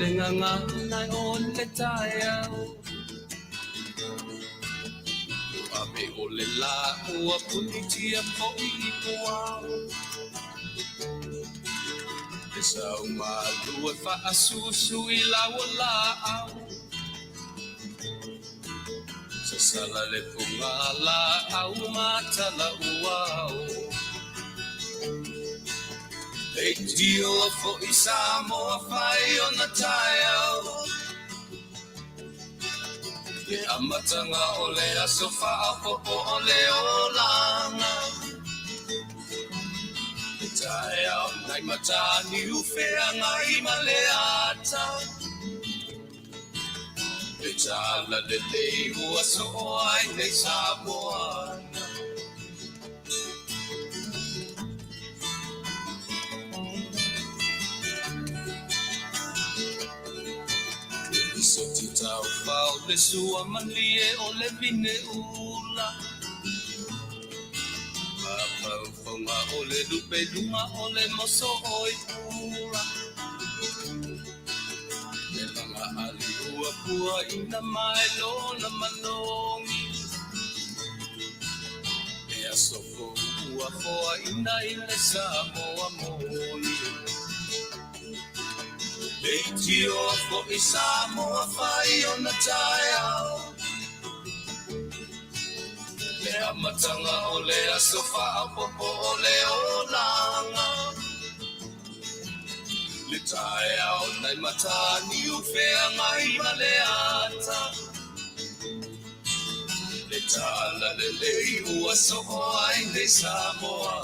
le gagana o le taeao. Ua ave o le lā ua punitia foi i puao. Le sau malu e faasusu i lau laau. Sasala le fugalaau ma talauao. Leitioa foi Samoa fai ona taeao. Le amataga o le aso faaopoopo o le olaga. Le taeao nai Mataniu Feagai ma le ata. Le talalelei ua soo ai nei Samoa. Le soti taufao le sua malie o le vine ula. Mafaufaga o le lupe luga o le moso oi pula. Le laga ali ua puaina mai lona manogi. Le aso fou ua foaina i le Samoa moni. Leitioa foi Samoa fai ona taeao. Le amataga o le aso faaopoopo o le olaga. Le taeao nai Mataniu Feagai ma le ata. Le talalelei ua soo ai nei Samoa.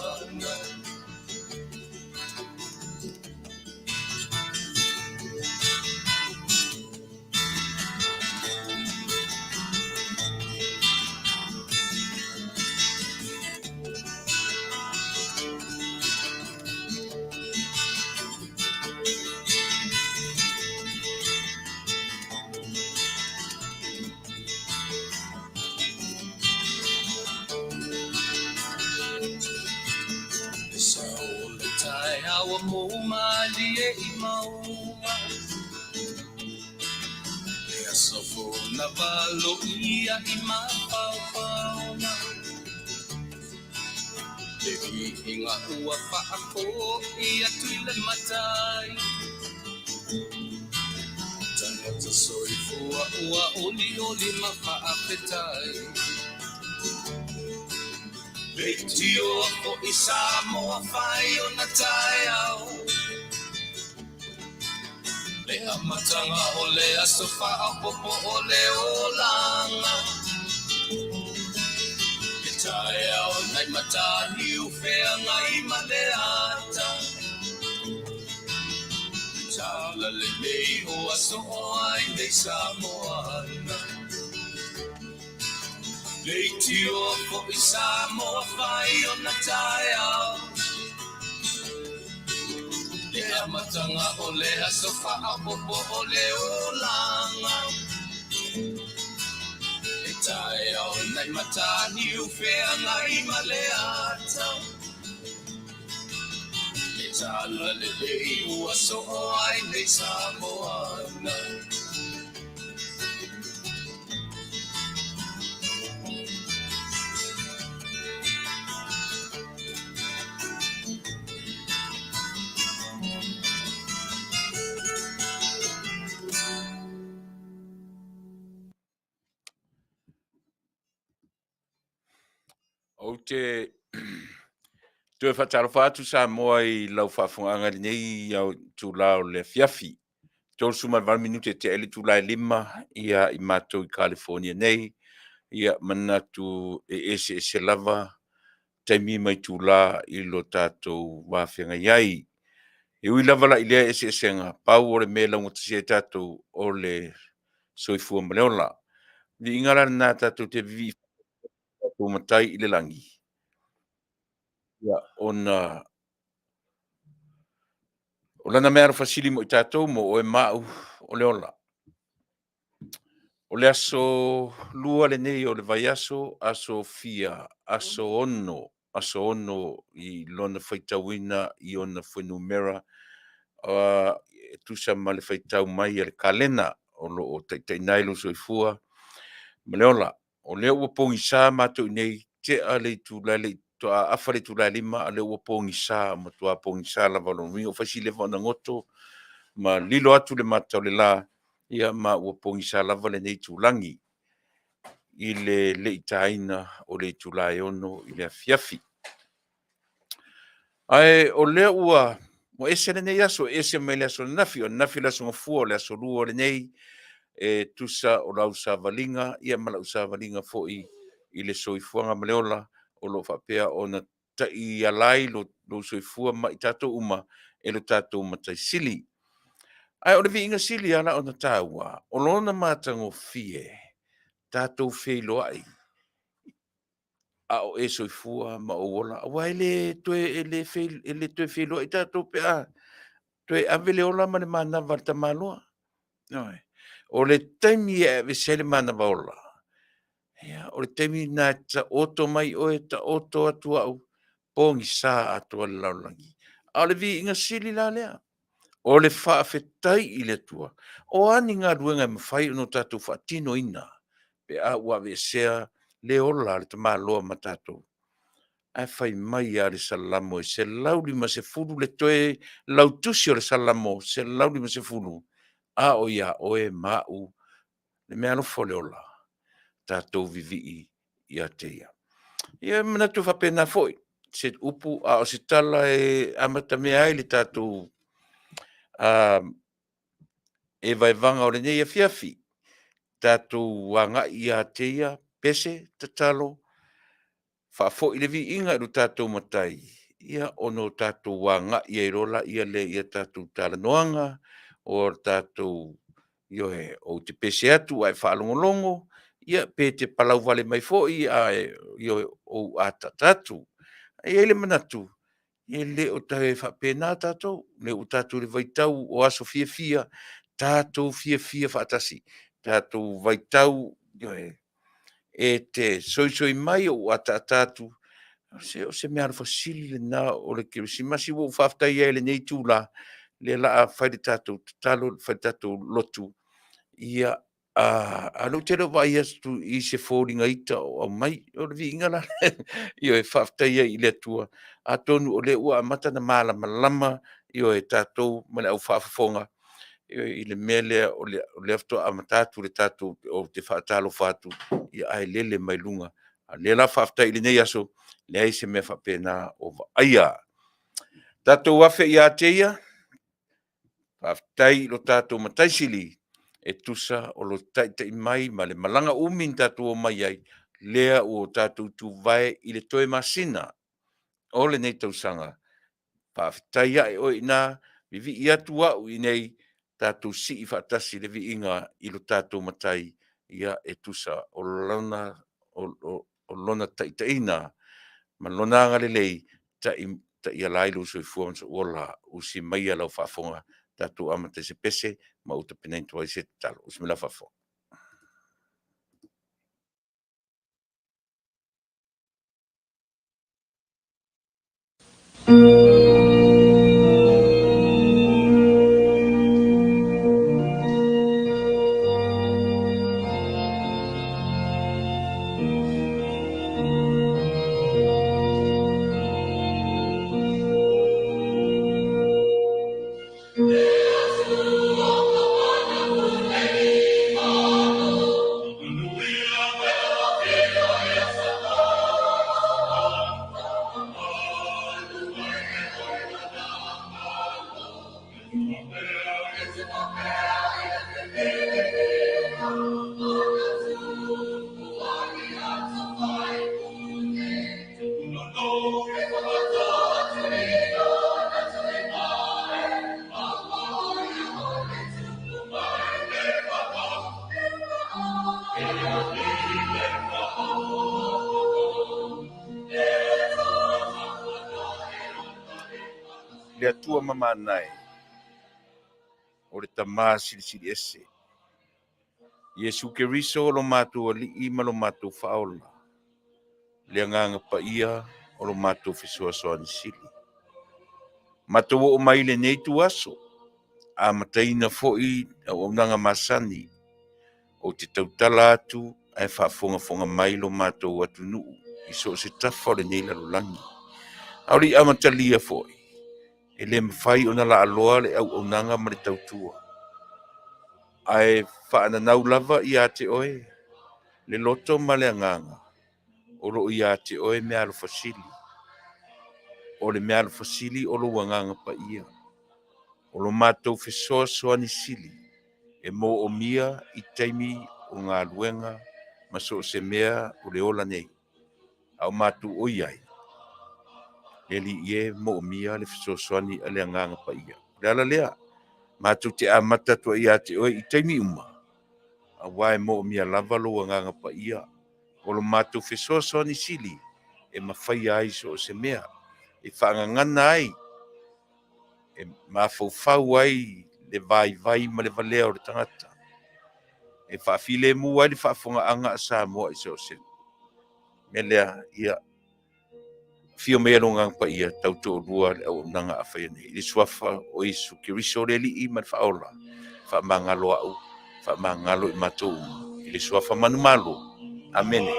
Le sao o le taeao ua mou malie i mauga. Le aso fou na valoia i mafaufauga. Le viiga ua faafoi atu i le Matai. Tagata soifua ua olioli ma faafetai. Leitioa foi Samoa fai ona taeao. Le amataga o le aso faaopoopo o le olaga. Le taeao nai Mataniu Feagai ma le ata. Le talalelei ua soo ai nei Samoa. Leitioa foi Samoa fai ona taeao. Le amataga o le aso faaopoopo o le olaga. Le taeao nai Mataniu Feagai ma le ata. Le talalelei ua soo ai nei Samoa. Ou te toe faatalofa atu Samoa i lau faafofogaaga i lenei itula o le afiafi. 38 minute e tea ai le itula e 5 ia i matou i California nei. Ia manatu e eseese lava taimi ma itula i lo tatou va feagai ai. E ui lava la i lea eseesega, pau o le mea e laugatasia ai tatou o le soifua ma le ola. Viiga la lena tatou te vivii tatou matai i le lagi. Ia, ona o lana meaalofa sili mo i tatou, mo oe ma au, o le ola. O le aso lua lenei o le vaiaso, aso fia, aso 6, aso 6 i lona faitauina i ona fuainumera. e tusa ma le faitau mai a le kalena o lo o taitaiina ai lou soifua ma le ola. O lea ua pogisa matou i inei, tea le itula e le i faatoa afa le itula e 5 a o lea ua pogisa, ua matua pogisa lava. O lona uiga ua fai si leva ona goto ma lilo atu le mata o le la, ia ma ua pogisa lava lenei itulagi i le le i taina o le itula e 6 i le afiafi. Ae o lea ua ese lenei aso, e ese mai le aso ananafi. O ananafi o le aso Gafua, o le aso Lua lenei e tusa o lau savaliga ia ma lau savaliga foi i le soifuaga ma le ola o lo o faapea ona taiala ai lou soifua ma i tatou uma e lo tatou Matai Sili. Ae o le viiga sili lava la ona taua, o lona matagofie, tatou feiloai a o e soifua ma ou ola, aua e le toe feiloai tatou pe a toe ave le ola ma le manava i le tamaloa. Ioe. O le taimi e aveese ai le manava ola, ia, o le taimi lena e taoto mai oe, taoto atu au, pogisa atoa le lalolagi. A o le viiga sili la lea, o le faafetai i le Atua. O a ni galuega e mafai ona tatou faatinoina pe a ua aveesea le ola a le tamaloa ma tatou, ae fai mai lava le Salamo e 150 le toe lautusi o le Salamo 150, “A o ia oe ma a'u le meaalofa o le ola, tatou vivii ia te ia.” Ia e manatu e faapena foi se upu a o se tala e amatamea ai le tatou evaevaga o lenei afiafi. Tatou agai ia te Ia, pese, tatalo, faafoi le viiga i lo tatou Matai, ia ona tatou agai ai loa lea i a tatou talanoaga, o tatou, ioe, ou te pese atu ae e faalogologo, ia pe te palauvale mai foi ae, ioe, ou ataata atu. Ae i ai le manatu, e le o toe faapena tatou, lea ua tatou i le vaitau o aso fiafia, tatou fiafia faatasi, tatou vaitau, ioe, e te soisoi mai ou ataata atu, se o se meaalofa sili lena o le Kerisimasi. Ua ou faafetai ai i lenei itula, lea o le a fai le tatou tatalo, fai le tatou lotu, ia, a o lea ou te le o vaai atu i se foliga ita o aumai. O le viiga la lea, ioe, e faafetai ai i le Atua, atonu o lea ua amata ona malamalama, ioe, tatou ma le au faafofoga i le mea lea o lea faatoa amata atu le tatou, ou te faatalofa atu, ae lele mai luga. A o lea la faafetai i lenei aso, e leai se mea faapena o vaaia. Tatou afe ia te Ia, faafetai i lo tatou Matai Sili e tusa o le taitai mai ma le malaga umi na tatou omai ai, lea ua tatou tuvae i le toe masina o lenei tausaga. Faafetai ae oe i ina, vivii atu au i inei, tatou sii faatasi le viiga i lo tatou Matai e tusa o Lona taitaiga ma Lona agalelei e taiala ai lou soifua ma sou ola. Usi maia lau faafofoga, tatou amata i se pese ma ou tapenaina atu ai se tatalo. Usi mai lau faafofoga. Le Atua mamana e, o le Tama Silisili Ese, Iesu Keriso lo matou Alii ma lo matou Faaola, le Agaga Paia o lo matou Fesoasoani Sili. Matou oo mai i lenei ituaso, amataina foi auaunaga masani, ou te tautala atu ae faafogafoga mai lo matou atunuu i so o se tafa o lenei lalolagi. A o le i amatalia foi, e le mafai ona laaloa le auaunaga ma le tautua, ae faananau lava ia te oe le loto ma le agaga o lo o ia te oe meaalofa sili. O le meaalofa sili o lou Agaga Paia, o lo matou fesoasoani sili e moomia i taimi o galuega ma so o se mea o le ola nei. A o matou o i ai, le Alii e, moomia le fesoasoani a le Agaga Paia. O le ala lea, matou te amata atu ai ia te oe i taimi uma, aua e moomia lava lou Agaga Paia, o lo matou fesoasoani sili e mafaia ai so o se mea, e faagagana ai, e mafaufau ai le vaivai ma le valea o le tagata, e faafilemu ai le faafofogaaga a Samoa i so o se mea lea. Ia afio mai lou Agaga Paia, tautoalua le auaunaga a faia nei. I le suafa o Iesu Keriso le Alii ma le Faaola, faamagalo au, faamagalo i matou uma. I le suafa manumalo. Amene.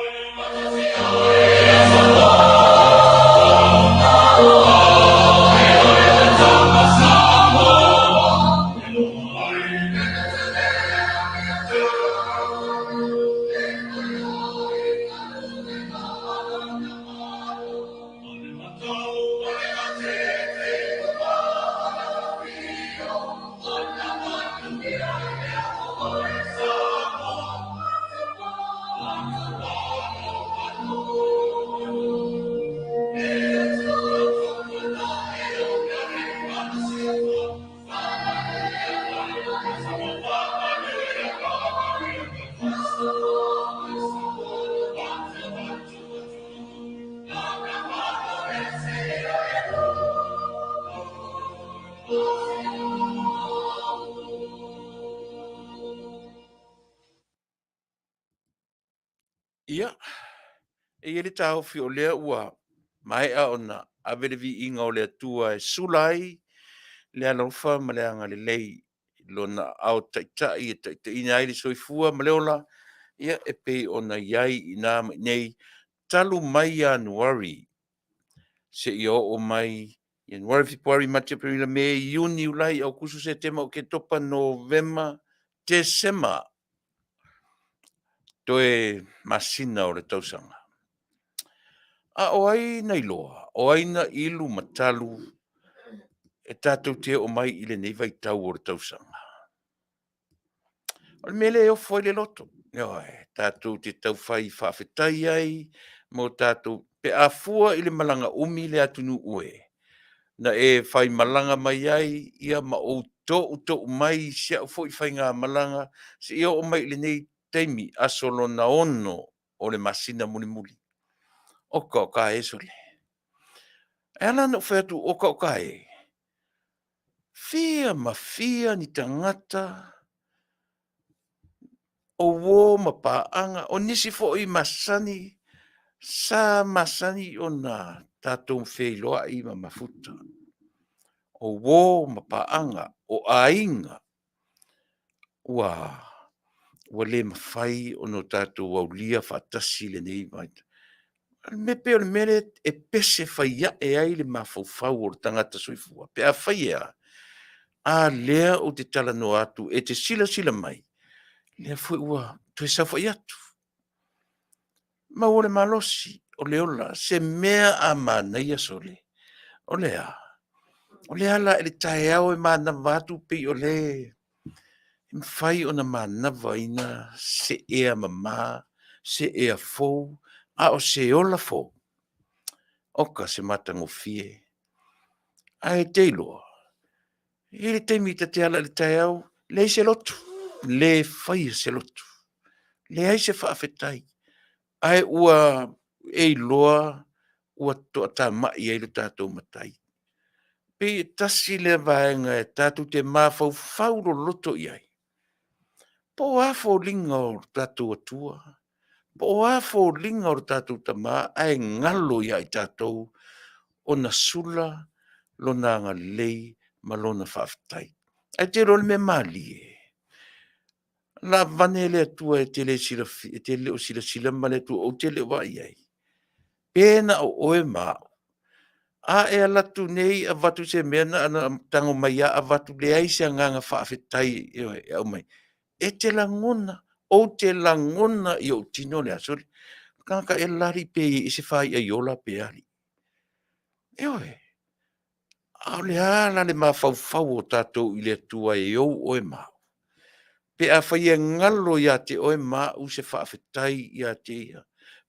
Ia, e i ai le taofi o lea ua maea ona ave le viiga o le Atua e sula ai le alofa ma le agalelei i lona aao taitai e taitaiina ai le soifua ma le ola, ia e pei ona i ai i na ma i inei, talu mai Ianuari seia oo mai Ianuari, Fepuari, Mati, Aperila, Me, Iuni, Iulai, Aokuso, Setema, Oketopa, Novema, Tesema, toe masina o le tausaga. A o ai na iloa, o ai na ilu ma talu e tatou te oo mai i lenei vaitau o le tausaga? O le mea lea e ofo ai le loto, ioe, tatou te taufai faafetai ai mo tatou, pe a fua i le malaga umi le atunuu e, na e faimalaga mai ai, ia ma ou toutou mai i si au foi faigamalaga seia oo mai i lenei taimi, aso lona 6 o le masina mulimuli. Oka oka e sole. E ala ona ou fai atu oka oka e, fia ma fia ni tagata o uo ma paaga, o nisi foi masani, sa masani ona tatou feiloai ma mafuta. O uo ma paaga, o aiga, ua le mafai ona tatou aulia faatasi lenei vaitau. O le mea pei o le mea lea e pese fai ae ai le mafaufau o le tagata soifua, pe afai e a, a lea ou te talanoa atu e te silasila mai, lea foi ua toe saofai atu. Maua le malosi o le ola, se mea a manaia sole, o le a? O le ala i le taeao e manava atu pei o le mafai ona manavaina se ea mama, se ea fou, a o se ola fou. Oka se matagofie. Ae te iloa, e i ai le taimi ta te ala i le taeao, leai se lotu, le faia se lotu, leai se faafetai, ae ua e iloa ua toatamai ai lo tatou Matai. Pei e tasi lea vaega e tatou te mafaufau loloto i ai, po o a foliga o lo tatou Atua, po o a foliga o lo tatou Tama ae galo ia i tatou ona sula lona agalelei ma lona faafetai. Ae te iloa le mea malie, lavane le Atua e te le silafia, e te le o silasila ma le Atua ou te le o vaai i ai. Pe na o oe ma au, a e alu atu nei avatu se mea na ona tago mai lava avatu, leai se agaga faafetai e aumai. E te lagona, ou te lagona i ou tino le aso lea. O le tagata ea le la alii pe i ai se faiai ola pe alii. Ioe, a o le a la le mafaufau o tatou i le Atua e ou oe ma au? Pe afai e galo ia te oe ma au se faafetai ia te Ia,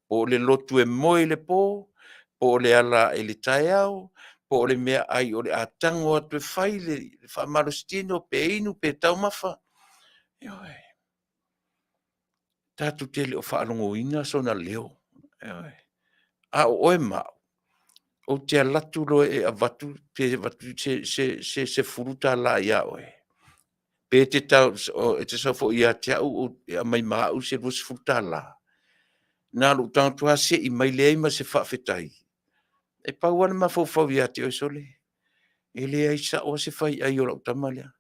po o le lotu e moe i le po, po o le ala ae i le taeao, po o le meaai o le a tago atu e fai le faamalositino pe inu pe taumafa. Ioe. Tatou te le o faalogoina sona leo. Ioe. A o oe ma au, ou te alu atu loa e avatu pe avatu se $10 ia oe, pe e te sau foi ia te au e aumai ma au se $20, na o lou tago atu lava sei mai leai ma se faafetai. E pau lava le mafaufau ia te oe, sole, e leai sao lava se faiai o lau tama lea.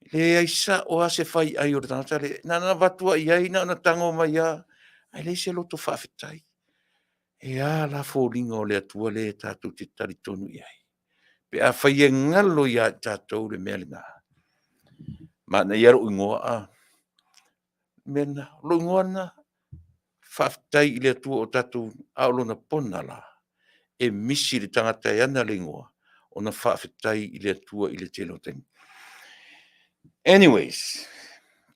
E leai sao lava se faiai o le tagata lea. Na ona avatu lava i ai na ona tago mai lava, ae leai se loto faafetai. E a la foliga o le Atua lea tatou te talitonu i ai? Pe afai e galo ia i tatou le mea lena, manaia lou igoa a? O le mea lena, o lou igoa lena. Faafetai i le Atua o tatou, a o lona pona la, e misi i le tagata e ana le igoa ona faafetai i le Atua i le tele o taimi. Anyways,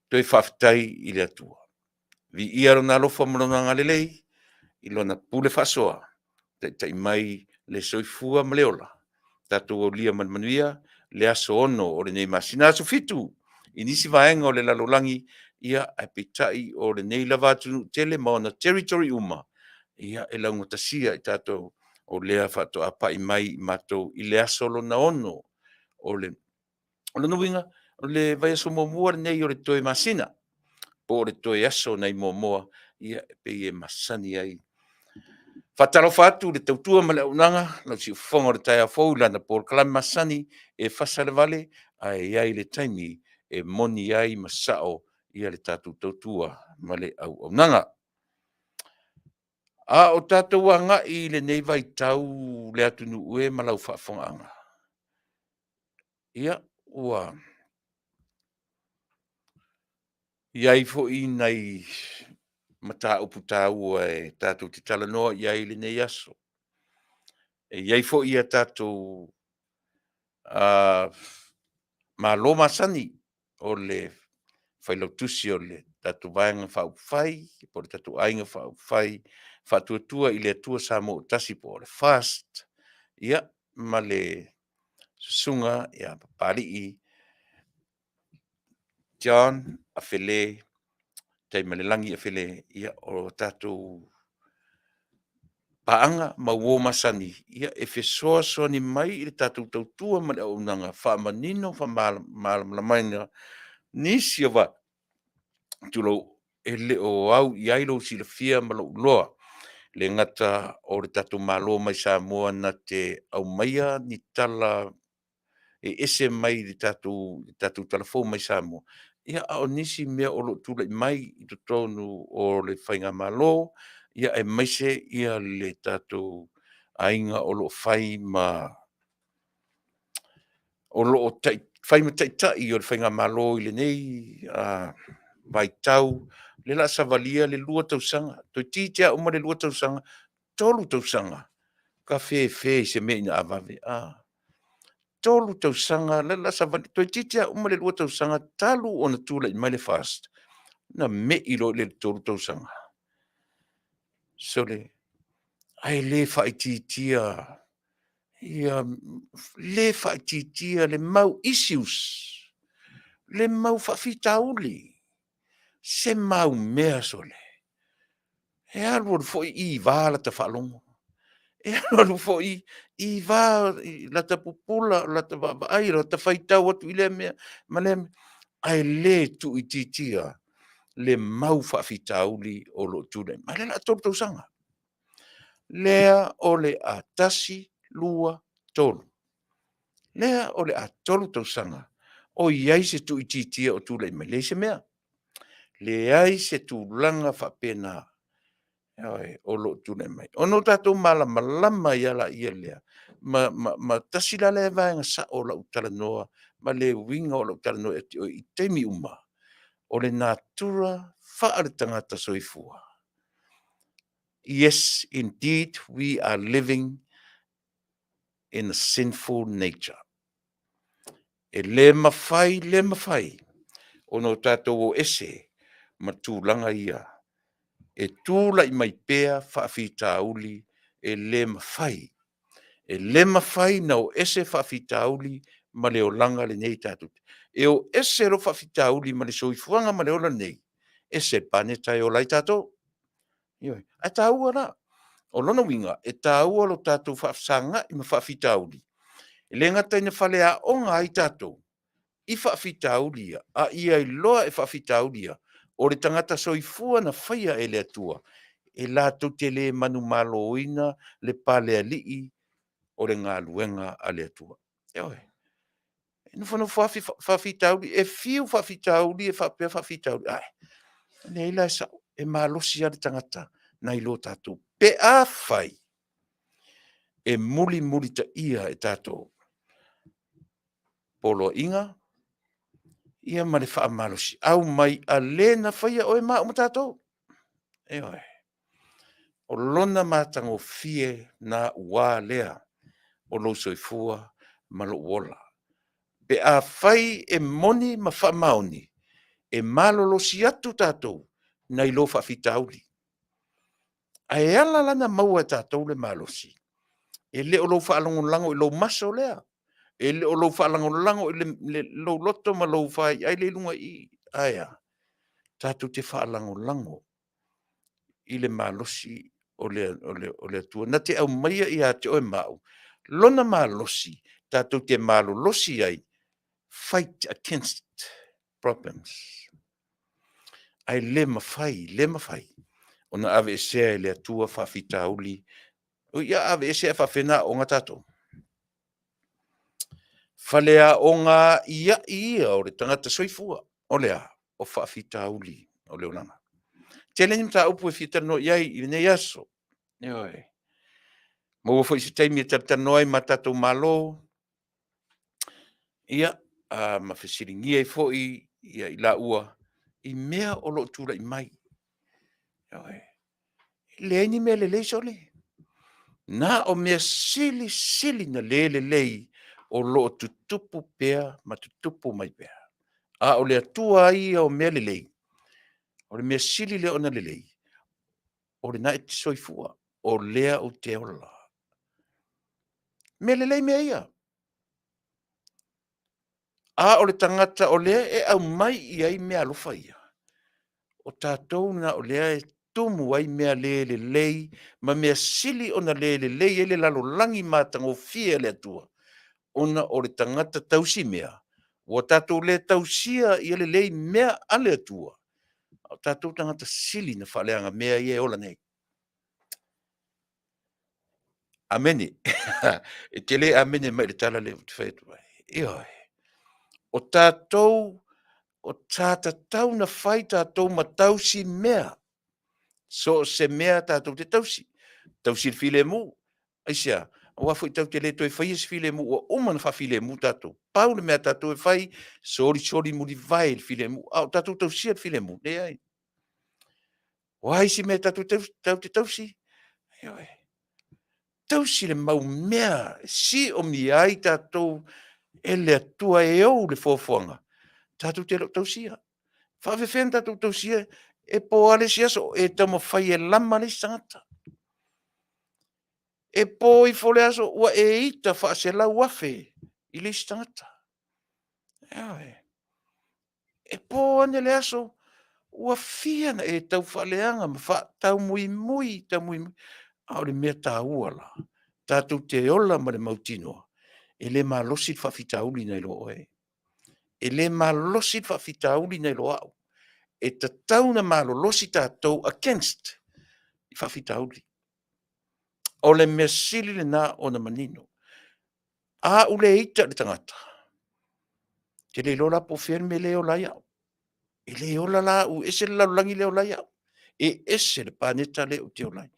toe faafetai i le Atua. Viia Lona alofa ma Lona agalelei i Lona pule faasoa, taitai mai le soifua ma le ola, tatou aulia ma le manuia le aso 6 o lenei masina, aso 7 i nisi vaega o le lalolagi, ia ae peitai o lenei lava atunuu tele ma ona territory uma, ia e laugatasia i tatou o lea faatoa pai mai i matou i le aso lona 6 o le. O lona uiga, o le vaiaso muamua lenei o le toe masina, po o le toe aso nai Moamoa, ia e pei e masani ai. Faatalofa atu i le tautua ma le auaunaga, lau siufofoga o le taeao fou i lana polokalame masani e fasa le vale, ae i ai le taimi e moni ai ma sao le tatou tautua ma le auaunaga. A o tatou agai i lenei vaitau le atunuu e ma lau faafofogaaga, ia, ua i ai foi nai mataupu taua e tatou te talanoa i ai i lenei aso. E i ai foi a tatou malo masani o le Failautusi o le tatou Vaega Faaupufai po o le tatou Aiga Faaupufai Faatuatua i le Atua Samoa ua Tasi po o le FAST, ia, ma le Susuga ia Papalii John Afelé Taimalelagi Afelé, ia, o tatou paaga ma uo masani e fesoasoani mai i le tatou tautua ma le auaunaga, faamanino, faamalamalamaina nisi o tulou, e le o au i ai lou silafia ma lou iloa. E le gata o le tatou Malo mai Samoa na te aumaia ni tala e ese mai le tatou tala fou mai Samoa, ia a o nisi mea o lo o tulai mai i totonu o le faigamalo, aemaise le tatou aiga o lo o fai ma o lo o fai ma taitai o le faigamalo i lenei vaitau, lea o le a savalia le 2 tausaga, toeitiiti lava uma le 2 tausaga, 3 tausaga, tafefe i se mea ina a vave, a. 3 tausaga lea o le a savali, toeitiiti lava uma le 2 tausaga talu ona tulai mai le FAST, ona me i loa lea i le 3 tausaga. Sole, ae le faaitiitia ia, le faaitiitia le mau issues, le mau faafitauli, se mau mea sole, e alu alu foi iva lata faalogo, e alu alu foi iva lata pupula, lata vaavaai, lata faitau atu i lea mea ma lea mea, ae le tuuitiitia le mau faafitauli o lo o tulai mai. A o lea o le a 3 tausaga, lea o le a 1, 2, 3. Lea o le a 3 tausaga O i ai se tuuitiitia o tulai mai? Leai se mea. Leai se tulaga faapena o lo o tulai mai. Ona o tatou malamalama ai lava lea, ma tasi la lea vaega sao o lau talanoa ma le uiga o lau talanoa ia te oe i taimi uma, o le natura faale-tagata soifua. Yes, indeed we are living in a sinful nature. E le mafai, le mafai ona o tatou o ese ma tulaga ia. E tulai mai pea faafitauli e le mafai. E le mafai ona o ese faafitauli ma le olaga lenei tatou te… E o ese loa faafitauli ma le soifuaga ma le ola lenei, ese le paneta e ola ai tatou. Ioe. Ae taua la, o lona uiga, e taua lo tatou faafesagai ma faafitauli, e le gata ina faleaoga ai tatou i faafitauli ia, a ia iloa e faafitauli ia, o le tagata soifua na faia e le Atua, e latou te le manumaloina le palealii o le galuega a le Atua. Ioe. E nofonofo lava faafitauli, e fiu faafitauli e faapea faafitauli, ae leai la e sao, e malosi lava le tagata nai lo tatou, pe afai e mulimulitaia e tatou poloaiga ia ma le faamalosiau mai a Le na faia oe ma au ma tatou. Ioe. O Lona matagofie lena ua lea o lou soifua ma lou ola. Pe afai e moni ma faamaoni, e malolosi atu tatou nai lo faafitauli. Ae ala la ona maua e tatou le malosi, e le o lou faalagolago i lou maso lea, e le o lou faalagolago i lou loto ma lou faiai lea i luga i i, ae a? Tatou te faalagolago i le malosi o le Atua na te aumaia ia te oe ma au Lona malosi tatou te malolosi ai, fight against problems. Ae le mafai, le mafai ona aveesea e le Atua faafitauli. Ia aveese ae faapefea ona aooga tatou? Faleaoga aiai ia o le tagata soifua, o le a? O faafitauli o le olaga. E tele ni mataupu e fia talanoa i ai i lenei aso. Ioe. Maua foi se taimi e talatalanoa ai ma tatou Malo, ia, ma fesiligia ai foi i laua i mea o lo o tulai mai. Ioe. E leai ni mea lelei sole. Na o mea silisili ona le lelei o lo o tutupu pea ma tutupu mai pea. A o le Atua lava ia o mea lelei, o le mea sili lea ona lelei, o lena e te soifua, o lea ou te ola. Mea lelei mea ia. A o le tagata o lea e aumai i ai meaalofa ia, o tatou lena o lea e tumu ai mea le lelei ma mea sili ona le lelei ai le lalolagi matagofie a le Atua, ona o le tagata tausimea ua tatou le tausia ia lelei mea a le Atua, a o tatou tagata sili ona faaleaga mea ia e ola nei. Amene. E te le amene mai i le tala lea ou te fai atu ai. Ioe. O tatou, sa tatau ona fai tatou ma tausimea. So o se mea tatou te tausi, tausi le filemu. Aisea? Aua foi tatou te le toe faia se filemu ua uma ona faafilemu tatou. Pau le mea a tatou e fai, solisoli mulivae i le filemu, a o tatou tausia le filemu? Leai. O a isi mea tatou te tausi? Ioe. Tausi le mau mea e siomia ai tatou e le Atua e ou le foafoaga, tatou te le o tausia. E faapefea ona tatou tausia e po lava le isi aso o e taumafai e lama le isi tagata. E po ifo le aso ua e ita faaselau afe i le isi tagata. Ioe. E po ane le aso ua fia ona e taufaaleaga ma faataumuimui taumu, a o le mea taua la, tatou te ola ma le mautinoa e le malosi le faafitauli nai lo oe. E le malosi le faafitauli nai lo au. E tatau ona malolosi tatou against i faafitauli. O le mea sili lena ona manino. A ou le ita i le tagata, Te le iloa la po o fea le mea lea e ola ai au. E le ola la au, e ese le lalolagi lea e ola ai au. E ese le paneta lea ou te ola ai.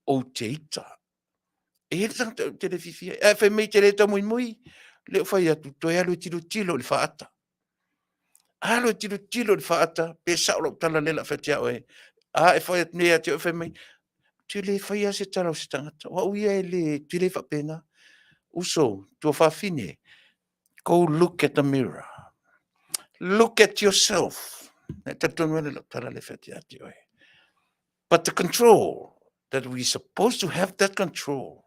Ou te ita. E i ai le tagata ou te le fiafia ai. Ae fai mai e te le taumoimoi, lea ou fai atu, toe alu e tilotilo i le faata. Alu e tilotilo i le faata, pe sao lau tala lea o le a fai atu ia oe. A e fai atu nei ia te oe fai mai, ou te le faia lava se tala o se tagata, o au ia e le, ou te le faapena. Uso, tuafafine, go look at the mirror. Look at yourself. E talitonu ai lau tala lea e fai atu ia te oe. But the control that we supposed to have that control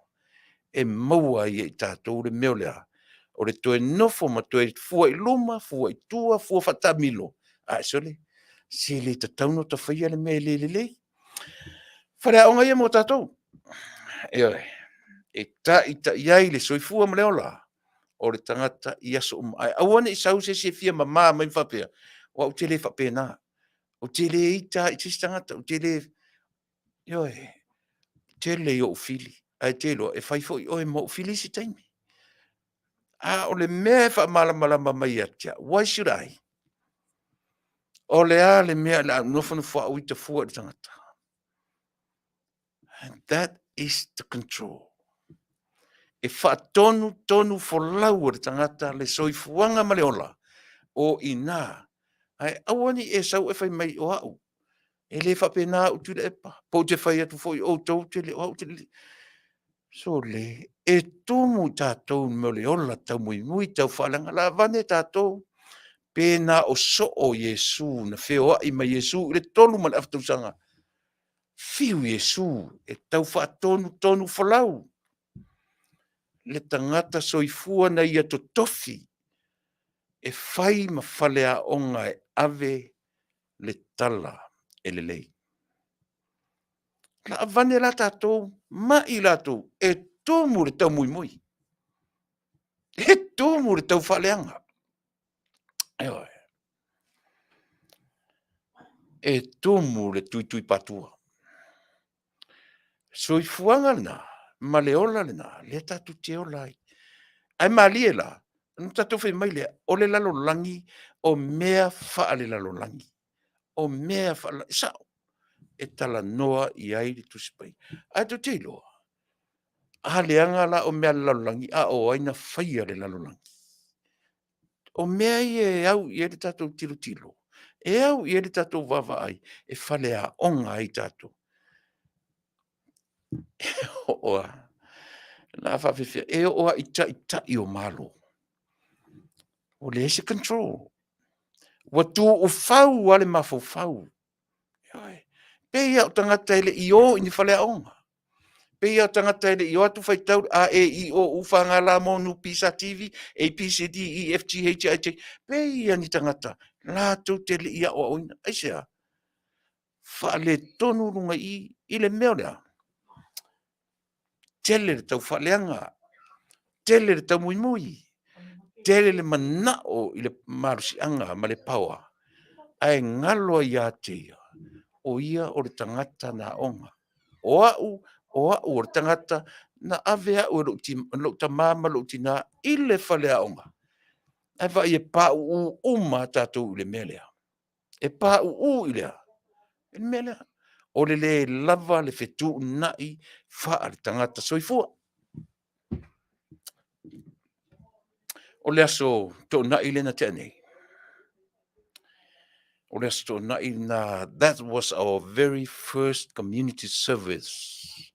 e maua ai e i tatou le mea o le a? O le toe nofo ma toe fua i luma, fua i tua, fua faatamilo, ae sole, se le tatau ona ota faia le mea e le lelei. Faleaoga ia mo tatou. Ioe, e taitai ai le soifua ma le ola o le tagata i aso uma. Ae aua ne i sau se isi e fia mama mai ma faapea, o au ou te le faapena. Ou te le ita i se isi tagata, ou te le... Ioe, tele i ou fili, ae te iloa, e fai foi oe ma ou fili isi taimi. A o le mea e faamalamalama mai ia te au, why should I? O le a le mea o le a nofonofo au ita fua i le tagata? And that is the control. E faatonu tonu folau e le tagata le soifuaga ma le ola o ina. Ae aua ne i e sau e fai mai o au. E le faapena au Tuilaepa. Po ou te fai atu foi outou te le o au te le. Sole, e tumu i tatou i le mea o le ola taumuimui, taufaaleaga. Lavane tatou pe na o soo Iesu na feoai ma Iesu i le 3 ma le afa tausaga. Fiu Iesu e tau faatonutonu folau le tagata soifua na ia totofi e fai ma faleaoga e ave le tala e lelei. Laavane la tatou ma i latou e tumu le taumoimoi, e tumu le taufaaleaga. Ioe. E tumu le tuituipatua. Soifuaga lena ma le ola lena lea tatou te ola ai. Ae malie la, ona tatou fai mai lea, o le lalolagi o mea faalelalolagi, o mea faale... sao, e talanoa i ai le Tusi Paia. Ae tou te iloa, a leaga la o mea a le lalolagi, a o ai na faia le lalolagi? O mea ia e au i ai le tatou tilotilo, e au i ai le tatou vaavaai, e faleaoga ai tatou. E oo lava, o le a faapefea, e oo lava i taitai o Malo, ua leai se control. Ua tuufau lava le mafaufau. Ioe. Pei lava o tagata e le i o i ni faleaoga. Pei lava o tagata e le i o atu faitau A, E, I, O, U, F, G, L, M, N, P, S, T, V, A, B, C, D, E, F, G, H, I, J. Pei lava ni tagata latou te le i aoaoina. Aisea? Faaletonu luga i i, i le mea o le a? Tele le taufaaleaga, tele le taumoimoi, tele le manao i le malosiaga ma le power, ae galo ai ia te ia, o ia o le tagata na aoga. O au, o au o le tagata na ave au e lou tama ma lou tina i le faleaoga. Ae vaai e pauu uma tatou i le mea lea. E pauu i le a? I le mea lea. O le le lava le fetuunai faale-tagata soifua. O le aso Toonai lea na tea nei, o le aso Toonai na, that was our very first community service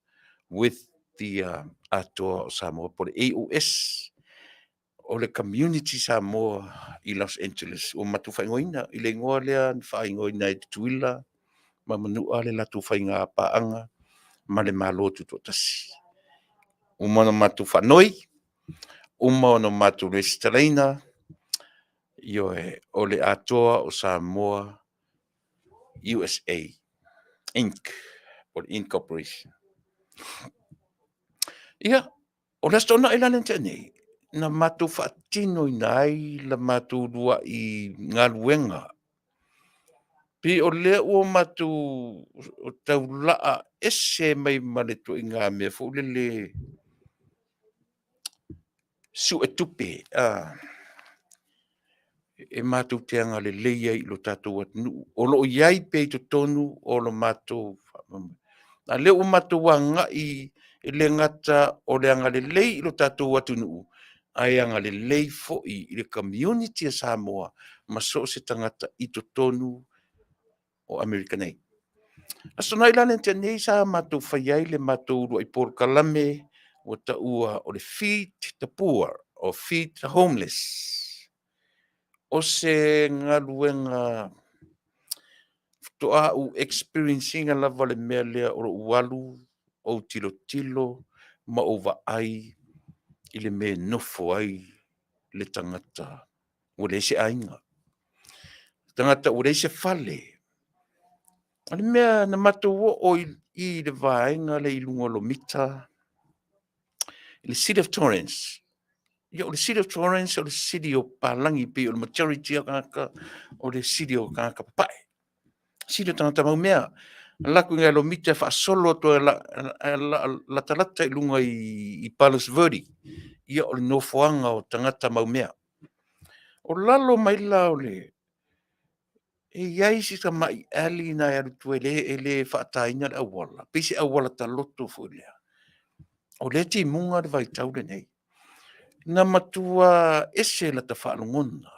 with the Atoa o Samoa, po o le AOS, o le community Samoa i Los Angeles. Ua matou faaigoaina i le igoa lea na faaigoaina e Tutuila ma Manua le latou faiga paaga ma le Malo Tutoatasi. Uma ona matou faanoi, uma ona matou resitalaina, ioe, o le Atoa o Samoa USA Inc. po o le Incorporation. Ia, o le Aso Toonai la lea na tea nei, na matou faatinoina ai la matou uluai galuega. Pei o lea ua matou taulaa ese mai ma le ituaiga mea foi lele suetupe. e matou te agalelei ai i lo tatou atunuu o lo o i ai pea i totonu o lo matou faamoemoe. A o lea ua matou agai e le gata o le agalelei i lo tatou atunuu, ae agalelei foi i le community a Samoa ma so o se tagata i totonu o Amerika nei. Aso Faraile la lea na tea nei sa matou faia ai le matou uluai polokalame ua taua o le Feed the Poor or Feed the Homeless. O se galuega faatoa ou experience ina lava le mea lea o lou alu ou tilotilo ma ou vaai i le mea e nofo ai le tagata ua leai se aiga, tagata ua leai se fale. O le mea na matou oo i le vaega lea i luga o Lomita, i le City of Torrens. Ia o le City of Torrens o le city o papalagi, pei o le majority o tagata o le city o tagata papae, city o tagata maumea. Alu atu i ina i Lomita e faasolo atu e latalata i luga i Palos Verdes, ia o le nofoaga o tagata maumea. O lalo mai la o le... e i ai si tamai alley lena e alu i tua e le faataina le auala, pei se auala taloto foi lea. O lea e timuga le vaitau lenei. Na matua ese lata faalogona,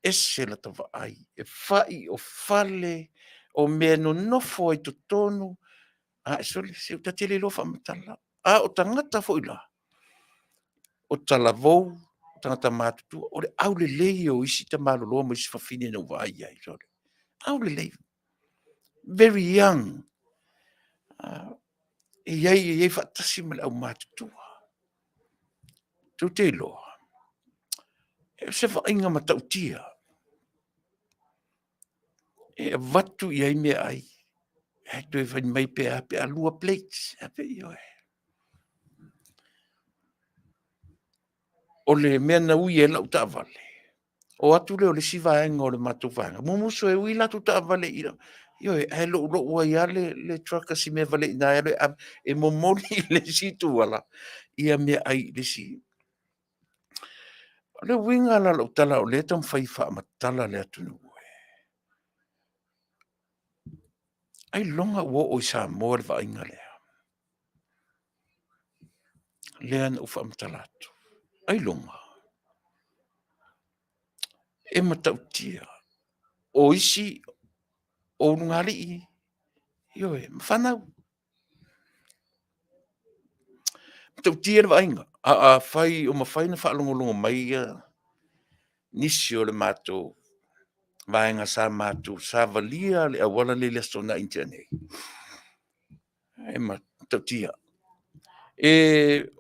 ese lata vaai, e fai o fale, o mea e nonofo ai i totonu, ae sole, se ta te le iloa faamatala. A o tagata foi la, o talavou, o tagata matutua, o le aulelei o isi tamaloloa ma isi fafine na ou vaai i ai, sole, aulelei, very young. E i ai e i ai faatasi ma le aumatutua. Tou te iloa, o se vaaiga matautia, e avatu i ai meaai, ae toe fai mai pe a pe a 2 plates. Ioe. O le mea na ui ai lau taavale, o atu lea o le isi vaega o le matou vaega, mumusu e ui latou taavale i ioe, ae loulou ai lava le truck a si mea valea i ina e alu e ave, e momoli i le isi ituala meaai i le isi. O le uiga la o lau tala o lea e taumafai e faamatala le atunuu, ailoga ua oo i Samoa le vaaiga lea, lea na ou faamatala atu, ailoga. E matautia, o isi o ulugalii, ioe, ma fanau. E matautia le vaaiga. Afai o mafai ona faalogologo mai nisi o le matou vaega sa matou savalia le auala lea i le Aso Toonai na tea nei, e matautia.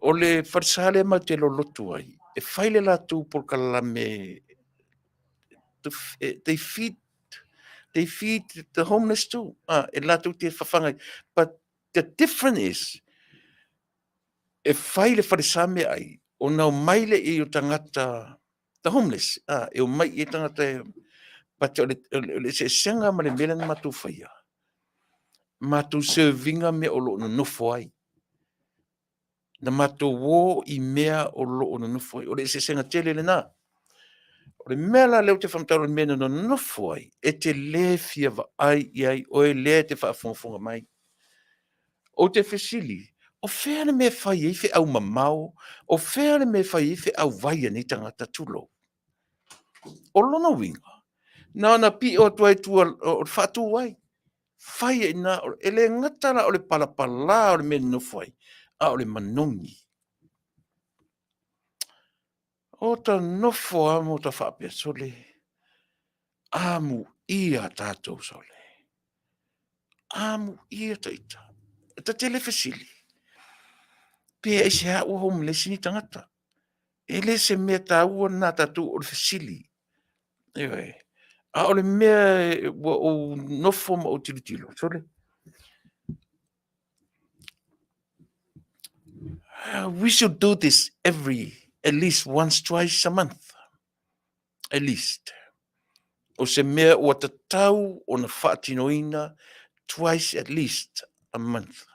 O le falesa lea matou te lolotu ai, e fai le latou polokalame, they feed the homeless too, e latou te fafaga, but the difference is, e fai i le falesa meaai, ona omai lea i ai o tagata, the homeless, e omai i ai tagata, but o le eseesega ma le mea lea na matou faia, matou serve ina mea o lo o nonofo ai. Na matou o i mea o lo o nonofo ai. O le eseesega tele lena. O le mea la lea ou te faamatala o le mea na nonofo ai, e te le fia vaai i ai oe lea e te faafogafoga mai. Ou te fesili, o fea le mea e fai ai feau mamao, o fea le mea e fai ai feau vai a nei tagata, tulou? O lona uiga, na ona pio atu lava i tua o le faatu ai, fai ai i ina. E le gata la o le palapala o le mea e nonofo ai, a o le manogi. Ota nofo lava ma ota faapea, sole, amuia tatou sole, amuia ita. Ta te le fesili pe aisea ua homeless nei tagata. E le se mea taua lena a tatou o le fesili. Ioe. A o le mea ua ou nofo ma ou tilotilo, sole, we should do this every, at least once, twice a month. At least. O se mea ua tatau ona faatinoina twice at least a month.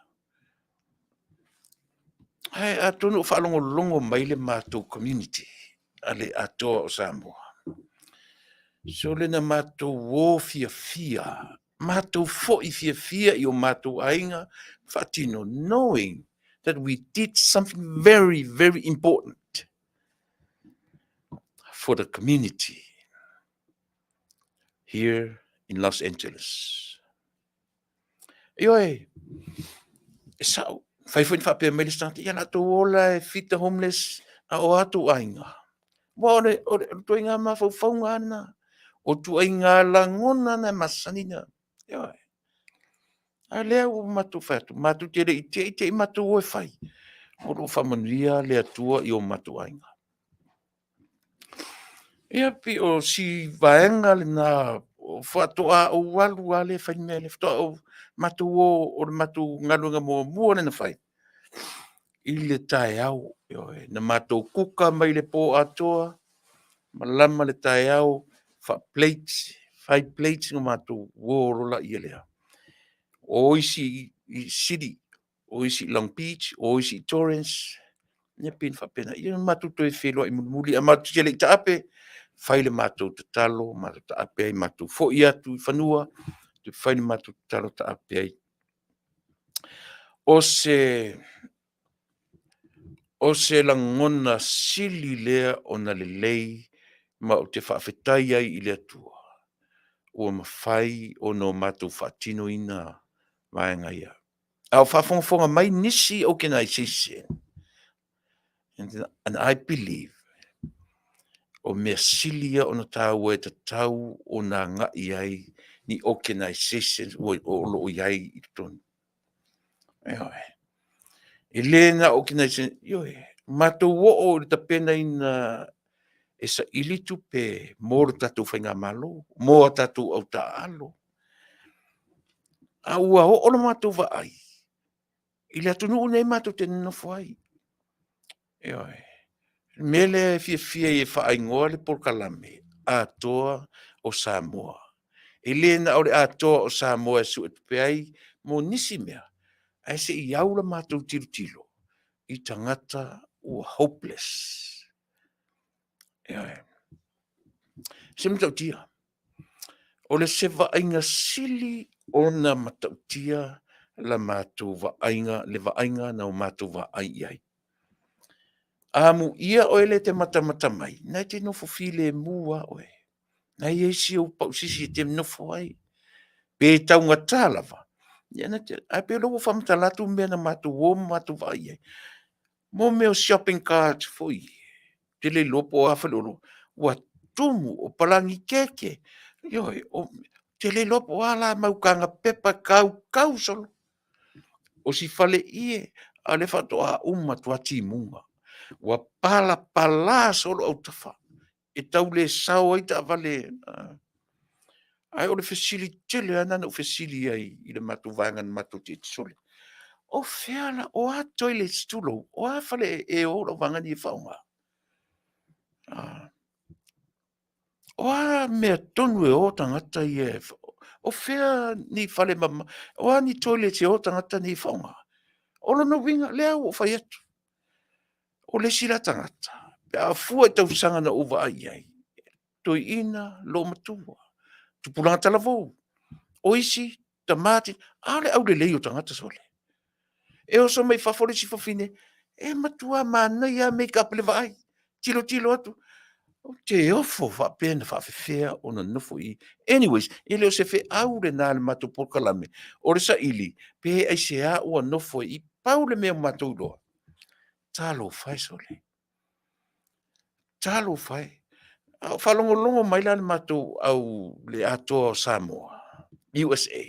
Ae atonu o faalogologo mai le matou community a le Atoa o Samoa. Sole na matou o fiafia, matou foi fiafia i o matou aiga faatino, knowing that we did something very, very important for the community here in Los Angeles. Ioe, e sa'o, fai foi na faapea mai le isi tagata, ia latou ola e feed the homeless a o atu aiga. Ua o le, o le, o le tuaiga mafaufauga lava lena. O tuaiga lagona na e masani na. Ioe. A lea ua matou fai atu, matou te le i te i te i matou o e fai. O lo o faamanuia le Atua i o matou aiga. Ia pei o si vaega lena faatoa ou alu lava lea e fai le mea lea, faatoa ou matou o, o le matou galuega muamua lea na fai i le taeao, ioe, na matou kuka mai le po atoa, malama le taeao, faa-plates, fai plates ona matou o loa laia lea. O isi i City, o isi i Long Beach, o isi i Torrance, ia pei ona faapena. Ia matou toe feiloai mulimuli, ae matou te le i taape, fai le matou tatalo, matou taape ai, matou foi atu i fanua, toe fai le matou tatalo taape ai. O se lagona sili lea ona lelei ma ou te faafetai ai i le Atua ua mafai ona o matou faatinoina vaega ia. A o faafogafoga mai nisi organization, and I believe, o mea sili ia ona taua e tatau ona agai i ai ni organizations o lo o i ai i totonu. Ioe. E le na o organization, ioe, matou oo i le tapenaina e saili tupe mo le tatou faigamalo, mo a tatou autaaalo. A ua oo le matou vaai i le atunuu lenei matou te nonofo ai. Ioe. O le mea lea e fiafia ai e faaigoa le polokalame Atoa o Samoa. E le na o le Atoa o Samoa e suetupe ai mo nisi mea, ae se i au la matou tilotilo i tagata ua hopeless. Ioe. Se matautia. O le se vaaiga sili ona matautia la matou vaaiga, le vaaiga na o matou vaai i ai. Amuia oe lea e te matamata mai, na e te nofo filemu lava oe. Na e i ai si ou pausisi e te nofo ai. Pe taugata lava, ia na te, ae pei o lea ua ou faamatala atu mea na matou o ma matou vaai i ai. Mo mea o shopping carts foi ia, ou te le iloa po o a faleoloa, ua tumu, o palagi keke, ioe, ou te le iloa po o a la mau taga pepa e tautau solo. O si faleie, a o lea faatoa uma atu lava timuga, ua palapala solo autafa, e tau le sao ai taavale. Ae o le fesili tele lava lena na ou fesili ai i le matou vaega na matou tietie sole, o fea la, o a toilets tulou, o a fale e o le auvaega nei e faaaoga? O a mea tonu e o tagata ia, o fea ni fale mama, o a ni toilets e o tagata nei e faaaoga? O lona uiga, o lea ua ou fai atu, o le isi la tagata, pe a fua i tausaga na ou vaai i ai, toeaiina, olomatua, tupulaga talavou, o isi tama, a o le aulelei o tagata sole. E oso mai fafo le isi fafine, e matua manaia lava make up i le vaai, tilotilo atu, ou te ofo faapea na faapefea ona nofo i i. Anyways, e le o se feau lena a le matou polokalame, o le saili pe aisea ua nofo ai i i. Pau le mea ua matou iloa, talofa e sole, talofa e. A o faalogologo mai la le matou au le Atoa o Samoa, USA,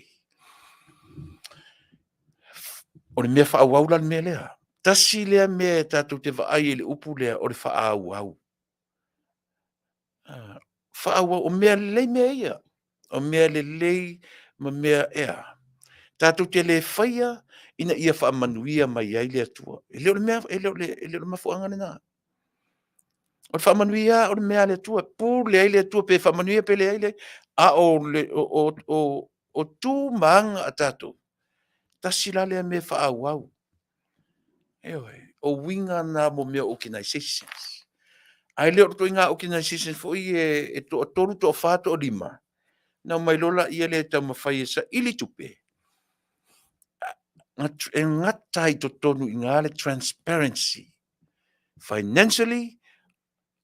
o le mea faaauau la le mea lea. Tasi lea mea tatou te vaai ai i le upu lea o le faaauau. Faaauau, o mea lelei mea ia, o mea lelei ma mea e a? Tatou te le faia ina ia faamanuia mai ai le Atua. E le o le mea, e le o le mafuaaga lena. O le faamanuia o le mea a le Atua, e pule ai le Atua pe faamanuia pe leai, leai. A o tu ma aga a tatou, tasi la lea mea e faaauau. Ioe. O uiga na mo mea o organizations. Ae le o le ituaiga organization foi e toatolu, toafa, toalima, na omai loa laia lea e taumafai e saili tupe, e gata ai i totonu i ina le transparency. Financially,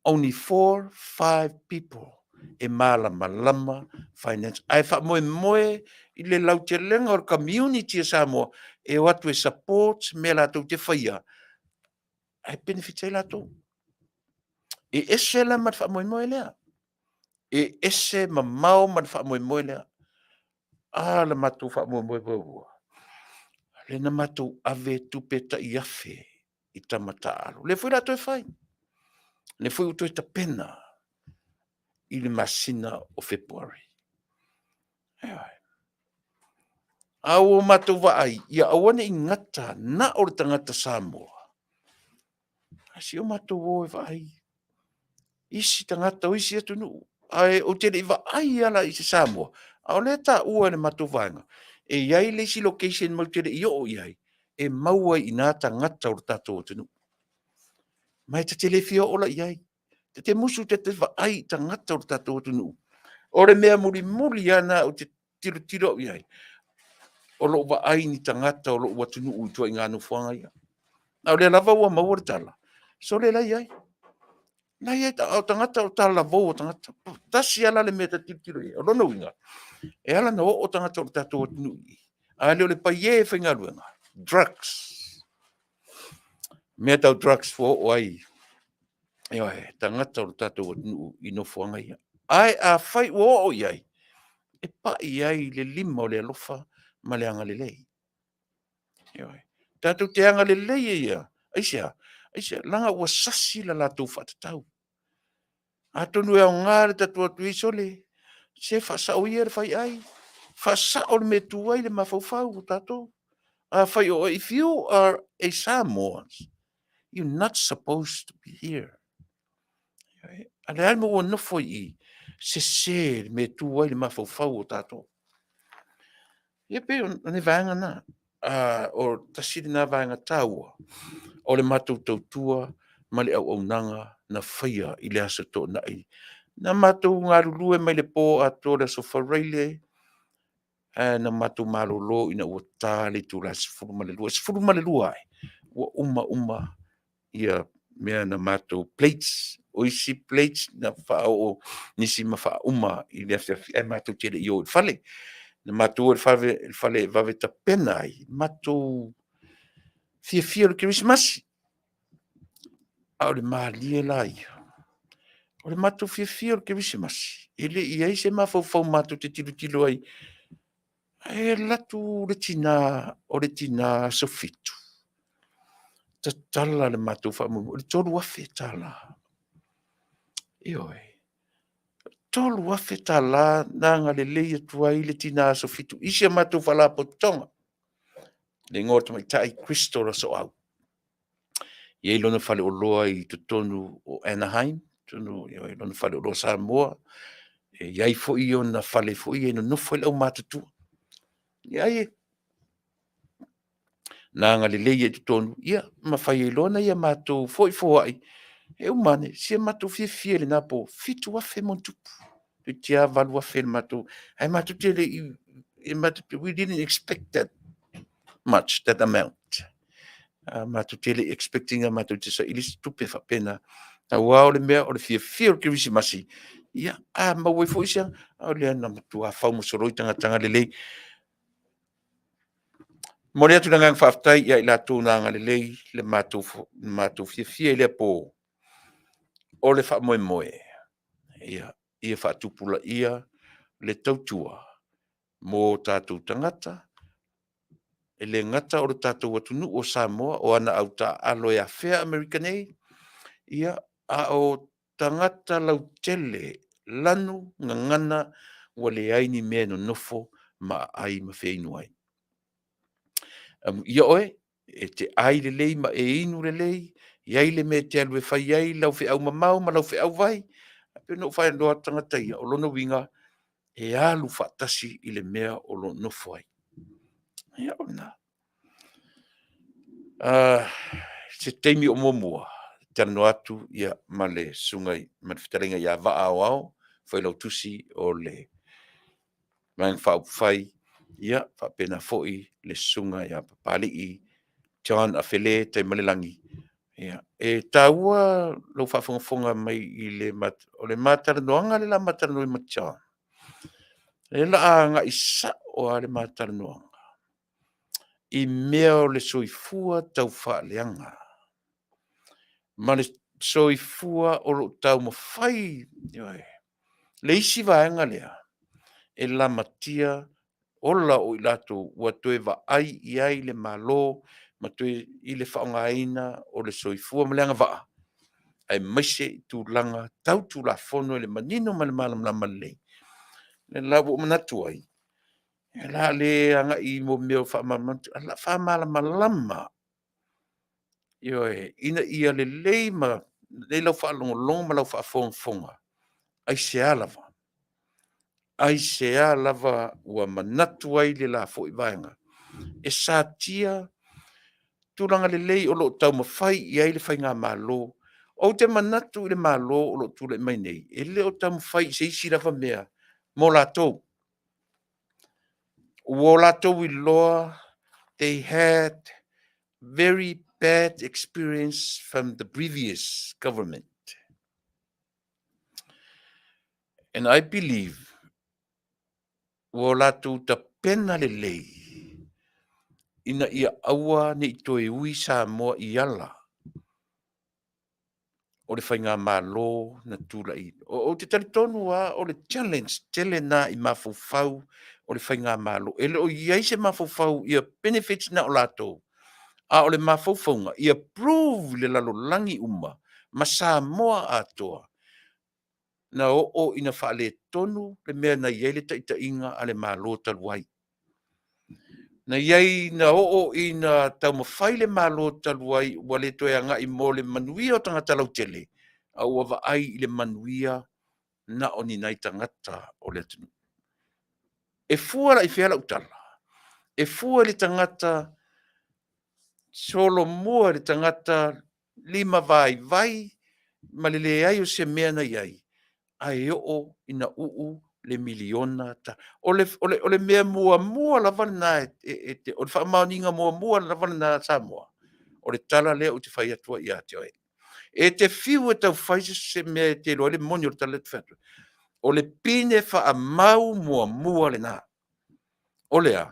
only 4, 5 people e malamalama finance. Ae faamoemoe i le lautelega o le community a Samoa e o atu e support mea latou te faia, ae benefit ai latou. E ese la ma le faamoemoe lea. E ese mamao ma le faamoemoe lea. A le matou faamoemoe muamua, lea na matou ave tupe tai 1,000 i tama taaalo. O lea foi o le a toe fai. O lea foi ua toe tapena i le masina o Fepuari. Ioe. A ua matou vaai, ia aua ne i gata na o le tagata Samoa, ae se i o matou o e vaai isi tagata o isi atunuu. Ae ou te le i vaai lava la i se Samoa, a o lea e taua e le matou vaega, e i ai le isi location matou te le i oo i ai, e maua ai i ina tagata o le tatou atunuu. Ma e ta te le fia oo la i ai. Ta te musu ta te vaai i tagata o le tatou atunuu. O le mea mulimuli lava lena ou te tilotilo au i ai, o lou vaai i ni tagata o lou atunuu i ituaiga nofoaga ia. A o lea lava ua maua le tala, sole o la e i ai. O la e i ai, a o tagata o talavou o tagata. Tasi lava la le mea ta te tilotilo i ai. O lona uiga, e ala ona oo tagata o le tatou atunuu i i, a le o le paiē faigaluega, drugs. Mea tau drugs ua oo ai, ioe, tagata o le tatou atunuu i nofoaga ia. Ae afai ua oo i ai, e pai i ai le lima o le alofa ma le agalelei. Ioe. Tatou te agalelei ai lava. Aisea? Aisea? Leaga ua sasi le latou faatatau. Atonu e aoga le tatou o atu i ai, sole, se faasao ia le faiai, faasao le mea e tu ai le mafaufau o tatou. Afai o oe, if you are a Samoan, you're not supposed to be here. A o le a le mea ua nofo ai i i? Sese le mea e tu ai le mafaufau o tatou. Ia pei o le vaega lena, o tasi lena vaega taua o le matou tautua ma le auaunaga na faia i le Aso Toonai. Na matou galulue mai le po atoa i le Aso Faraile, ae na matou malolo ina ua ta le itula e 12. E 12 ae ua uma uma mea na matou plates. O isi plates na faaoo nisi ma faauma i le afiafi ae matou te le i o i le fale. Na matou o i le fale e vave tapena ai, matou fiafia i le Kerisimasi. A o le malie la ia, o le matou fiafia o le Kerisimasi, e le i i ai se mafaufau matou te tilotilo ai, ae alu atu le tina o le tina aso 7, tatala le matou faamoemoe i le $3,000. Ioe, $3,000 na agalelei atu ai le tina aso 7 i si a matou faalapotopotoga, le igoa o le tamaitai Crystal Asoau. E i ai lona faleoloa i totonu o Anaheim, totonu o lona faleoloa Samoa, e i ai foi ona fale foi ia e nonofo ai le aumatutua. Ia ai na agalelei ai i totonu, ia ma fai ai loa nai a matou foi foai, e uma ane, si a matou fiafia i lena po, $7,000+. Toeitiiti lava $8,000 le matou, ae matou te le i, we didn't expect that much, that amount. Matou te le i expect ina matou te saili se tupe faapena. Aua o le mea o le fiafia o le Kerisimasi, ia a maua ai foi se, o lea na matua fau ma soloi tagata agalelei. Momoli atu le agaga faafetai ia i latou na agalelei i le matou fiafia i lea po. O le faamoemoe, ia faatupulaia le tautua mo tatou tagata, e le gata o le tatou atunuu o Samoa o ana autaaalo e afea Amerika nei, ia, a o tagata lautele, lanu gagana ua leai ni mea e nonofo ma aai ma feinu ai. Amuia oe, e te ai lelei ma e inu lelei, e i ai le mea e te alu e fai ai lau feau mamao ma lau feau vae. E pei ona ou fai atu tagata ia, o lona uiga, e alu faatasi i le mea o lo o nofo ai. Ia o lena. Se taimi o muamua, talanoa atu ia, ma le susuga ma le fetalaiga ia Vaa Aoao, Failautusi o le Vaega Faaupufai, ia faapena foi le susuga ia Papalii John Afele Taimalelagi. Ia, e taua lou faafogafoga mai i le o le ma talanoaga lea o le a ma talanoa ma John, o le a agai sao lava le ma talanoaga i mea o le soifua taufaaleaga ma le soifua o lo o taumafai, ioe, le isi vaega lea e lamatia ola o i latou ua toe vaai i ai le Malo ma toe i le faaaogaina o le soifua ma le agavaa, aemaise i tulaga tau Tulafono i le manino ma le malamalama lelei. O lea la ua ou manatu ai, o le a le agai i mea o faamalamalamaga, ae o le a faamalamalama, ioe, ina ia lelei ma lelei lau faalogologo ma lau faafogafoga. Aisea lava? Aisea lava ua manatu ai le la foi Vaega e satia tulaga lelei o lo o taumafai i ai le Faigamalo? Ou te manatu i le Malo o lo o tulai mai nei, e le o taumafai i se isi lava mea mo latou. Ua latou iloa, they had very bad experience from the previous government. And I believe ua latou tapena lelei ina ia aua ne i toe ui Samoa i ala o le Faigamalo na tulai. Ou te talitonu lava o le challenge tele lena i mafaufau o le Faigamalo. E le o i ai se mafaufau ia benefits na o latou, a o le mafaufauga ia prove i le lalolagi uma ma Samoa atoa, na oo ina faaletonu le mea na i ai le taitaiga a le Malo talu ai. Na i ai na oo ina taumafai le Malo talu ai ua le toe agai mo le manuia o tagata lautele, a ua vaai i le manuia na o ni nai tagata o le atunuu. E fua la i fea lau tala? E fua i le tagata solomua i le tagata lima vaivai ma le leai o se mea na i ai, ae oo ina uu le miliona. O le mea muamua lava lena, o le faamaoniga muamua lava lena a Samoa, o le tala lea ou te fai atu ai ia te oe. E te fiu e tau fai se mea e te iloa ai le moni o le tala lea ou te fai atu ai, o le pine faamau muamua lena. O le a?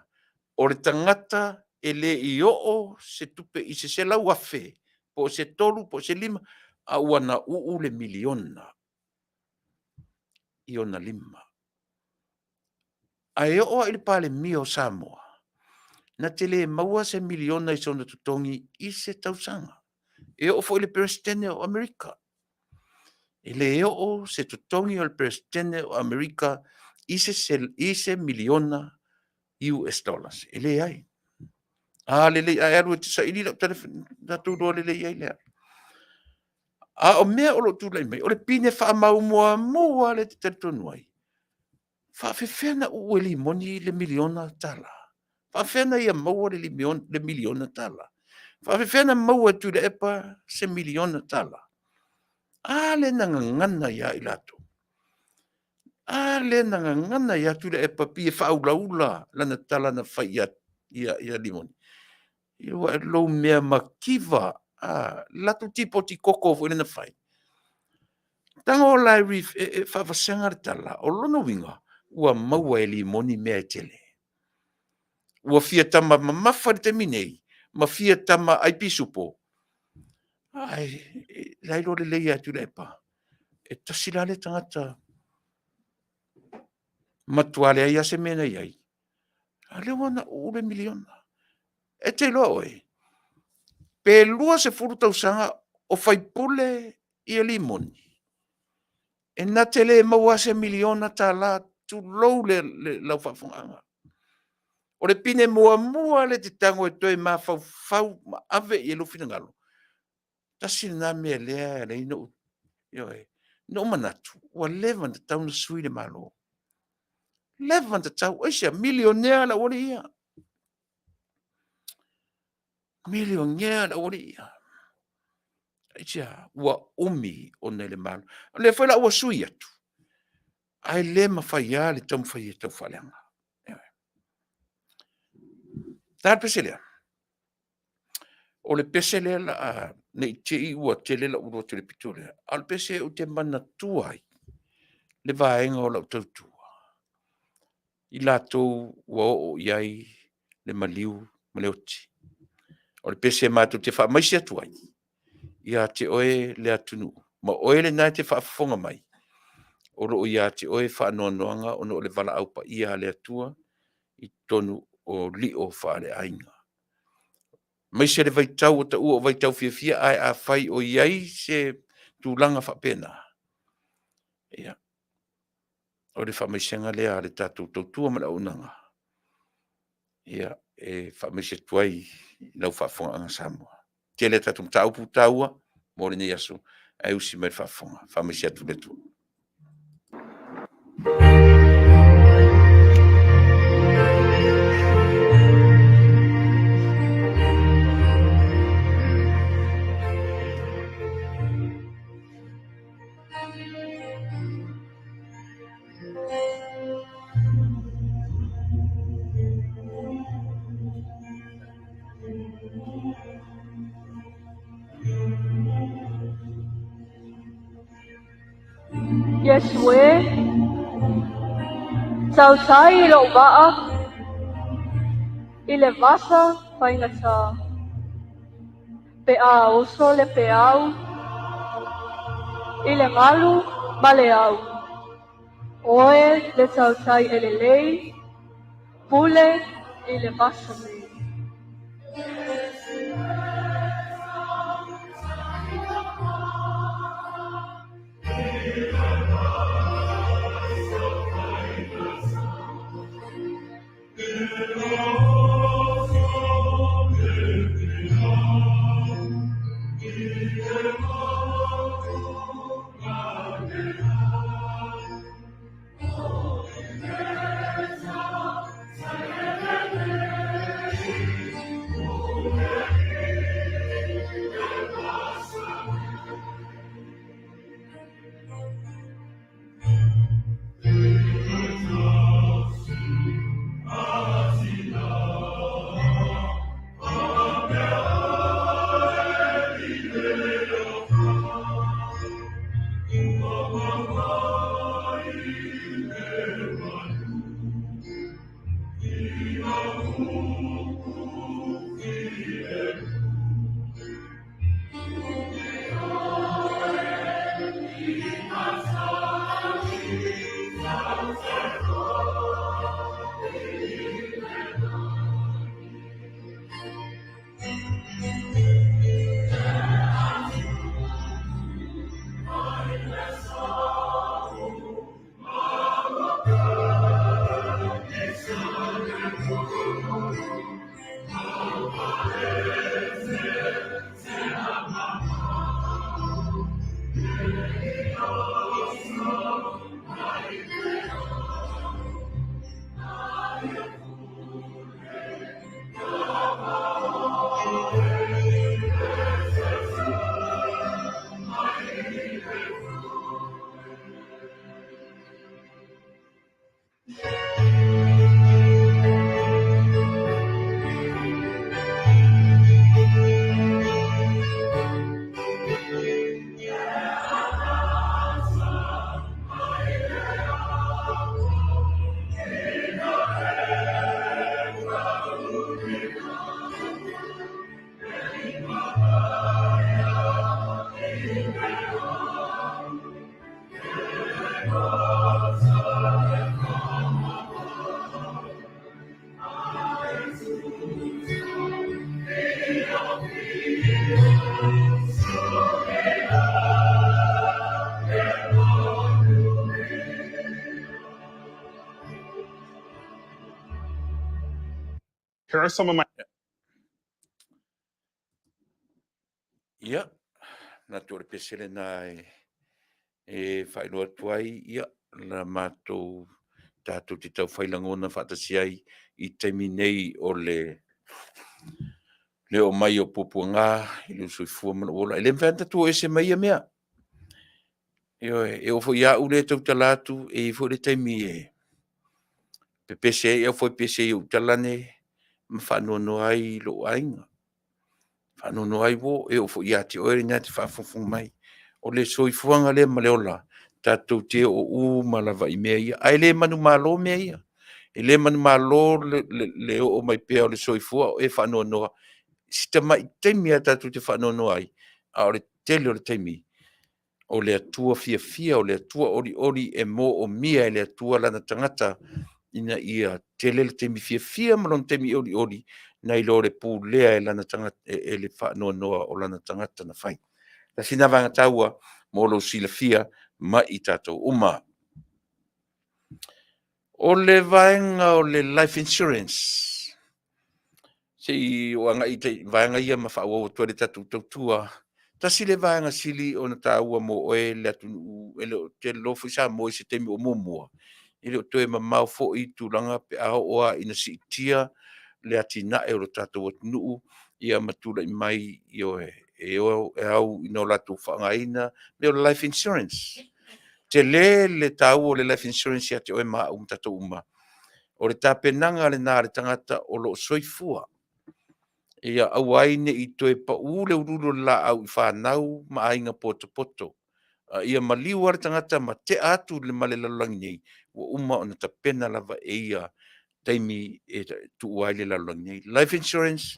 O le tagata e le i oo se tupe i se $100,000 po o se $3 po o se $5, a ua na uu le miliona i ona lima. Ae oo lava i le Palemia o Samoa, na te le maua se miliona i sona totogi i se tausaga. E oo foi i le Peresetene o Amerika, e le oo se totogi o le Peresetene o Amerika i se miliona US dollars, e leai. A lelei, a e alu e te saili lau tala, ona tatou iloa lelei ai lea. A o mea o lo o tulai mai, o le pine faamau muamua lava lea e te talitonu ai, e faapefea ona uu e Limoni le miliona tala? E faapefea ona ia maua le miliona tala? E faapefea ona maua e Tuilaepa se miliona tala? A lea na gagana ia i latou? A lea na gagana ia Tuilaepa pei e faaulaula lana tala na fai ia Limoni. Ua lou mea mativa, a, le latou tipoti koko foi lea na fai. Tago la e faavasega le tala, o lona uiga, ua maua e Limoni mea e tele. Ua fia tama mamafa i le taimi nei, ma fia tama ai pisupo, ae o la e iloa lelei lava e Tuilaepa, e tasi la lea tagata matua leai lava se mea na i ai, a o lea ua uu le miliona. E te iloa oe, pe 20 tausaga o faipule ia Limoni, e na te le maua lava se miliona tala, tulou lau faafofogaaga. O le pine muamua lava lea e te tago e toe mafaufau ma ave i ai lou finagalo, tasi lena mea lea e ala ai ona ou manatu, ua leva ona tatau ona sui le Malo. Leva ona tatau. Aisea? Milionea le aualii ia, milionea le aualii ia. Aisea? Ua umi ona e le Malo. O lea foi la ua sui atu, ae le mafai lava le taumafai e tau faaleaga. Ta le pese lea. O le pese lea la a ne i te i ua tele lou alu atu i le pito lea, a o le pese ou te manatua ai le vaega o lau tautua i latou ua oo i ai le maliu ma le oti. O le pese matou te faamaise atu ai ia te oe le atunuu, ma oe lena e te faafofoga mai, o lo o ia te oe faanoanoaga ona o le valaau paia a le Atua i totonu o lio faaleaiga. Aemaise le vaitau ua taua o vaitau fiafia, ae afai o i ai se tulaga faapena, ia, o le faamaisega lea a le tatou tautua ma le auaunaga, ia, e faamaise atu ai i lau faafofogaaga Samoa. E tele a tatou mataupu taua mo lenei aso, ae usi mai i le faafofoga. Faamaise atu le Atua. Iesu e, tautai i lou vaa i le vasa faigata, pe a oso le peau i le galu ma le au. Oe le tautai e lelei, pule i le vasa nei. Here are some of my Ia, manatu o le pese lena e, e faailoa atu ai, ia, la matou tatou te tau fai lagona faatasi ai i taimi nei o le Le oo mai o puapuaga i lou soifua ma lou ola. E le mafai ona tatou o ese mai ia mea. Ioe, e oo foi ia au lea e tautala atu, e i ai foi le taimi e pepese ai aufoepese i ou tala nei ma faanoanoa ai lou aiga, faanoanoa ai uo, e oo foi ia te oe lena e te faafogafoga mai. O le soifuaga lea ma le ola, tatou te oo uma lava i mea ia, ae le manumalo mea ia. E le manumalo le oo mai pea o le soifua o e faanoanoa. Si tamai taimi lava tatou te faanoanoa ai, a o le tele o le taimi, o le Atua fiafia, o le Atua olioli, e moomia e le Atua lana tagata ina ia tele le taimi fiafia ma lona taimi olioli, nai lo le pulea e lana tagata, e le faanoanoa o lana tagata na fai. Tasi lena vaega taua mo lou silafia ma i tatou uma. O le vaega o le life insurance, se i ou agai i vaega ia ma faaauau atu ai le tatou tautua. Tasi le vaega sili ona taua mo oe le atunuu, e le o tele loa foi Samoa i se taimi o muamua, e le o toe mamao foi tulaga pe a oo lava ina siitia le atinae o le tatou atunuu ia ma tulai mai, ioe, e au ina o latou faaaogaina mea o le life insurance. Tele le taua o le life insurance ia te oe ma au ma tatou uma. O le tapenaga lena a le tagata o lo o soifua, ia aua ai ne i toe pau le uluulu o le laau i fanau ma aiga potopoto, a ia maliu lava le tagata ma tea atu ma le lalolagi nei, ua uma ona tapena lava e ia taimi e tuua ai le lalolagi nei. Life insurance,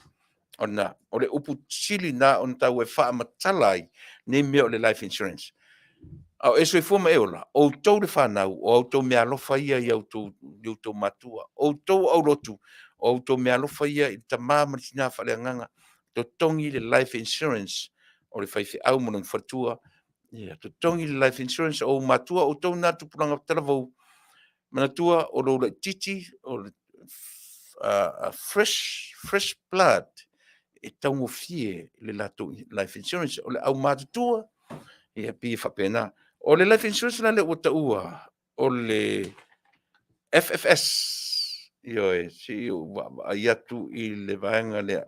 o lena. O le upu sili lena ona taua e faamatala ai nei mea o le life insurance. A o e soifua ma e ola, o outou le fanau, o a outou meaalofa ia i outou matua, o outou o aulotu, o a outou meaalofa ia i le tama ma le tina faaleagaga, totogi le life insurance o le faifeau ma lona faletua, ia totogi le life insurance o ou matua, o outou na tupulaga talavou, manatua o lou laitiiti, o le fresh, fresh blood, e taugofie le latou life insurance. O le aumatutua, ia pei e faapena. O le life insurance la lea ua taua, o le FFS, ioe, se i ou vaavaai atu i le vaega lea.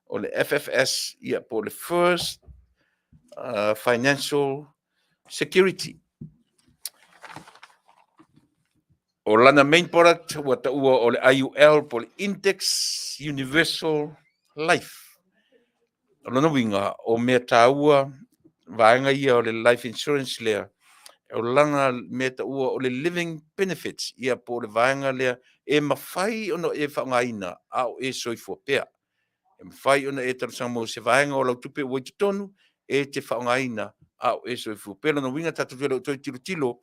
O le FFS, ia po o le First Financial Security. O lana main product ua taua o le IUL po o le Index Universal Life. O lona uiga, o mea taua vaega ia o le life insurance lea, o lana mea taua o le living benefits, ia po o le vaega lea e mafai ona e faaaogaina a o e soifua pea. E mafai ona e talosaga mo se vaega o lau tupe ua i totonu e te faaaogaina a o e soifua pea. Lona uiga tatou te le o toe tilotilo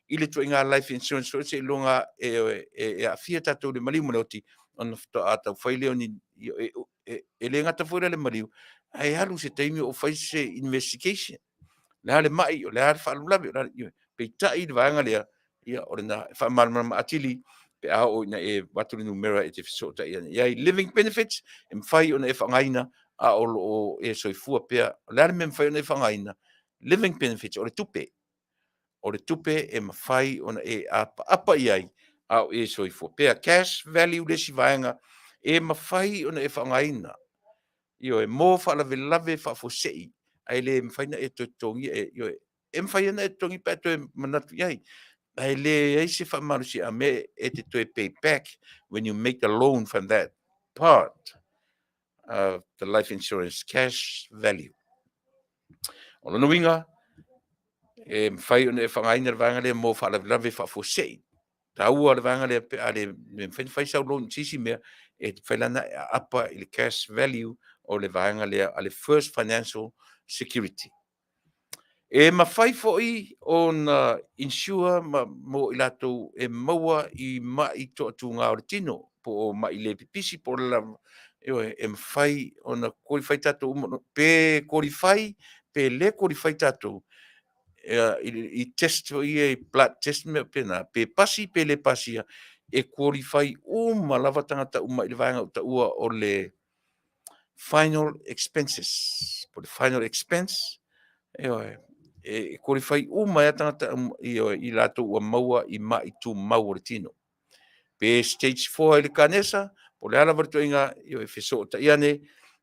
i le ituaiga life insurance foi seiloga e aafia tatou i le maliu ma le oti ona faatoa tau fai lea o ni... E le gata foi la i le maliu, ae alu se taimi o fai se investigation. O le a le mai, o le a le faalavelave, o le a le... Peitai i le vaega lea, ia o lena e faamalamalama atili pe a oo ina e avatu le numera e te fesootai ane i ai. Living benefits, e mafai ona e faaaogaina a o lo o e soifua pea. O le a le mea e mafai ona e faaaogaina? Living benefits, o le tupe. O le tupe e mafai ona e apaapa i ai a o e soifua pea. Cash value le isi vaega e mafai ona e faaaogaina, ioe, mo faalavelave faafuasei, ae le mafai ona e toe totogia, ioe, e mafai ona e totogi pe a e toe manatu i ai, ae leai se faamalosiaiga e te toe pay back when you make a loan from that part of the life insurance cash value. O lona uiga, e mafai ona e faaaogaina le vaega lea mo faalavelave faafuasei. Taua le vaega lea pe a le mafai ona fai sau loan i se isi mea, e mafai la ona e aapa i le cash value o le vaega lea a le First Financial Security. E mafai foi ona insure ma mo i latou e maua i mai toatuga o le tino, po o mai le pipisi po o le lava, ioe, e mafai ona qualify tatou uma, pe qualify pe le qualify tatou i test foi ia, i blood test ma mea faapena, pe pasi pe le pasia, e qualify uma lava tagata uma i le vaega ua taua o le final expenses, po o le final expense, ioe, e qualify uma ai lava tagata ioe, i latou ua maua i mai tumau o le tino. Pe stage 4 i le kanesa, po o le a lava le ituaiga, ioe, fesootai ane.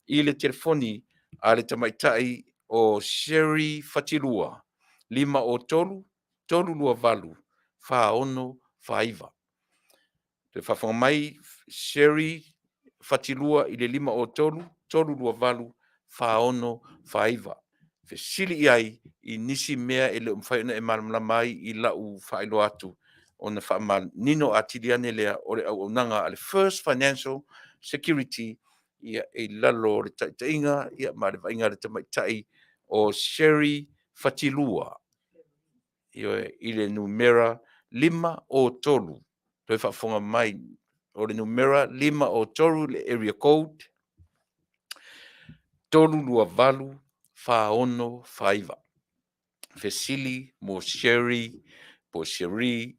i le telefoni a le tamaitai o Sherry Fatilua, 503 328 4649. Toe faafofoga mai Sherry Fatilua i le 503 328 4649. Fesili i ai i nisi mea e le o mafai ona e malamalama ai i lau faailoa atu, ona faamanino atili ane lea o le auaunaga a le First Financial Security, ia, i lalo o le taitaiga, ia, ma le vaaiga a le tamaitai o Sherry Fatilua. Ioe, i le numera 503. Toe faafofoga mai, o le numera 503 le area code 328 4649. Fesili mo Sherry po o Cherie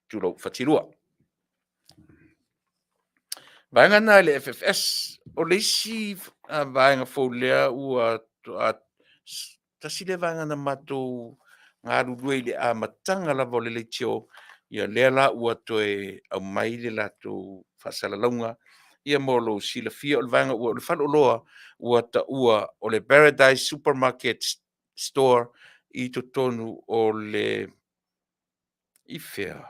Tulou Fatilua. Vaega na i le FFS, o le isi vaega fou lea ua tasi lea vaega na matou galulue i le amataga lava o le leitio, ia lea la ua toe aumai le latou faasalalauga ia mo lou silafia. O le vaega ua o le faleoloa ua taua o le Paradise Supermarket Store i totonu o le i fea?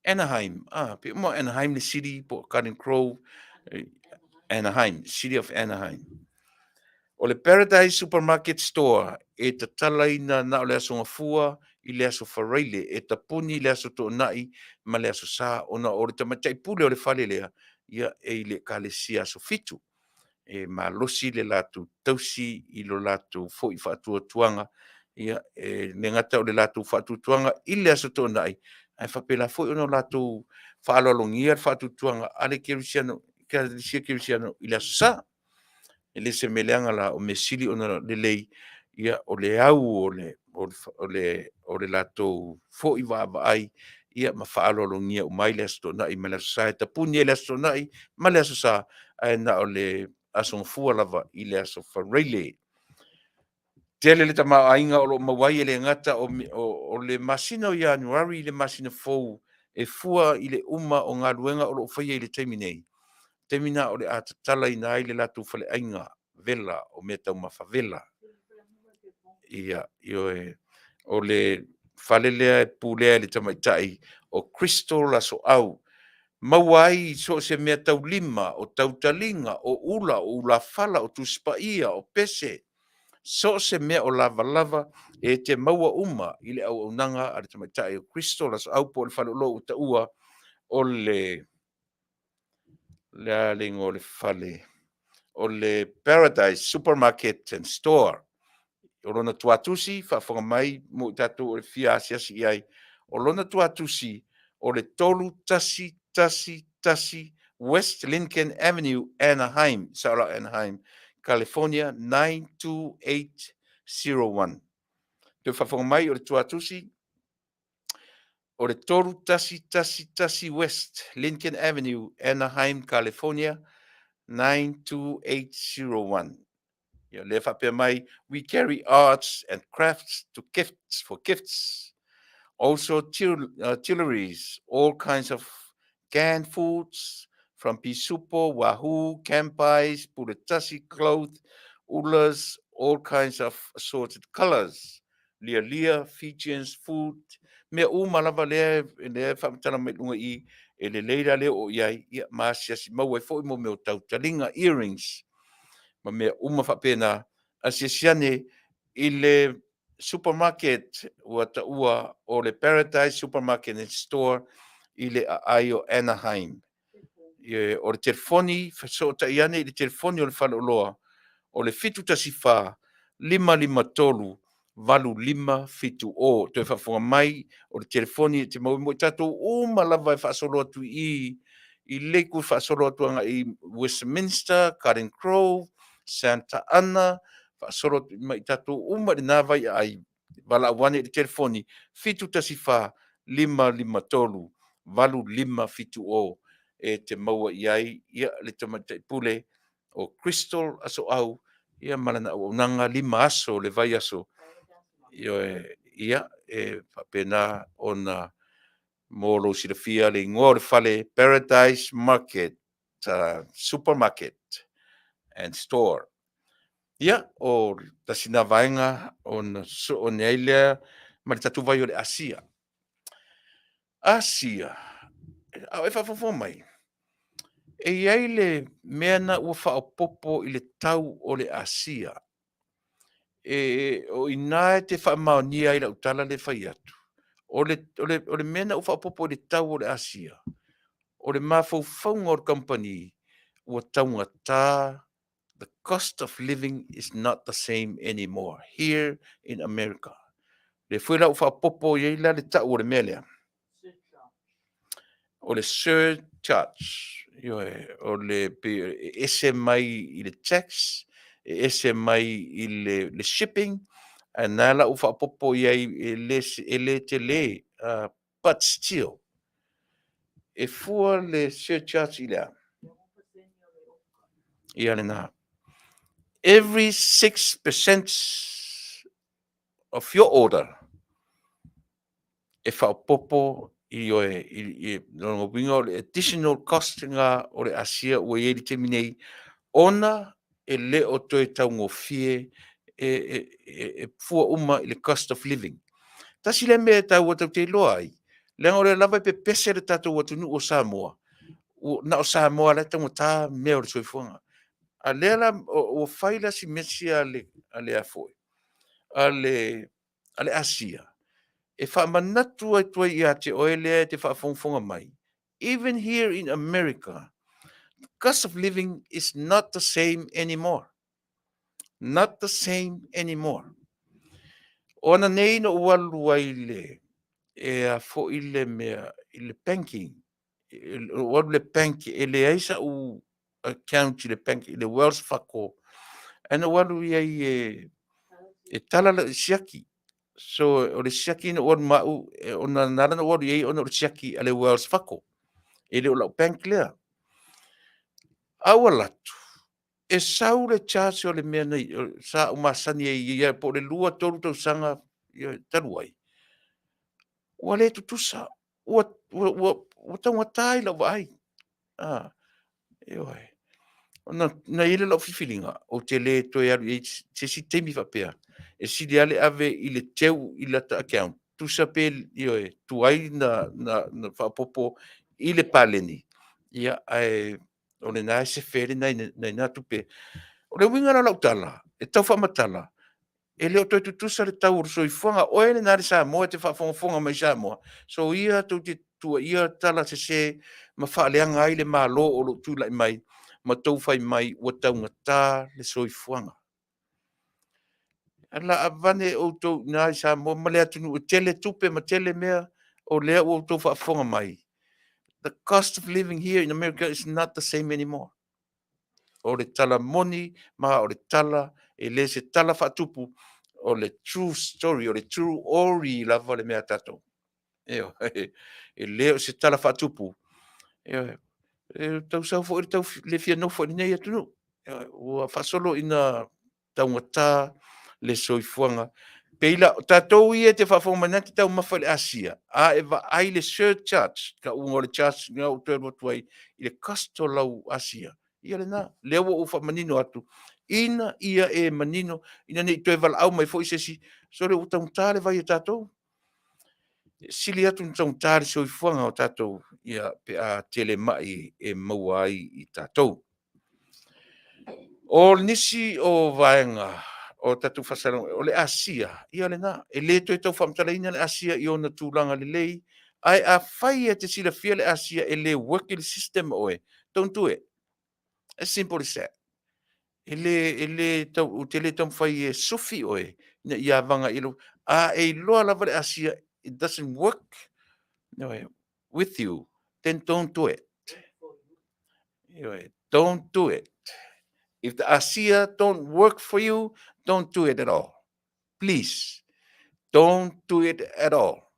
Anaheim, pe uma Anaheim le city po o Garden Grove, Anaheim, City of Anaheim. O le Paradise Supermarket Store e tatalaina na o le Aso Gafua i le Aso Faraile, e tapuni le Aso Toonai ma le Aso Sa, ona o le tamaitai pule o le fale lea, ia, e i le Ekalesia Aso Fitu. E malosi le latou tausi i lo latou foi faatuatuaga, ia, e le gata o le latou faatuatuaga i le Aso Toonai, ae faapena foi ona latou faaaloalogia le faatuatuaga a le Ekalesia Kerisiano i le Aso Sa. E le o se mea leaga la, o mea sili ona lelei, ia, o le au o le latou foi vaavaai ia ma faaaloalogia uma ai le Aso Toonai ma le Aso Sa. E tapuni ai le Aso Toonai ma le Aso Sa, ae na o le Aso Gafua lava i le Aso Faraile. Tele le tamaoaiga o lo o maua ai, e le gata o le masina o Ianuari i le masina fou e fua i le uma o galuega o lo o faia i le taimi nei, taimi lena o le a tatalaina ai le latou faleaiga vela o meataumafa vela. Ia, ioe, o le fale lea e pulea e le tamaitai o Crystal Lasoau. Maua ai so o se mea taulima, o tautaliga, o ula, o ulafala, o Tusi Paia, o pese, so o se mea o lavalava e te maua uma i le auaunaga a le tamaitai o Crystal Lasoau po o le faleoloa ua taua o le a le igoa o le fale, o le Paradise Supermarket and Store. O lona tuatusi, faafofoga mai mo i tatou o le fia asiasi i ai, o lona tuatusi o le 3111 West Lincoln Avenue, Anaheim, sao la Anaheim, California 92801. Toe faafofoga mai, o le tuatusi o le 3111 West Lincoln Avenue, Anaheim, California 92801. Ia lea faapea mai, we carry arts and crafts to gifts for gifts. Also jewelries, all kinds of canned foods from pisupo, wahoo, campies, puletasi, cloth, ulas, all kinds of assorted colors. Lia lia, Fijians food, mea uma lava lea, lea faamatala mai luga i e lelei la lea o i ai, ia, ma asiasi maua ai foi mo mea o tautaliga, earrings, ma mea uma faapena. Asiasi ane i le supermarket ua taua o le Paradise Supermarket and Store i le aai o Anaheim. O le telefoni, fesootai ane i le telefoni o le faleoloa o le 714 553 8570. Toe faafofoga mai, o le telefoni e te maua mo i tatou uma lava e faasolo atu i i Lakewood, faasolo atu agai i Westminster, Garden Grove, Santa Ana, faasolo atu ma i tatou uma i lena vai aai, valaau ane i le telefoni 714 553 8570 e te maua i ai ia le tamaitai pule o Crystal Asoau ia ma lana auaunaga 5 aso o le vaiaso. Ioe, ia, e faapena ona mo lou silafia le igoa o le fale Paradise Market Supermarket. and store. Ia, o tasi na vaega ona sosoo ane ai lea ma le tatou vai o le Asia. Asia, a o e faafogafoga mai, e i ai le mea na ua faaopoopo i le tau o le Asia. E, o i ina e te faamaonia ai lau tala lea e fai atu, o le mea na ua faaopoopo i le tau o le Asia, o le mafaufauga o le kamupani, ua taugata, the cost of living is not the same anymore here in America. Lea foi la ua faaopoopo i ai la le tau o le mea lea. O le surcharge, ioe, o le pei e ese mai i le tax, e ese mai i le shipping, ae na la ua faaopoopo i ai e le tele, but still, e fua le surcharge i le a? Ia lena. Every 6% of your order e faaopoopo ioe, i lona uiga o le additional cost lena o le asia ua i ai i le taimi nei, ona e le o toe taugofie e fua uma i le cost of living. Tasi lea mea e taua tatou te iloa ai, leaga o lea lava e pepese le tatou atunuu o Samoa, na o Samoa la e taugata mea o le soifuaga. A lea la ua fai la si mea a le a le a foi, a le Asia, e faamanatu atu ai ia te oe lea e te faafogafoga mai, even here in America, the cost of living is not the same anymore. Not the same anymore. O ana nei na ou alu ai le, e a foi le mea, i le banking, ou alu i le bank, e leai sa'u account i le bank, i le Wells Fargo, ae na ou alu i ai e tala lau siaki. So, o le siaki na ou alu ma au, ona na ala na ou alu i ai ona o le siaki a le Wells Fargo. E le o lau bank lea. A ou alu atu, e sau le charge o le mea nei, sa ou masani ai ia po o le 2, 3 tausaga talu ai, ua le tutusa, ua taugata i lau vaai. Ah, ioe. Ona na i ai lea o lau filifiliga, ou te le toe alu i ai se isi taimi faapea, e sili lava le ave i le teu i lata account, tusa pe ioe, tuai na faaopoopo i le paleni, ia, ae o lena e sefe ai le nai na tupe. O le uiga la o lau tala, e tau faamatala, e le o toe tutusa le tau o le soifuaga. Oe lena le Samoa e te faafogafoga mai Samoa, so ia tou te tuuaia tala sese ma faaleaga ai le Malo o lo o tulai mai ma tou fai mai ua taugata le soifuaga. Ala avane outou i ina i Samoa ma le atunuu e tele tupe ma tele mea, o lea ua outou faafofoga mai. The cost of living here in America is not the same anymore. O le tala moni ma o le tala, e le se tala faatupu, o le true story, o le true ori lava le mea a tatou. Ioe, e le o se tala faatupu. Ioe, e tausau foi le tau le fia nofo i lenei atunuu. Ioe, ua faasolo ina taugata le soifuaga. Pei la, o tatou ia e te faafofoga mai na te taumafa i le Asia, a e vaai le surcharge, tauga o le charge na ou toe alu atu ai i le cost o lau Asia, ia lena, lea ua ou faamanino atu, ina ia e manino, ina ne i toe valaau mai foi se isi, sole ua taugata le vai a tatou. E sili atu ona taugata le soifuaga o tatou, ia, pe a tele mai e maua ai i tatou. O nisi o vaega o tatou faasalaga, o le Asia, ia lena, e le toe tau faamatalaina le Asia i ona tulaga lelei, ae afai e te silafia le Asia e le work i le system oe, don't do it. As simple as that. E le tau, ou te le taumafai e sufi oe ina ia avaga i lou, a e iloa lava le Asia, it doesn't work with you, then don't do it. Don't do it. If the Asia don't work for you, don't do it at all. Please, don't do it at all.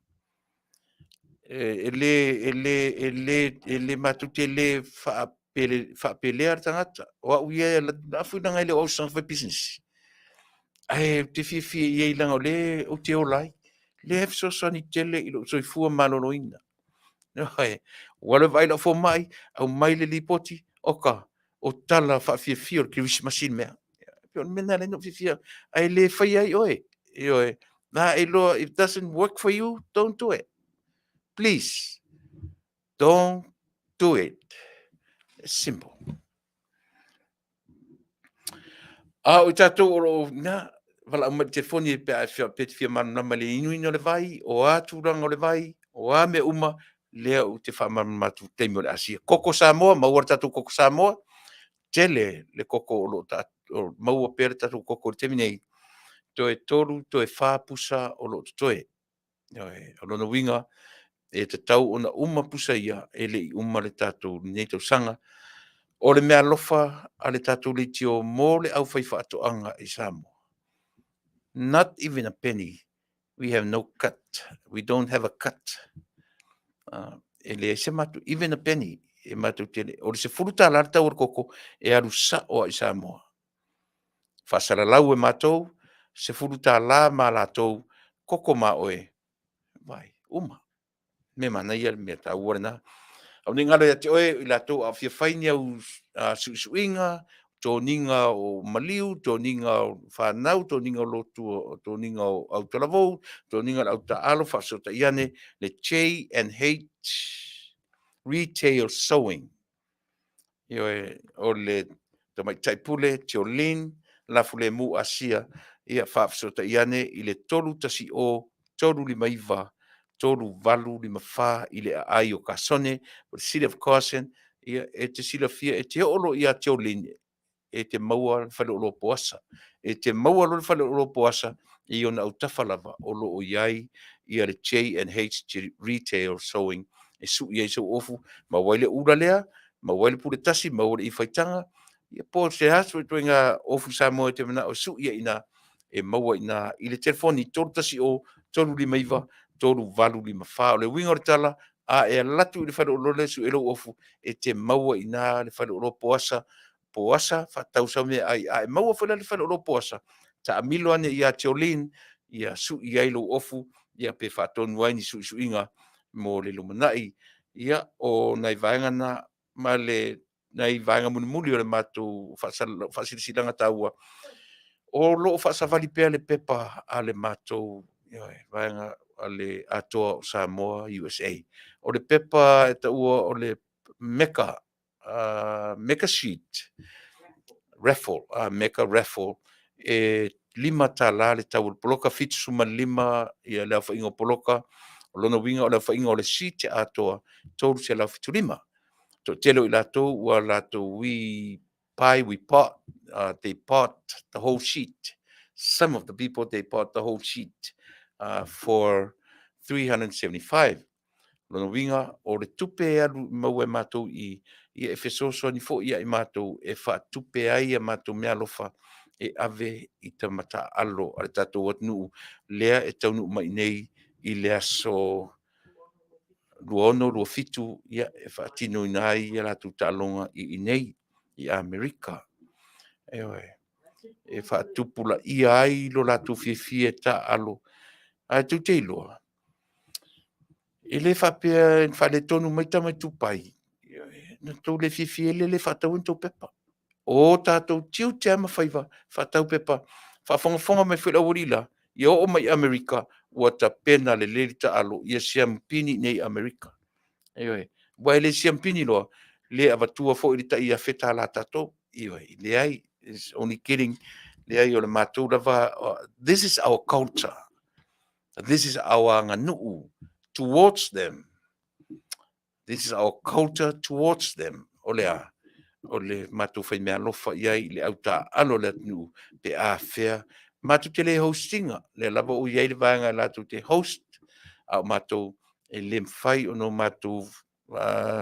E le, e le, e le, e le matou te le faapele, faapelea le tagata. O au ia, na afu langa e le o au sanga fai business. Ae ou te fiafia i ai leaga o lea ou te ola ai. Lea e fesoasoani tele i lou soifua maloloina. Ioe, ua alu e vaai lau fomai, aumai le lipoti, oka, o tala faafiafia o le Kerisimasi le mea. E pei o le mea lena e ala ai ona ou fiafia, ae le faia ai oe. Ioe, na e iloa, if doesn't work for you, don't do it. Please, don't do it. It's simple. A o i tatou o lo o na, valaau mai i le telefoni pe a pe te fia malamalama i le inuina o le vai, o a tulaga o le vai, o a mea uma, lea ou te faamalamalama atu i le taimi o le asia. Koko Samoa, maua le tatou koko Samoa, tele le koko o lo o maua pea le tatou koko i le taimi nei, toe 3, toe 4 pusa o lo o totoe. Ioe, o lona uiga, e tatau ona uma pusa ia e le i uma le tatou lenei tausaga. O le meaalofa a le tatou leitio mo le aufaifaatoaga i Samoa, not even a penny, we have no cut, we don't have a cut. E leai se matou, even a penny, e matou te le, o le $10 le tau o le koko e alu sao lava i Samoa. Faasalalau e matou, $10 ma latou, koko ma oe, vai, uma. Mea manaia le mea taua lena. Aua ne i galo ia te oe i latou a o fia fai ni au suisuiga, toniga o maliu, toniga o fanau, toniga o lotu, toniga o autalavou, toniga o le autaaalo, faafesootai ane le J&H Retail Sewing. Ioe, o le Tamaitai Pule Jolene Lafulemu Asia, ia faafesootai ane i le 310 359 3854 i le aai o Kasone, o le City of Carson, ia e te silafia, e te oo loa ia Jolene, e te maua le faleoloa Poasa. E te maua loa le faleoloa Poasa, i ona autafa lava o lo o i ai ia le J&H Retail Sewing e sui ai sou ofu, maua ai le ula lea, maua ai le pule tasi, maua le ifaitaga, ia po o se a se ituaiga ofu Samoa e te manao e sui ai i ina, e maua i ina i le telefoni 310 359 3854. O le uiga o le tala, a e alu atu i le faleoloa lea e sui ai lou ofu, e te maua i ina le faleoloa Poasa, Poasa faatau sau meaai. A e maua foi la i le faleoloa Poasa, taamilo ane ia Jolene ia sui ai lou ofu, ia pe faatonu ai ni suisuiga mo le lumanai. Ia, o nai vaega na ma le nai vaega mulimuli o le matou faasilasilaga taua, o lo o faasavali pea le pepa a le matou vaega a le Atoa o Samoa USA. O le pepa e taua o le Meka, Meka Sheet Raffle, Meka Raffle, e $5 le tau o le poloka, 75 ia le aofaiga o poloka. O lona uiga o le aofaiga o le sheet atoa, 375. Toatele o i latou ua latou we buy, we bought, they bought the whole sheet. Some of the people, they bought the whole sheet for 375. Lona uiga, o le tupe e alu maua e matou i ia e fesoasoani foi ia i matou e faatupe ai a matou meaalofa e ave i tama taaalo a le tatou atunuu lea e taunuu mai nei i le aso 26, 27, ia, e faatinoina ai a latou taaloga i inei i Amerika. Ioe, e faatupulaia ai lo latou fiafia e taaalo. Ae tou te iloa, e le faapea e faaletonu mai tama i Tupai, na tou le fiafia ai le le faataua ni tou pepa. O tatou tiute lava ma faiva, faatau pepa. Faafogafoga mai foi le aualii la, ia oo mai i Amerika, ua tapena lelei le taalo, ia siamupini i inei i Amerika. Ioe, aua e le siamupini loa, le avatua foi le tai $1,000 a tatou. Ioe, leai, it's only kidding. Leai, o le matou lava, this is our culture. This is our aganuu towards them. This is our culture towards them. O le a? O le matou fai meaalofa i ai i le au taaalo o le atunuu pe a fea. Matou te le host ina, lea lava ua i ai le vaega latou te host, a o matou e le mafai ona matou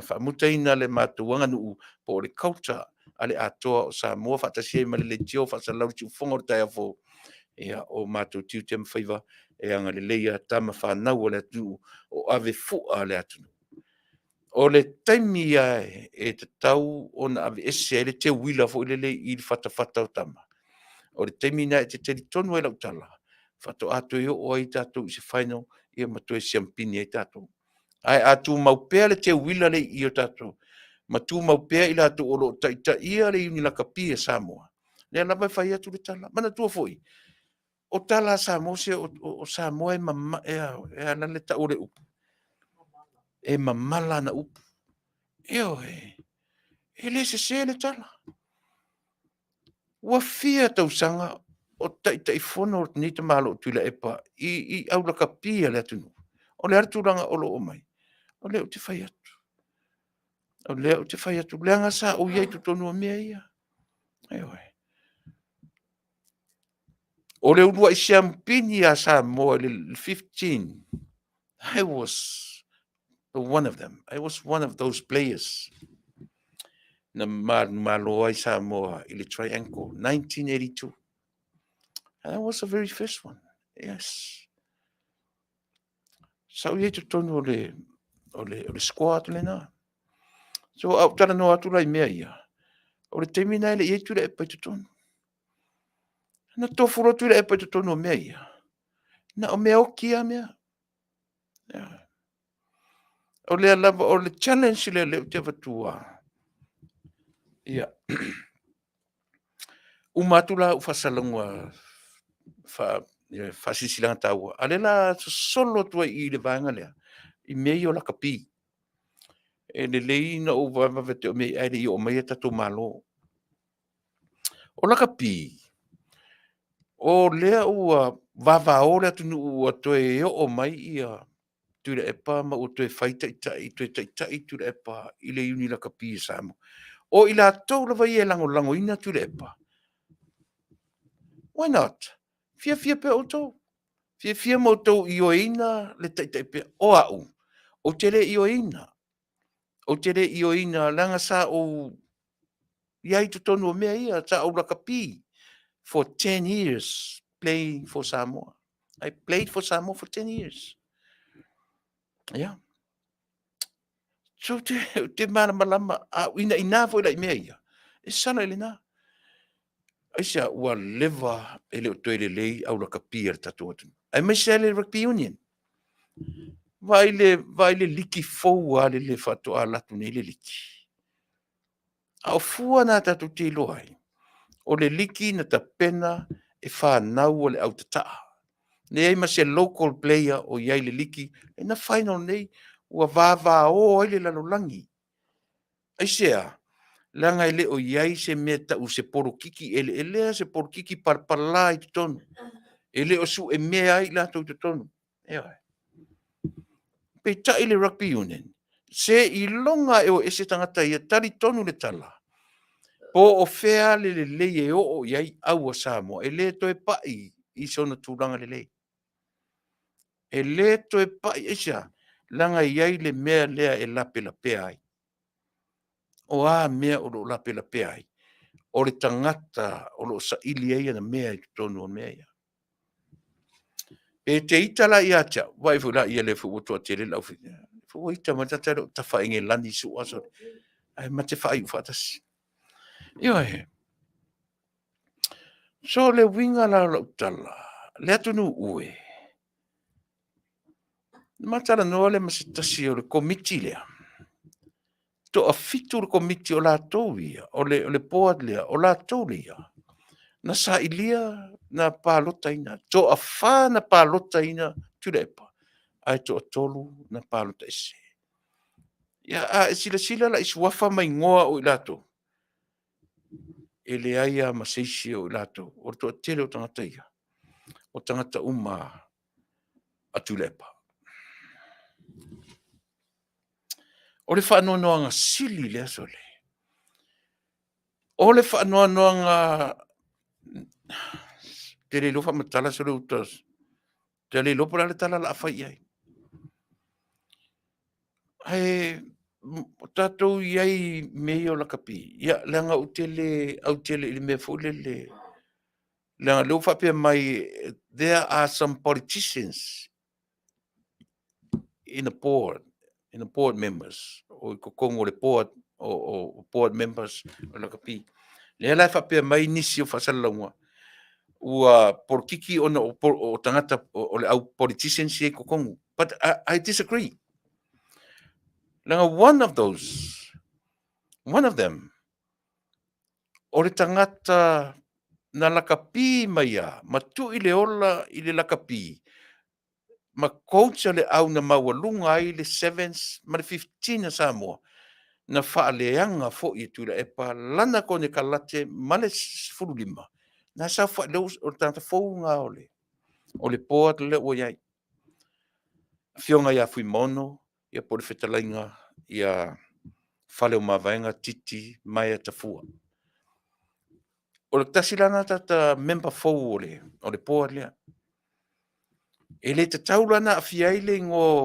faamutaina le matou aganuu po o le culture a le Atoa o Samoa faatasi ai ma le leitio faasalalau le siufofoga o le taeao fou. Ia, o matou tiute ma faiva e agalelei a tama fanau a le atunuu o ave fua le atunuu. O le taimi lava e tatau ona aveese ai le teuila foi lele i le fatafata o tama, o le taimi lena e te talitonu ai i lau tala, faatoa toe oo ai tatou i se final ia ma toe siamupini ai tatou. Ae a tumau pea le teuila lea i i o tatou, Ma tumau pea i latou o lo o taitaia le Iuni Lakapi a Samoa, lea lava e fai atu le tala. Manatua foi, o tala a Samoa se o Samoa e mama, e a la le tau o le upu? E mamala ana upu. Ioe, e le sese le tala. Ua fia tausaga o Taitaifono lenei tamaloa Tuilaepa i aulakapi a le atunuu. O le a le tulaga o lo o omai? O lea ou te fai atu, o lea ou te fai atu, leaga sa ou i ai i totonu o mea ia. Ioe. O le uluai siamupini a Samoa i le 15, I was one of them. I was one of those players na manumalo ai Samoa i le Triangle, 1982. And I was the very first one. Yes. Sa ou i ai totonu o le squad lena. So, a ou talanoa atu la i mea ia, o le taimi na e le i ai Tuilaepa i totonu. Na tofu loa Tuilaepa i totonu o mea ia. Na o mea oti lava mea. Yeah. O lea lava, o le challenge lea lea ou te avatua. Ia. Uma atu la au faasalalauga faasilasilaga taua, a o lea la sosolo atu ai i le vaega lea, i mea ia o lakapi. E lelei ona ou vavevave te o mea ae le i oo mai a tatou Malo. O lakapi, o lea ua vavao le atunuu ua toe oo mai ia Tuilaepa ma ua toe fai taitai, toe taitai Tuilaepa i le Iuni Lakapi a Samoa. O i latou lava ia e lagolagoina Tuilaepa, why not? Fiafia pea outou. Fiafia ma outou ioeina le taitai pea. O au, ou te le ioeina. Ou te le ioeina leaga sa ou i ai i totonu o mea ia, sa ou lakapi for 10 years playing for Samoa. I played for Samoa for 10 years. Yeah. So te malamalama, a ina ina foi la i mea ia, e sala i lena. Aisea, ua leva e le o toe lelei au lakapi a le tatou atunuu. Aemaise lava le rugby union. Vaai le liki fou lava le faatoa alu atu nei le liki. A o fua na tatou te iloa ai, o le liki na tapena e fanau o le autataa. Leai ma se local player o i ai i le liki. E na final nei, ua vavao ai le lalolagi. Aisea? Leaga e le o i ai se mea tau se polokiki eleelea, se polokiki palapala i totonu. E le o sue mea ai i latou i totonu. Ioe. Peitai le rugby union, se iloga e o ese tagata ia, talitonu le tala, po o fea le lelei e oo i ai au a Samoa, e le toe pai i sona tulaga lelei. E le toe pai, aisea? Leaga e i ai le mea lea e lapelapea ai. O a mea o lo o lapelapea ai? O le tagata o lo o saili ai ana mea i totonu o mea ia. Pe te ita la ia te au, vaai foi la ia lea foi ua toatele le au ua ita mai le tagata lea o tafa Engelani sua so ae ma te faaiu faatasi. Ioe. So le uiga la o lau tala, le atunuu ue, na ma talanoa lea ma se tasi o le komiti lea. Toafitu le komiti o latou ia, o le board lea, o latou lea, na sailia, na palotaina, toafa na palotaina Tuilaepa, ae toatolu na palota ese. Ia, a e silasila la i suafa ma igoa o i latou, e leai lava ma se isi o i latou, o le toatele o tagata ia, o tagata uma a Tuilaepa. O le faanoanoaga sili lea sole. O le faanoanoaga te le iloa faamatala sole uta. Te le iloa po o le a le tala o le a fai i ai. Ae o tatou i ai i mea ia o lakapi, ia leaga ou te le autele i le mea foi lele, leaga o lea ua faapea mai there are some politicians in the board, in the board members, o i totonu o le board, o board members o lakapi. Lea la e faapea mai nisi o faasalalauga, ua polokiki ona o tagata o le au politicians ia i totonu. But I disagree. Leaga one of those One of them, o le tagata na lakapi mai a ma tui le ola i le lakapi ma coach a le au na maualuga ai le Sevens ma le 15 a Samoa, na faaleaga foi e Tuilaepa lana konekarate ma le 15, na saofai lea o le tagata fou lena o le board lea ua i ai. Afioga ia Fuimaono, ia po o le fetalaiga ia Faleomavaega Titi Maea Tafua. O le tasi la lena tagata member fou o le board lea. E le tatau la ona aafia ai le igoa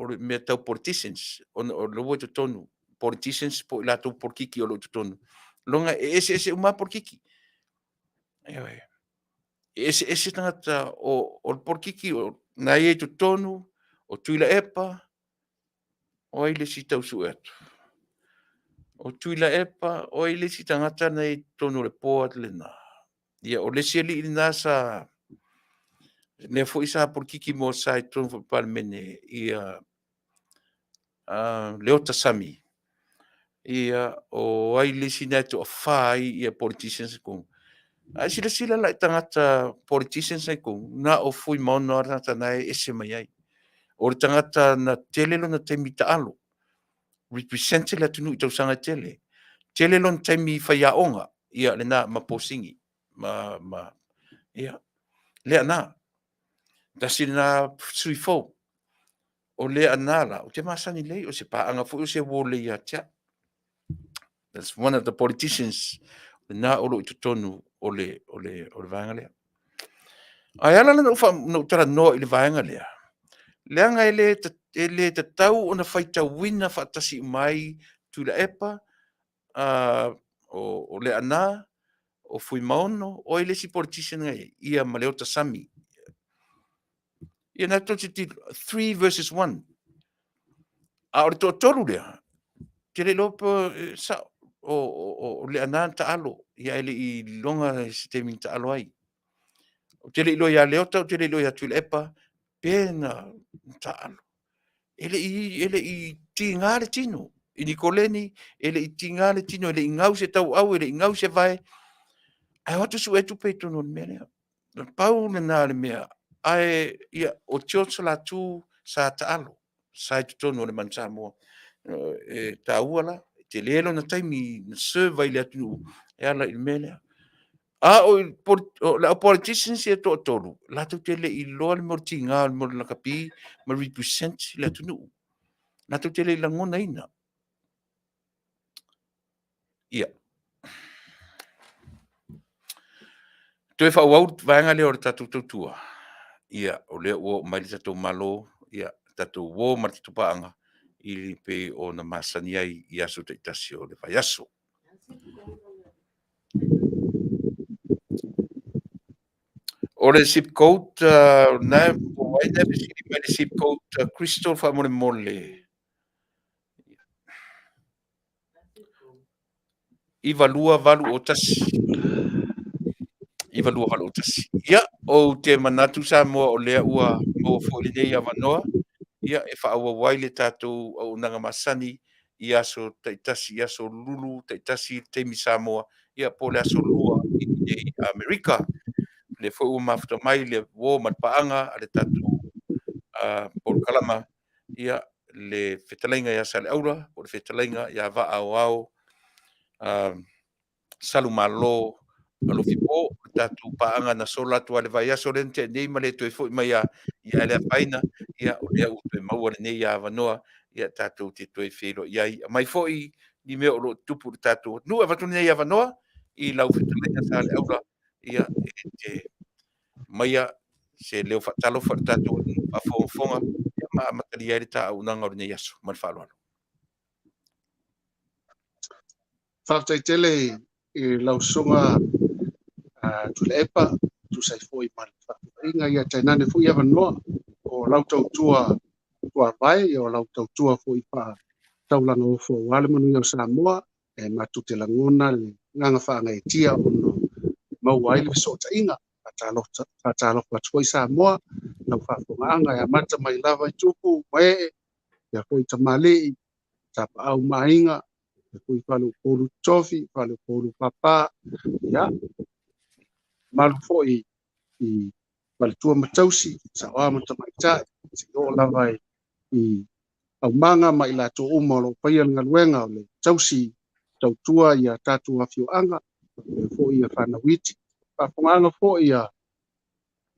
o le mea tau politicians, ona o lea ua i totonu politicians po o i latou polokiki o lo o i totonu. Loga e eseese uma lava polokiki. Ioe. E eseese tagata o le polokiki na ia i totonu, o Tuilaepa, o ai le isi tau sue atu? O Tuilaepa, o ai le isi tagata na i totonu o le board lena? Ia, o le isi alii lena sa, lea foi sa polokiki mo sa i totonu foi o le Palemene, ia Leota Sami. Ia, o ai le isi na e toafa ai ia politicians i totonu? A e silasila la i tagata politicians na i totonu, na o Fuimaono lava le tagata na e ese mai ai. O le tagata na tele lona taimi taalo, represent le atunuu i tausaga e tele. Tele lona taimi faiaoga, ia lena ma posini. Ma, ia, lea na. Tasi lena sui fou. O Leaana la, ou te masani lelei, o se paaga foi o se uo lelei ia te au. That's one of the politicians lena o lo o i totonu o le vaega lea. Ae ala la na ou talanoa i le vaega lea, leaga e le tatau ona faitauina faatasi uma ai Tuilaepa, o Leaana, o Fuimaono, o ai le isi politician na i ai? Ia ma Leota Sami. Ia na tou tilotilo, 3 versus 1. A o le toatolu lea, ou te le iloa po e sao, o Leaana na taalo, ia ae le i iloga se taimi na taalo ai. Ou te le i iloa ia Leota, ou te le iloa ia Tuilaepa pe na taalo. E le i tiga le tino i ni koleni, e le i tiga le tino, e le i gau se tauau, e le i gau se vae, ae o atu sue tupe i totonu o le mea lea. Na pau lena o le mea, ae ia, o George Latu sa taalo, sa i totonu o le Manu Samoa. E taua la, e tele lona taimi na serve ai i le atunuu e ala i le mea lea. A o le au politicians ia e toatolu, latou te le i iloa le mea o le tiga o le mea o le lakapi ma represent le atunuu. Latou te le i lagonaina. Ia. Toe faaauau le vaega lea o le tatou tautua. Ia, o lea ua oo mai le tatou Malo, ia, tatou uo ma le tatou paaga i pei ona masani ai i aso taitasi o le vaiaso. O le zip code, na o ai na fesili mai le zip code, Crystal, faamolemole. 92801. 92801. Ia, ou te manatu Samoa o lea ua maua foi lenei avanoa, ia, e faaauau ai le tatou auaunaga masani i aso taitasi, i aso lulu taitasi i le taimi Samoa, ia po o le aso Lua i inei Amerika. O lea foi ua mafuta mai le uo ma le paaga a le tatou polokalama, ia, le fetalaiga ia Saleaula, po o le fetalaiga ia Vaa Aoao Salumalo Alofipo, le tatou paaga na sola atu lava i le vaiaso lea na tea nei ma le toe foi mai lava, ia ae le afaina, ia o lea ua toe maua lenei avanoa, ia tatou te toe feiloai ai. Aumai foi ni mea o lo o tutupu i le tatou atunuu. E avatu lenei avanoa i lau fetalaiga Saleaula, ia, e te aumaia se leo faatalofa i le tatou atunuu faafogafoga, ia ma amatalia ai le ta auaunaga o lenei aso. Ma le faaaloalo. Faafetai tele i lau susuga Tuilaepa, tusa ai foi ma le faafeiloaiga, ia tainane foi avanoa o lau tautua tuavae, ia o lau tautua foi faataulaga ofo aua le manuia o Samoa, e matou te lagona le agaga faagaeetia ona maua ai le fesootaiga. Faatalofa atu foi Samoa, lau faafofogaaga e amata mai lava i tupu ma ee, ia foi tamalii, tapaau ma aiga, Faapea foi Faleupolu Tofi, Faleupolu Papa, ia, mamalu foi i faletua ma tausi, saoa ma tamaitai, seia oo lava i aumaga ma i latou uma o lo o faia le galuega o le tausi tautua i tatou afioaga, faapea foi ia fanau iti. Faafofogaaga foi ia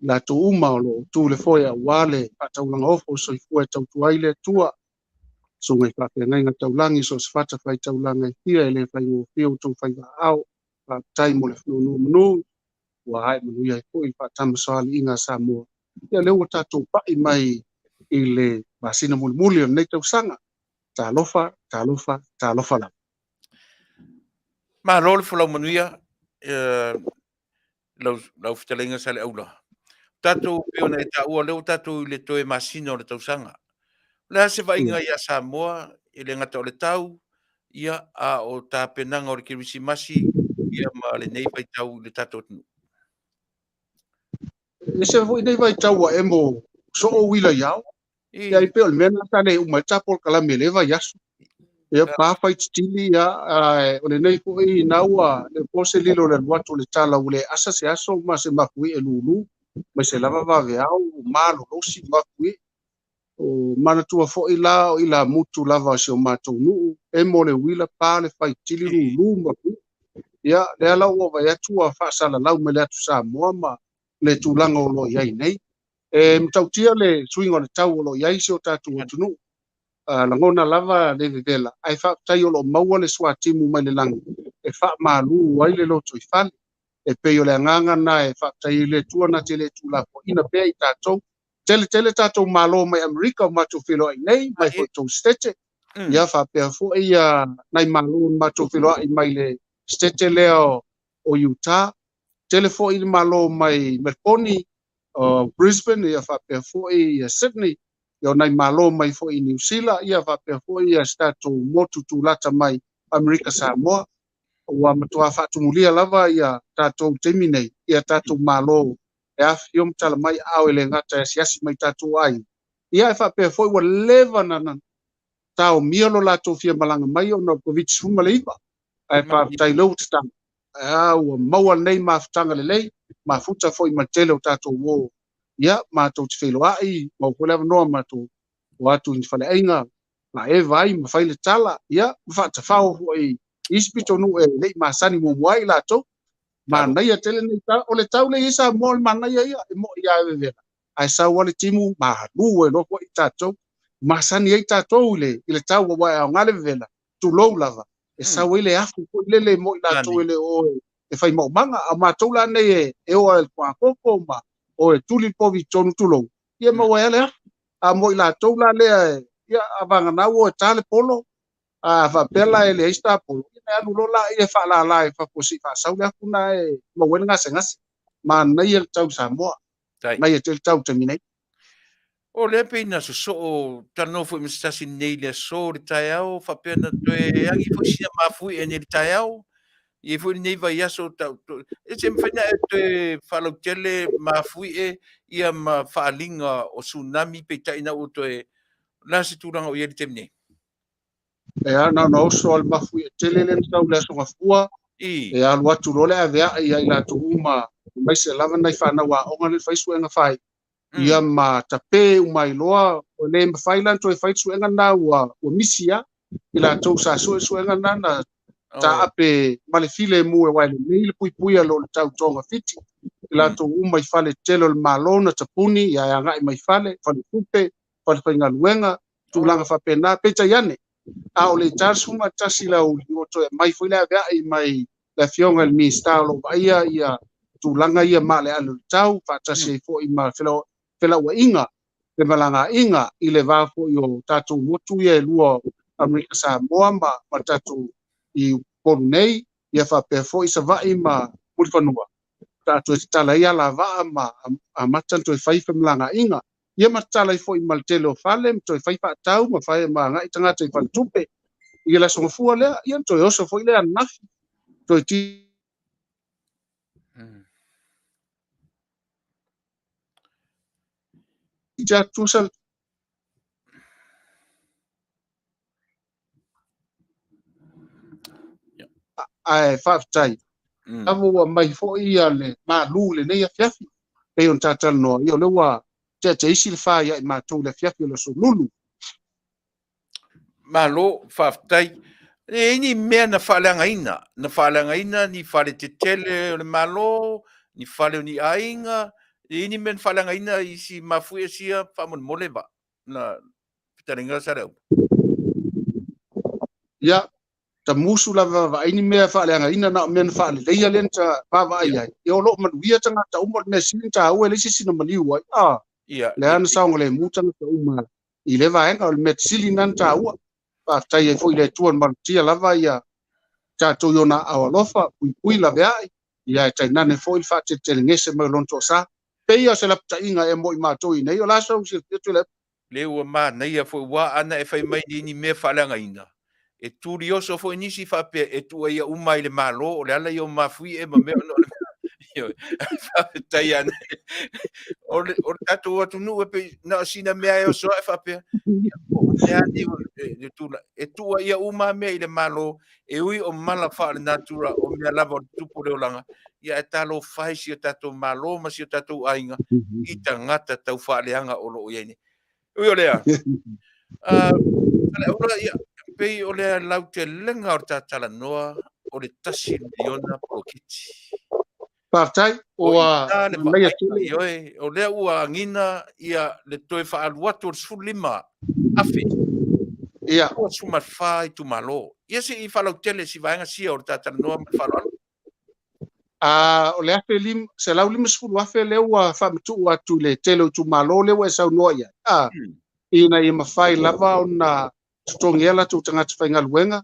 i latou uma o lo o tu i le foe aua le faataulaga ofo o soifua e tautua ai le Atua. Susuga i faafeagaiga taulagi i so o se fatafaitaulaga e fia e le faigofie outou faiva aao. Faafetai mo le faanonomanu ua ae manuia ai foi le faatamasoaliiga a Samoa. Ia lea ua tatou pai mai i le masina mulimuli o lenei tausaga. Talofa, talofa, talofa lava. Malo le folau manuia lau, lau fetalaiga Saleaula. Tatou pei ona e taua lea ua tatou i le toe masina o le tausaga. O le a se vaaiga ia Samoa e le gata o le tau, ia, a o tapenaga o le Kerisimasi ia ma lenei vaitau i le tatou atunuu? E ese foi nei vaitau ua emo soo uila i ao. Ia ai pei o le mea lena sa le uma ai le ta polokalame i lea vaiaso. Ia pa fai titili ia ae o lenei foi ina ua le po se lilo i le alu atu o le tala ua le asa se aso ma se mafuie lulu mai se lava vaveao malolosi mafuie. O manatua foi la o ilamutu lava o si o matou nuu, emo le uila pa le faitili lulu mafuie. Ia lea la ua vaai atu ua faasalalau mai le atu Samoa ma le tulaga o lo o i ai nei. E matautia le suiga o le tau o lo o i ai si o tatou atunuu. Lagona lava le vevela, ae faafetai o lo o maua le suatimu mai le lagi e faamalu ai le lotoifale. E pei o le agaga lena e faafetai ai i le Atua na te le tuulafoaiina pea i tatou. Tele tele tatou malo mai Amerika o matou feiloai nei, mai foi tou Setete. Ia faapea foi ia nai malo na matou feiloai mai le Setete lea o Utah. Tele foi le malo mai Melbourne, o Brisbane, ia faapea foi ia Sydney, ia o nai malo mai foi i Niu Sila, ia faapea foi ia si tatou motu tulata mai Amerika Samoa. Ua matua faatumulia lava ia tatou taimi nei, ia tatou malo e afifio ma tala mai aao e le gata e asiasi mai tatou aiga, ia e faapea foi ua leva na taomia lo latou fia malaga mai ona o le Koviti-19, ae faafetai lea ua tatala, a ua maua lenei mafutaga lelei, mafuta foi ma le tele o tatou uo, ia matou te feiloai, maua foi le avanoa matou o atu i ni faleaiga, faaeva ai ma fai le tala, ia ma faatafao foi i isi pitonuu e le i masani muamua ai latou. Manaia tele nei tau, o le tau lea i ai Samoa o le manaia ia, e moi lava e vevela, ae sau lava le timu, malu ai loa foi tatou. Masani ai tatou i le tau aua e aoga le vevela, tulou lava, e sau ai le afu foi lele mo i latou e le o e fai maumaga. A o matou la nei e o i le kuakoko ma o e tuli le povi i totonu, tulou, ia maua ai lava le afu. A mo i latou la lea, ia a vagana ua o e ta le polo, a faapea la e leai se ta polo, ia ona alu loa lea e faalala i fafo se i faasau le afu lena e maua ai le gasegase. Manaia le tau i Samoa. Manaia tele le tau i le taimi nei. O lea pei na sosoo talanoa foi ma se tasi nei i le aso le taeao faapea na toe agi foi sina mafuie nei le taeao i ai foi lenei vaiaso tau e se mafai na e toe faalautele mafuie ia ma faaaliga o tsunami peitai na ua toe o le a se tulaga o i ai le taimi nei? E a na ona oso lava le mafuie tele lea na sau i le Aso Gafua, e alu atu loa le aveai ia i latou uma, aemaise lava nai fanau aoga lea na fai suega fai, ia ma tape uma ai loa, ua le mafai la ona toe fai le suega lena ua misi lava. I latou sa sue suega lena na taape ma le filemu aua e lelei le puipuia o le tau togafiti. I latou uma i fale tetele o le Malo na tapuni ia e agai mai fale, faletupe, falefaigaluega, tulaga faapena. Peitai ane, a o le i ta le 11 i le aoauli, ua toe aumai foi le aveai mai le Afioga i le Minisita o lo o vaaia ia tulaga ia maaleale o le tau, faatasi ai foi ma felauaiga, femalagaaiga i le va foi o tatou motu ia e lua o Amerika Samoa ma le tatou i Upolu nei, ia faapea foi Savaii ma Mulifanua, sa toe tatala ai alavaa ma amata ona toe fai femalagaaiga. Ia ma tatala ai foi ma le tele o fale ma toe fai faatau ma fai ma agai tagata i faletupe. I le Aso Gafua lea, ia ona toe oso foi lea ananafi. Toe ti atu sa Ae faafetai lava ua aumai foi ia le malu i lenei afiafi, pei ona ta talanoa, ia o lea ua teateaisi le fa ia i matou i le afiafi o le Aso Lulu. Malo, faafetai. E i ai ni mea na faaleagaina, na faaleagaina ni fale tetele o le Malo, ni fale o ni aiga, e i ai ni mea na faaleagaina i si mafuie sia faamolemole va na fetalaiga Saleaula? Ia, tamusu lava vaai ni mea faaleagaina, na o mea na faaleleia lea na vaavaai ai. Ia, o lo o manuia tagata uma, o le mea sili ona taua e leai se isi na maliu ai. Ah, lea na saogalemu tagata uma i lea vaega, o le mea sili lena na taua. Faafetai ai foi i le Atua na malutia lava ia tatou i ona aao alofa, puipui laveai, ia e tainane foi le faateletelegese mai o lona toasa. Pei o se lapataiga ea mo i matou i nei, o le a sau silafia Tuilaepa? Le ua manaia foi ua ana e fai mai nei ni mea faaleagaina, e tulioso foi nisi faapea e tuuaia uma ai le Malo, o le ala ia o mafuie ma mea ona o le Ioe. Faafetai ana. O le, o le tatou atunuu e pei na o sina mea e oso ae faapea, ia, po o mea nei o le tula, e tuuaia uma mea i le Malo, e ui o mala faalenatura, o mea lava o le tupu o le olaga, ia ae talofa e i si o tatou Malo ma si o tatou aiga i tagata taufaaleaga o lo o i ai nei. Ui o lea, Saleaula, ia, pei o le lautelega o le ta talanoa o le $1 miliona poloketi. Faafetai, O ua i ina le manaia vaaiga, tele. Ioe, o lea ua agiga ia le toe faaalu atu o le 15 afe. 24 itumalo. Ia se i faalautele si vaega sia o le ta talanoa ma le faaaloalo. O le 150,000 lea ua faamatuu atu i le tele o itumalo lea ua e saunoa i ai, ina ia mafai lava ona totogi ai latou tagata faigaluega,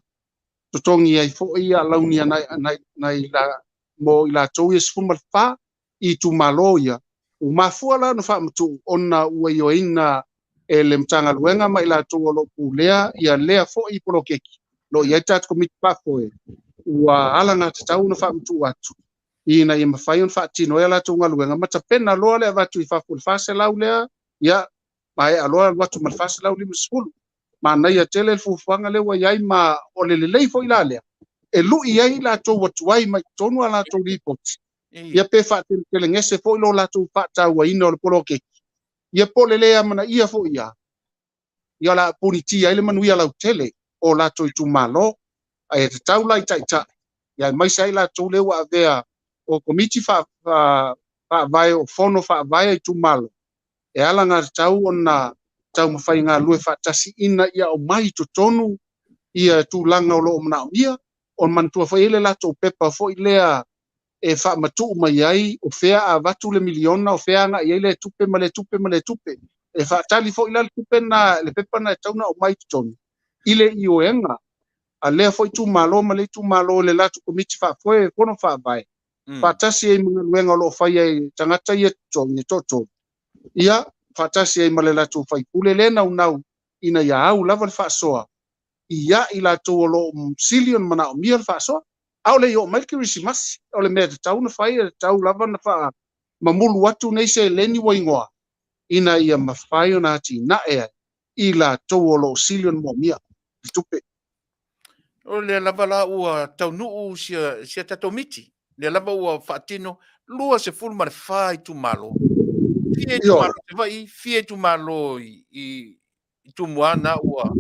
totogi ai foi alauni a nai mo i latou ia 14 i itumalo ia. Ua mafua la ona faamatuu ona ua ioeina e le Matagaluega ma i latou o lo o pulea ia lea foi poloketi, o lo o i ai tatou komiti faafoe, ua alagatatau ona faamatuu atu ina ia mafai ona faatino ai a latou galuega ma tapena loa le avatu i fafo i le 400 lea, ia maea loa alu atu ma le 450. Manaia tele le fuafuaga lea ua i ai, ma o le lelei foi la lea e lui ai latou ua tuai mai totonu a latou lipoti, ia pe faateletelegese foi lo latou faatauaina o le poloketi, ia po o le le amanaia foi ia, ia o le a punitia ai le manuia lautele o latou itumalo. Ae tatau la i taitai, ia aemaise ai latou lea ua avea o komiti faavae o fono faavae a itumalo, e alagatatau ona taumafai galulue faatasi ina ia aumai i totonu ia tulaga o lo o manaomia, o manatua foi ai le latou pepa foi lea e faamatuu mai ai o fea a avatu le miliona, o fea agai ai le tupe ma le tupe ma le tupe. E faatali foi la le tupe na, le pepa na e tatau ona aumai i totonu i le ioega a lea foi itumalo ma le itumalo i le latou komiti faafoe fono faavae, faatasi ai ma galuega o lo o faia e tagata ia totogi e toatolu, ia faatasi ai ma le latou faipule le naunau ina ia au lava le faasoa ia i latou o lo o sili ona manaomia le faasoa. A o le i oo mai le Kerisimasi, o le mea e tatau ona fai, e tatau lava ona faamamulu atu nei seleni ua igoa ina ia mafai ona atinae ai i latou o lo o sili ona moomia le tupe. O lea lava la ua taunuu sia tatou miti. Lea lava ua faatino 24 itumalo. Fia itumalo i Savaii, fia itumalo i Tumua na ua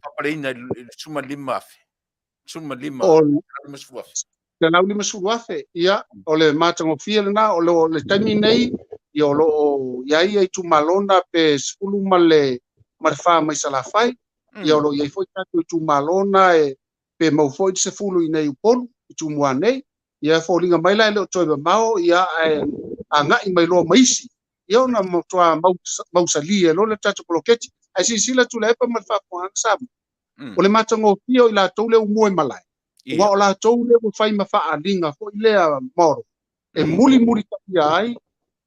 faapaleina i le 15,000. 15, 50,000. 150,000, ia, o le matagofie lena, o le taimi nei, ia o lo o i ai ia itumalo na pe 14 mai Salafai, ia o lo o i ai foi tatou itumalo na e pe mau foi le 10 i nei Upolu, i Tumua nei, ia e foliga mai la e le o toe mamao, ia ae agai mai loa ma isi, ia ona matua mausali ai loa le tatou poloketi. Ae silasila Tuilaepa ma le faafofogaaga Samoa, o le matagofie o i latou lea ua mua i malae, aua o latou lea ua fai ma faaaliga foi lea model, e mulimulitaia ai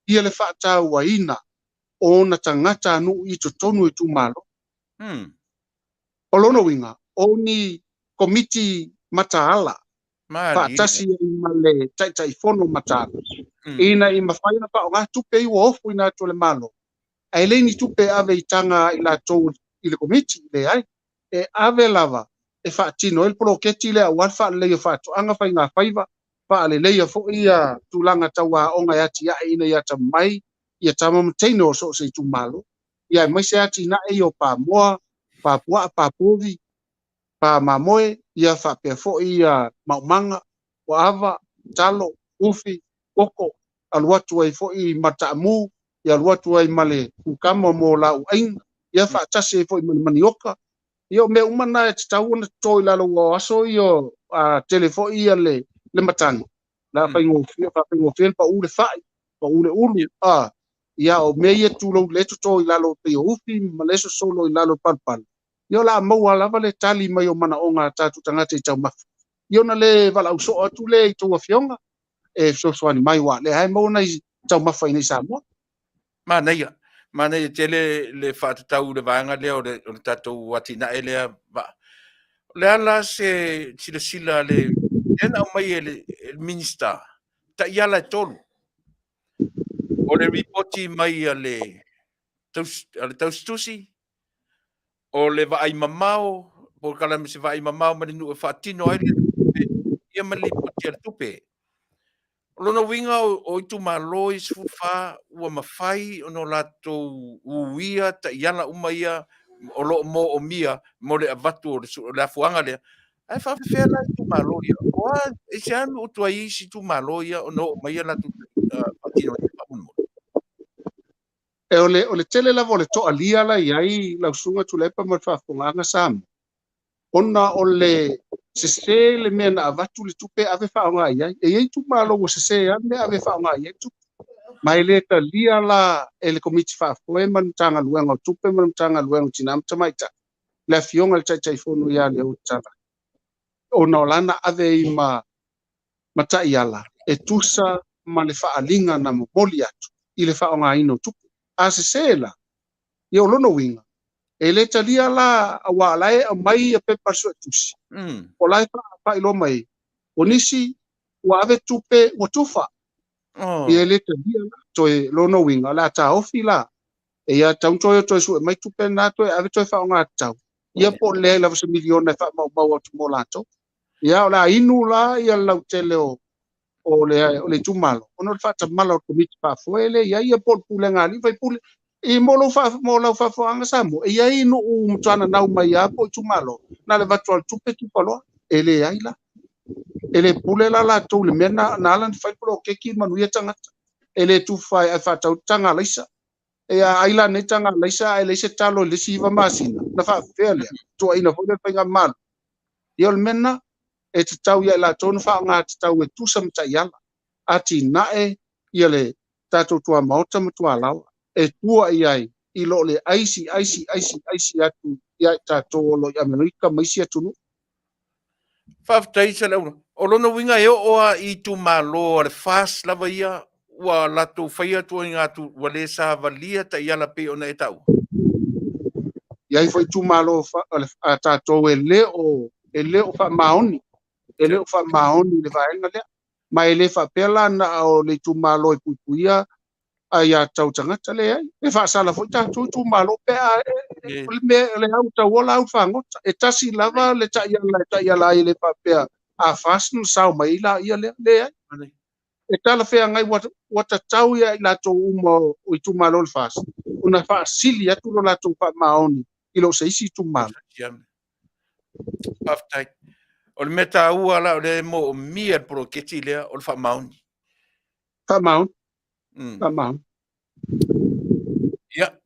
ia le faatauaina o ona tagata nuu i totonu o itumalo. O lona uiga, o ni komiti mataala faatasi ai ma le Taitaifono mataala, ina ia mafai ona faaaoga tupe ua ofoina atu e le Malo, ae le ni tupe e ave i taga a i latou i le komiti, leai, e ave lava e faatino ai le poloketi lea aua le faaleleia o faatoaga, faigafaiva, faaleleia foi ia tulaga tau aoga e atiae ina ia atamamai ia tama ma teine o so o se itumalo, ia aemaise atinae ia o pamoa, papuaa, papovi, pamamoe, ia faapea foi ia maumaga, ava, talo, ufi, koko, alu atu ai foi ma taamu, ia alu atu ai ma le kukama mo lauaiga, ia faatasi ai foi ma le manioka. Ia o mea uma na e tatau ona toto i lalo ua o aso ia a tele foi ia le matagi. La faigofie, faafaigofie ona pau le fai, pau le ulu, a ia o mea ia tulou le toto i lalo pei o ufi ma le sosolo i lalo o le palapala. Ia o le a maua lava le tali mai o manaoga a tatou tagata i taumafa. Ia ona le valaau soo atu lea i tou afioga e fesoasoani mai aua o lea lava e maua nai taumafa i inei i Samoa. Manaia, manaia tele le faatatau i le vaega lea o le, o le tatou atinae lea. O le a la se silasila a le, lea na aumai e le, e le Minisita, taiala e tolu. O le ripoti mai a le, taus, a le tausitusi, o le vaai mamao, polokalame se vaai mamao ma le nuu e faatino ai le tupe, ia ma le lipoti a le tupe. O lona uiga o itumalo ia 14 ua mafai ona o latou uia taiala uma ia o lo o moomia mo le avatu o le afuaga lea. Ae faafefea la itumalo ia? O a, aisea nuu tuai ai isi itumalo ia ona oo mai a latou faatino ai faamolemole? E o le, o le tele lava o le toalia la i ai lau Susuga Tuilaepa ma le faafofogaaga Samoa, ona o le sese le mea na avatu le tupe ave faaaoga i ai. E i ai itumalo ua sese lava le mea ave faaaoga i ai le tupe. Ma e le talia la e le Komiti Faafoe ma le Matagaluega o Tupe ma le Matagaluega o Tina ma Tamaitai le Afioga i le Taitaifono ia Leota Tala, ona o lana ave ai ma ma taiala e tusa ma le faaaliga na momoli atu i le faaaogaina o tupe. A sese la, ia o lona uiga, e le talia la aua o la e aumai ia pepa a le suetusi, o la e faailoa mai ai, o nisi ua ave tupe ua tufa. Ia e le talia la, toe lona uiga, o le a taofi la, e ia tatau ona toe toe sue mai tupe na toe ave toe faaaoga tatau, ia po o le leai lava se miliona e faamaumau atu mo latou. Ia, o le a inu la ia le lautele o, o le, o le itumalo, ona o le faatamala o le komiti faafoe lea e i ai, ia po o le pulega a alii ma faipule. I mo lou faa, mo lau faafofogaaga Samoa, e i ai nuu matua nanau mai lava po o itumalo, na o le avatu lava o le tupe tufa loa. E leai la. E le pule la latou i le mea na, na ala ona fai poloketi manuia tagata. E le tufa ae faatau taga alaisa. E a ai la nei taga alaisa ae leai se talo i le isi 9 masina, na faafefea lea? Tuuaina foi lea le faigamalo. Ia o le mea lena, e tatau ia i latou ona faaaoga tatau e tusa ma taiala, atinae ia le tatou tuamaota ma tualaoa e tua i ai i lo le aisi, aisi, aisi, aisi atu ia i tatou o lo o i Amerika ma isi atunuu. Faafetai Saleaula. O lona uiga e oo lava i itumalo a le FAST lava ia ua latou faia ituaiga atu ua le savalia taiala pei ona e taua? I ai foi itumalo a tatou e le o e le o faamaoni, e le o faamaoni i le vaega lea. Ma e le faapea la na o le itumalo e puipuia aia tau tagata, leai. E faasala foi tatou itumalo pe a o le mea o le au tauola au fagota. E tasi lava le taiala e taiala ai e le faapea a FAST ona sao mai ai laia lea, leai. E talafeagai ua, ua tatau ia i latou uma o itumalo o le FAST ona faasili atu lo latou faamaoni i lo se isi itumalo. Faafetai. O le mea taua la o lea e moomia le poloketi lea o le faamaoni. Faamaoni. Faamaoni. Ia,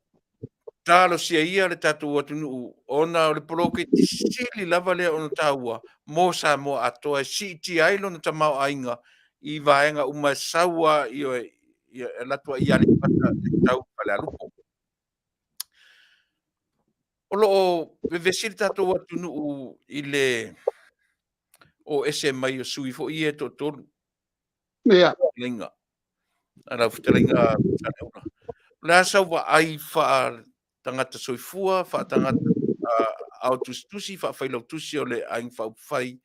talosia ia le tatou atunuu ona o le poloketi sili lava lea ona taua mo Samoa atoa e siitia ai lona tamaoaiga i vaega uma e sau a i e alu atu ai i Aleipata e tau i Falealupo. O lo o vevesi le tatou atunuu i le o ese mai o sui foi ia e toatolu. Ia. Fetalaiga. A lau fetalaiga Saleaula. O le a sau vaai faa-tagata soifua, faa-tagata ao tusitusi, faa-failautusi o le Aiga Faaupufai,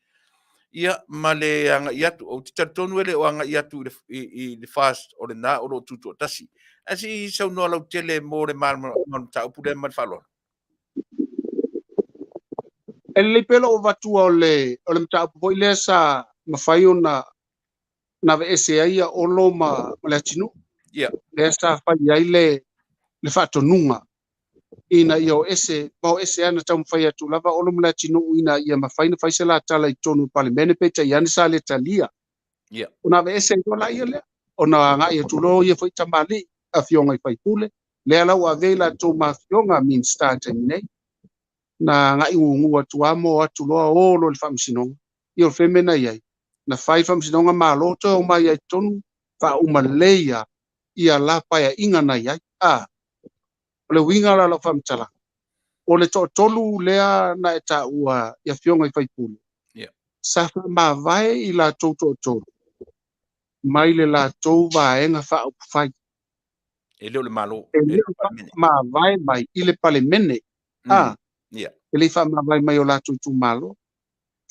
ia, ma le agai atu. Ou te talitonu e le o agai atu i le, i, i le FAST o lena o lo o tutoatasi. Ae se i saunoa lautele mo le malamalama o le mataupu lea ma le faaaloalo. E lelei pea lou avatua o le, o le mataupu foi lea sa mafai ona na aveese ai ia Olo ma, ma Leatinuu. Yeah. Lea sa fai ai le, le faatonuga ina ia o ese, ma o ese ana taumafai atu lava Olo ma Leatinuu ina ia mafai na fai se la tala i totonu o le Palemene, peitai ane sa le talia. Yeah. Ona aveese ai loa laia lea, ona agai atu loa ia foi tamalii, afioga i faipule, lea la ua avea i latou ma afioga Minisita i le taimi nei. Na agai gugu atu lava ma o atu loa o loa i le faamasinoga. Ia o le feme na i ai, na fai le faamasinoga malo toe omai ai i totonu, faauma lelei lava ia la paeaiga na i ai. A, o le uiga la o lau faamatalaga, o le toatolu lea na e taua i afioga i faipule, yeah. sa faamavae i latou toatolu mai le latou vaega faaupufai. E le o le Malo. E le o faamavae mai i le Palemene. A, yeah. E le i faamavae mai o latou itumalo,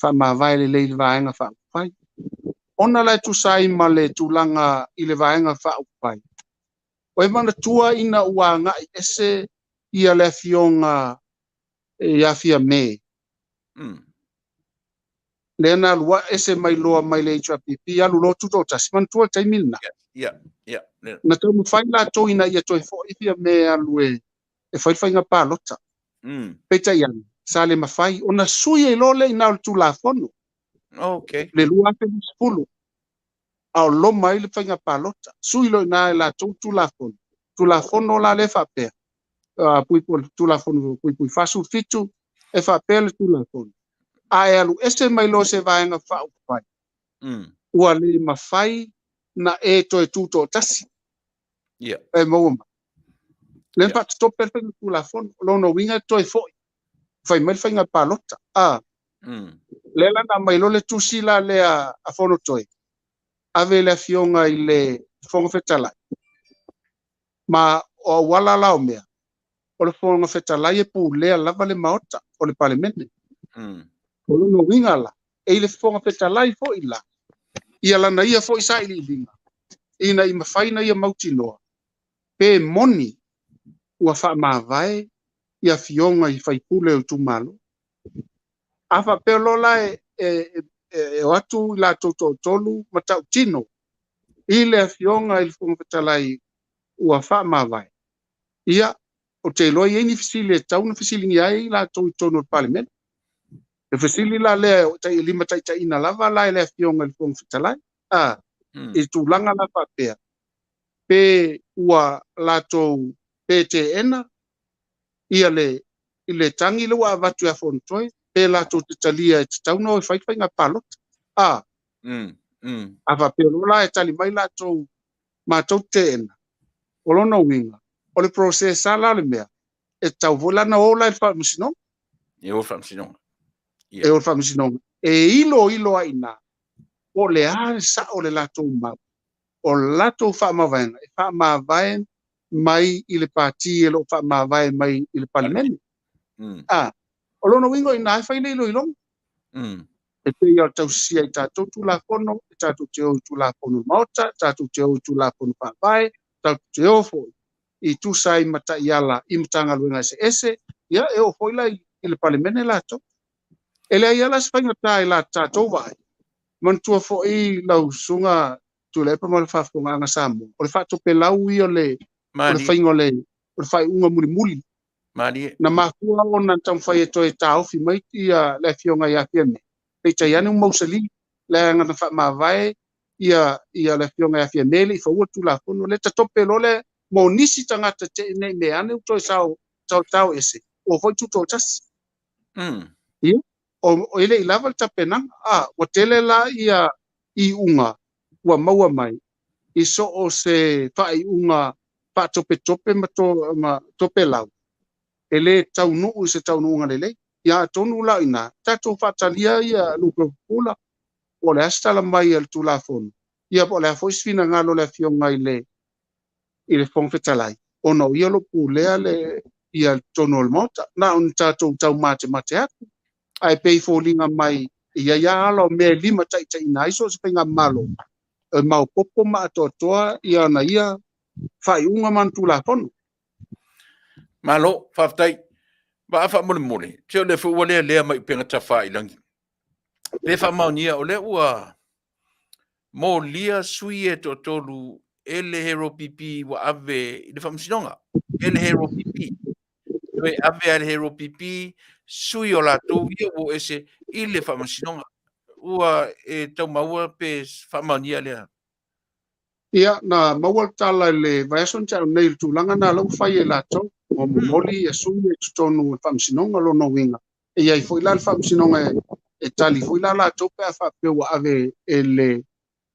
faamavae lelei i le vaega faaupufai. Ona la e tusa ai ma le tulaga i le vaega faaupufai, o e manatua ina ua agai ese ia le afioga ia Fiame. Lea na alu ese mai loa mai le HRPP, alu loa tutoatasi, manatua le taimi lena. Yeah. Na taumafai latou ina ia toe foi Fiame alu e fai le faiga palota. Peitai ane, sa le mafai ona sui ai loa lea i ina o le Tulafono. Le 2020, a o loma ai le faiga palota. Sui loa i ina e latou le Tulafono. Tulafono la lea e faapea, puipui, Tulafono puipui 47, e faapea le Tulafono. A e alu ese mai loa se vaega faaupufai, ua le mafai na e toe tutoatasi. E maua mai. Lea na faatatope le faiga Tulafono. O lona uiga e toe foi. Fai mai le faiga palota. A. Lea la na aumai loa le tusi la lea a Fonotoe, ave i le afioga i le Fofoga Fetalai. Ma o auala la o mea, o le Fofoga Fetalai e pulea lava le Maota o le Palemene. O lona uiga la, e i le Fofoga Fetalai foi la, ia lana ia foi sailiiliga, ina i mafai na ia mautinoa, pe moni ua faamavae i afioga i faipule o itumalo. A faapea loa la e o atu i latou toatolu ma tautino i le afioga i le Fofoga Fetalai ua faamavae, ia, ou te iloa e i ai ni fesili e tatau ona fesiligia ai latou i totonu o le Palemene. Le fesili la lea e limataitaiina lava la e le afioga i le Fofoga Fetalai, a, i tulaga la faapea, pe ua latou pe teena ia le i le tagi lea ua avatu ia Fonotoe, pe latou te talia e tatau ona o e fai le faiga palota. A, a faapea loa la e tali mai latou matou teena, o lona uiga, o le process lava la o le mea, e tatau foi la ona o la i le faamasinoga. E o i le faamasinoga. E o i le faamasinoga. E iloilo ai i ina, po o le a le sao o le latou mau, o le latou faamavaega e faamavae mai i le pati e lo o faamavae mai i le Palemene. A, o lona uiga o i ina e fai le iloiloga. E pei o le tausisia i tatou Tulafono, e tatou te o i Tulafono o le Maota, e tatou te o i Tulafono Faavae, tatou te o foi i tusa ai ma taiala i Matagaluega eseese, ia e oo foi la i le Palemene latou. E leai lava la se faigata i la tatou vaai. Manatua foi lau Susuga Tuilaepa ma le faafofogaaga Samoa, o le faatopelau ia o le faiga o le faaiuga mulimuli. Malie. Na mafua ona taumafai e toe taofi mai ia le afioga ia Fiame, peitai ane ua mausali, leaga na faamavae ia le afioga ia Fiame e le i faua le Tulafono lea, tatope loa lea mo nisi tagata te i nei mea ane ua toe sao tao ese, ua foi tutoatasi. Ia, o e le i lava le tapenaga, a, ua tele la ia iuga ua maua mai i so o se faaiuga faatopetope ma topelau, e le taunuu i se taunuuga lelei. Ia atonu la i ina, tatou faatalia ia lupe pupula, po o le a se tala mai a le Tulafono, ia po o le a foi se finagalo o le afioga i le Fofoga Fetalai, ona o ia o lo o pulea le ia totonu o le Maota. Na ona tatou taumatemate atu, ae pei e foliga mai e i ai lava ala o mea e limataitaiina ai so o se faigamalo, e maopoopo ma atoatoa ia ana ia faaiuga ma ana Tulafono. Malo, faafetai. Vaa faamolemole, se o lea foi ua lealea mai upega tafailagi. Pe faamaonia o lea ua molia sui e toatolu e le Hero PP ua ave i le faamasinoga. E le Hero PP. Toe ave a le Hero PP sui o latou ia ua o ese i le faamasinoga. Ua e tau maua pe faamaonia lea? Ia, na maua le tala i le vaiaso na tea nei i le tulaga lena la ua fai e latou, ua momoli ia sui i totonu o le faamasinoga, lona uiga, e i ai foi la le faamasinoga e tali foi la latou pe a faapea ua ave e le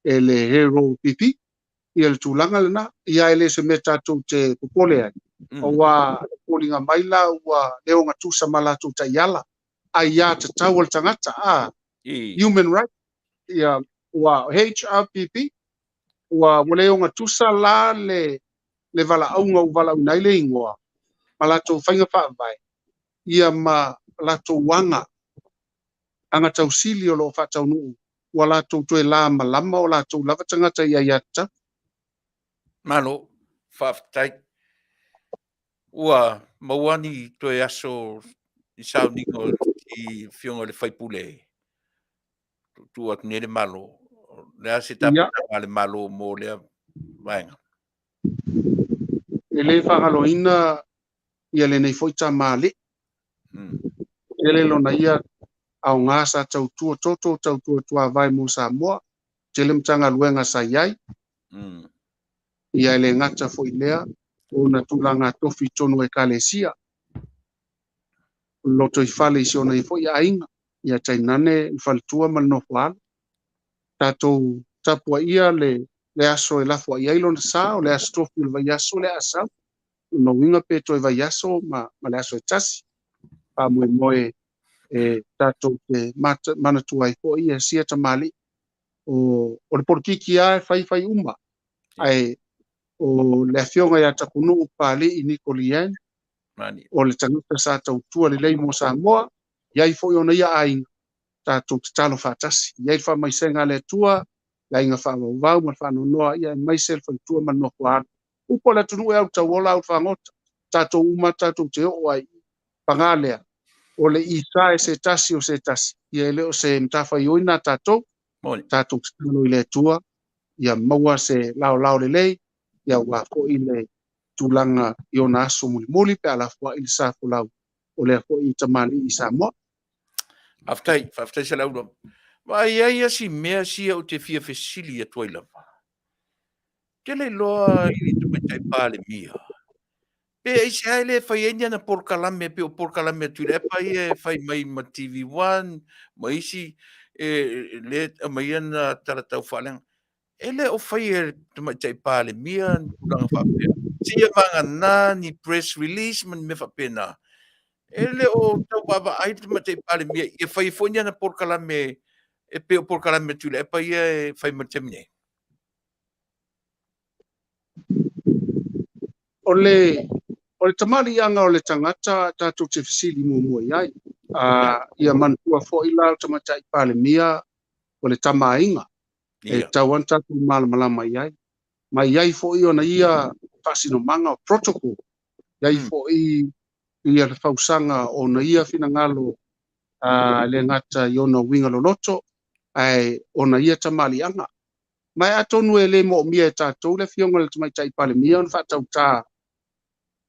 e le Hero PP ia le tulaga lena. Ia e le o se mea tatou te popole ai, aua e foliga mai la ua le ogatusa ma latou taiala, aiatatau a le tagata, a, human right, ia, ua HRPP, ua, ua le ogatusa la le, le valaauga ua valaauina ai le igoa, ma latou faiga faavae, ia ma latou aga, aga tausili o lo o faataunuu, ua latou toe lamalama o latou lava tagata i aiatatau. Malo, faafetai. Ua maua ni toe aso i sauniga o si afioga i le sui usufono tuutuu atu nei le Malo. O le a se tapenaga a le Malo mo lea vaega? E le faagaloina ia lenei foi tamalii. Tele lona ia aoga sa tautua toto tautua tuavae mo Samoa, tele Matagaluega sa i ai. Ia e le gata foi i lea, o ona tulaga tofi i totonu o Ekalesia, o le lotoifale i si ona ia foi aiga, ia tainane le faletua ma le nofoaalo. Tatou tapuaia le, le aso e lafoai ai lona sa, o le aso tofi o le vaiaso le a sau. Lona uiga pe toe vaiaso ma, ma le aso e tasi. Faamoemoe e tatou te manatua ai foi ia sia tamalii. O, o le polokiki lava e fai fai uma, ae o le afioga ia Tapunuu Papalii Niko Lee Hang, o le tagata sa tautua lelei mo Samoa, i ai foi ona ia aiga, tatou tatalo faatasi. I ai le faamaisega a le Atua, le aiga faavauvau ma le faanoanoa, ia aemaise le faletua ma le nofoaalo. Upu a le atunuu e au tauola au fagota, tatou uma tatou te oo ai i paga lea, o le isa e se tasi o se tasi, ia e le o se matafaioi na tatou, tatou tatalo i le Atua, ia maua se laolao lelei, ia aua foi le tulaga i ona aso mulimuli pe a lafoai le sa folau o lea foi tamalii i Samoa. Faafetai, faafetai Saleaula. Ma e i ai lava si mea sia ou te fia fesili atu ai lava. Ou te le iloa i le Tamaitai Palemia, pe aisea e le fai ai ni ana polokalame pei o polokalame a Tuilaepa ia e fai mai ma TV1 ma isi e le aumai ana tala taufaaleaga. E le o faia e le Tamaitai Palemia ni tulaga faapea. Seia vagana ni press release ma ni mea faapena. E le o tau vaavaai le Tamaitai Palemia ia fai foi ni ana polokalame e pei o polokalame a Tuilaepa ia e fai mai le taimi nei. O le, o le tamaliiaga o le tagata tatou te fesili muamua i ai. Ia manatua foi la o le Tamaitai Palemia o le Tama a Aiga. E tatau lava ona tatou malamalama i ai. Ma i ai foi ona ia faasinomaga o protocol. I ai foi ia le fausaga o ona ia finagalo e le gata i ona uiga loloto, ae ona ia tamaliiaga. Ma e atonu e le moomia e tatou le Afioga i le Tamaitai Palemia ona faatauta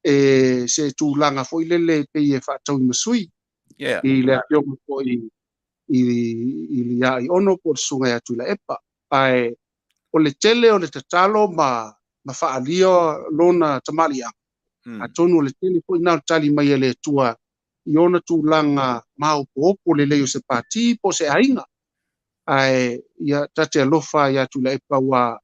e se tulaga foi lele pei e faatauimasui i le Afioga foi i le ia Aiono po o le Susuga ia Tuilaepa. Ae o le tele o le tatalo ma faaalia lona tamaliiaga, atonu o le tele foi lena o le tali mai a le Atua i ona tulaga maopoopo lelei o se pati po o se aiga. Ae ia ta te alofa ia Tuilaepa ua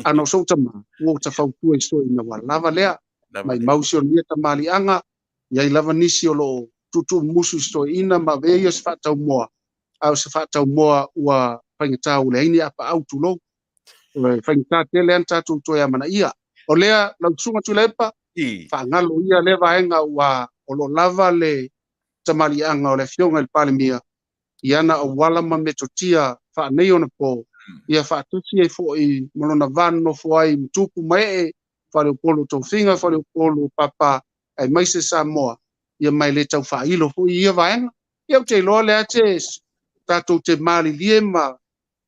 ana o sou tama, ua ou ta fautua i soina ua lava lea. Maimau si ona ia tamaliiaga, i ai lava nisi o lo o tuutuumusu i se toeaina ma avea ia o se faataumoa, a o se faataumoa ua faigata ua leai ni apaau tulou. E faigata tele lava ona tatou toe amanaia. O lea, lau Susuga Tuilaepa, faagalo ia lea vaega ua o lo o lava le tamaliiaga o le Afioga i le Palemia i ana auala ma metotia faaneionapo, ia faatasi ai foi ma lona va nonofo ai ma tupu ma ee, Faleupolu o Tofiga, Faleupolu o Papa, aemaise Samoa, Ia ma e le tau faailo foi i ia vaega. Ia ou te iloa lea te tatou te malilie ma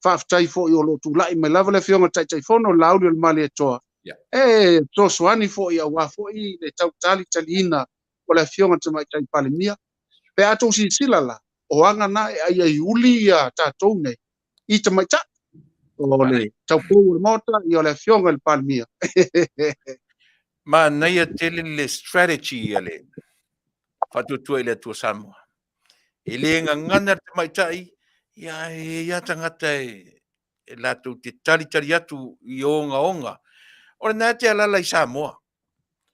faafetai foi o lo o tulai mai lava le Afioga i le Taitaifono Laauli o le Malietoa e fesoasoani foi aua foi le tau talitaliina o le Afioga i le Tamaitai Palemia. Pe a outou silasila la, o aga na e aiaiuli ia tatou nei i tamaitai. O le taupou o le Maota, ia o le Afioga i le Palemia. Manaia tele le strategy a le Faatuatua i le Atua Samoa. E le gagana le tamaitai, ia e i ai tagata e latou te talitali atu i ogaoga. O lena e te alaala i Samoa.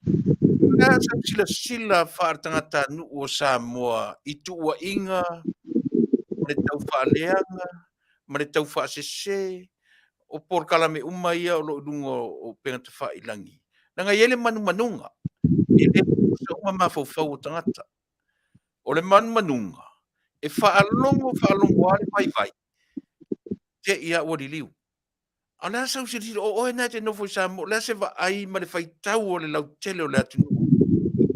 O le a sau silasila faale-tagatanuu o Samoa i tuuaiga ma le taufaaleaga ma le taufaasese o polokalame uma ia o lo o i luga o upega tafailagi. Leaga e i ai le manumanuga, e le tutusa uma mafaufau o tagata. O le manumanuga, e faalogo faalogo lava le vaivai, te i lava ua liliu. A o le a sau silasila, o oe lena e te nofo i Samoa, o le a se vaai ma le faitau o le lautele o le atunuu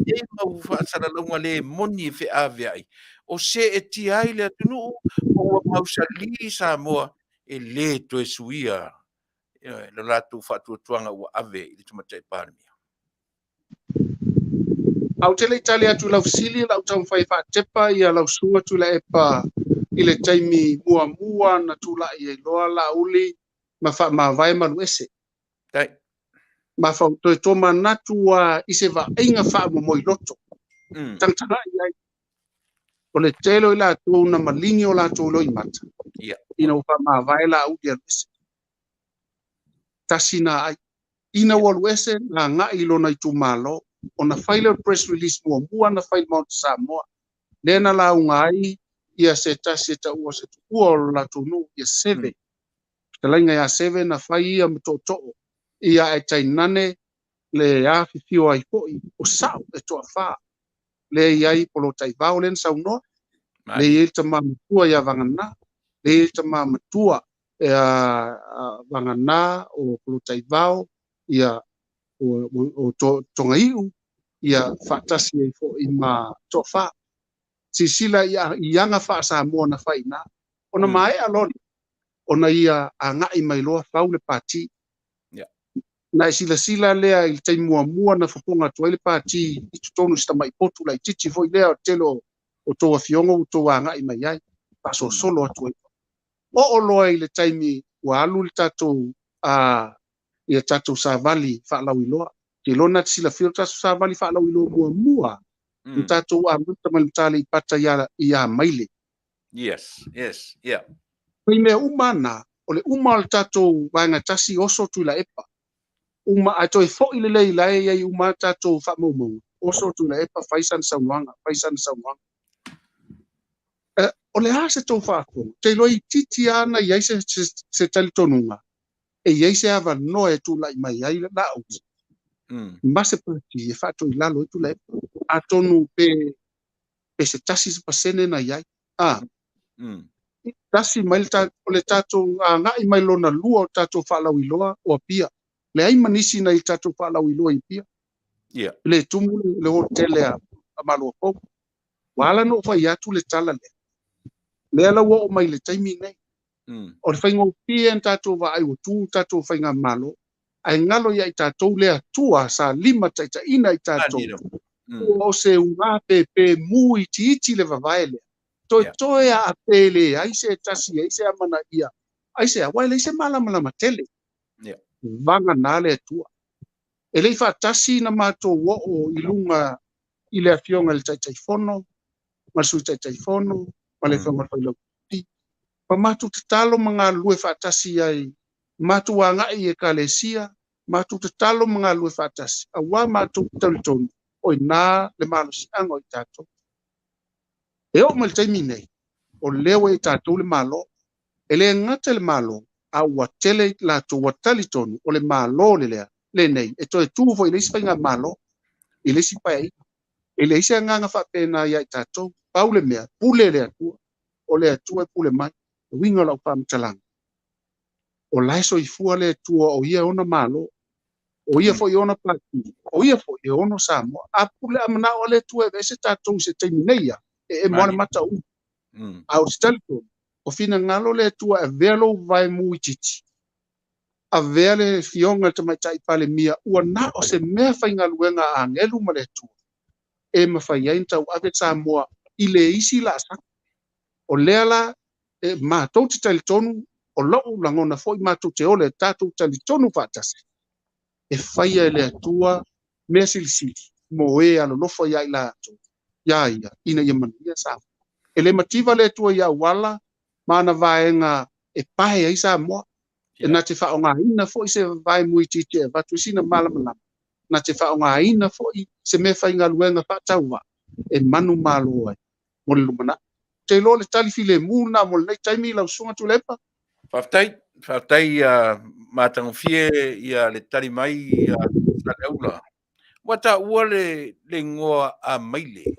i nei mau faasalalauga le moni e feaveai, o seetia ai le atunuu, ma ua mausali Samoa e le toe suia le latou faatuatuaga ua ave i le Tamaitai Palemia. Ae ou te le i tali atu i lau fesili, o le a ou taumafai e faatepa ia lau susuga Tuilaepa i le taimi muamua na tulai ai loa Laauli ma faamavae ma alu ese. Ma toe tomanatu lava i se vaaiga faamomoi loto. Tagatagai i ai. O le tele o i latou na maligi o latou loimata ina ua faamavae Laauli e alu ese. Tasi na ai. Ina ua alu ese na agai i lona itumalo, ona fai lea o le press release muamua na fai i le Maota Samoa, lea na lauga ai ia se tasi e taua o se tuua o lo latou nuu, ia Seve. Fetalaiga ia Seve na fai ia ma tootoo, ia ae tainane le afifio ai foi o sao e toafa, lea e i ai Polotaivao lea na saunoa, lea e i ai le tama matua ia Vagana, lea e i ai le tama matua ia Vagana o Polotaivao, ia o Togaiu, ia faatasi ai foi ma toafa. Silasila i aga faa-Samoa na fai i ina. Ona maea loa lea, ona ia agai mai loa fau le pati. Na e silasila lea i le taimi muamua na fofoga atu ai le pati i totonu i si tamai potu laitiiti foi lea o le tele o outou afioga ua outou agai mai ai, faasolosolo atu ai. Oo loa i le taimi ua alu le tatou ia tatou savali faalauiloa. Ou te iloa na te silafia o le tatou savali faalauiloa muamua na tatou amata mai le Mataleipata i Amaile. Yes, yes, yeah. I mea uma na, o le uma o le tatou vaega tasi oso Tuilaepa. Uma, ae toe foi lelei la e i ai uma tatou faamaumauga. Oso Tuilaepa, fai sana saunoaga, fai sana saunoaga. O le a se tou faafofoga? Ou te iloa itiiti lava na i ai se talitonuga e i ai se avanoa e tulai mai ai Laauli ma se pati e faatoilalo ai Tuilaepa. Atonu pe se 1% na i ai. Tasi mai o le tatou agai mai lona lua o tatou faalauiloa o Apia. Leai ma nisi na i tatou faalauiloa i Apia. Le tumu le hotele a Maluafou. Ua ala na ou fai atu le tala lea. Lea la ua oo mai le taimi nei. O le faigofie na tatou vaai ua tu tatou faigamalo. Ae galo ia i tatou le Atua sa lima taitaiina i tatou. Ua o se uga pepe mu itiiti le vavae lea. Toe toe a pe le ai se tasi ai se amanaia. Ai se aua e leai se malamalama tele. Vagana le Atua. E le i faatasi na matou oo i luga i le afioga i le Taitaifono, ma le Sui Taitaifono, ma le afioga i le Failautusi. Ma matou tatalo ma galulue faatasi ai, matou agai i ekalesia, matou tatalo ma galulue faatasi, aua matou talitonu, o i ina le malosiaga o i tatou. E oo mai le taimi nei, o lea ua i tatou le Malo. E le gata i le Malo, a ua tele latou ua talitonu o le Malo le lea, lenei, e toe tu foi i le isi faigamalo, i le isi paeaiga. E leai se agaga faapena ia i tatou. Pau le mea, pule le Atua. O le Atua e pule mai. Le uiga o lau faamatalaga, o la e soifua le Atua o ia ona Malo. O ia foi e ona Pati, o ia foi e ono Samoa. A pule a manao a le Atua e aveese tatou i se taimi nei ia, e emo lava le mata uma. A ou te talitonu, o finagalo le Atua e avea lou vaemu itiiti, avea le Afioga i le Tamaitai Palemia ua na o se mea faigaluega a agelu ma le Atua e mafai ai ona tauave Samoa i le isi laasaga. O lea la e matou te talitonu, o lou lagona foi matou te ola e tatou talitonu faatasi, e faia e le Atua mea silisili mo e alolofa ia i latou, iā ia, ina ia manuia Samoa. E le mativa le Atua i auala ma ana vaega e pae ai Samoa, e na te faaaogaina foi se vaemu itiiti e avatu ai sina malamalama, na te faaaogaina foi se mea faigaluega faatauvaa e manumalo ai mo le lumanai. Ou te iloa o le tali filemu lena mo lenei taimi lau Susuga Tuilaepa. Faafetai, faafetai ia matagofie ia le tali mai ia Saleaula. Ua taua le igoa Amaile.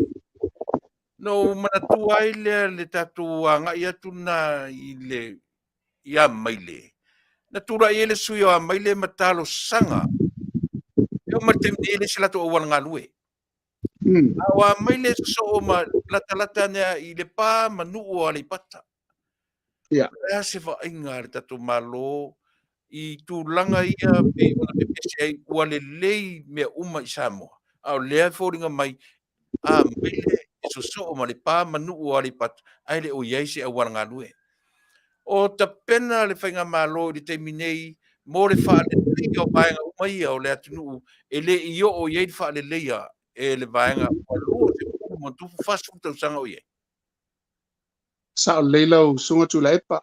Na ou manatua ai lea le tatou agai atu lena i le i Amaile. Na tulai ai le sui o Amaile ma talosaga. E oo mai le taimi nei e leai se latou auala galue. A o Amaile sosoo ma latalata ane i Lepa ma nuu o Aleipata. O le a se vaaiga a le tatou Malo i tulaga ia pei ona pepese ai ua lelei mea uma i Samoa, a o lea e foliga mai Amaile e sosoo ma Lepa ma nuu o Aleipata ae le o i ai se auala galue. O tapena le faigamalo i le taimi nei mo le faaleleia o vaega uma ia o le atunuu e le i oo i ai le faaleleia e le vaega ua 20 ma ono tupu 40 tausaga o i ai. Sao lelei lau Susuga Tuilaepa.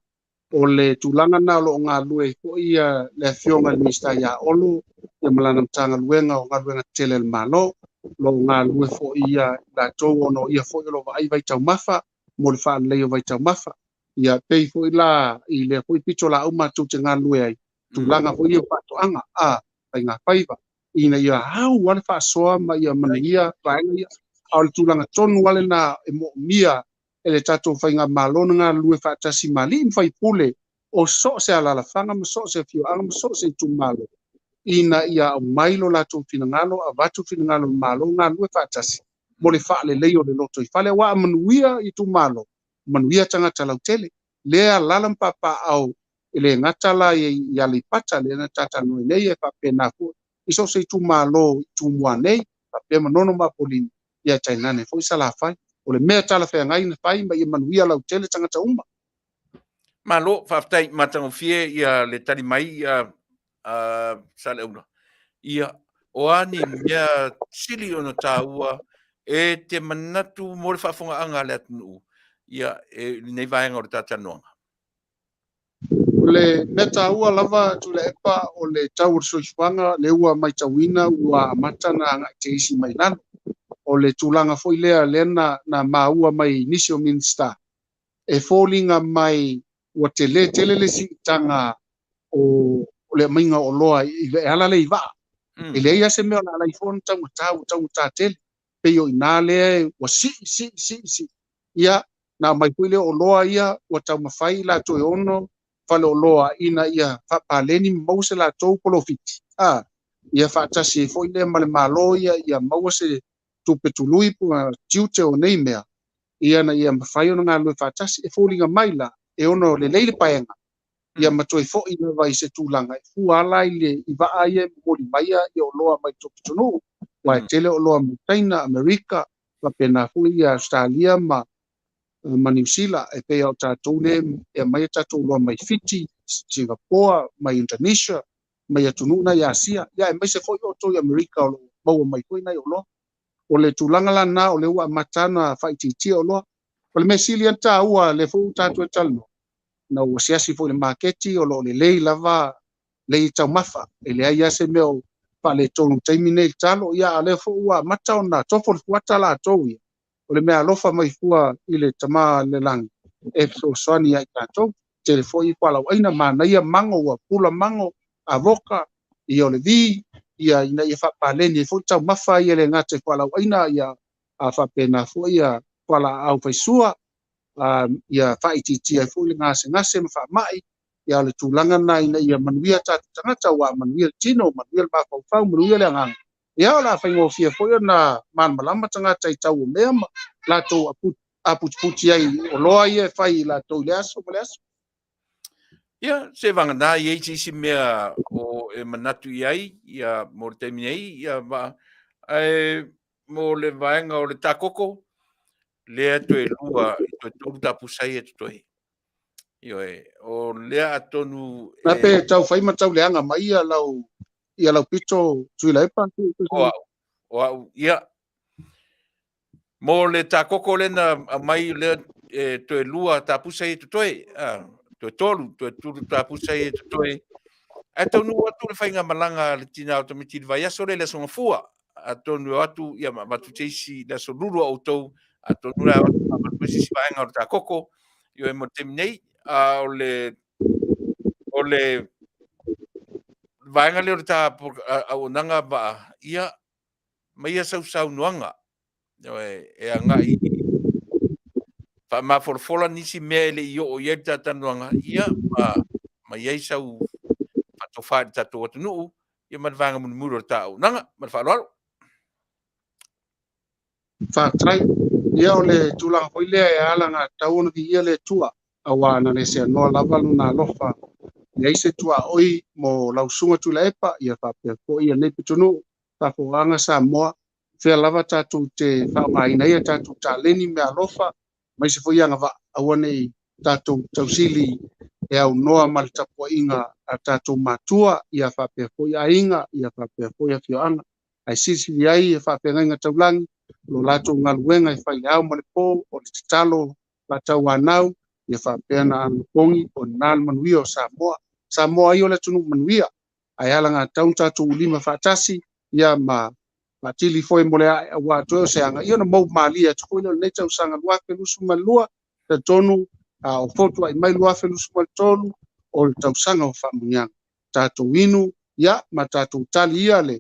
O le tulaga lena o lo o galulue ai foi le Afioga i le Minisita ia Olo ma lana Matagaluega o Galuega Tetele a le Malo. O lo o galulue foi ia i latou ona o ia foi o lo o vaai vaitaumafa mo le faaleleia o vaitaumafa. Ia pei foi la i lea foi pitolaau matou te galulue ai, tulaga foi ia o faatoaga, a faigafaiva, ina ia au lava le faasoa ma ia manuia vaega ia. A o le tulaga tonu lava lena e moomia e le tatou faigamalo na galulue faatasi ma alii ma faipule o so o se alaalafaga ma so o se afioaga ma so o se itumalo, ina ia aumai lo latou finagalo, avatu finagalo o le Malo, galulue faatasi mo le faaleleia o le lotoifale, aua a manuia itumalo, manuia tagata lautele. Lea alaala ma papaaao e le gata la i Aleipata, lea na tatalanoa nei, e faapena foi i so o se itumalo i Tumua nei, faapea Manono ma Apolima, ia tainane foi Salafai. O le mea talafeagai na fai ma ia manuia lautele tagata uma. Malo, faafetai matagofie ia le tali mai ia Saleaula. Ia, o a ni mea sili ona taua e te manatu mo le faafofogaaga a le atunuu ia e lenei vaega o le talatalanoaga? O le mea taua lava Tuilaepa, o le tau o le soifuaga lea ua matauina ua amata ona agai te isi mai lalo. O le tulaga foi lea lea na maua mai nisi o Minisita, e foliga mai ua tele tele le siitaga o le aumaiga o oloa e ala lea i vaa. E leai lava se mea o le a ala ai fua ona taugata, ua taugata tele. Pei o i ina lea ua sii, sii, sii, sii. Ia, na aumai foi lea o oloa ia ua taumafai i latou e ono faleoloa ina ia faapaleni ma maua se latou polofiti. Ia faatasi ai foi lea ma le Malo ia maua se tupe tului po o tiute o nei mea, ia na ia mafai ona galulue faatasi. E foliga mai la e ono lelei le paega, ia ma toe foi lava i se tulaga e fua ala i le i vaa ia e momoli mai ia oloa mai tou pitonuu, aua e tele oloa mai China, Amerika, faapena foi ia Australia ma Niu Sila. E pei o tatou lea e aumai a tatou oloa mai Fiti, Singapore, mai Indonesia, mai atunuu na i Asia, ia aemaise foi outou i Amerika o lo o maua mai foi nai oloa. O le tulaga la lena o lea ua amata ona faaitiitia oloa. O le mea sili ona taua lea foi ua tatou talanoa, na ua asiasi foi i le maketi, o lo o lelei lava lelei taumafa, e leai lava se mea o faaletonu i le taimi nei i le talo, ia a o lea foi ua amata ona tofo le fuata latou ia. O le mea alofa mai fua i le Tama i le lagi e fesoasoani ia i tatou. Tele foi fualaauaina, manaia mago, ua pula mago, avoka, ia o le vi, ia ina ia faapaleni ai foi taumafa ia le gata i fualaauaina, ia a faapena foi ia fualaau faisua, ia faaitiitia ai foi le gasegase ma faamai. Ia, o le tulaga lena ina ia manuia tatou tagata, aua a manuia le tino, manuia le mafaufau, manuia le agaga, ia o le a faigofie foi ona malamalama tagata i tau o mea ma latou aputiputi ai oloa ia e fai i latou i le aso ma le aso. Ia, se vagana i ai se isi mea o e manatu i ai, ia, mo le taimi nei, ia, ma, ae mo le vaega o le takoko, lea toe lua, toe tolu tapusa ia totoe. Ioe, o lea atonu... Na pe tau fai ma tau leaga mai ia lau, ia lau pito Tuilaepa. O au, o au, ia. Mo le takoko lea na aumai lea e toe lua tapusa ia totoe, a, toe tolu, toe tolu tapusa ia totoe. Ae taunuu atu le faigamalaga a le tina o tamaiti i le vaiaso lea i le Aso Gafua. Atonu e o atu, ia ma avatu se isi le aso lulu a outou, atonu la e o atu ma avatu se isi vaega o le takoko, ioe mo le taimi nei. A o le, o le vaega lea o le ta auaunaga vaa, ia, ma ia sau saunoaga, ioe, e agai faamafolafola nisi mea e le i oo i ai le ta talanoaga, ia, ma, ma i ai sau faatofa i le tatou atunuu, ia ma le vaega mulimuli o le ta auaunaga. Ma le faaaloalo. Faafetai. Ia o le tulaga foi lea e alagatatau ona viia le Atua, aua na le seanoa lava lona alofa e leai se tuaoi mo lau Susuga Tuilaepa, ia faapea foi lenei pitonuu, faafofogaaga Samoa, fea lava tatou te faaaogaina ai a tatou taleni, meaalofa, aemaise foi agavaa, aua ne i tatou tausili e aunoa ma le tapuaiga a tatou matua, ia faapea foi aiga, ia faapea foi afioaga. Ae silisili ai e faafeagaiga taulagi lo latou galuega e fai i le ao ma le po, o le tatalo faatauanau, ia faapea na anapogi o lena le manuia o Samoa. Samoa ai o le atunuu manuia, ae alagatatau ona tatou ulima faatasi, ia ma faatili foi mo le ae, aua toe o se aga, ia ona mou malie atu foi lea o lenei tausaga 2022, talitonu a o fotuai mai 2023, o le tausaga o faamanuiaga. Tatou inu, ia, ma tatou tali ia le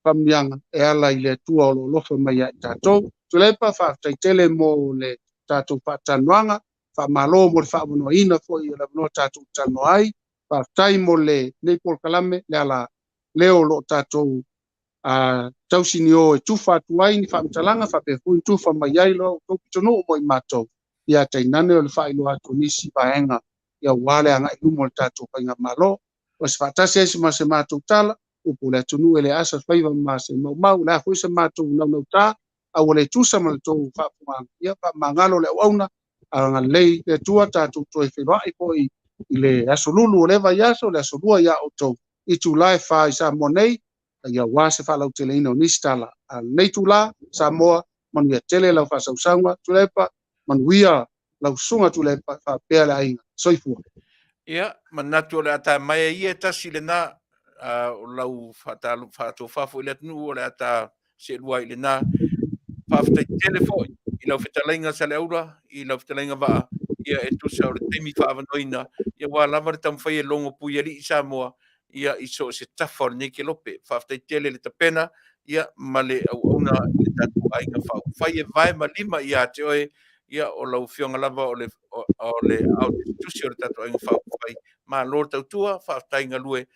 faamanuiaga e ala i le Atua o lo o alofa mai ia i tatou. Tuilaepa, faafetai tele mo le tatou faatalanoaga, faamalo mo le faaavanoaina foi o le avanoa tatou te talanoa ai. Faafetai mo lenei polokalame, le ala leo o lo o tatou tausinio e tufa atu ai ni faamatalaga faapea foi ni tufa mai ai lo outou pitonuu mo i matou, ia tainane o le faailoa atu o nisi vaega aua le agai i luma o le tatou faigamalo. O se faatasi ai ma se matou tala, upu o le atunuu e le asa faiva ma se maumau, o le a foi se matou naunauta, a ua le tusa ma le tou faafofogaaga, ia faamagalo le auauna, agalelei le Atua, tatou toe feiloai foi i le aso lulu o lea vaiaso, le aso lua ia outou, itula e 4 i Samoa nei, ia aua se faalauteleina o nisi tala a lenei itula. Samoa, manuia tele lau faasausauga, Tuilaepa, manuia lau susuga Tuilaepa, faapea le aiga. Soifua. Ia, manatu o le a tae mai ia e tasi lena, o lau faatofa foi i le atunuu o le a ta seelua ai i lena. Faafetai tele foi i lau fetalaiga Saleaula, i lau fetalaiga Vaa, ia e tusa o le taimi faaavanoaina, ia aua lava le taumafai e logo puialii Samoa, ia i so o se tafa o lenei kelope. Faafetai tele i le tapena, ia ma le auauna i le tatou aiga faaupufai e vae ma lima ia te oe, ia o lau afioga lava o le o le aotusi o le tatou aiga faaupufai. Malo le tautua, faafetai galue.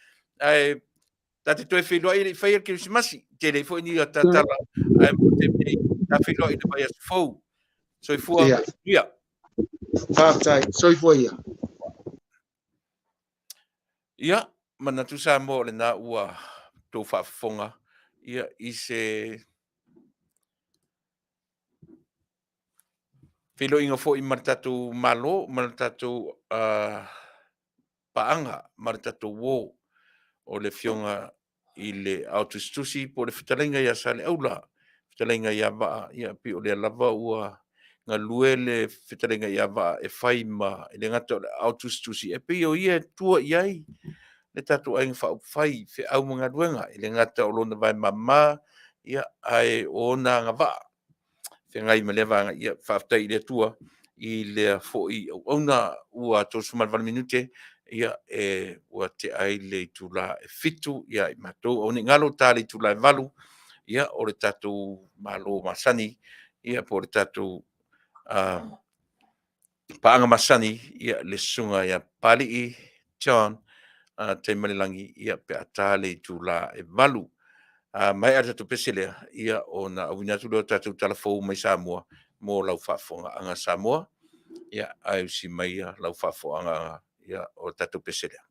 Ae ta te toe feiloai e le i faia le Kerisimasi. Tele ai foi ni tatala, ae mo le taimi nei, ta feiloai i le vaiaso fou. Soifua ia. Faafetai, soifua ia. Ia, manatu Samoa o lena ua tou faafofoga ia i se feiloaiga foi ma le tatou Malo, ma le tatou paaga ma le tatou uo o le Afioga i le Aotusitusi po o le Fetalaiga ia Saleaula, Fetalaiga ia Vaa, ia pei o lea lava ua galue le Fetalaiga ia Vaa e fai ma, e le gata o le Aotusitusi, e pei o ia e tua i ai le tatou aiga faaupufai, feau ma galuega, e le gata o lona vae mama, ia, ae o ona agavaa feagai ma lea vaega. Ia, faafetai i le Atua i lea foi auauna ua 38 minute, ia, e ua tea ai le itula e 7 ia i matou. Aua ne i galo ta le itula e 8, ia, o le tatou Malo masani, ia, po o le tatou paaga masani, ia, le susuga ia Papalii. John Taimalelagi ia pe a ta le itula e 8. Maea le tatou pese lea, ia ona auina atu lea o tatou tala fou mai Samoa mo lau faafofogaaga Samoa, ia ae usi mai lau faafofogaaga ia o le tatou pese lea.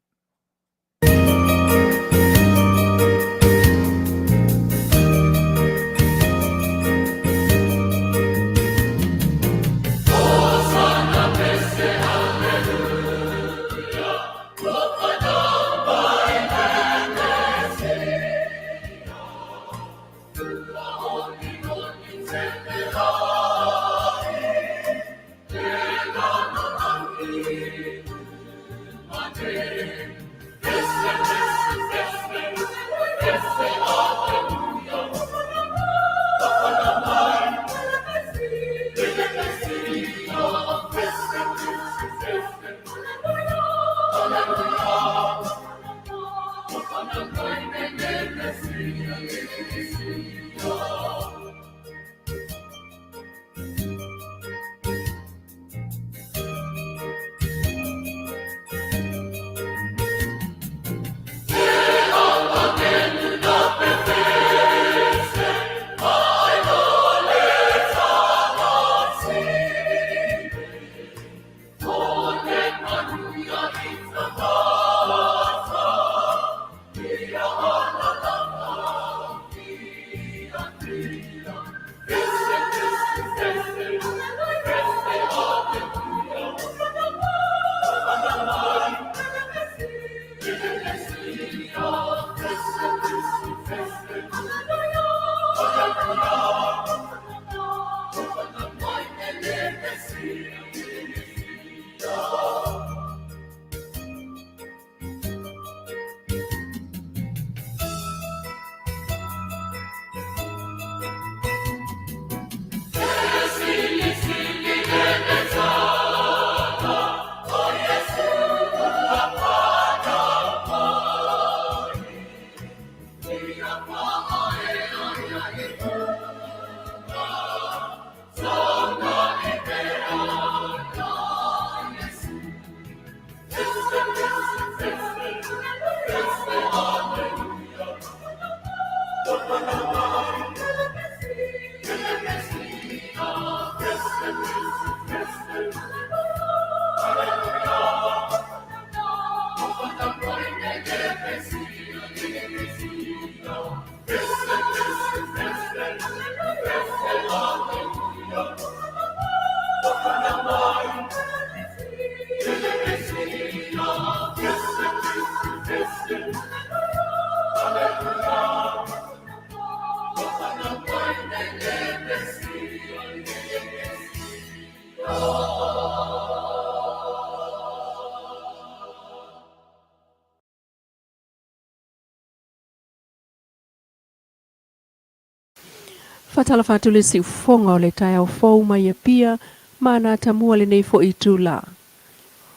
Faatalofa atu le siufofoga o le taeao fou mai Apia ma Anatamua lenei foi itula.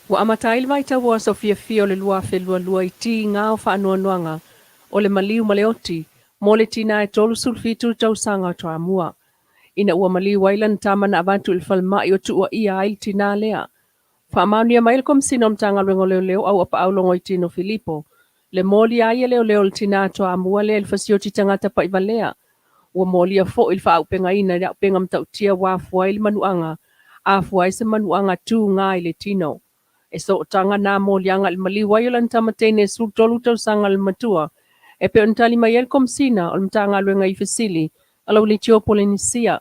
Ua amata ai le vaitau o aso fiafia o le 2022 i tiga o faanoanoaga o le maliu ma le oti mo le tina e 37 tausaga o Toamua. Ina ua maliu ai lana tama na avatu i le falemai o tuuaia ai le tina lea. Faamaonia mai le Komesina o Matagaluega o Leoleo Auapaau Logoitino Filipo le molia ai e leoleo o le tina Toamua lea i le fasioti tagata paivalea. Ua molia foi le faaaupegaina i le auupega matautia ua afua ai le manuaga, afua ai se manuaga tuga i le tino. E sootaga na moliaga i le maliu ai o lana tama teine e 13 tausaga le matua, e pei ona tali mai ai le Komesina o le Matagaluega i fesili a Lauleitio Polenisia.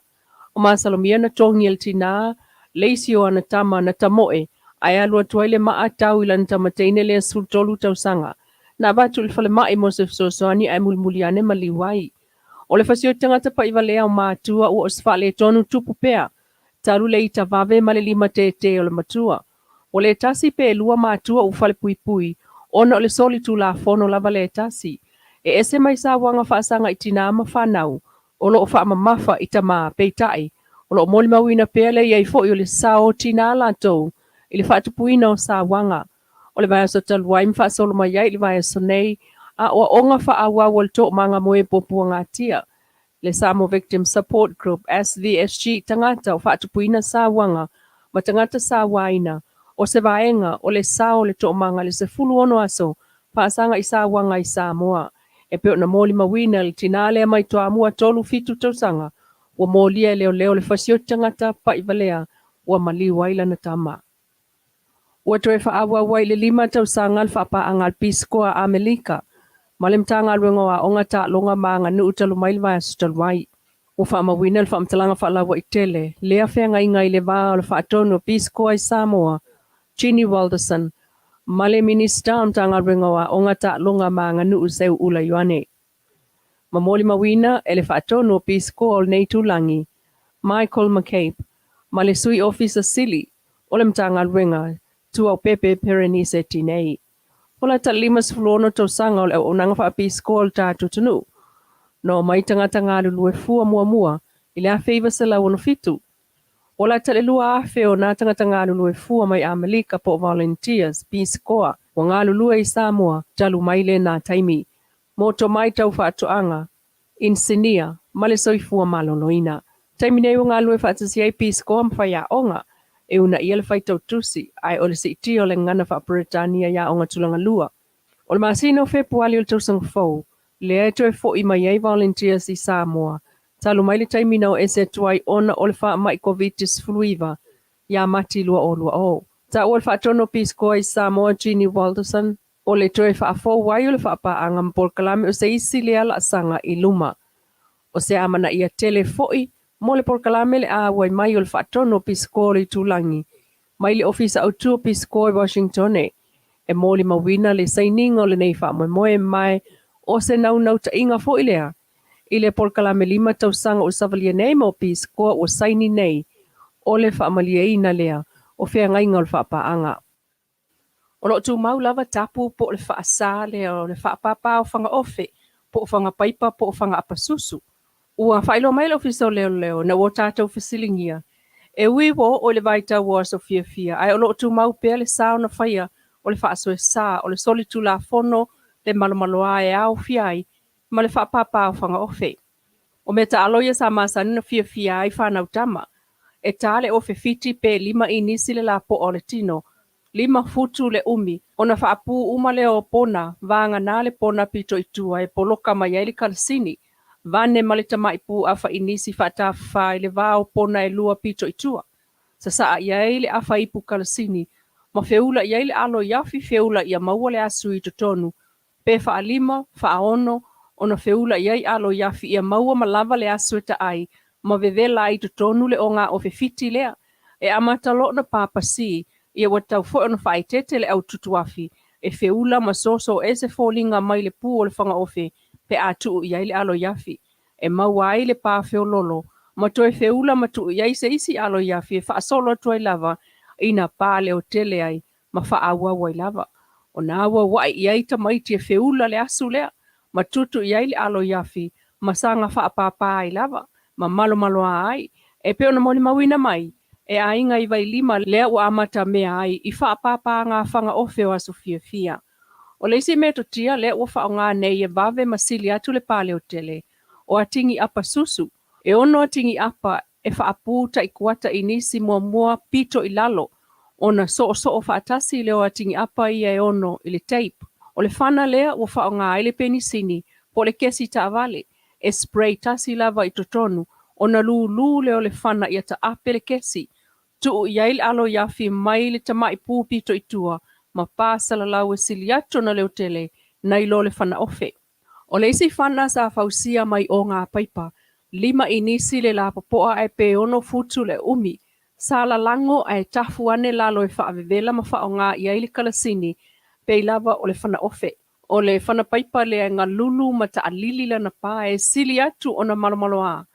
O masalomia na togi e le tinā le isi o ana tama na tamoe ae alu atu ai le maa tau i lana tama teine lea 13 tausaga. Na avatu i le falemai mo se fesoasoani ae mulimuli ane maliu ai. O le fasioti tagata pa'ivalea o matua ua o se faaletonu tupu pea talu le ita vave ma le lima tētē o le matua. Ua le tasi pe lua matua ua falepuipui ona o le soli tulafono lava le tasi. E ese mai sauaga faasaga i tinā ma fanau o lo o faamamafa i tamā, peitai, o lo o molimauina pea le i ai foi o le sao o tinā latou i le faatupuina o sauaga. O le vaiaso talu ai ma faasolo mai ai i le vaiaso nei, aoaoga faaauau a le Toomaga Moe Puapuagatia, le Samoa Victim Support Group, SVSG, tagata o faatupuina sauaga ma tagata sauaina. O se vaega o le sao o le toomaga i le 16 aso faasaga i sauaga i Samoa, e pei ona molimauina le tinā lea mai Toamua 37 tausaga ua molia e leoleo le fasioti tagata pa'ivalea ua maliu ai lana tama. Ua toe faaauau ai i le lima tausaga le faapaaga a le Pisikoa a Amelika ma le Matagaluega o Aoga, Taaloga ma Aganuu talu mai le vaiaso talu ai. Ua faamauina le faamatalaga faalauaitele lea feagaiga i le va o le Faatonu o Pisikoa i Samoa, Ginny Walderson, ma le Minisita o le Matagaluega o Aoga, Taaloga ma Aganuu Seuula Ioane. Ma molimauina e le Faatonu o Pisikoa o lenei itulagi, Michael McCabe, ma le Sui Ofisa Sili o le Matagaluega, Tuaupepe Perenise Tinei. O lata 56 tausaga o le auaunaga faapisikoa o le tatou atunuu, na omai tagata galulue fua muamua i le 1967. Ua lata i le 2,000 o nā tagata galulue fua mai Amelika po o volunteers, pisikoa, ua galulue i Samoa talu mai lena taimi. Mo tomai tau faatoaga, inisinia, ma le soifua maloloina. Taimi nei ua galulue faatasi ai pisikoa ma faiaoga e uunaia le faitau tusi, ae o le siitia o le gagana faa-Peretania i aoga tulaga lua. O le masina o Fepuali o le tausaga fou, lea e toe fo'i mai ai volunteers i Samoa, talu mai le taimi na o ese atu ai ona o le faamai Koviti-19 ia Mati 2020. Taua le Faatonu o Pisikoa i Samoa Jeannie Walterson, O le toe faafou ai o le faapaaga ma polokalame o se isi lea laasaga i luma. O se amanaia tele foi mo le polokalame le auai mai o le Faatonu o Pisikoa o le Itulagi mai le Ofisa Autu o Pisikoa i Washingtone e molimauina le sainiga o lenei faamoemoe mae o se naunautaiga foi lea i le polokalame 5 tausaga ua savalia nei mo Pisikoa ua saini nei o le faamalieina lea o feagaiga o le faapaaga. O lo o tumau lava tapu po o le faasa lea o le faapāpā o fagaofe, po o fagapaipa po o fagaapasusu. Ua faailoa mai le Ofisa o Leoleo ina ua tatou fesiligia, e ui ua oo i le vaitau o aso fiafia, ae o lo o tumau pea le sao na faia o le faasoesa o le solitulafono le malomaloa e aofia ai ma le faapāpā o fagaofe. O mea taalo ia sa masani ona fiafia ai fanau tama. E ta le ofe fiti pe lima inisi le lapoa o le tino, 5 futu le umi, ona faapū uma lea o pona, vagana le pona pito i tua e poloka mai ai le kalasini, vane ma le tamai pu afa inisi faatafafa i le va o pona e lua pito i tua. Sasaa i ai le afa ipu kalasini, ma feula i ai le alo i afi feula ia maua le asu i totonu, pe faalima, faaono, ona feula i ai alo i afi ia maua ma lava le asu e taai ma vevela ai i totonu le ogaofe fiti lea. E amata loa ona papasī, ia ua tatau foi ona faaeteete le au tutuafi e feula ma soso ese foliga mai le pu o le fagaofe pe a tuu i ai le alo i afi e maua ai le pa feololo ma toe feula ma tuu i ai se isi alo i afi e faasolo atu ai lava ina pa leotele ai ma faaauau ai lava. Ona auauai i ai tamaiti e feula le asu lea, ma tutu i ai le alo i afi, ma saga faapāpā ai lava, ma malomaloa ai, e pei ona molimauina mai e aiga i Vailima lea ua amatamea ai i faapāpāga fagaofe o aso fiafia. O le isi metotia lea ua faaaoga nei e vave ma sili atu le pa leotele, o atigi apa susu, e ono atigi apa e faapū taikuata inisi muamua pito i lalo, ona soosoo faatasi lea o atigi apa ia e ono i le tape. O le fana lea ua faaaoga ai le penisini po o le kesi taavale, e spray tasi lava i totonu, ona lūlū lea o le fana ia taape le kesi, tuu i ai le alo i afi mai le tamai pu pito i tua ma pa salalau e sili atu ona leotele nai lo le fana ofe. O le isi fana sa fausia mai oga paipa, 5 inisi le lapopoa ae pe 6 futu le umi, sa lalago ae tafu ane lalo e faavevela ma faaaoga i ai le kalasini pei lava o le fana ofe. O le fana paipa lea e galulu ma taalili lana pa e sili atu ona malomaloa,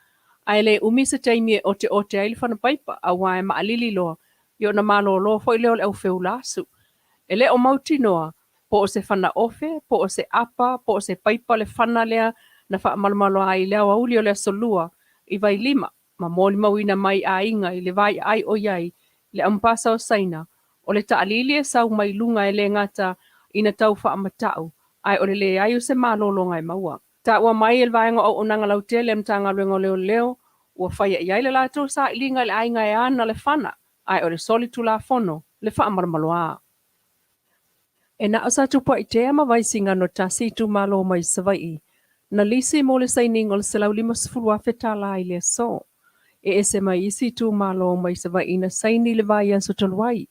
ae le umi se taimi e oteote ai le fana paipa auā e maalili loa, ia ona malōlō foi lea o le au feula asu. E le o mautinoa po o se fana ofe, po o se apa, po o se paipa le fana lea na faamalomaloa ai i le aoauli o le Aso Lua i Vailima ma molimauina mai aiga i le vaiaai o i ai le Amepasa o Saina, o le taalili e sau mai luga e le gata ina tau faamatau, ae o le leai o se malologa e maua. Taua mai e le Vaega o Auaunaga Lautele a le Matagaluega o Leoleo, ua faia i ai le latou sailiga i le aiga e ana le fana, ae o le solitulafono le faamalomaloa. E na o Satupaitea ma Vaisigano tasi itumalo mai Savaii na lisi mo le sainiga o le $150,000 tala i le aso. E ese mai isi itumalo mai Savaii na saini i le vaiaso talu ai.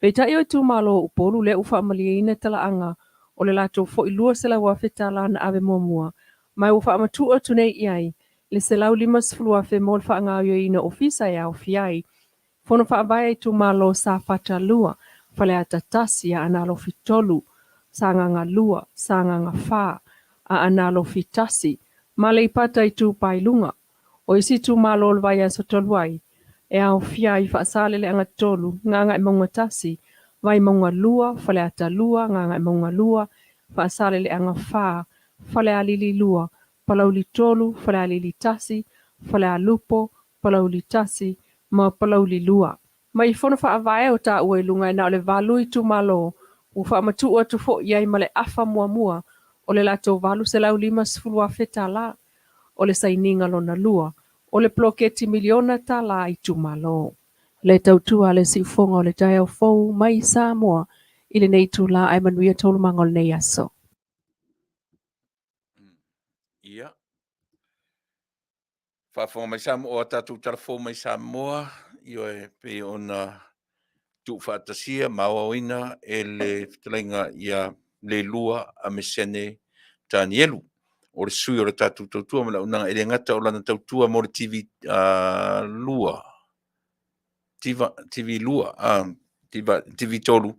Peitai o itumalo o Upolu lea ua faamalieina talaaga o le latou foi $200,000 tala na ave muamua ma ua faamatuu atu nei i ai le $150,000 mo le faagaoioiina o ofisa e aofia ai Fono Faavae a Itumalo Safata 2, Faleata 1, Aana Alofi 3, Sagaga 2, Sagaga 4, Aana Alofi 1, ma Aleipata Itupa i Luga. O isi itumalo o le vaiaso talu ai, e aofia ai Faasaleleaga 3, Gagaemauga 1, Vaimauga 2, Faleata 2, Gagaemauga 2, Faasaleleaga 4, Falealili 2, Palauli 3, Falealili 1, Falealupo, Palauli 1 ma Palauli 2. Mai Fono Faavae o taua i luga e na o le valu itumalo ua faamatuu atu foi i ai ma le afa muamua o le latou $850,000 tala. O le sainiga lona lua o le poloketi miliona tala itumalo. Le tautua a le siufoga o le taeao fou mai Samoa i lenei itula ae manuia taualumaga o lenei aso. Ia. Faafofoga mai Samoa, o tatou tala fou mai Samoa, ioe, pei ona tuufaatasia ma aoaoina e le fetalaiga ia Leilua Amesene Tanielu, o le sui o le tatou tautua ma le auaunaga, e le gata o lana tautua mo le TV 2, TV 2, TV 3,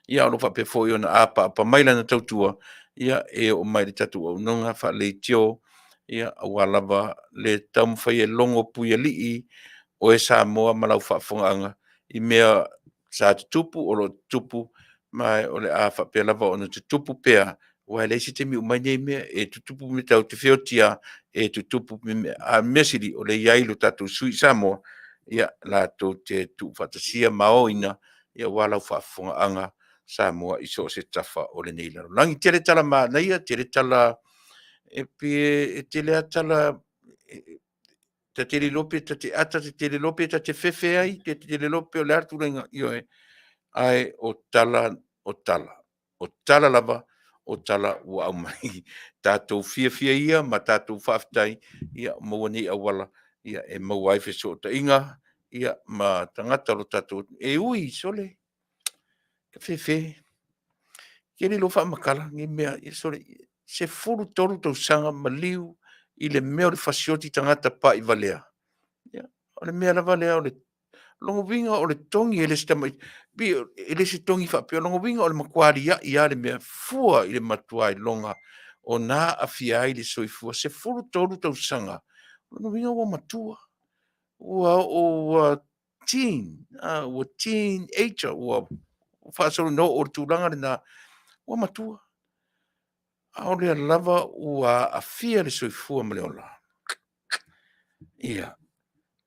ia o lo o faapea foi ona apaapa mai lana tautua, ia e oo mai i le tatou auaunaga faaleitio, ia aua lava le taumafai e logo puialii oe Samoa ma lau faafofogaaga i mea sa tutupu, o lo o tutupu, ma o le a faapea lava ona tutupu pea, aua e leai se taimi e uma ai nei mea, e tutupu mea tatou te feoti lava, e tutupu mea. A o le mea sili, o lea e i ai lo tatou sui i Samoa, ia, latou te tuufaatasia ma aoina, ia aua lau faafofogaaga Samoa i so o se tafa o lenei lalolagi. Tele tala manaia, tele tala e pei e tele lava tala ta te le iloa pe ta te ata, ta te le iloa pe ta te fefe ai, ta te le iloa pe o le a le tulaga, ioe, ae o tala, o tala, o tala lava, o tala ua aumai. Tatou fiafia ia ma tatou faafetai, ia maua nei auala ia e maua ai fesootaiga ia ma tagata o lo tatou atunuu. E ui, sole, ka fefe, ke le iloa faamatala nei mea, ia sole, 13 tausaga maliu i le mea o le fasioti tagata pa'i valea. Ia, o le mea lava lea o le lona uiga o le togi e le se tamaitiiti, pei e le se togi faapea, o lona uiga o le matua alia'i lava le mea fua i le matua iloga ona aafia ai le soifua 13 tausaga. O lona uiga ua matua, ua oo ua teen, ua teen ager, ua faasolo ina oo i le tulaga lena, ua matua. A o lea lava ua aafia le soifua ma le ola. Ia,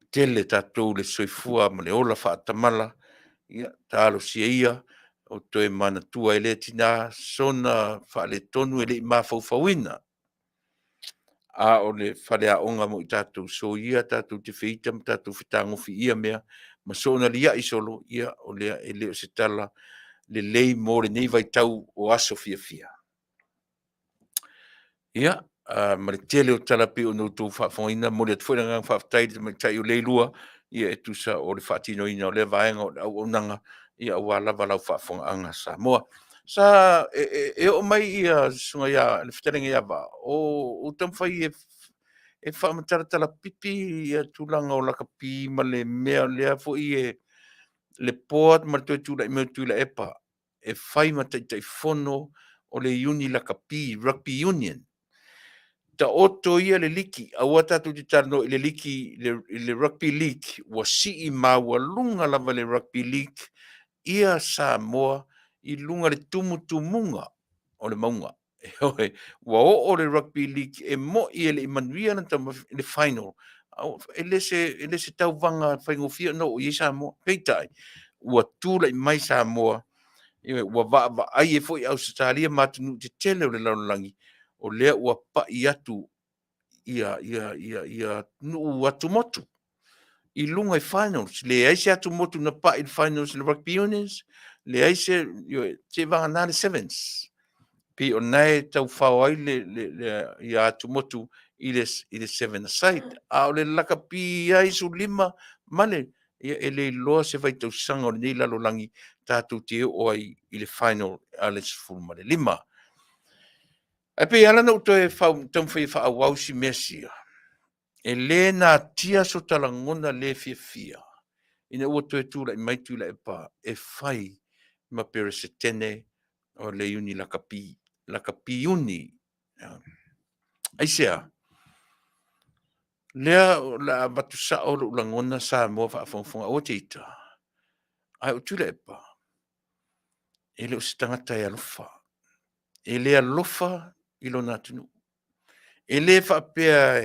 tele tatou le soifua ma le ola faatamala, ia, talosia ia o toe manatua e lea tina sona faaletonu e le i mafaufauina. A o le faleaoga mo i tatou, soia tatou te feita ma tatou fetagofi i ia mea ma soona liai solo, ia, o lea e le o se tala lelei mo lenei vaitau o aso fiafia. Ia, ma le tele o tala pei ona outou faafofogaina, momoli atu foi le agaga faafetai i le tamaitai o Leilua, ia e tusa o le faatinoina o lea vaega o le auaunaga, ia aua lava lau faafofogaaga Samoa. Sa e, e, e oo mai ia susuga ia le fetalaiga ia Vaa, o o taumafai e e faamatalatala pipi ia tulaga o lakapi ma le mea lea foi e le board ma le toe tulai mai o Tuilaepa e fai ma Taitaifono o le Iuni Lakapi, Rugby Union. Taoto ia le liki, aua tatou te talanoa i le liki, i le Rugby League, ua sii maualuga lava le Rugby League ia Samoa i luga le tumutumuga o le mauga. Ioe, ua oo le Rugby League e mo'i e le i manuia lana taumafai le final. E le se, e le se tauvaga faigofie ona oo i ai Samoa. Peitai, ua tulai mai Samoa, ioe, ua vaavaai ai foi Ausetalia ma atunuu tetele o le lalolagi, o lea ua pai atu ia, ia, ia, ia atunuu atumotu. i luga i finals. Leai se atumotu na pa'i i le finals i le Rugby Unions, leai se, ioe, seiavagana le Sevens. Pei o lena e taufao ai le, le, le, ia atumotu i le, i le seven aside. A o le lakapi ai 15 ma le, ia e le iloa se vaitausaga o lenei lalolagi tatou te oo ai i le final a le 15. Ae pei e ala ona ou toe taumafai e faaauau si mea sia, e le natia so ta lagona le fiafia ina ua toe tulai mai Tuilaepa e fai ma Peresetene o le Iuni Lakapi, Lakapi Iuni. Aisea? Lea o le a avatu sao lou lagona Samoa faafogafoga, aua te ita. Ae o Tuilaepa, e le o se tagata e alofa. E le alofa i lona atunuu. E le faapea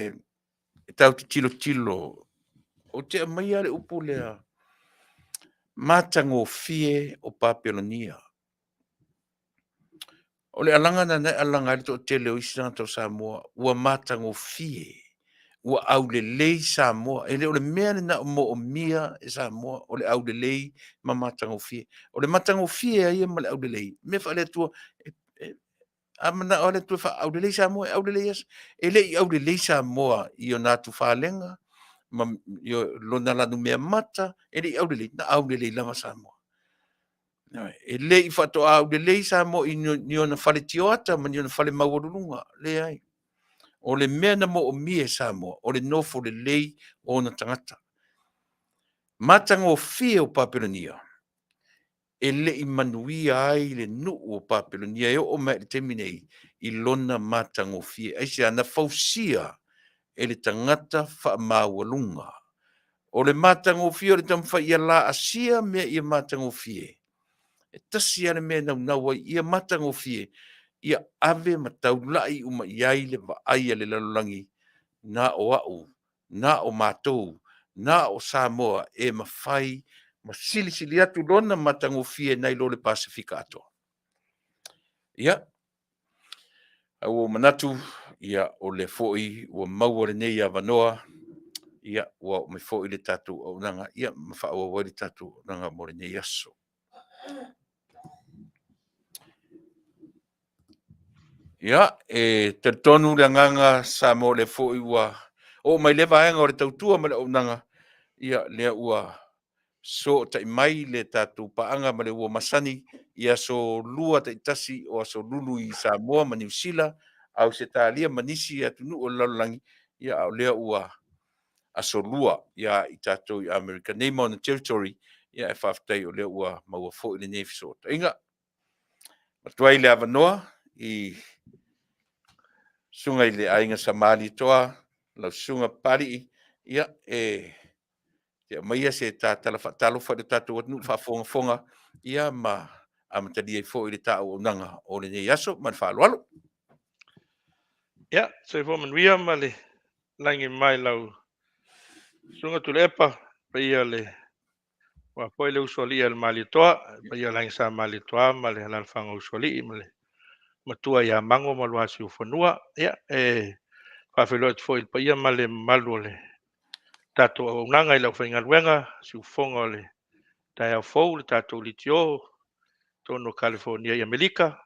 e tatou te tilotilo, ou te aumaia le upu lea, matagofie o Papelonia. O le alaga lena e alaga ai le toatele o isi tagata o Samoa, ua matagofie, ua aulelei Samoa. E le o le mea lena o moomia e Samoa, o le aulelei ma matagofie. O le matagofie a ia ma le aulelei, mea faale-Atua, a manao lava le Atua e faaaulelei Samoa, e aulelei lava. E le i aulelei Samoa i ona atufalega ma lona lanumeamata, e le i aulelei, na aulelei lava Samoa. E le i faatoa aulelei Samoa i ni ona fale tioata ma ni ona fale maualuluga, leai. O le mea na moomia e Samoa, o le nofo lelei o ona tagata. Matagofie o Papelonia, e le i manuia ai le nuu o Papelonia e oo mai i le taimi nei i lona matagofie. Aisea? Na fausia e le tagata faamaualuga. O le matagofie o le taumafai ia laasia mea ia matagofie, e tasi lava le mea e naunau ai ia matagofie, ia ave ma taulai uma i ai le vaai a le lalolagi, na o au, na o matou, na o Samoa e mafai ma silisili atu lona matagofie nai lo le Pasefika atoa. Ia, ae ua ou manatu, ia, o lea foi ua maua lenei avanoa, ia, ua oo mai foi le tatou auaunaga, ia, ma faaauau ai le tatou auaunaga mo lenei aso. Ia, e talitonu le agaga Samoa o lea foi ua oo mai lea vaega o le tautua ma le auaunaga, ia, lea ua sootai mai le tatou paaga ma le ua masani i aso Lua taitasi o aso Lulu i Samoa ma Niu Sila, Ausetalia ma nisi atunuu o le lalolagi, ia a o lea ua aso Lua ia i tatou i Amerika nei ma ona territory, ia ae faafetai o lea ua maua foi lenei fesootaiga. Avatu ai le avanoa i susuga i le Aiga Samalietoa, lau Susuga Papalii, ia e te aumaia se ta tala faatalofa i le tatou atunuu faafogafoga, ia ma amatalia ai foi le ta auaunaga o lenei aso ma le faaaloalo. Ia, soifua manuia ma le lagi mai lau Susuga Tuilaepa, paia le aua foi le usoalii a le Malietoa, paia o le Aiga Sa Malietoa ma le alaalafaga o usoalii ma le matua ia Mago ma lua Siufanua. Ia, e faafeiloai atu foi i le paia ma le mamalu o le tatou auaunaga i le aufaigaluega, siufofoga o le taeao fou, le tatou litio, totonu o Kalifonia i Amerika.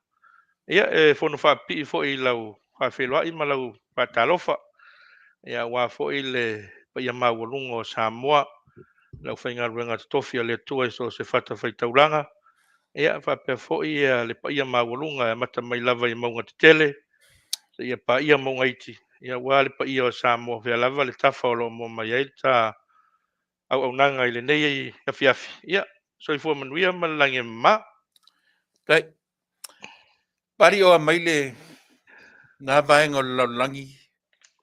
Ia, e fono faapipii foi i lau faafeiloai ma lau faatalofa, ia aua foi le paia maualuga o Samoa, le aufaigaluega totofi a le Atua i so o se fatafaitaulaga, ia faapea foi le paia maualuga e amata mai lava i mauga tetele seia paia mauga iti, ia aua le paia o Samoa, fea lava le tafa o lo o maua mai ai le ta auaunaga i lenei afiafi. Ia, soifua manuia ma le lagi e mama. Tai. Pali o mai le na vaega o le lalolagi,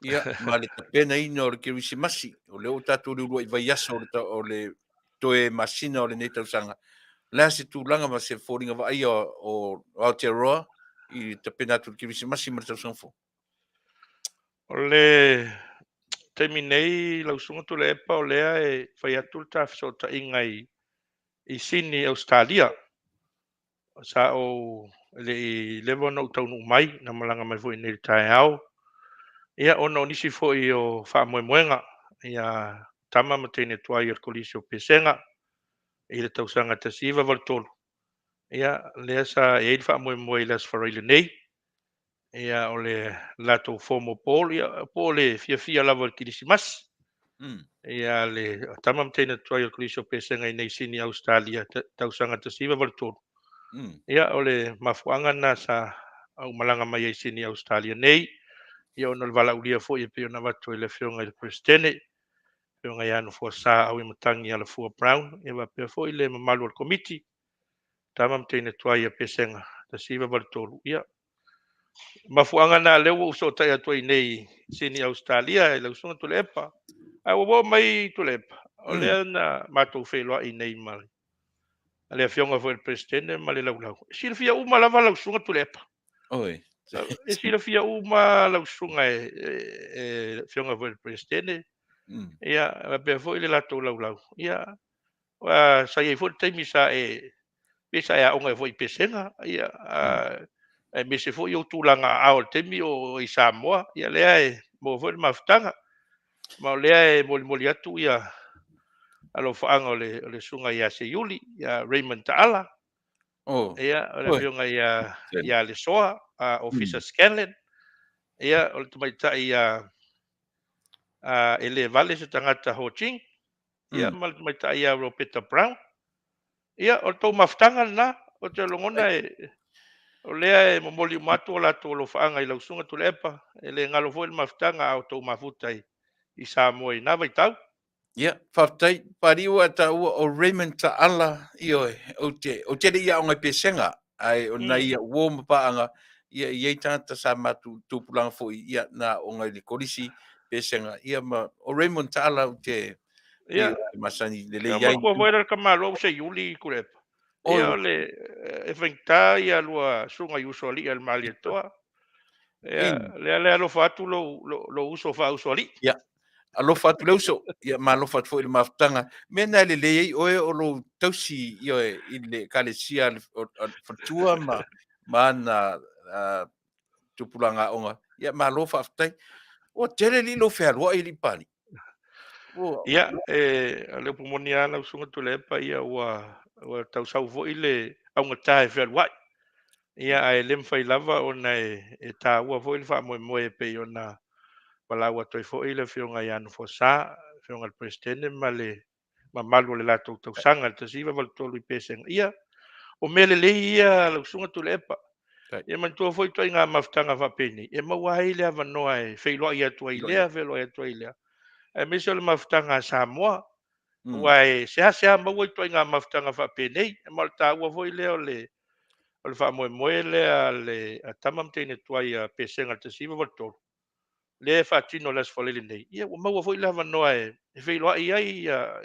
ia, ma le tapenaina o le Kerisimasi, o lea ua tatou liulua i vaiaso o le toe masina o lenei tausaga. O le a se tulaga ma se foliga vaaia o Aotearoa i le tapena atu i le Kerisimasi ma le tausaga fou? O le taimi nei, lau Susuga Tuilaepa, o lea e fai atu le ta fesootaiga i Sini, Ausetalia. Sa ou e le i leva ona ou taunuu mai, na malaga mai foi nei i le taeao. Ia, ona o nisi foi o faamoemoega, ia tama ma teine tuai o le Kolisi o Pesega i le tausaga 1983. Ia, lea sa i ai le faamoemoe i le Aso Faraile nei, ia, o le latou formal ball, ia, po o le fiafia lava o le Kerisimasi. Ia, le tama ma teine tuai o le Kolisi o Pesega i nei Sini Ausetalia, tausaga 1983. Ia, o le mafuaaga lena sa ou malaga mai ai i Sini Ausetalia nei, ia, ona o le valaaulia foi e pei ona avatu e le Afioga i le Peresetene, Afioga ia Nofoasā Auimatagi Alafua Brown, ia faapea foi le mamalu o le Komiti, tama ma teine tuai a Pesega 1983. Ia, mafuaaga na lea ua ou fesootai atu ai nei i Sini Ausetalia i lau Susuga Tuilaepa. Ae ua oo mai Tuilaepa, o lea na matou feiloai nei ma le Afioga foi i le Peresetene ma le Laulau. E silafia uma lava lau Susuga Tuilaepa. Oi. E silafia uma lau Susuga e le Afioga foi i le Peresetene. Ia, faapea foi le latou Laulau. Ia, sa i ai foi le taimi sa e pei sa e aoga ai foi i Pesega, ia, aemaise foi ou tulaga aao i le taimi o i Samoa, ia lea e maua foi le mafutaga. Ma o lea e molimoli atu ia alofaaga o le susuga ia Seiuli, ia Raymond Taala, ia, o le afioga ia Lesoa, Officer Scanlon, ia, o le tamaitai ia e le vale se tagata Ho Ching, ia, ma le tamaitai ia Roberta Brown. Ia, o le tou mafutaga lena, ou te lagona e, o lea e momoli uma atu o latou alofaaga i lau Susuga Tuilaepa, e le galo foi le mafutaga a o tou mafuta i Samoa i na vaitau. Ia, faafetai. Papalii ua e taua o Raymond Taala, ioe, ou te, ou te le i aoga i Pesega, ae o nai au uo ma paaga, ia, e i ai tagata sa matou tupulaga foi, ia, na aoga i le Kolisi Pesega, ia, ma o Raymond Taala ou te, Ia, masani lelei ai. Ia, matua foi le tamaloa ua Seiuli Tuilaepa. Ia, o le, e faigata ia lua susuga i usoalii a le Malietoa. Ia, lea lea alofa atu lou uso faausoalii. Ia, alofa atu le uso, ia ma alofa atu foi i le mafutaga. Mea na e lelei ai oe o lou tausi ioe i le Ekalesia faletua ma ana tupulaga aoga. Ia malo faafetai. Ua tele alii lou fealuai alii Papalii. Ia, e, o le upu moni lava lau Susuga Tuilaepa, ia ua tau sau foi le augata e fealuai. Ia, ae le mafai lava ona e taua foi le faamoemoe e pei ona valaau atu ai foi le Afioga ia Nofoasā, Afioga i le Peresetene ma le mamalu o le latou tausaga, le 1983 i Pesega. Ia, o mea lelei ia lau Susuga Tuilaepa. Ia manatua foi ituaiga mafutaga faapenei, e maua ai le avanoa e feiloai atu ai lea, feiloai atu ai lea, aemaise o le mafutaga a Samoa. Aua e seasea maua ituaiga mafutaga faapenei, ma o le taua foi lea o le faamoemoe lea a le tama ma teine tuai a Pesega i le 1983, lea e faatino i le Aso Faraile nei, ia ua maua foi le avanoa e feiloai ai ia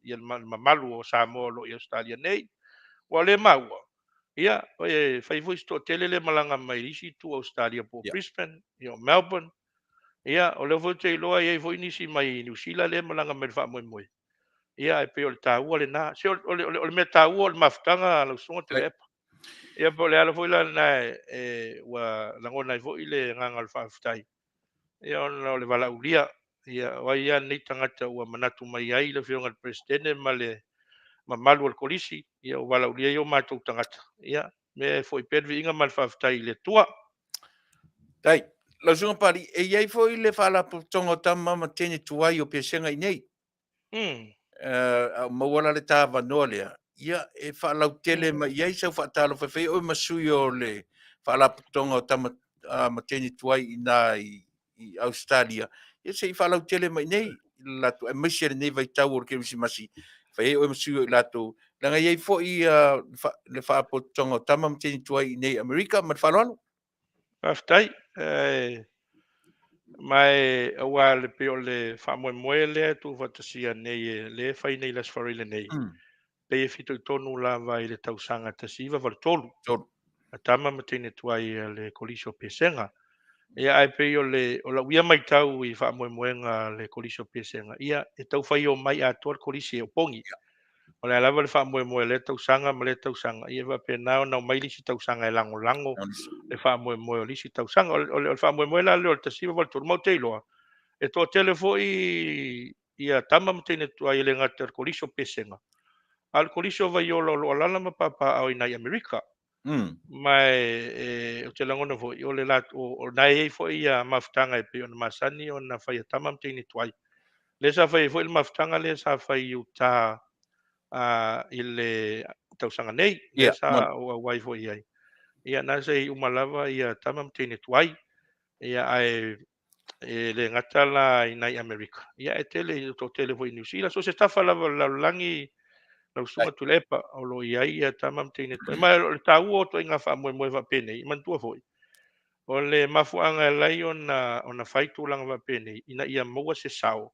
le mamalu o Samoa o lo o i Ausetalia nei. Aua o lea e maua, ia, e fai foi si toatele lea e malaga mai i isi itu o Ausetalia po o Brisbane, ia o Melbourne, ia o lea foi ou te iloa e i ai foi nisi mai Niu Sila lea e malaga mai i le faamoemoe. Ia, ae pei o le taua lena. Se o le mea taua o le mafutaga lau Susuga Tuilaepa. Ia po o le ala foi la lena e ua lagona ai foi le agaga o le faafetai, ia ona o le valaaulia. Ia o ai lava lenei tagata ua manatu mai ai le Afioga i le Peresetene ma le mamalu o le Kolisi, ia ua valaaulia ai o matou tagata. Ia, mea e foi pea le viiga ma le faafetai i le Atua. Tai, lau Susuga Papalii, e i ai foi le Faalapotopotoga o Tama ma Teine Tuai o Pesega i inei. A ua maua la le ta avanoa lea, ia e faalautele mai i ai sau faatalofa e fai ai oe ma sui o le Faalapotopotoga o Tama ma Teine Tuai i ina i Ausetalia, ia se i faalautele mai i inei i le latou, aemaise lenei vaitau o le Kerisimasi, fai ai oe ma sui o i latou, leaga e i ai foi le Faalapotopotoga o Tama ma Teine Tuai i inei i Amerika. Ma le faaaloalo. Faafetai. Ma e aua le pei o le faamoemoe lea e tuufaatasia nei e lea e fai nei i le Aso Faraile nei, pei e fitoitonu lava i le tausaga 1983. Tolu. A tama ma teine tuai a le Kolisi o Pesega. Ia ae pei o le o lau ia maitau i faamoemoega a le Kolisi o Pesega, ia e tau fai omai atoa le Kolisi e opogi. O le a lava le faamoemoe o lea tausaga ma lea tausaga, ia faapena ona omai le isi tausaga e lagolago le faamoemoe o le isi tausaga. O le faamoemoe la lea o le 1983, ma ou te iloa, e toatele foi ia tama ma teine tuai e le gata i le Kolisi o Pesega, a o le Kolisi o Vaiola o lo o alaala ma papaaao i nai Amerika. Ma e, ou te lagona foi, o le latou, o na e i ai foi ia mafutaga e pei ona masani ona fai a tama ma teine tuai. Lea sa fai ai foi le mafutaga lea sa fai i uta i le tausaga nei, lea sa ou auai foi i ai. Ia, na se i uma lava ia tama ma teine tuai. Ia, ae e le gata la i nai Amerika, ia e tele, e toatele foi i Niu Sila, so se tafa lava o le lalolagi, lau susuga Tuilaepa, o lo o i ai ia tama ma teine tuai. Ma o le taua o ituaiga faamoemoe faapenei, manatua foi, o le mafuaaga e ala ai ona fai tulaga faapenei, ina ia maua se sao,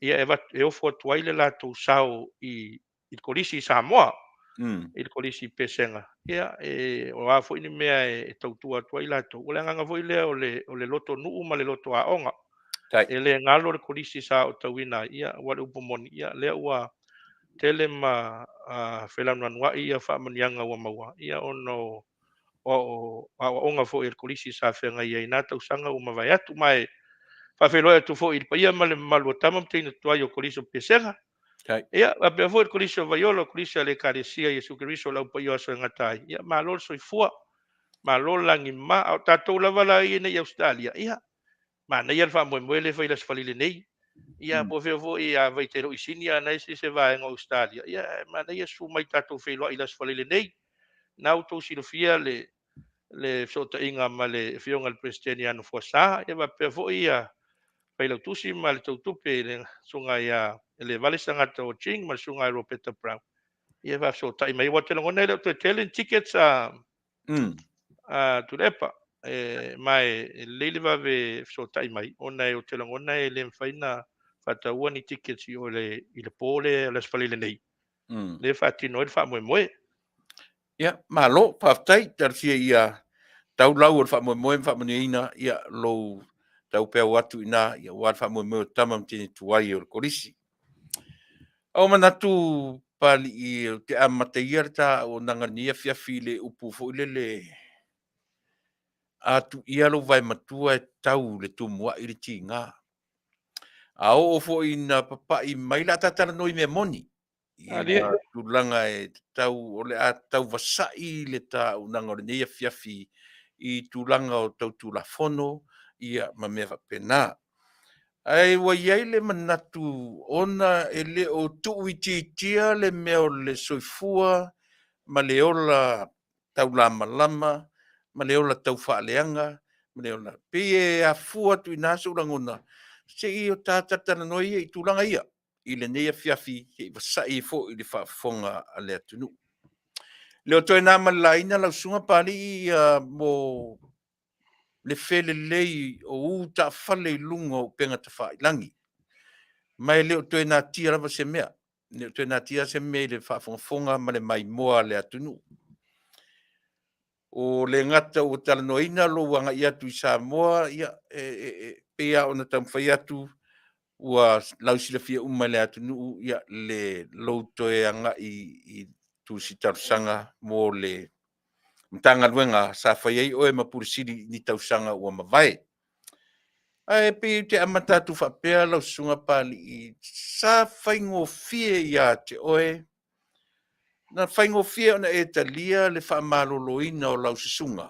ia e ofo atu ai le latou sao i le Kolisi i Samoa, i le Kolisi i Pesega, ia, o a foi ni mea e tautua atu ai latou. O le agaga foi lea o le loto nuu ma le loto aoga. E le galo le Kolisi sa aotauina ai, ia, aua o le upu moni, ia, lea ua tele ma felaunuanuai ia faamanuiaga ua maua, ia, ona o aoaoga foi a le Kolisi sa feagai ai i na tausaga ua mavae atu. Ma e faafeiloai atu foi i le paia ma le mamalu o tama ma teine tuai o Kolisi o Pesega. Ia, faapea foi le Kolisi o Vaiola, o Kolisi a le Ekalesia Iesu Keriso o le Aupaia o Aso e Gata ai. Ia, malo le soifua, malo le lagima. A o tatou lava la ia nei i Ausetalia, ia, manaia le faamoemoe lea e fai i le Aso Faraile nei. Ia, po o fea foi, afai te le o i Sini a na ese se vaega o Ausetalia, ia, manaia susu mai tatou feiloai i le Aso Faraile nei. Na outou silafia le fesootaiga ma le Afioga i le Peresetene ia Nofoasā, ia faapea foi ia Failautusi ma le Tautupe le Susuga ia Levale Sagata o Ching ma le Susuga ia Ropeta Brown, ia faafesootai mai. Aua ou te lagona e le o toe tele ni tickets a Tuilaepa, ma e lelei le vave fesootai mai, ona ou te lagona e le mafai ona faataua ni tickets i o i le po lea o le Aso Faraile nei, lea e faatino ai le faamoemoe. Ia, malo, faafetai, talosia ia tau lau o le faamoemoe ma faamanuiaina ia lou taupeau atu i ina, ia aua le faamoemoe o tama ma teine tuai o le Kolisi. Ua manatu Papalii ou te amata ia le ta auaunaga i lenei afiafi i le upu foi lele, a tuia lou vae matua e tau i le tumuai le tiga. A oo foi ina papai mai, o le a ta talanoa i mea moni, i tulaga e tatau, o le a tauvasai le ta auaunaga o lenei afiafi i tulaga o tau Tulafono ia ma mea faapena. Ae ua i ai le manatu ona e le o tuuitiitia le mea o le soifua ma le ola taulamalama ma le ola taufaaleaga ma le ola, pei e afua atu i ina sou lagona, se i o ta talatalanoa ia i tulaga ia i lenei afiafi se i vasai ai foi i le faafofoga a le atunuu. E le o toe na ma le laina lau Susuga Papalii mo le felelei o u taafale i luga o upega tafailagi, ma e le o toe natia lava se mea, e le o toe natia se mea i le faafogafoga ma le maimoa a le atunuu. O le gata ua talanoaina lou agai atu i Samoa, ia, e pei lava ona taumafai atu, ua lausilafia uma e le atunuu ia, le lou toe agai i tusi talosaga mo le Matagaluega sa fai ai oe ma Pule Sili i ni tausaga ua mavae. Ae pei ou te amata atu faapea lau Susuga Papalii, sa faigofie ia te oe, na faigofie ona e talia le faamaloloina o lau susuga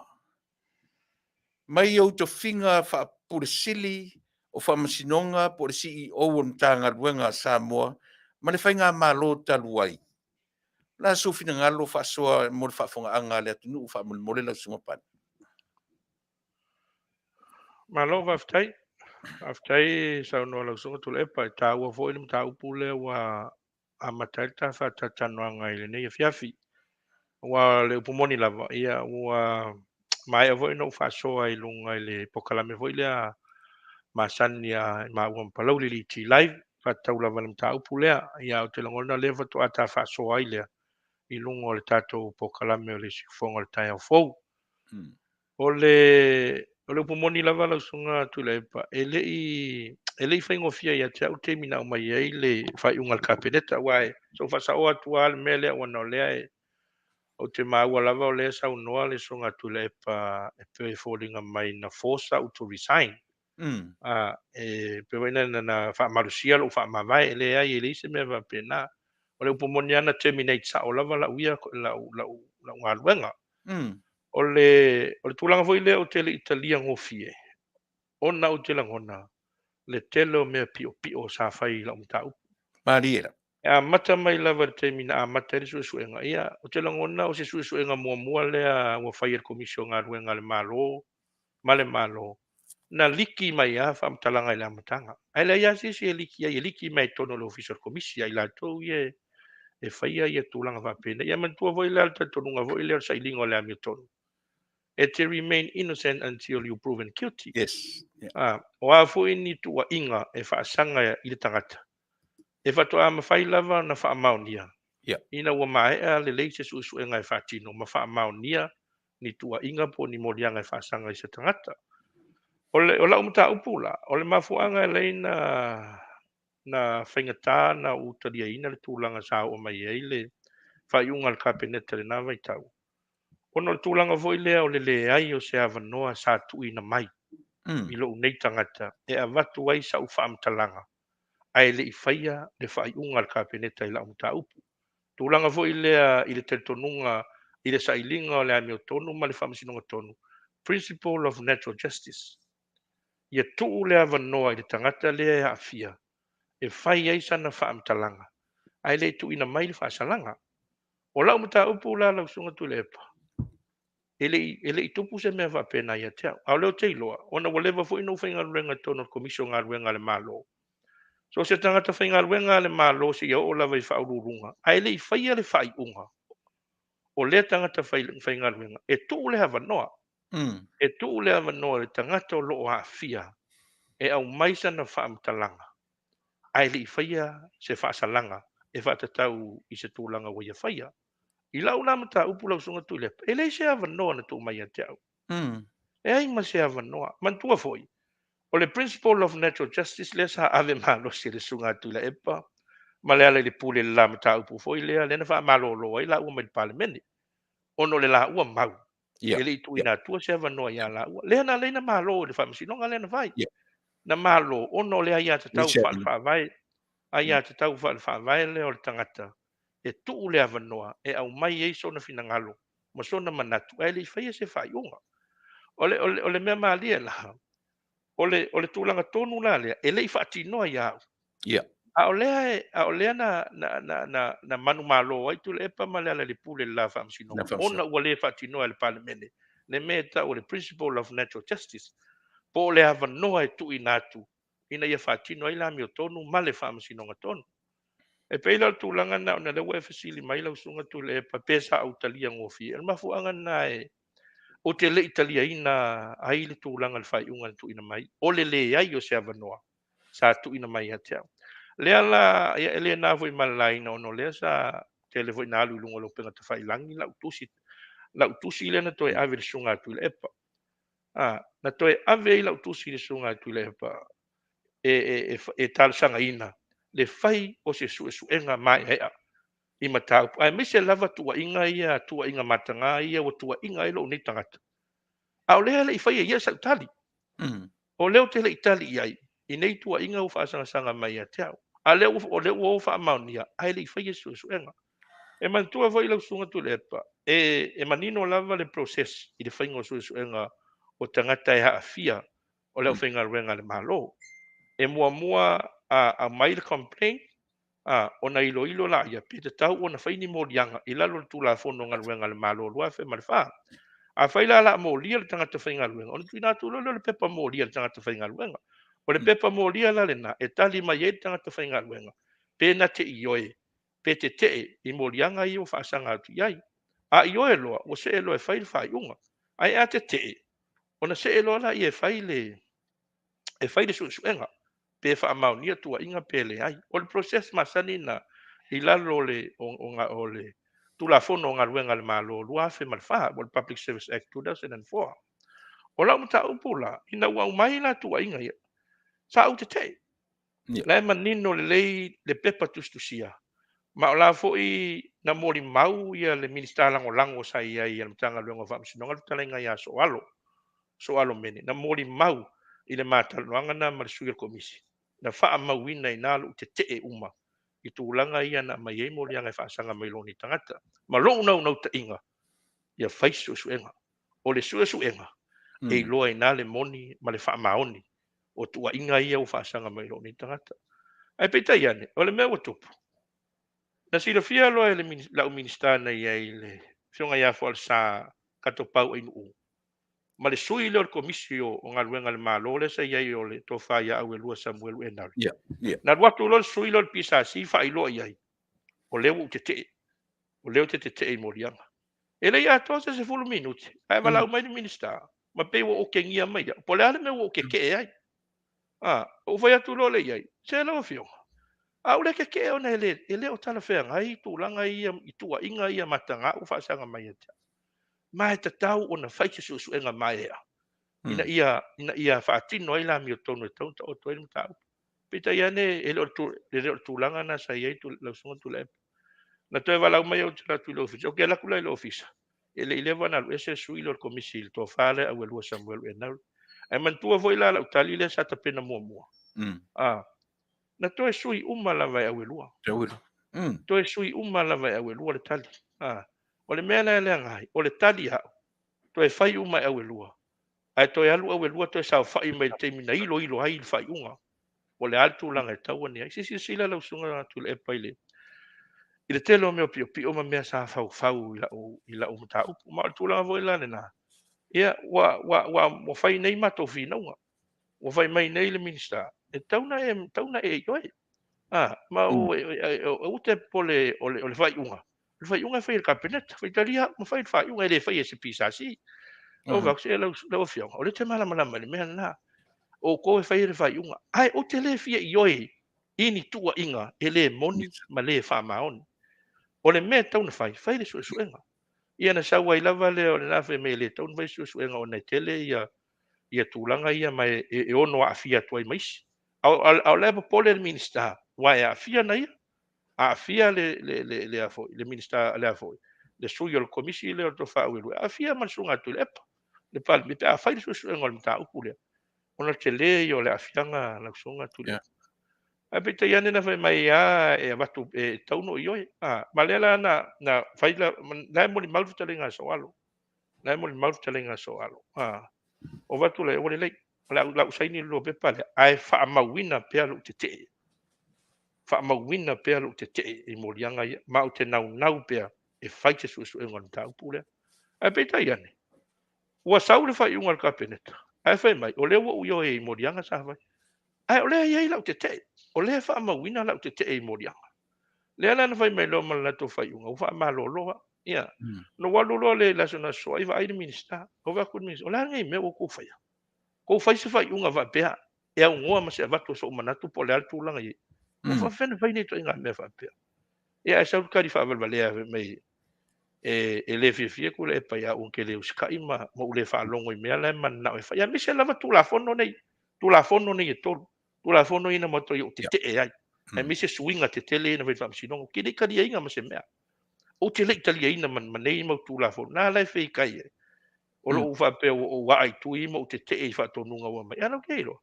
mai ou tofiga faa-Pule Sili o Faamasinoga po o le CEO o le Matagaluega a Samoa ma le Faigamalo talu ai. O le a sou finagalo faasoa mo le faafofogaaga a le atunuu faamolemole lau Susuga Papalii? Malo faafetai. Faafetai saunoa lau Susuga Tuilaepa. E taua foi le mataupu lea ua amata ai le ta faatalatalanoaga i lenei afiafi. Aua o le upu moni lava, ia ua maea foi ona ou faasoa i luga i le polokalame foi lea masani a maua ma Palauli le ET Live, faatatau lava i le mataupu lea. Ia ou te lagona lea faatoa ta faasoa ai lea i luga o le tatou polokalame o le Siufofoga o le Taeao Fou. O le upu moni lava lau Susuga Tuilaepa, e le i faigofie ia te au le taimi na aumai ai le faaiuga a le Kapeneta, aua e se i faasaoa atu lava le mea lea, ona o lea ou te maua lava o lea e saunoa le Susuga Tuilaepa e pei e foliga mai na force au to resign. A e pei foi na na faamalosia lou faamavae, e leai, e leai se mea faapena. O le upu moni lava na terminate sao lava lau ia lau lau lau galuega. O le o le tulaga foi lea ou te le i talia gofie, ona ou te lagona le tele o mea piopio sa fai i lau mataupu. Malie la. E amata mai lava i le taimi na amata ai le suesuega, ia, ou te lagona o se suesuega muamua lea ua fai e le Komisi o Galuega a le Malo ma le Malo, na liki mai lava faamatalaga i le amataga. Ae leai lava se isi e liki ai, e liki mai i totonu o le Ofisa o le Komisi a i latou ia e faia ia tulaga faapenei. Ia manatua foi la le talitonuga foi lea o le sailiga o le amiotonu, e te remain innocent until you proven guilty. Yes. Yeah. Ah, o a foi ni tuuaiga e faasaga i le tagata, e faatoa mafai lava ona faamaonia ina ua maea lelei se suesuega e faatino ma faamaonia ni tuuaiga po o ni moliaga e faasaga i se tagata. O le o lau mataupu la, o le mafuaaga e ala ai na na faigata na ou taliaina le tulaga sa oo mai ai le faaiuga a le Kapeneta i lena vaitau, ona o le tulaga foi lea o le leai o se avanoa sa tuuina mai i lou nei tagata e avatu ai sau faamatalaga ae le i faia le faaiuga a le Kapeneta i lau mataupu. Tulaga foi lea i le talitonuga i le sailiga o le amiotonu ma le faamasinoga tonu, principle of natural justice, ia tuu le avanoa i le tagata lea e aafia e fai ai sana faamatalaga ae le i tuuina mai le faasalaga. O lau mataupu la lau Susuga Tuilaepa, e le i e le i tupu se mea faapena ia te au. A o lea ou te iloa, ona ua leva foi ona ou faigaluega i totonu o le Komisi o Galuega a le Malo. So o se tagata faigaluega a le Malo seia oo lava i faauluuluga, ae le i faia le faaiuga o lea tagata faigaluega, e tuu le avanoa. E tuu le avanoa i le tagata o lo o aafia e aumai sana faamatalaga, ae le i faia se faasalaga e faatatau i se tulaga ua ia faia. I lau la mataupu lau Susuga Tuilaepa, e leai se avanoa na tuu mai ia te au. Leai ma se avanoa. Manatua foi, o le principle of natural justice lea sa ave malosi e le Susuga a Tuilaepa ma Lealailepule i le la mataupu foi lea, lea na faamalolo ai laua mai le Palemene, ona o le laua mau. E le i tuuina atua se avanoa ia laua. Lea na ala ai na malo i le faamasinoga lea na fai. Na malo ona o le aiatatau faale-faavae, aiatatau faale-faavae lea o le tagata e tuu le avanoa e aumai ai sona finagalo ma sona manatu ae le i faia se faaiuga. O le, o le, o le mea malie la, o le, o le tulaga tonu la lea, e le i faatinoa ia au. A o lea, a o lea na, na, na, na, na manumalo ai Tuilaepa ma Lealailepule i le la faamasinoga, ona ua le faatinoa e le Palemene le mea e tau o le principle of natural justice, po o le avanoa e tuuina atu ina ia faatino ai le amiotonu ma le faamasinoga tonu. E pei la o le tulaga lena, ona o lea ua e fesili mai lau Susuga Tuilaepa pe sa ou talia gofie. O le mafuaaga lena e ou te le i taliaina ai le tulaga o le faaiuga na tuuina mai, o le leai o se avanoa sa tuuina mai ia te au. Lea la, ia, e le na foi ma le laina, ona o lea sa tele foi na alu i luga o le upega tafailagi lau tusi, lau tusi lea na toe ave i le Susuga a Tuilaepa. A, na toe ave ai lau tusi i le Susuga a Tuilaepa e, e, e, e talosagaina le fai o se suesuega maeaea i mataupu, aemaise lava tuuaiga ia, tuuaiga mataga ia ua tuuaiga ai lou nei tagata. A o lea e le i faia ia sau tali. O lea ou te le i tali i ai i nei tuuaiga ua faasagasaga mai ia te au. A lea ua, o lea ua o faamaonia, ae le i faia se suesuega. E manatua foi lau Susuga Tuilaepa, e, e manino lava le process i le faiga o suesuega o tagata e aafia o le aufaigaluega a le Malo. E muamua a aumai le complaint, a, ona iloilo laia pe tatau ona fai ni moliaga i lalo o le Tulafono o Galuega a le Malo 2004. Afai la o le a molia le tagata faigaluega, ona tuuina atu loa lea o le pepa molia i le tagata faigaluega. O le pepa molia la lena e tali mai ai le tagata faigaluega pe na te ioe pe tetee i moliaga ia ua faasaga atu i ai. A ioe loa, ua see loa e fai le faaiuga. Ae a tetee, ona see loa laia e fai le e fai le suesuega pe faamaonia tuuaiga pe leai. O le process masani na i lalo o le, o, o, o le Tulafono o Galuega a le Malo 2004, po o le Public Service Act 2004. O lau mataupu la, ina ua aumai la tuuaiga ia, sa ou tetee. La e manino lelei le pepa tusitusia, ma o la foi na molimau ia le Minisita Lagolago sa i ai a le Matagaluega o Faamasinoga, le fetalaiga ia Soalo, Soalo Mene, na molimau i le ma talanoaga lena ma le sui o le Komisi, na faamauina i ina lou tetee uma i tulaga ia na aumai ai moliaga e faasaga mai i lou nei tagata. Ma lou naunautaiga, ia fai se suesuega. O le suesuega, e iloa i ina le moni ma le faamaoni o tuuaiga ia ua faasaga mai i lou nei tagata. Ae peitai ane, o le mea ua tupu, na silafia loa e lau Minisita na i ai le Afioga ia Fualesa Katopau Ainuu, ma le sui lea o le Komisi o Galuega a le Malo lea sa i ai o le Tofa ia Auelua Samuelu Enari. Na alu atu loa le sui lea o le PSC faailoa i ai, o lea ua ou tetee, o lea ou te tetee i moliaga. E le i atoa se 10 minute, ae valaau mai le Minisita, ma pei ua okegia mai au, po o le a le mea ua ou tetee ai. Ou fai atu loa lea i ai, se lau Afioga, a ou le tetee ona e le o talafeagai tulaga ia i tuuaiga ia mataga ua faasaga mai ia te au. Ma e tatau ona fai se suesuega maea ina ia faatino ai le amiotonu e tatau ona taoto ai le mataupu. Peitai ane e le o le tulaga lena sa i ai lau Susuga Tuilaepa. Na toe valaau mai au ou te alu atu i le ofisa, ou te alu atu la i le ofisa, e le i leva ona alu ese le sui lea o le Komisi i le tofa lea Auelua Samuelu Enari. Ae manatua foi la lau tali lea sa tapena muamua. Na toe sui uma lava e Auelua. Toe sui uma lava e Auelua le tali. O le mea lea leaga ai, o le tali au, toe fai uma e Auelua, ae toe alu Auelua toe saofai mai le taimi na iloilo ai le faaiuga. O le a le tulaga e tatau ona i ai. Se silasila lau Susuga Tuilaepa i le tele o mea piopio ma mea sa faufau i lau mataupu. Ma o le tulaga foi la lena, ia, ua fai nei matou finauga. Ua fai mai nei le Minisita, e tatau ona e ioe. Ma aua te popole o le faaiuga. O le faaiuga e fai e le Kapeneta, faitalia au ma fai le faaiuga, e le fai e se PSC. Ou fai atu, se lau Afioga, o lea e te malamalama i le mea lena. O outou e fai le faaiuga. Ae ou te le fia ioe i ni tuuaiga e le moni ma le faamaoni. O le mea e tatau ona fai, fai le suesuega. Ia na sau ai lava lea o lena fai mai e le tatau ona fai suesuega ona e tele ia tulaga ia ma e ono aafia atu ai ma isi. A o la e popole le Minisita, aua e aafia na ia, aafia le Minisita lea foi, le sui o le Komisi lea o le Tofa Auelua, aafia ma le Susuga Tuilaepa, le Palemia, pe a fai le suesuega o le mataupu lea, ona tele ia o le aafiaga lau Susuga Tuilaepa. Ae peitai ane na fai mai lava e avatu e tatau ona ioe. Ma lea la na fai la e molimau le fetalaiga a Soalo. La e molimau le fetalaiga a Soalo. O avatu lea ua lelei. O le au saini le lua pepa lea, ae faamauina pea lou tetee. Faamauina pea lou tetee i moliaga ia, ma ou te naunau pea e fai se suesuega o le mataupu lea. Ae peitai ane, ua sau le faaiuga a le Kapeneta, ae fai mai, o lea ua ou ioe i moliaga sa fai. Ae o lea e i ai lau tetee, o lea e faamauina lau tetee i moliaga. Lea la na fai mai loa ma le latou faaiuga, ua faamalolo au. Ia, na ou alu loa lea i le aso na soa ai vaai le Minisita. Ou vaai atu i le Minisita, o le a lenei mea ua outou faia? Tou fai se faaiuga faapea, e aunoa ma se avatu o sou manatu po o le a le tulaga i ai. Ua faapefea ona fai nei ituaiga mea faapea? Ia, ae sau le tali faavalevalea fai mai, e le fiafia Tuilaepa ia au ou te le usitai ma ou le faalogo i mea la e mananao e fai. Aemaise lava Tulafono nei, Tulafono nei e tolu, Tulafono ia na matua ou tetee ai. Aemaise suiga tetele ia na fai i le Faamasinoga. Ou te le i taliaina ma se mea. Ou te le i taliaina ma nei mau Tulafono. Na la e feitai ai. O lou faapea ua ou aa i tui ma ou tetee i faatonuga ua aumai. A la ou te iloa.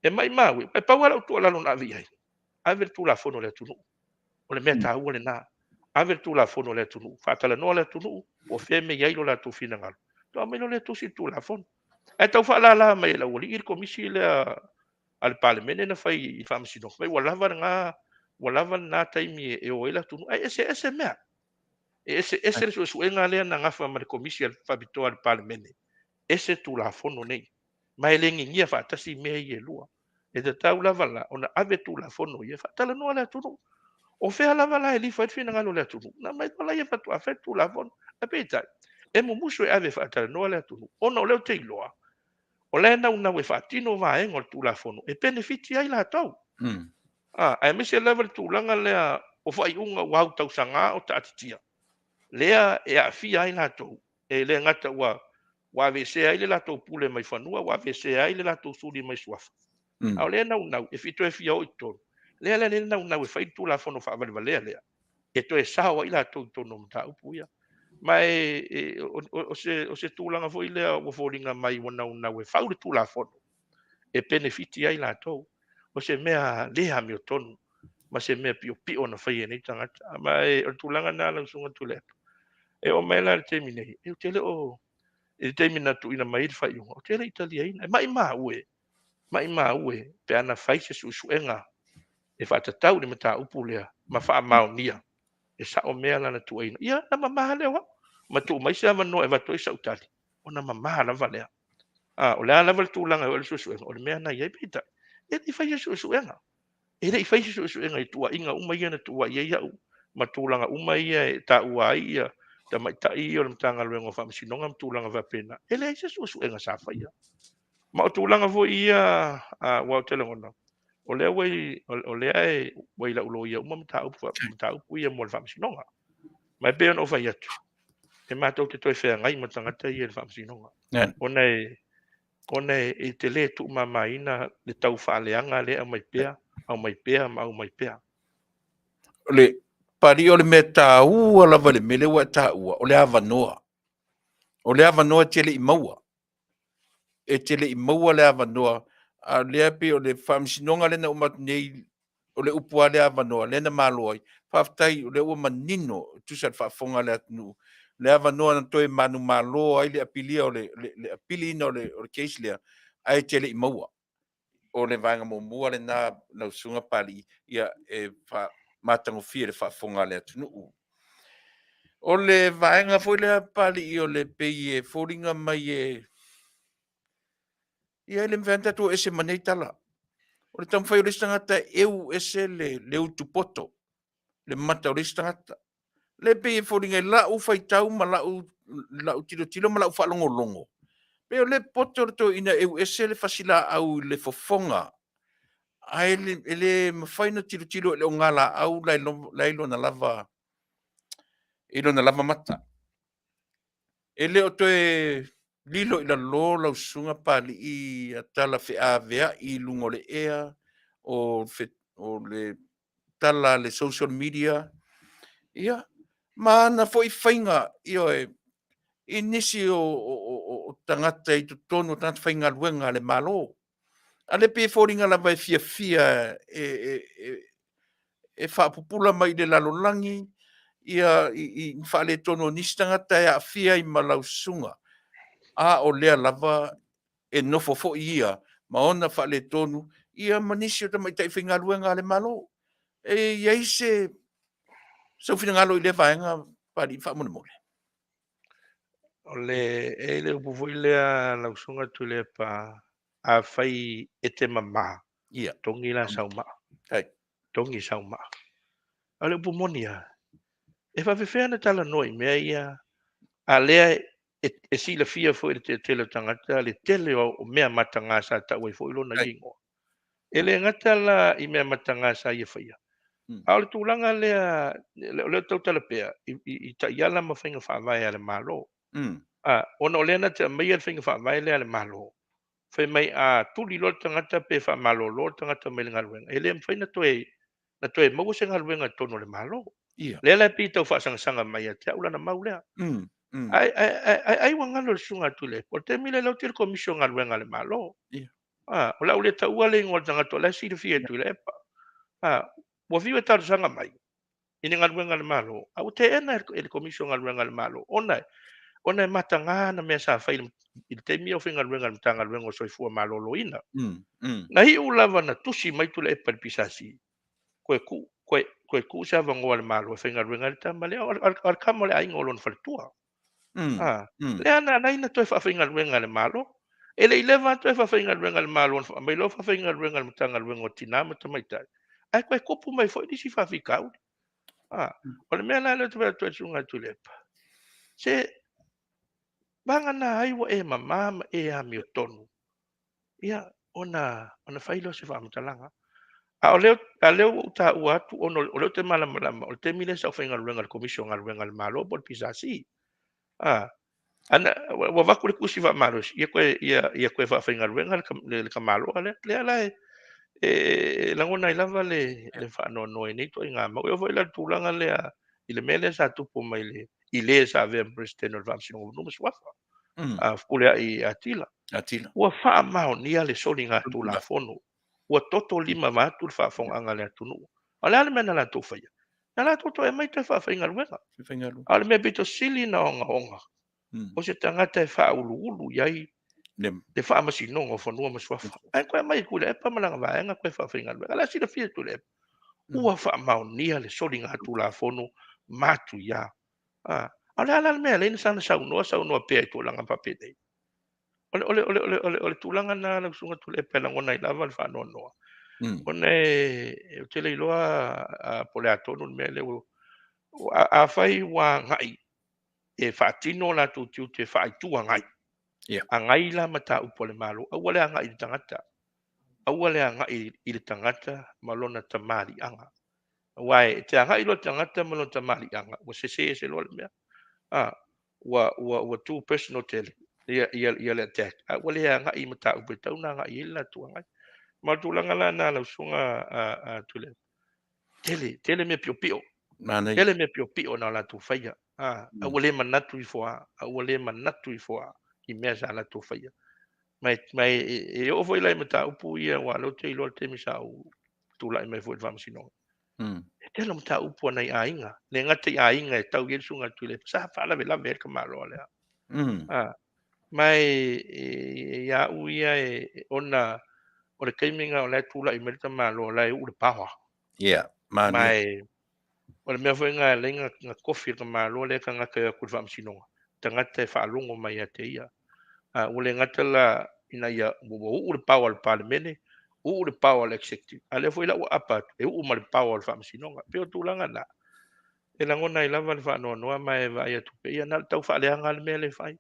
E maumau e. E pau lava lau tuualalo na ave i ai. Ave le Tulafono i le atunuu. O le mea taua lena. Ave le Tulafono i le atunuu. Faatalanoa le atunuu, po o fea e mea i ai lo latou finagalo. Toe aumai loa lea tusi le Tulafono. Ae tau faalala mai e le aualii le Komisi lea a le Palemene na fai i Faamasinoga. Fai ua lava lena, ua lava lena taimi e o ai le atunuu. Ae eseese mea. E eseese le suesuega lea na gafa ma le Komisi Faapitoa a le Palemene. Ese Tulafono nei. Ma e le gigia faatasi mea ia e lua. E tatau lava la ona ave Tulafono ia faatalanoa le atunuu. O fea lava la e lifa ai le finagalo o le atunuu. Na aumai loa laia faatoa fai le Tulafono. Ae peitai, e mumusu e ave faatalanoa le atunuu, ona o lea ou te iloa, o la e naunau e faatino vaega o le Tulafono e penefiti ai latou. Aemaise lava le tulaga lea o faaiuga ua autausaga o taatitia, lea e aafia ai latou, e le gata ua aveesea ai le latou pule mai fanua, ua aveesea ai le latou suli mai suafa. A o lea e naunau e toe fia o i totonu, lea la e naunau e fai le Tulafono faavalevalea lea, e toe sao ai latou i totonu o mataupu ia. Ma o se tulaga foi lea ua foliga mai ua naunau e fau le Tulafono, e penefiti ai latou. O se mea le amiotonu ma se mea piopio na faia e nei tagata. Ma e, o le tulaga lena lau Susuga Tuilaepa. E oo mai la i le taimi nei, e ou te le o, i le taimi na tuuina mai ai le faaiuga, ou te le i taliaina. E maimau e, maimau e, pe ana fai se suesuega e faatatau i le mataupu lea ma faamaonia e sao mea la na tuuaina. Ia, na mama lea o au, ma tuu mai se avanoa e avatu ai sau tali, ona mama lava lea. A, o le a lava le tulaga e oo i ai le suesuega, o le mea na i ai, peitai, e le i fai se suesuega. E le i fai se suesuega i tuuaiga uma ia na tuuai ai au ma tulaga uma ia e taua ai ia tamaitai ia o le Matagaluega o Faamasinoga ma tulaga faapena. E leai se suesuega sa faia. Ma o tulaga foi ia aua ou te lagona, o lea ua i, o lea e, ua i lau loia uma mataupu, mataupu ia mo le Faamasinoga. Ma e pei ona ou fai atu, e matou te toe feagai ma tagata ia i le Faamasinoga. Ona e, ona e te le tuumamaina le tau faaleaga lea e aumai pea, aumai pea ma aumai pea. O le pali o le mea taua lava i le mea lea ua e taua, o le avanoa. O le avanoa e te le i maua. E te le i maua le avanoa, a o lea pei o le faamasinoga lea na uma atu nei, o le upu lava lea avanoa, lea na malo ai. Faafetai o lea ua manino e tusa i le faafofoga a le atunuu, le avanoa na toe manumalo ai le apilia o le, le, le apiliina o le, o le case lea, ae te le i maua. O le vaega muamua lena lau Susuga Papalii, ia e faamatagofie i le faafofoga a le atunuu. O le vaega foi lea Papalii o le pei e foliga mai e ia e le mafai lava ona tatou o ese ma nei tala. O le taumafai o le isi tagata e eu ese le, le utupoto, le mata o le isi tagata. Lea e pei e foliga i lau faitau ma lau, lau tilotilo ma lau faalogologo, pei o le poto o le toeaina e eu ese le fasilaau i le fofoga, ae le, e le mafai ona tilotilo i le ogalaau la e i lona lava, i lona lava mata. E le o toe lilo i lalo lau susuga Papalii ia tala feaveai i luga o le ea, o, fe, o le tala a le social media, ia, ma ana foi faiga, ioe, i nisi o, o, o, o tagata i totonu o tagata faigaluega a le Malo. A lea pei e foliga lava e fiafia e, e, e, e faapupula mai i le lalolagi ia i, i faaletonu o nisi tagata e aafia ai ma lau susuga. A o lea lava e nofo foi ia ma ona faaletonu ia ma nisi o tamaitai faigaluega a le Malo. E i ai se sou finagalo i lea vaega, Papalii, faamolemole? O le, e i ai le upu foi lea lau Susuga Tuilaepa, afai e te mama, Ia. togi la sau maa. Hai. Togi sau maa. A o le upu moni lava, e faapefea ona talanoa i mea ia, a lea e, e silafia foi e le tele o tagata le tele o mea mataga sa tau ai foi lona igoa. E le gata la i mea mataga sa ia faia, a o le tulaga lea, o lea ou te tautala pea i, i, i taiala ma faiga faavae a le Malo. A, ona o lea na te aumaia le faiga faavae lea a le Malo, fai mai a tuli loa le tagata pe faamalolo le tagata mai le galuega, e le mafai ona toe, na toe maua se galuega i totonu o le Malo. Ia. Lea la e pei e tau faasagasaga mai ia te au lana mau lea. Ae, ae, ae, ae ai ua galo i le susuga a Tuilaepa, o le taimi lea o lea ou te i le Komisi o Galuega a le Malo. Ia. A, o le a ou le taua le igoa o le tagata o la e silafia e Tuilaepa. A, ua fiu e talosaga mai i ni galuega a le Malo, a ua teena e le Komisi o Galuega a le Malo, ona e, ona e mataga ana mea sa fai i le taimi a o faigaluega i le Matagaluega o Soifua Maloloina. Na iu lava na tusi mai Tuilaepa i le PSC, koe tuu, koe, koe tuu se avanoa a le Malo e faigaluega ai le tama lea, o le, o le tama o le aiga o lona faletua. Ah, lea na ala ai ona toe faafaigaluega e le Malo. E le i leva lava toe faafaigaluega e le Malo ona aumai loa faafaigaluega e le Matagaluega o Tina ma Tamaitai, ae toe tupu mai foi nisi faafitauli. Ah, o le mea la lea ou te fai atu ai i le Susuga ia Tuilaepa, se vagana ai ua e mama ma e amiotonu, ia, ona, ona fai lea o se faamatalaga. A o lea, a lea ua ou taua atu ona o lea ou te malamalama, o le taimi lea sa ou faigaluega i le Komisi o Galuega a le Malo po o le PSC. A, ana, ua avatu le tusi faamalosi, ia toe, ia, ia toe faafaigaluega le, le, le tamaloa lea. Lea la e, e lagona ai lava le, le faanoanoa i nei ituaiga mau. E oo foi la i le tulaga lea i le mea lea sa tupu mai i le, i le sa avea ma Peresetene o le Faamasinoga o Fanua ma Suafa, a Fepuleai Atilla. Atila. Ua faamaonia le soligatulafono, ua toto lima vaeatu le faafofogaaga a le atunuu. A o le a le mea na latou faia? Na latou toe aumai toe faafaigaluega. A o le mea pito sili ona ogaoga, o se tagata e faauluulu i ai le Faamasinoga o Fanua ma Suafa, ae toe aumai e Tuilaepa ma lana vaega toe faafaigaluega. O la e silafia e Tuilaepa, ua faamaonia le soligatulafono matuia. A o le a la le mea e ala ai ona saga saunoa saunoa pea i tulaga faapenei? O le, o le, o le, o le, o le, o le tulaga lena lau Susuga Tuilaepa e lagona ai lava le faanoanoa, ona e, ou te le iloa po o le a tonu le mea lea ua, afai ua agai e faatino o latou tiute faa-Itu Agai, agai la mataupu a le Malo, aua le agai i le tagata, aua le agai i le tagata ma lona tamaliiaga. Aua e te agai loa le tagata ma lona tamaliiaga, ua sese ese loa le mea. A, ua, ua, ua too personal tele ia, ia, ia le attack, a ua le agai i mataupu e tatau ona agai i ai le latou agai. Ma o le tulaga la lena lau Susuga a, a Tuilaepa, tele, tele mea piopio. Manaia. Tele mea piopio na o latou faia. A, a ua le manatu ifo lava, a ua le manatu ifo lava i mea sa latou faia. Ma e, ma e, e, e oo foi la i mataupu ia, aua o lea ou te iloa le taimi sa ou tulai mai foi i le Faamasinoga. E tele o mataupu a nai aiga, le gata i aiga e tau i ai le Susuga Tuilaepa, sa faalavelave ai le tamaloa lea. A, ma e, e, e ia au ia e, ona o le taimi lena o la e tulai mai le tamaloa, o la e uu le power. Ia, Ma manaia. e, o le mea foi lena e ala ai ona tofi le tamaloa lea tagata e o atu i le Faamasinoga, tagata e faalogo mai ia te ia. A, ua le gata la ina ia ua uu le power a le Palemene, uu le power a le Executive, a o lea foi la ua apa atu, e uu ma le power o le Faamasinoga. E pei o tulaga na, e lagona ai lava le faanoanoa ma e vaai atu pea, ia na o le tau faaleaga le mea lea e fai.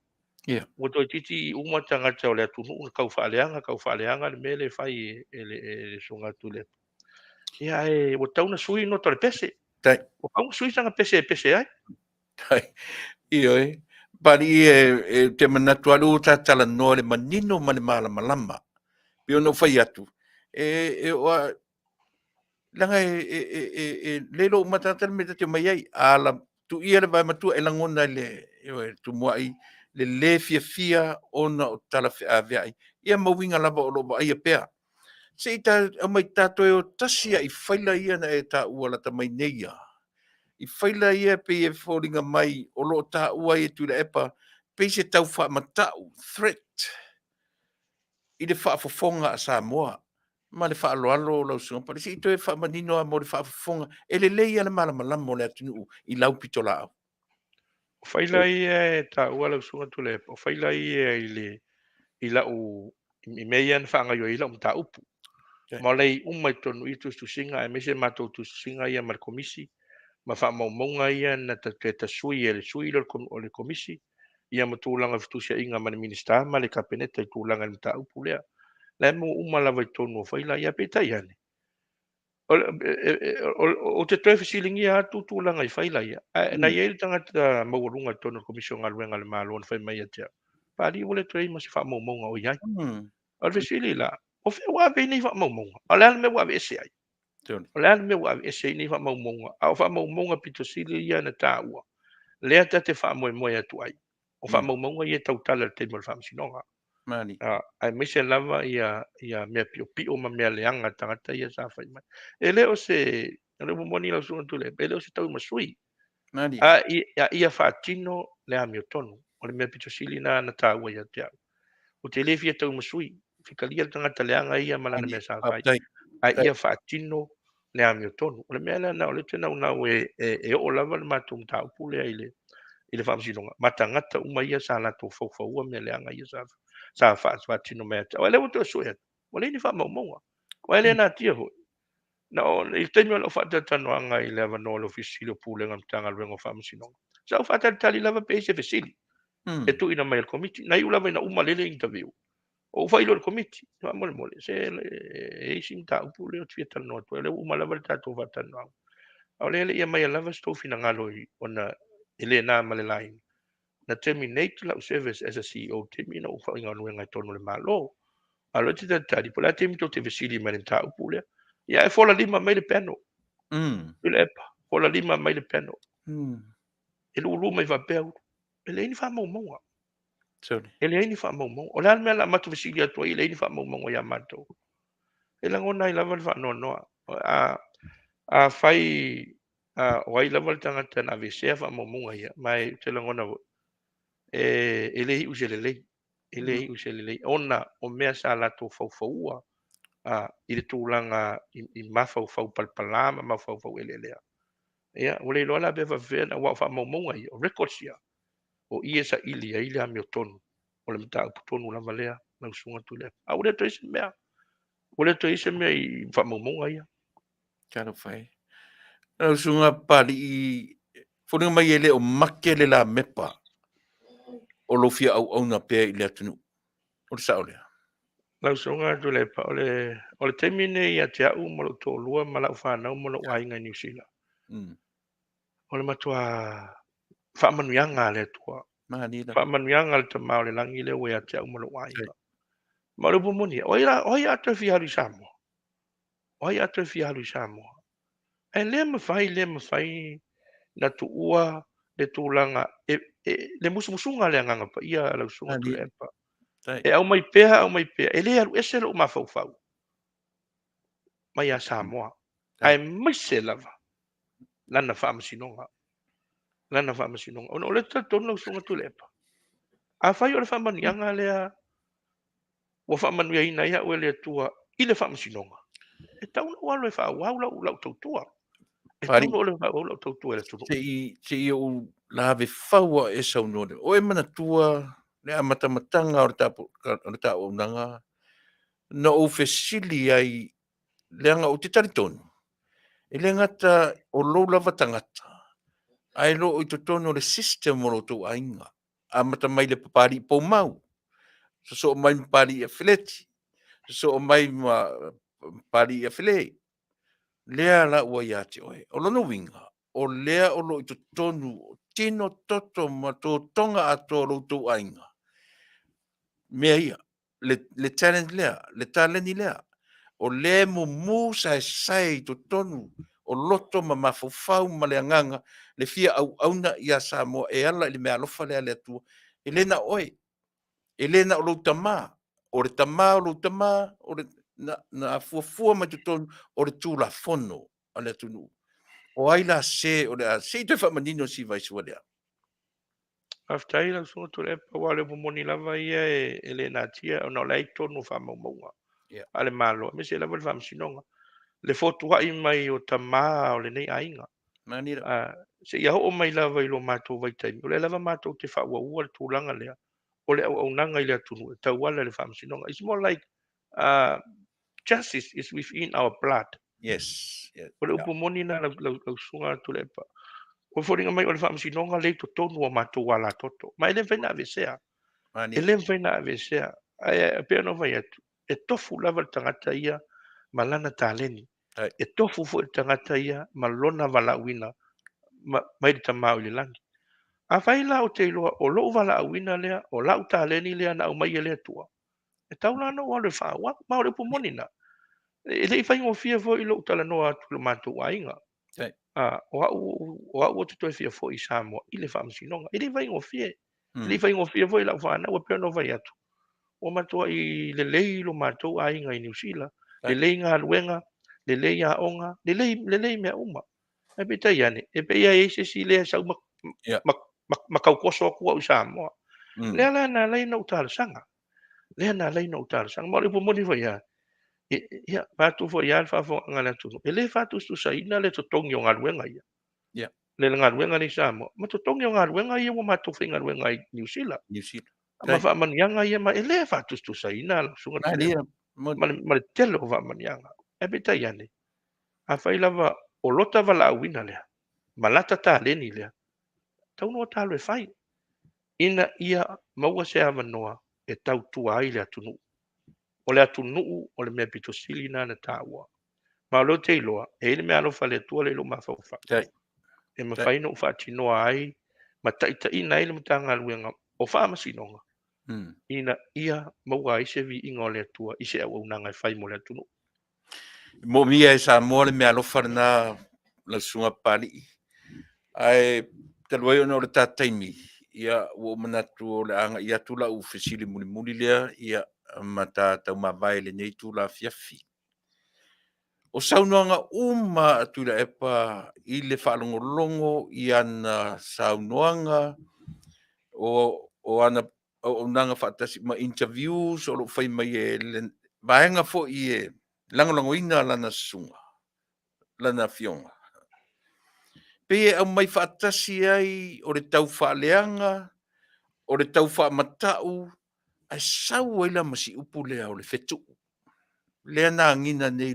Ua toeitiiti uma tagata o le atunuu na tau faaleaga, tau faaleaga le mea lea e fai e le, e le Susuga Tuilaepa. Ia ae ua tatau ona sui nota o le pese. Ua tatau ona sui sana pese e pese ai. Ioe. Papalii e, e te manatu lava ua ta talanoa i le manino ma le malamalama. Pei ona ou fai atu, e, e, o, leaga e, e, e, e, e le iloa uma tagata le mea ta te omai ai. A la, tuia le vae matua e lagona i le, ioe, tumuai le le fiafia ona o tala feaveai, ia ma uiga lava o lo o vaaia pea. Se i ta aumai ta toe o tasi lava i faila ia na e taua lata mai nei ia. I faila ia e pei e foliga mai o lo o taua ai e Tuilaepa pei se tau faamatau, threat, i le faafofoga a Samoa. Ma le faaaloalo lau Susuga Pale, se i toe faamanino lava mo le faafofoga, e lelei lava le malamalama o le atunuu i lau pitolaau. O faila ia e taua lau Susuga Tuilaepa, o faila ia i le i lau i mea ia na faagaoioi ai lau mataupu. Ma o la e i uma i totonu i i tusitusiga aemaise matou tusitusiga ia ma le Komisi ma faamaumauga ia na toe tasui e le sui lea o le Komisi ia ma tulaga o fetusiaiga ma le Minisita ma le Kapeneta i tulaga i le mataupu lea. La e maua uma lava i totonu o faila ia, peitai ane, ou te toe fesiligia atu tulaga i faila ia, ae na i ai le tagata maualuga i totonu o le Komisi o Galuega a le Malo na fai mai ia te au, Papalii ua le toe i ai ma se faamaumauga o i ai. O le fesili la, o fea ua ave ai nei faamaumauga? A o le a le mea ua aveese ai? O le a le mea ua aveese ai nei faamaumauga? A o faamaumauga pito sili ia na taua, lea ta te faamoemoe atu ai. O faamaumauga ia e tautala i le taimi o le Faamasinoga. Aemaise lava ia, ia mea piopio ma mea leaga a tagata ia sa fai mai. E le o se, o le upu moni lau Susuga Tuilaepa, e le o se tauimasui. A ia faatino le amiotonu. O le mea pito sili lena na taua ia te au. Ou te le fia tauimasui, fitalia le tagata leaga ia ma lana mea sa fai, a ia faatino le amiotonu. O le mea lea o lea ou te naunau e, e, e oo lava le matou mataupu lea i le, i le Faamasinoga, ma tagata uma ia sa latou faufaua mea leaga ia sa, sa faatino mai ia te au. A o lea ua toe sue atu, ua leai ni faamaumauga. Aua e le natia foi. Na o, i le taimi o lau faatalatalanoaga i le avanoa o le Ofisa Sili o Pulega o le Matagaluega o Faamasinoga, sa ou faatalitali lava pe i ai se fesili e tuuina mai e le Komiti. Na iu lava ina uma lele interview, ou fai loa i le Komiti, faamolemole, se e i ai si mataupu lea ou te fia talanoa atu ai, o lea ua uma lava le tatou faatalanoaga. A o lea e le i aumaia lava se tou finagalo ona e le na ma le laina. Na terminate lau service as a CEO i le taimi na ou faigaluega ai i totonu o le Malo. A o lea ou te talitali, po o le a le taimi tou te fesili mai i le mataupu lea. Ia ae fola lima mai le panel. Tuilaepa, fola lima mai le panel. E lulu mai faapea, e leai ni faamaumauga. Sorry. E leai ni faamaumauga. O le a le mea o le a matou fesili atu ai e leai ni faamaumauga ia matou? E lagona ai lava le faanoanoa. A, afai a, o ai lava le tagata na aveesea faamaumauga ia, ma e ou te lagona foi, e, e le iu i se lelei. E le iu i se lelei, ona o mea sa latou faufaua a, i le tulaga i, i mafaufau palapala ma mafaufau eleelea. Ia, ua le iloa la pe faapefea, aua o faamaumauga ia, o records ia, o i e saili ai le amiotonu o le mataupu tonu lava lea, lau Susuga Tuilaepa. A ua le toe i ai se mea, ua le toe i ai se mea i faamaumauga ia. Talofa e. Lau Susuga Papalii, foliga mai e le o make le lamepa o lou fia auauna pea i le atunuu. O le sao lea? Lau Susuga Tuilaepa, o le, o le taimi lenei ia te au ma lou toalua ma lau fanau ma lou aiga i Niu Sila, o le matua faamanuiaga a le Atua. Faamanuiaga a le Tama o le Lagi lea ua ia te au ma lou aiga. Ma o le upu moni, o ai la, o ai a toe fia alu i Samoa? O ai a toe fia alu i Samoa? Ae le mafai, le mafai na tuua le tulaga, e, e, le musumusuga a le Agaga Paia a lau Susuga Tuilaepa. E aumai pea, aumai pea, e le alu ese lou mafaufau mai ia Samoa, aemaise lava lana faamasinoga. Lana faamasinoga. Ona o lea talitonu lau Susuga Tuilaepa, afai o le faamanuiaga lea ua faamanuiaina ai au e le Atua i le faamasinoga, e tatau ona ou alu e faaauau lau, lau tautua. E tatau ona ou alu e faaauau lau tautua i le atunuu. Se i, se i ou lave fau a e saunoa lea. O e manatua le amatamataga o le tapu, o le tauaunaga na ou fesili ai leaga ou te talitonu, e le gata o lou lava tagata, ae lo o i totonu o le system o lo outou aiga. Amata mai le Papalii Poumau, sosoo mai ma Papalii ia Feleti, sosoo mai ma Papalii ia Fele. Lea la ua ia te oe. O lona uiga, o lea o lo o i totonu o tino, toto ma totoga atoa o lo outou aiga, mea ia, le, le talent lea, le taleni lea, o lea e mumu saesae i totonu o loto ma mafaufau ma le agaga, le fia auauna ia Samoa e ala i le meaalofa lea a le Atua. E le na o oe, e le na o lou tama, o le tama o lou tama, o le, na, na fuafua mai totonu o le Tulafono a le atunuu. O ai la se o le a, se i toe faamanino si vaisua lea. Faafetai lau Susuga Tuilaepa, aua o le upu moni lava ia e, e le natia ona o la e i totonu o faamaumauga yeah. a le Malo, aemaise lava le Faamasinoga. Le fotuai mai o tama o lenei aiga. Manira. Uh, seia oo mai lava i lo matou vaitaimi, o lea lava matou te faauaua le tulaga lea o le auaunaga i le atunuu e tauala i le Faamasinoga. It's more like uh, justice is within our blood. Yes. yes. O le upu moni na lau, lau, lau susuga Tuilaepa. Ua foliga mai o le faamasinoga lea i totonu o matou alatoto. Ma e le mafai na aveesea. E le mafai na aveesea. Ae pei ona ou fai atu, e tofu lava le tagata ia ma lana taleni. E tofu foi le tagata ia ma lona valaauina ma, mai le Tama o i le lagi. Afai la ou te iloa o lou valaauina lea, o lau taleni lea na aumai e le Atua, E tatau la ona ou alu e faaauau. Ma o le upu moni lena. E le i faigofie foi lou talanoa atu i lo matou aiga. A, o au, o au ou te toe fia foi i Samoa i le faamasinoga. E le i faigofie. E le i faigofie foi i lau fanau, e pei ona ou fai atu. Ua matuai lelei lo matou aiga i Niu Sila, lelei galuega, lelei aoga, lelei, lelei mea uma. Ae peitai ane, e pei lava e i ai se isi lea e sau ma, ma, ma, ma tautoso atu au i Samoa. Lea la na ala ai ona ou talosaga. Lea na ala ai ona ou talosaga. Ma o le upu moni foi lava, ia, vaeatu foi lava le faafofogaaga a le atunuu, e le faatusatusaina le totogi o galuega ia. Le galuega lea i Samoa, ma totogi o galuega ia ua matou faigaluega ai i Niu Sila. Niu Sila. Ma faamanuiaga ia, ma e le faatusatusaina lau susuga ma le, ma le tele o faamanuiaga. Ae peitai ane, afai lava o lota valaauina lea, ma lata taleni lea, tatau ona ota alu e fai, ina ia maua se avanoa e tautua ai le atunuu. O le atunuu o le mea pito sili lena na taua. Ma o lea ou te iloa, e i ai le meaalofa a le Atua lea i lou mafaufau, e mafai ona ou faatinoa ai ma taitaiina ai le Matagaluega o Faamasinoga, ina ia maua ai se viiga o le Atua i se auaunaga e fai mo le atunuu. E moomia e Samoa le meaalofa lena lau Susuga Papalii. Ae talu ai ona o le ta taimi, Ia, ua ou manatu o le a agai atu lau fesili mulimuli lea, ia, ma ta taumavae i lenei itula afiafi. O saunoaga uma a Tuilaepa i le faalogologo i ana saunoaga, o ana auaunaga faatasi ma interviews o lo o fai mai e le vaega foi e lagolagoina lana susuga, lana afioga, pei e aumai faatasi ai o le taufaaleaga, o le taufaamatau, ae sau ai la ma si upu lea o le fetuu, lea na agiga nei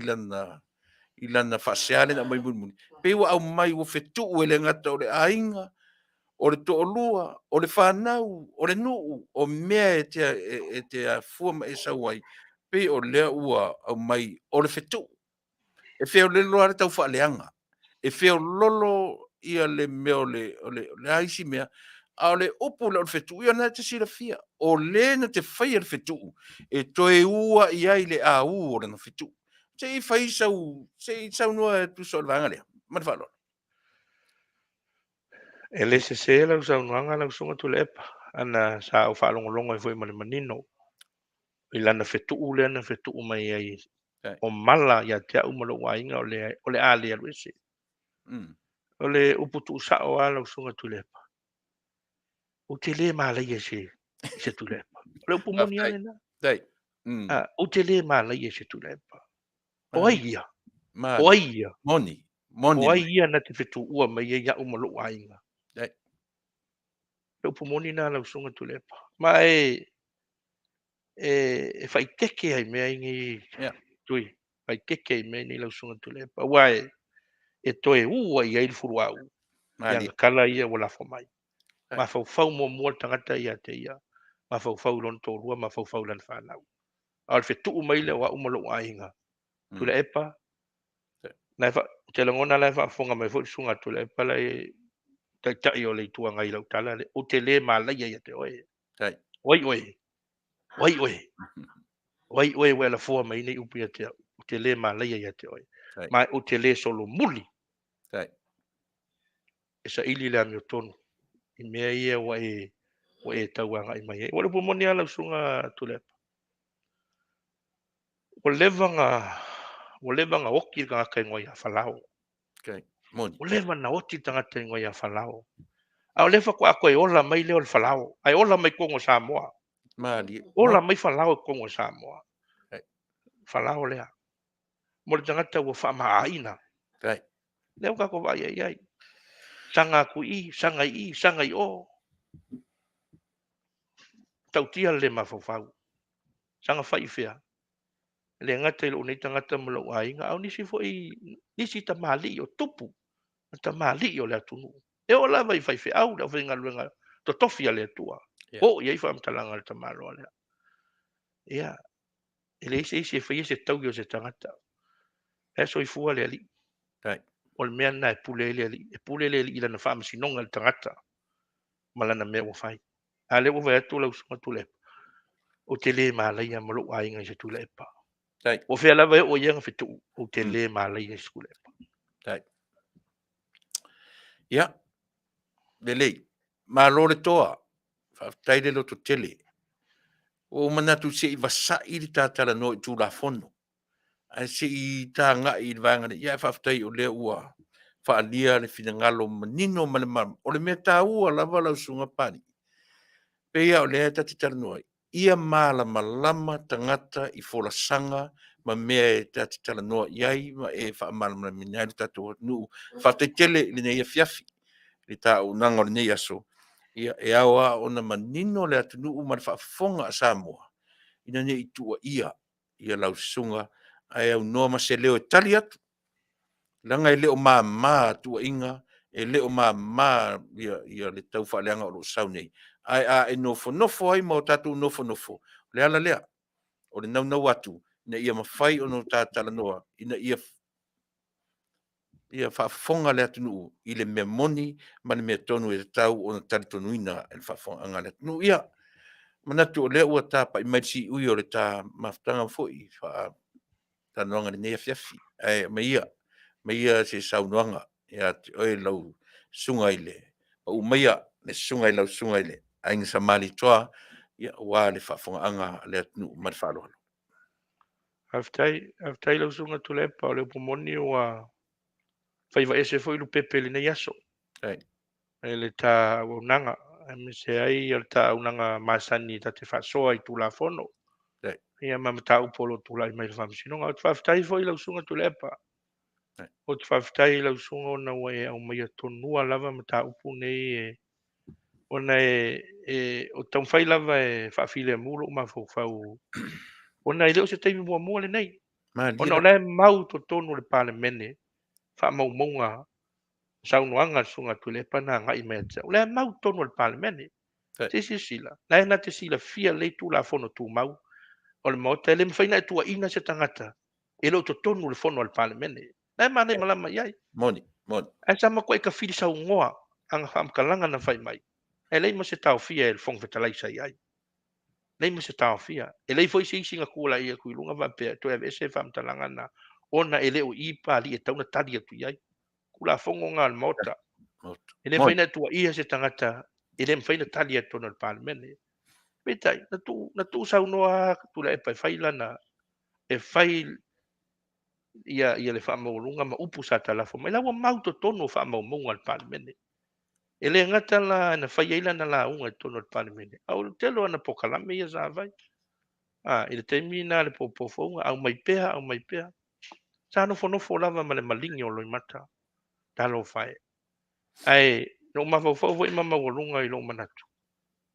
i lana faasea lea na aumai mulimuli, pei ua aumai ua fetuu e le gata o le aiga, o le toalua, o le fanau, o le nuu, o mea e te afua ma e sau ai, pei o lea ua aumai o le fetuu. E feololo lava le taufaaleaga, e feololo ia le mea o le, o le, o le a isi mea, a o le upu lea o le fetuu, ia o lena e te silafia, o le na te faia le fetuu e toe ua i ai le au o lana fetuu. Se i fai sau, se i saunoa e tusa o le vaega lea. Ma le faaaloalo. E le sese lau saunoaga lau Susuga Tuilaepa, ana sa ou faalogologo ai foi ma le manino i lana fetuu lea na fetuu mai ai o mala ia te au ma lou aiga o le, o le a le alu ese. O le upu tuusao lava lau Susuga Tuilaepa, ou te le malaia i se, i se Tuilaepa. O le upu moni lava lena. Ah, ou te le malaia i se Tuilaepa. O ai ia? O ai ia? Moni. Moni. O ai ia na te fetuua mai ai au ma lou aiga? Le upu moni lena lau Susuga Tuilaepa. Ma e, e, e faaiteke ai mea nei yeah. Tui, faaiteke ai mea nei lau Susuga Tuilaepa. Aua e, e toe ua i ai le fuluau. Ia kala ia ua lafo mai. Mafaufau muamua le tagata ia te ia. Mafaufau i lona toalua, mafaufau i lana fanau. A o le fetuu mai lea o au ma lou aiga. Tuilaepa, la e fa, ou te lagona la e faafofoga mai foi le susuga a Tuilaepa la e taitai o le Itu Agai i lau tala lea. Ou te le malaia ia te oe. O ai oe? O ai oe? O ai oe ua e lafoa mai nei upu ia te au? Ou te le malaia ia te oe. Ma ou te le solomuli. E saili le amiotonu i mea ia ua e, ua e tau agai mai ai. Ua le upu moni lava lau susuga Tuilaepa. Ua leva na, ua leva na oti le tagata igoa ia Falao. Okay. Moni. Ua leva na oti le tagata igoa ia Falao. A o lea faatoa toe ola mai lea o le Falao. Ae ola mai totonu o Samoa. Malie. Ola mai Falao i totonu o Samoa. Okay. Falao lea. Mo le tagata ua faamaaina. Okay. Lea ua tatou vaai ai ai. Saga atu i i, saga i i, saga i o. Tautia le le mafaufau. Saga fai i fea? E le gata i lou nei tagata ma lou aiga, a o nisi foi, nisi tamalii o tupu ma tamalii o le atunuu. E oo lava i faifeau, le aufaigaluega totofi a le Atua. Yeah. Oo i ai faamatalaga a le tamaloa lea. Ia, e leai se isi e faia se taui o se tagata. E soifua le Alii. Right. O le mea lena e pule ai le Alii. E pule le Alii i lana faamasinoga i le tagata ma lana mea ua fai. A lea ua fai atu lau susuga Tuilaepa, ou te le malaia ma lou aiga i se Tuilaepa. Tai. O fea lava e oo i ai ana fetuu, ou te le malaia i se Tuilaepa. Tai. Ia, lelei. Malo le toa. Faafetai le lototele. Ua ou manatu se i vasa'i le ta talanoa i Tulafono. Ae se i tagai i le vaega lea. Ia, ae faafetai o lea ua faaalia le finagalo manino ma le malamalama. O le mea taua lava lau Susuga Papalii, pei lava o lea ta te talanoa ai, ia malamalama tagata i folasaga ma mea e ta te talanoa i ai ma e faamalamalamaina ai lo tatou atunuu. Faafetai tele i lenei afiafi, i le taaunaga o lenei aso. Ia, e ao lava ona manino le atunuu ma le faafofoga a Samoa ina ne i tuuaia ia lau susuga ae aunoa ma se leo e tali atu, leaga e le o mama tuuaiga, e le o mama ia le taufaaleaga o lo o sau nei. Ae a e nofonofo ai ma o tatou nofonofo, o le ala lea o le naunau atu ina ia mafai ona ta talanoa ina ia ia faafofoga le atunuu i le mea moni ma le mea tonu e tatau ona talitonuina e le faafofogaaga a le atunuu. Ia, manatu o lea ua tapai mai le siui o le ta mafutaga foi faatalanoaga i lenei afiafi. Ae aumaia, aumaia se saunoaga ia te oe lau susuga i le pau maia. le susuga i lau susuga i le Aiga Samalitoa, ia, aua le faafofogaaga a le atunuu ma le faaaloalo. Faafetai, faafetai lau Susuga Tuilaepa, o le upu moni ua faiva ese foi lupepe i lenei aso. I le ta auaunaga, aemaise ai o le ta auaunaga masani ta te faasoa i Tulafono. Ia ma mataupu o lo o tulai mai i le Faamasinoga. Ou te faafetai foi i lau Susuga Tuilaepa. Ou te faafetai i lau Susuga ona ua e aumaia tonua lava mataupu nei e ona e, e o taumafai lava e faafilemu lou mafaufau ona e le o se taimi muamua lenei. Ona o la e mau i totonu o le Palemene faamaumauga saunoaga a le Susuga Tuilaepa na agai mai ia te au. O la e mau i totonu o le Palemene. Se i silasila, la e na te silafia lelei Tulafono Tumau o le Maota, e le mafai ona e tuuaiina se tagata e le o totonu o le fono a le Palemene. La e malamalama malama i ai. Moni, moni. Ae sa matuai tafili saunoa ana faamatalaga na fai mai, ae leai ma se taofia e le Fofoga Fetalai sa i ai. Leai ma se taofia. E leai foi se isi na tulai atu i luga faapea e toe aveese faamatalaga na ona e le o i i Papalii e tatau ona tali atu i ai. Tulafono na a le Maota. E le mafai ona tuuaia se tagata e le mafai ona tali atu i totonu o le Palemene. Peitai, na tuu, na tuu saunoa Tuilaepa e fai lana, e fai ia, ia le faamaualuga ma upu sa talafo mai. La ua mau totonu o faamaumauga a le Palemene. E le gata la na fai ai lana lauga i totonu o le Palemene, a o le tele o ana polokalame ia sa fai. A, i le taimi lena le poupou aumai pea, aumai pea. Sa nofonofo lava ma le maligi o Loimata. Talofa e. Ae na ou mafaufau foi ma maualuga i lou manatu,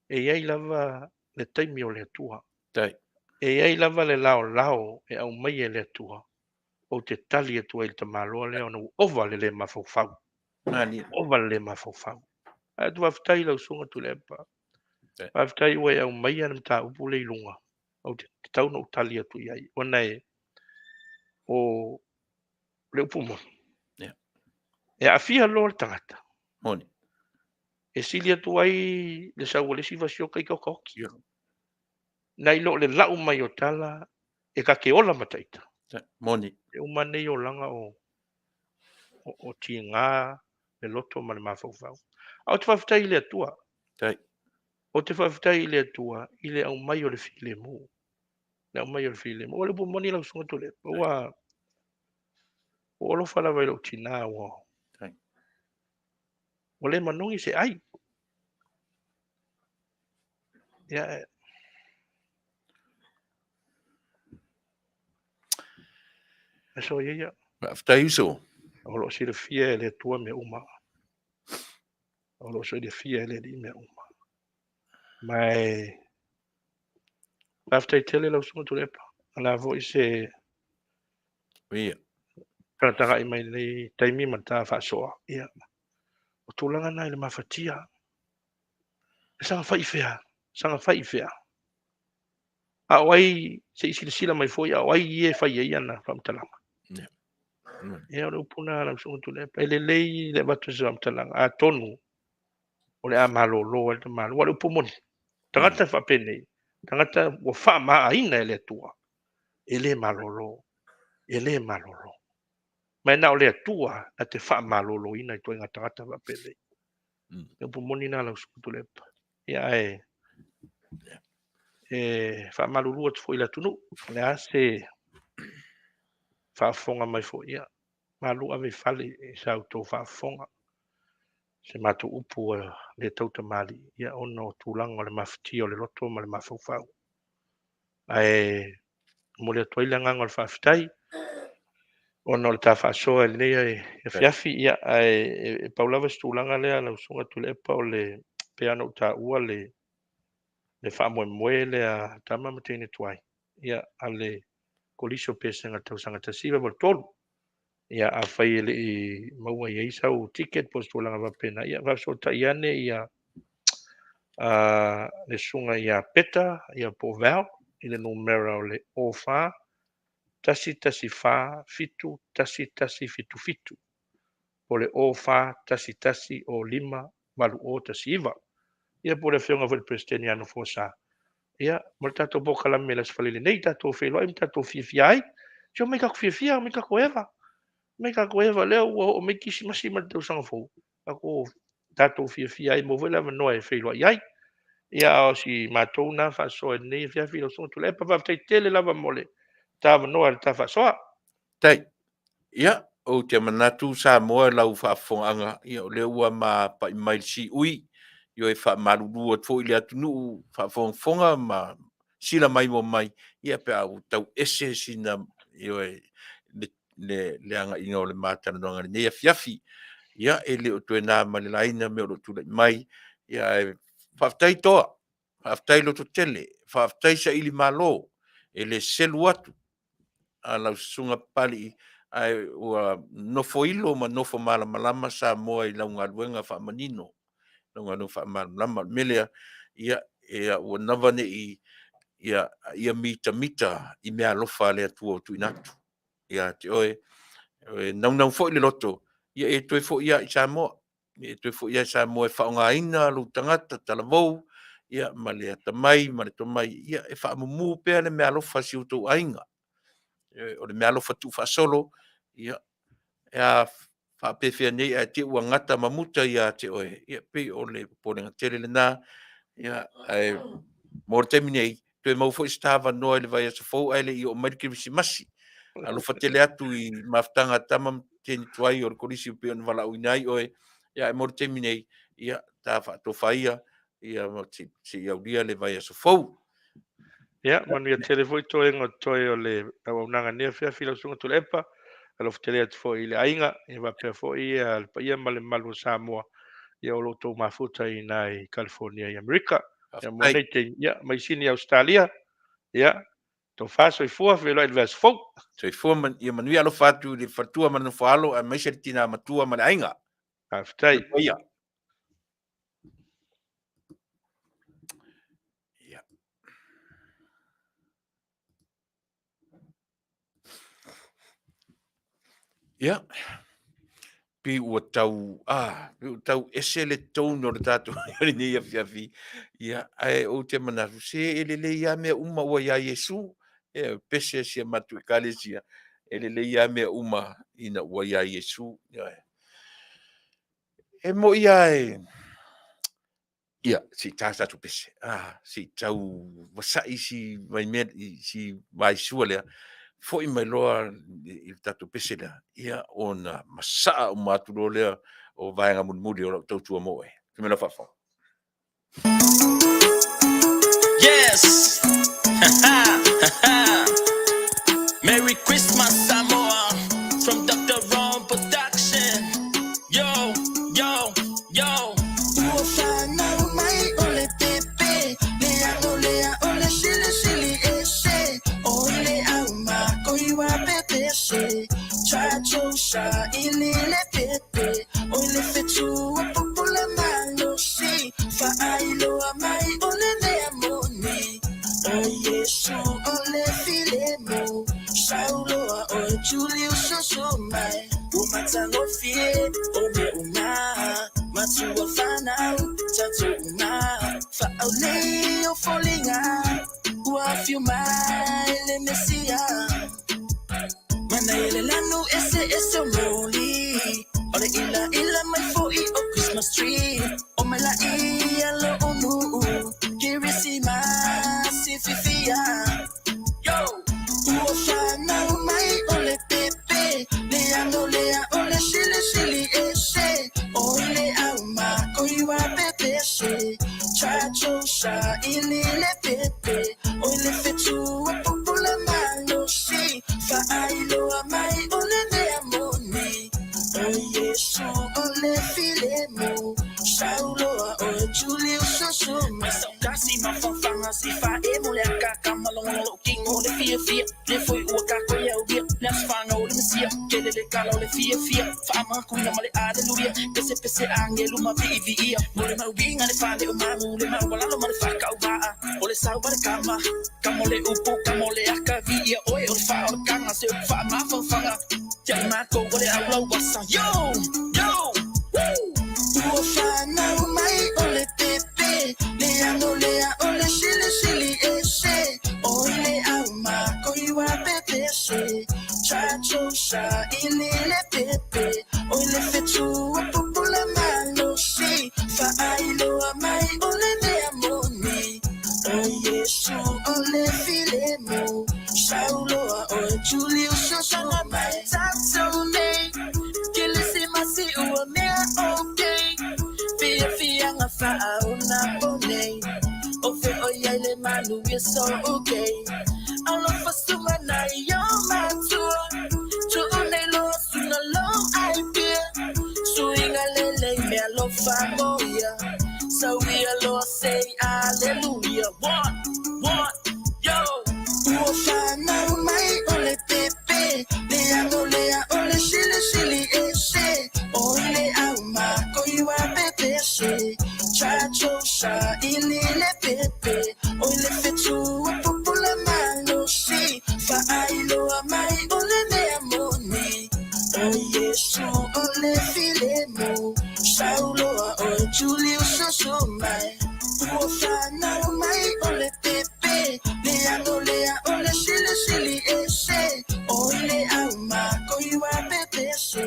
e i ai lava le taimi o le Atua. E i ai lava le laolao e aumaia e le Atua ou te tali atu ai i le tamaloa lea ona ua ova le le mafaufau. Ova le le mafaufau. Ae ou te faafetai i lau Susuga Tuilaepa. Faafetai ua e aumaia le mataupu lea i luga. Ou te tatau ona ou tali atu i ai. Ona e o le upu moni. E aafia loa le tagata. Moni. E sili atu ai le sau a le isi vasioka i taotaoti. Nai lo le lau mai o tala e ta te ola ma taita. Moni. E uma nei olaga o, o, o tiga le loto ma le mafaufau. A ou te faafetai i le Atua. Ou te faafetai i le Atua i le aumai o le filemu. Le aumai o le filemu. O le upu moni lau Susuga Tuilaepa, ua ua alofa lava i lou tinā ua ua le manogi se ai. Ia, aso ia ia. Faafetai uso. O lo o silafia e le Atua mea uma. O lo o silafia e le Alii mea uma. Ma e faafetai tele lau Susuga Tuilaepa. O le a foi se Ia. Tagatagai mai lenei taimi ma le ta faasoa. Ia. O tulaga na i le mafatia. E saga fai i fea? Saga fai i fea? A o ai, se i silasila mai foi, a o ai ia e fai ai ana faamatalaga? Ia. Ia, o le upu na lau Susuga Tuilaepa. E lelei le avatu o se faamatalaga, atonu o le a malolo ai le tamaloa. Aua o le upu moni, tagata faapenei, tagata ua faamaaina e le Atua, e le malolo, e le malolo. Ma e na o le Atua na te faamaloloina i ituaiga tagata faapenei. Le upu moni lena lau Susuga Tuilaepa. Ia ae e faamalulu atu foi i le atunuu, o le a se faafofoga mai foi, ia malu ave i fale i sa outou faafofoga se matou upu ua le tautamalii, ia ona o tulaga o le mafatia o le loto ma le mafaufau. Ae momoli atu ai le agaga o le faafetai ona o le ta faasoa i lenei afiafi. Ia, ae e pau lava se tulaga lea lau Susuga Tuilaepa, o le pei ona ou taua le le faamoemoe lea tama ma teine tuai, ia, a le Kolisi o Pesega tausaga 1983. Ia, afai e le i maua i ai sau ticket po o se tulaga faapena, ia faafesootai ane ia le susuga ia Peta, ia po o Val, i le numera o le 04 114 7 1 1 7 7, po o le 04 1 1 05 8 0 1 9. Ia, po o le afioga foi i le Peresetene ia Nofoasa. Ia, ma le tatou polokalame i le Aso Faraile nei, tatou feiloai ma tatou fiafia ai. Se omai tatou fiafia, omai tatou eva. Omai tatou eva, lea ua oo mai Kerisimasi ma le tausaga fou. Tatou tatou fiafia ai, maua foi le avanoa e feiloai ai. Ia, a o si matou na faasoa i lenei afiafi lau Susuga Tuilaepa, faafetai tele lava mo le ta avanoa i le ta faasoa. Tai. Ia, ou te manatu Samoa i lau faafofogaaga, ia o lea ua ma pai mai le siui, ioe, faamalulu atu foi i le atunuu faafogafoga ma sila maimoa mai, ia pe a ua tau ese sina, ioe, le, le, le agaiga o le ma talanoaga i lenei afiafi. Ia, e le o toe na ma le laina mea o lo o tulai mai, ia ae faafetai Toa, faafetai lototele, faafetai saili malo, e le selu atu a lau susuga Papalii, ae ua nofoilo ma nofo malamalama Samoa i lau galuega faamanino, lau galuega faamalamalama. O le mea lea, ia, ia ua nava ne i ia, ia mitamita i meaalofa a le Atua ua tuuina atu ia te oe. E naunau foi le loto, ia e toe foi lava i Samoa, ia e toe foi lava i Samoa e faaaogaina lou tagata talavou, ia, ma le atamai ma le tomai, ia, e faamumu pea le meaalofa a si o outou aiga. O le meaalofa tuufaasolo, ia, e a faapefea nei ae te i ua gata ma muta ia te oe, ia pei o le popolega tele lena. Ia, ae mo le taimi nei, toe maua foi se ta avanoa i le vaiaso fou ae le i oo mai le Kerisimasi. Alofa tele atu i mafutaga a tama ma teine tuai o le Kolisi e pei ona valaauina ai oe. Ia, ae mo le taimi nei, ia, ta faatofa ia, ia se i aulia le vaiaso fou. Ia, manuia tele foi toega o totoe o le auaunaga i lenei afiafi lau Susuga Tuilaepa. Alofa tele atu foi i le aiga, ia faapea foi ia le paia ma le mamalu o Samoa, ia o lo o outou mafuta i ina i California i Amerika. Ia mo lenei taimi, ia mai Sini Ausetalia, ia, tofa soifua, feiloai i le vaiaso fou. Soifua ma ia manuia alofa atu i le faletua ma le nofoaalo aemaise le tina matua ma le aiga. Faafetai. Soifua ia. Ia. Ia, pei ua tau, ah, pei ua tau ese le tone o le tatou lenei afiafi. Ia, ae ou te manatu, se e lelei lava mea uma ua iā Iesu. E pese si a matou ekalesia, e lelei lava mea uma ina ua iā Iesu. Ia, e moi lava e, Ia, se i ta tatou pese, ah, se i tau vasa'i si vaimea, si vaisua lea, foi mai loa i le tatou pese lea, ia ona masaa uma atu loa lea o vaega mulimuli o lau tautua mo oe. Fai mai lau faafofoga. Yes! Merry Christmas Samoa from Doctor Ron Production. Yo, yo, yo. Ua whanau mai o le pepe, le ano lea o le silisili ese, o i le au makoi wa pepese, chacho sa ili le pepe, o i le fetu o popola malosi, faailoa mai o le mea moni, o Iesu o le filemu, sauloa oe Julius susu mai, ua matagofie o mea uma, matua whanau, tatou uma, faaulei o foliga, ua afio mai le Mesia. Manaia le lanu ese ese o moli, o le ila ila mai foi o Christmas tree, o mai la ia lo onu, Kerisimasi fifia. Yo! Ua whanau mai o le pepe, le ano lea o le silisili ese, o i le au makoi wa pepese, chacho sa ili le pepe, o i le fetu o popola malosi, faailoa mai o le mea moni, o Iesu o le filemu, sauloa oe Julius susu mai. Kasi mafafaga si faemo le akaka malongolo lou kino le fiafia le foi ua kako ia uia le aso fanau o le Mesia kele le kala o le fiafia faamakuina ma le aleluia pese pese agelu ma viiviia mo le mauiga le fale o mamu le maualalo ma le faakauvaa o le sau a le kama kama o le upu kama o le aka viia oe o le faa o le kaga se upu faamafaufaga ia i makou o le aulauasa yo yo woo! Ua whanau mai o le pepe, le ano lea o le silisili ese, o i le au makoi wa pepese, chacho sa ili le pepe, o i le fetu o popola malosi, We're so okay. Alofa sunga nai o matua. Tu'u nei loa sunga lou ai pia. Suiga lelei mea alofa mo ia. Sauia loa say hallelujah. One, one, yo. Ua fanau mai o le pepe. Le ago lea o le silisili ese. O i le auma koi wa pepese. Chacho sa ili le pepe. O i le fetu o pupula malosi. Faailoa mai o le mea moni. O Iesu o le filemu. Sauloa oe Julius susu mai. Ua fanau mai o le pepe. Le ago lea o le silisili ese. O i le auma koi wa pepese.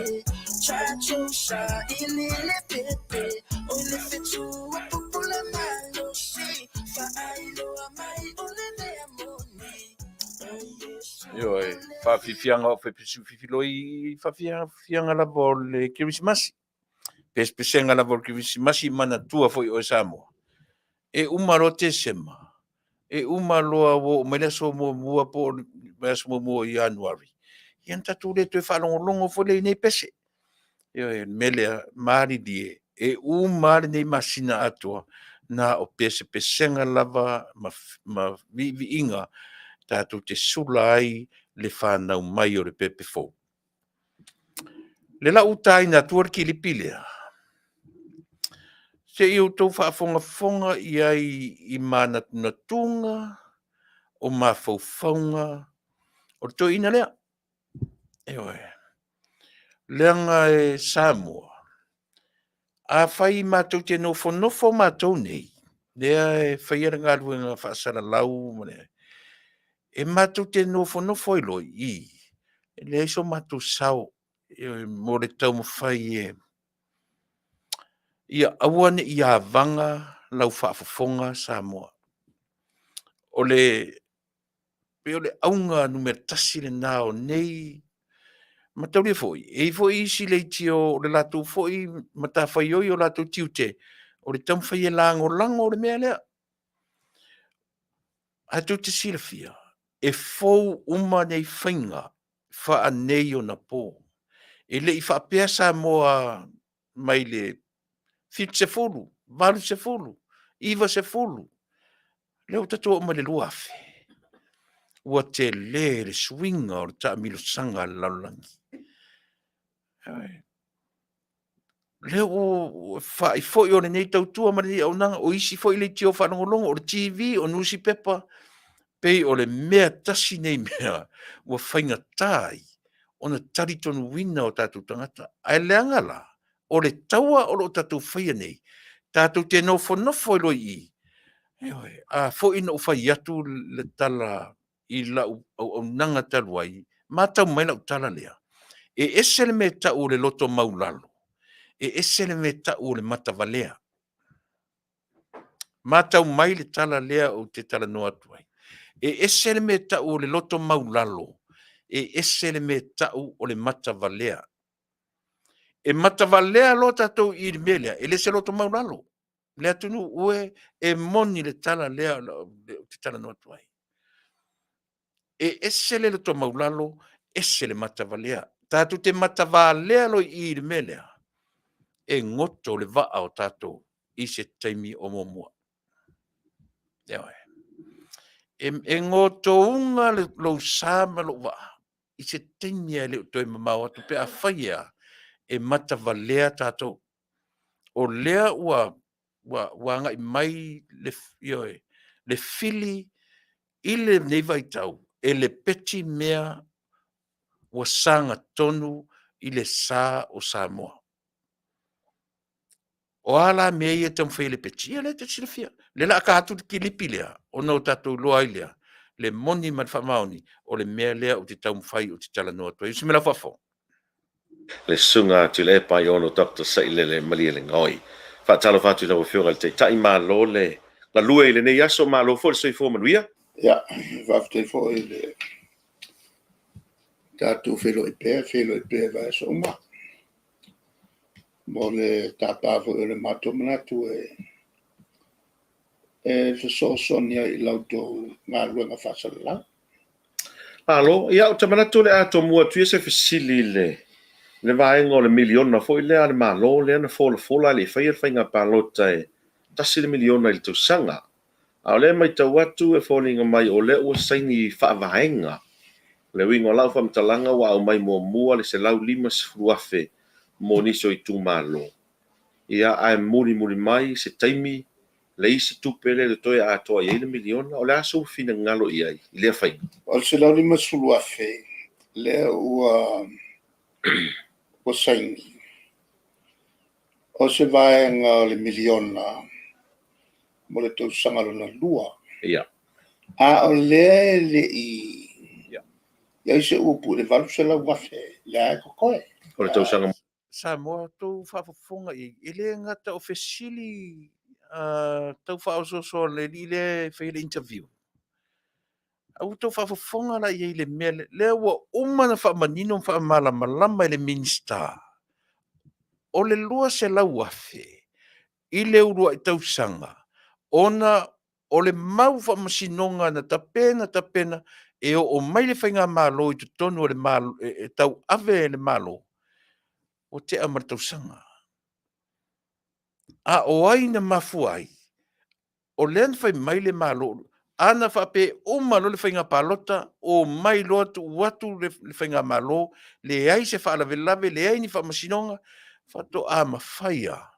Chacho sa ili le pepe. O i le fetu o pupula malosi. Faailoa mai o le mea moni. O Iesu Ioe, faafiafiaga o fepesufifiloi i faafiafiaga lava o le Kerisimasi. Pesepesega lava o le Kerisimasi manatua foi oe Samoa. E uma loa Tesema, e uma loa ua oo mai le aso muamua po o le aso muamua o Ianuari, ia ona tatou le toe faalogologo foi lea i nei pese. Ioe, o le mea lea, malilie, e uma lava lenei masina atoa, na o pesepesega lava ma, ma viiviiga tatou te sula ai le fanau mai o le pepe fou. Le lau utaina atua le kilipi lea, se i outou faafogafoga i ai i manatunatuga o mafaufauga o le toeaina lea. Ioe. Leaga e Samoa, afai matou te nofonofo matou nei, lea e faia le galuega faasalalau ma le, e matou te nofonofo ai loa i i, e leai so matou sao mo le taumafai e ia aua ne i avaga lau faafofoga Samoa. O le pei o le auga numera tasi lena o nei mataulia foi, e i ai foi isi leitio o le latou foi matafaioi o latou tiute, o le taumafai e lagolago le mea lea. Ae tou te silafia, e fou uma nei faiga faaneionapo. E le i faapea Samoa mai le 70, 80, 90, lea ua tatou oo mai i le 2000, ua tele le suiga o le taamilosaga a le lalolagi. Lea ua faai foi o lenei tautua ma lenei auaunaga, o isi foi leitio faalogologo, o le TV, o nusipepa, pei o le mea tasi nei mea ua faigata ai ona talitonuina o tatou tagata. Ae leaga la, o le taua o lo o tatou faia nei, tatou te nofonofo ai loa i i, ioe, a foi na ou fai atu le tala i lau auaunaga talu ai, matau mai lau tala lea, e ese le mea e tau o le loto maulalo, e ese le mea e tau o le matavalea. Matau mai le tala lea ou te talanoa atu ai. E ese le mea e tau o le loto maulalo, e ese le mea e tau o le matavalea. E matavalea loa tatou i le mea lea, e le se loto maulalo. Le atunuu e, e moni le tala lea ou te talanoa atu ai. E ese le loto maulalo, ese le matavalea. Tatou te matavalea loa i i le mea lea, e goto le vaa o tatou i se taimi o muamua. Ioe. E, e gotouga lou sa ma lou vaa i se taimi e le o toe mamao atu pe afai e a, e matavalea tatou. O lea ua, ua, ua agai mai le, ioe, le fili i lenei vaitau e lepeti mea ua sagatonu i le sa o Samoa. O a la mea ia e taumafai e lepeti? Ia lea e te silafia. Le la ta atu le kilipi lea, ona o tatou iloa ai lea, le moni ma le faamaoni, o le mea lea ou te taumafai ou te talanoa atu ai. Usi mai lau faafofoga. Le Susuga Tuilaepa Aiono Doctor Sailele Malielegaoi. Faatalofa atu i lau Afioga i le Taitai, malo le galue i lenei aso, malo foi le soifua manuia. Ia, faafetai foi i le tatou feiloai pea, feiloai pea i vaiaso uma. Mo le tapa foi o le matou manatu e e fesoasoani ai i la outou galuega faasalalau. Malo, ia ou te manatu o le a tomua atu ia se fesili i le le vaega o le miliona foi lea a le Malo lea na folafola ae le i faia le faiga palota e tasi le miliona i le tausaga. A o lea e matau atu e foliga mai o lea ua saini faavaega. O le uiga o lau faamatalaga ua aumai muamua le $150,000 mo nisi o itumalo, ia ae mulimuli mai se taimi le isi tupe lea e toe atoa i ai le miliona. O le a sou finagalo i ai i lea faiga? O le $150,000 lea ua ua saini, o se vaega o le miliona mo le tausaga lona lua. Ia. A o lea e le i i ai se upu i le $800,000 lea e totoe. O le tausaga Samoa outou faafofoga i ai, e le gata o fesili tau faaosooso a le alii lea e faia le interview, a ua outou faafofoga la i ai i le mea lea, lea ua uma ona faamanino ma faamalamalama e le Minisita, o le $200,000 i le uluai tausaga ona o le mau faamasinoga na tapena tapena e oo mai le faigamalo i totonu o le Malo e tauave e le Malo, ua tea ma le tausaga. A o ai na mafua ai? O lea na fai mai le Malo, ana faapea e uma loa le faiga palota, omai loa tuu atu le faigamalo, leai se faalavelave, leai ni faamasinoga, faatoa mafai lava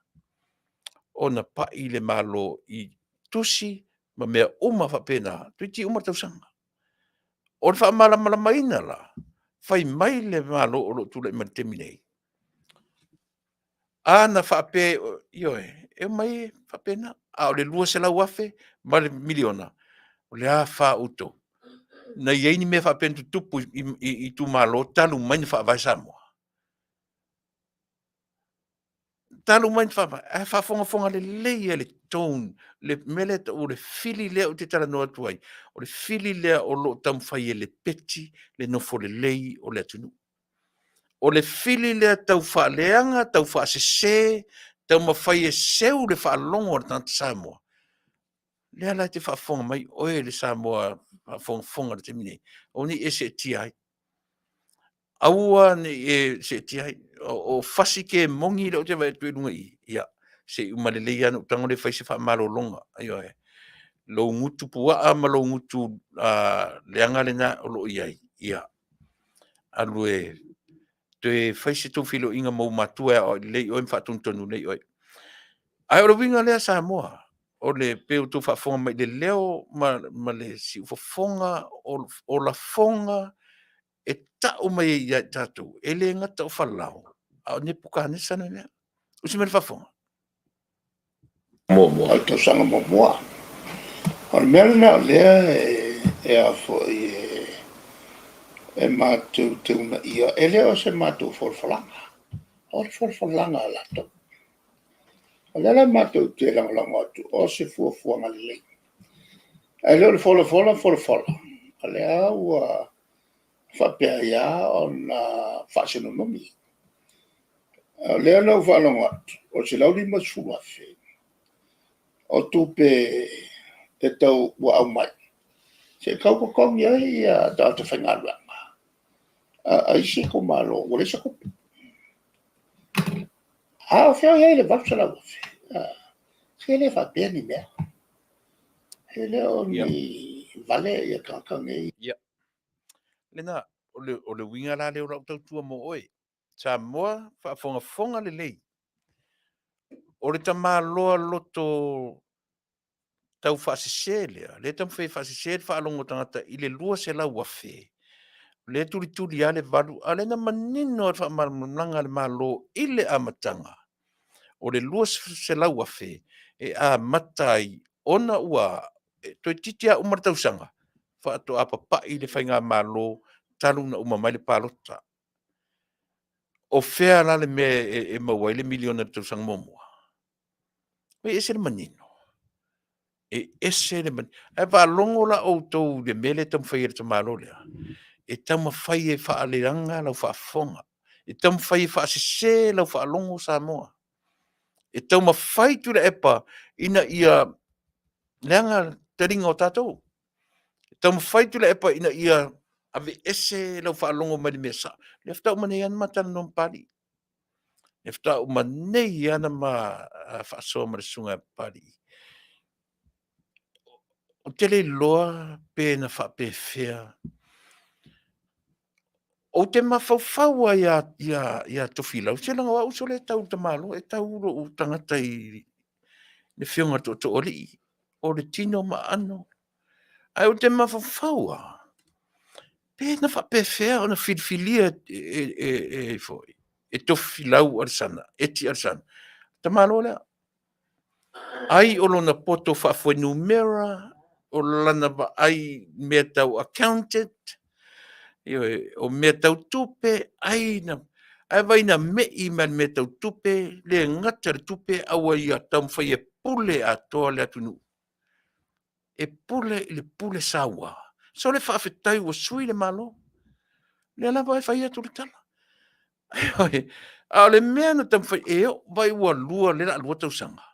ona pai le Malo i tusi ma mea uma faapena, toeitiiti uma le tausaga. O le faamalamalamaina la, fai mai le Malo o lo o tulai mai i le taimi nei, a na faapea, ioe, e omai e faapena, a o le $200,000 ma le miliona, o le a fa outou? Na i ai ni mea faapea na tutupu i itumalo talu mai ona faavae Samoa? Talu mai ona faavae, ae faafogafoga lelei lava i le tone, le mea lea e tau o le fili lea ou te talanoa atu ai, o le fili lea o lo o taumafai e lepeti le nofo lelei o le atunuu. O le fili lea tau faaleaga, tau faasese, taumafai e seu le faalogo a le tagata Samoa. Lea la e te faafofoga mai oe le Samoa faafogafoga i le taimi nei, aua ne i e seetia ai. Aua ne i e seetia ai. O fasi kemoni lea ou te vaai atu i luga i i, ia, se i uma lelei lava ona ou tago lea e fai se faamalologa. Ioe. Lou gutu puaa ma lou gutu leaga lena o lo o i ai, ia, alu e toe fai se tou feiloaiga ma ou matua e aoai lelei oe ma faatonutonu lelei oe. Ae o le uiga lea Samoa, o le pei ua outou faafofoga mai i le leo ma le siufofoga o lafoga e tau mai ai ia i tatou, e le gata o Falao, a o Nepukanesa le mea. Usi mai le faafofoga. Muamua. O le tausaga muamua. O le mea lena o lea e a foi e matou te uunaia, e le o se matou folafolaga, o le folafolaga a latou. O lea la matou te lagolago atu, o se fuafuaga lelei. Ae le o le folafola folafola, o lea ua faapea ai lava ona faasinonomi. O lea na ou faalogo atu, o le $150,000 o tupe e tau ua aumai, se i tau totogi ai tagata faigaluega a isi itumalo ua leai se tupe. A o fea o i ai le $800,000? Se e le faapea ni mea. E le o ni vale ia tagata nei. Ia. Lena, o le, o le uiga la lea o lau tautua mo oe. Samoa, faafogafoga lelei. O le tamaloa loto tau faasese lea, lea e taumafai e faasese le faalogo a tagata i le $200,000, lea e tulituli lava le valu, a o lea na manino lava le faamalamalamaga a le Malo i le amataga, o le $200,000 e amata ai ona ua toeitiiti lava uma le tausaga faatoa papai le faigamalo talu ona uma mai le palota. O fea la le mea e maua ai le miliona i le tausaga muamua? E ese le manino. E ese le manino. Ae faalogo la outou i le mea lea e taumafai e le tamaloa lea? E taumafai e faaleaga lau faafofoga. E taumafai e faasese lau faalogo Samoa. E taumafai Tuilaepa ina ia Leaga taliga o tatou. E taumafai Tuilaepa ina ia aveese lau faalogo mai le mea sao. Lea faatoa uma nei lava ona ma talanoa ma Papalii. Lea faatoa uma nei lava ona ma faasoa ma le susuga ia Papalii. Ou te le iloa pe na faapefea. Ou te mafaufau lava ia, ia, ia Tofilau, se leaga o au sole e tau i le tamaloa, e tau lou tagata i le afioga i le Tootooalii, o le tino ma aano. Ae ou te mafaufau lava, pe na faapefea ona filifilia e, e, e, e, foi, e Tofilau Alesana, Eti Alesana, tamaloa lea. Ai o lona poto faafuainumera, o lana vaai i mea tau accountant, ioe, o mea tau tupe, ai na, ae vai na me'i mai le mea tau tupe, le gata le tupe, a ua ia taumafai e pule atoa le atunuu. E pule i le pule saua. Sole faafetai ua sui le Malo. Lea lava e fai atu le tala. A o le mea na taumafai e oo vai ua lua le la lua tausaga,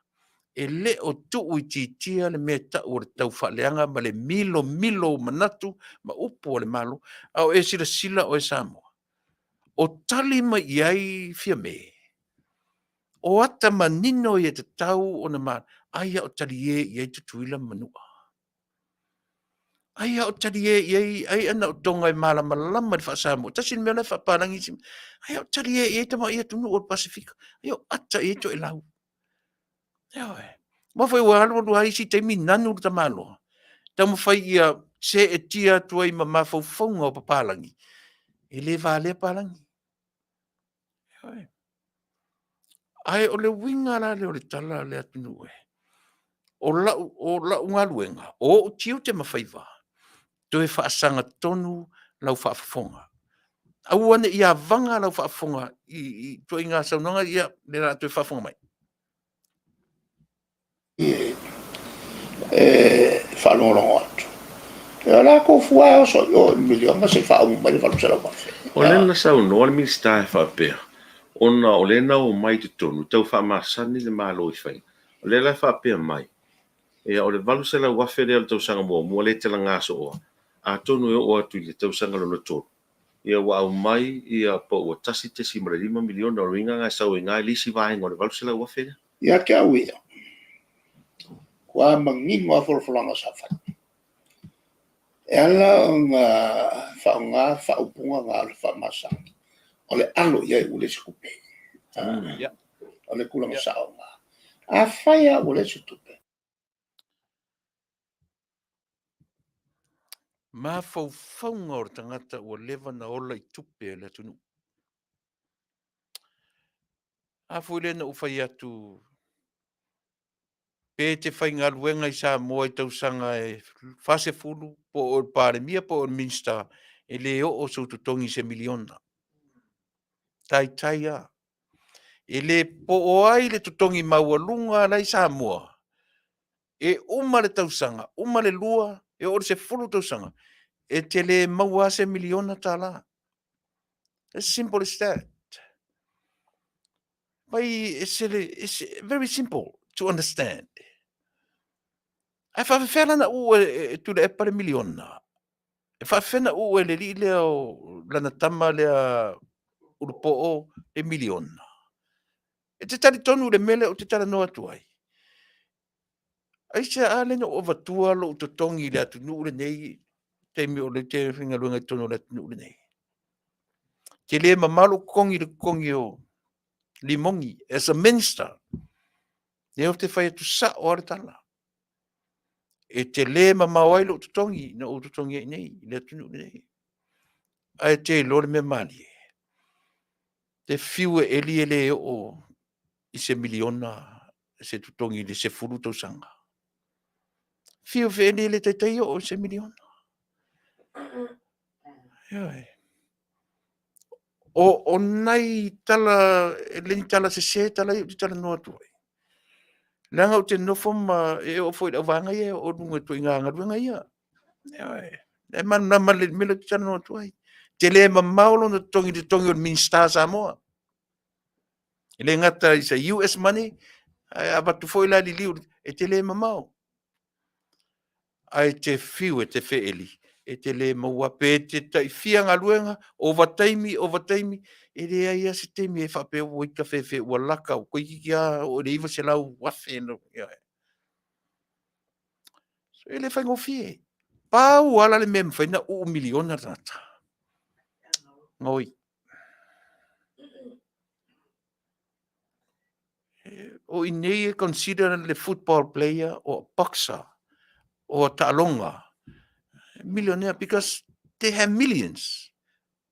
e le o tuu itiitia le mea e tau o le taufaaleaga ma le milomilo o manatu ma upu a le Malo. A o e silasila oe Samoa, o tali mai i ai Fiame, o ata manino ia e tatau ona ma, ai a o talie i ai Tutuila ma Manua. Ai a o talie i ai, ai ana o Tonga e malamalama i le faa-Samoa. Tasi le mea la e faapalagi isi mea. Ai a o talie i ai tamai atunuu o le Pasefika. Ai o ata i ai Toelau. Ioe. Aua foi ua alu alu lava isi taimi nanu le tamaloa. Taumafai ia seetia atu ai ma mafaufauga o papalagi, e le valea palagi. Ioe. Ae o le uiga la lea o le tala a le atunuu e, o lau, o lau galuega, o ou tiute ma faiva, toe faasagatonu lau faafofoga. Aua ne i avaga lau faafofoga i, i ituaiga saunoaga ia, lea o le a toe faafofoga mai. E faalogologo atu. O latou fua e oso i o i miliona se i faauma mai le $800,000. O lea na saunoa le Minisita e faapea, ona o lea na omai i totonu, tau faamasani le Malo i faiga. O lea la e faapea mai, ia o le $800,000 lea o le tausaga muamua lea e talaga sooa, atonu e oo atu i le tausaga lona tolu, ia ua aumai ia po ua $1.5 miliona, o le uiga lena e sau ai i ina le isi vaega o le $800,000 lea. Ia te au ia, ua manino lava folafolaga sa fai. E ala ona faaaoga faaupuga na o le faamasani, o le alo i ai ua leai se tupe. O le tulaga sao lena. Afai lava ua leai se tupe, Mafaufauga o le tagata ua leva na ola i tupe a le atunuu. A foi lea na ou fai atu pe te faigaluega i Samoa i tausaga e 40 po o le Palemia po o le Minisita, e le oo sou totogi i se miliona. Taitai lava. E le po o ai le totogi maualuga la i Samoa, e uma le tausaga, uma le lua, e oo i le 10 tausaga, e te le maua lava se miliona tala. As simple as that. Vai, ese le, ese, very simple to understand. Ae faafefea la na uu e, e, e Tuilaepa le miliona? E faafefea na uu e le alii lea o lana tama lea Ulupoo le miliona? E te talitonu i le mea lea ou te talanoa atu ai? Aisea lea na ou avatua lou totogi i le atunuu lenei, taimi o lea ou te faigaluega i totonu o le atunuu lenei? Tele mamao lou totogi i le totogi o Limogi as a minister. Lea ou te fai atu sao lava le tala. E tele mamao ai lou totogi na ou totogi ai nei i le atunuu lenei. Ae te iloa le mea malie. Te fiu e eli e le oo i se miliona se totogi i le 10 tausaga. Fiu e eli e le taitai oo i se miliona. Ioe. O, o nai tala, e le ni tala sese tala ia ou te talanoa atu ai. Leaga ou te nofo ma e oo foi i le auvaega ia e oo i luga i ituaiga galuega ia. Ioe. E malamalama lelei i le mea lea ou te talanoa atu ai. Tele mamao lona totogi i le totogi o le Minisita a Samoa. E le gata i se US money, ae avatu foi la liliu, e tele mamao. Ae te fiu e te feeli, e te le maua pe te tai fia galuega, ovataimi, ovataimi, e leai lava se taimi e faapea ua ita fefe ua laka ua toeitiiti lava oo i le 900,000 na ioe. So e le faigofie. Pau lava la le mea e mafai ona uu miliona le tagata, gaoi. O i inei e consider le football player or boxer or taaloga millionaire because they have millions.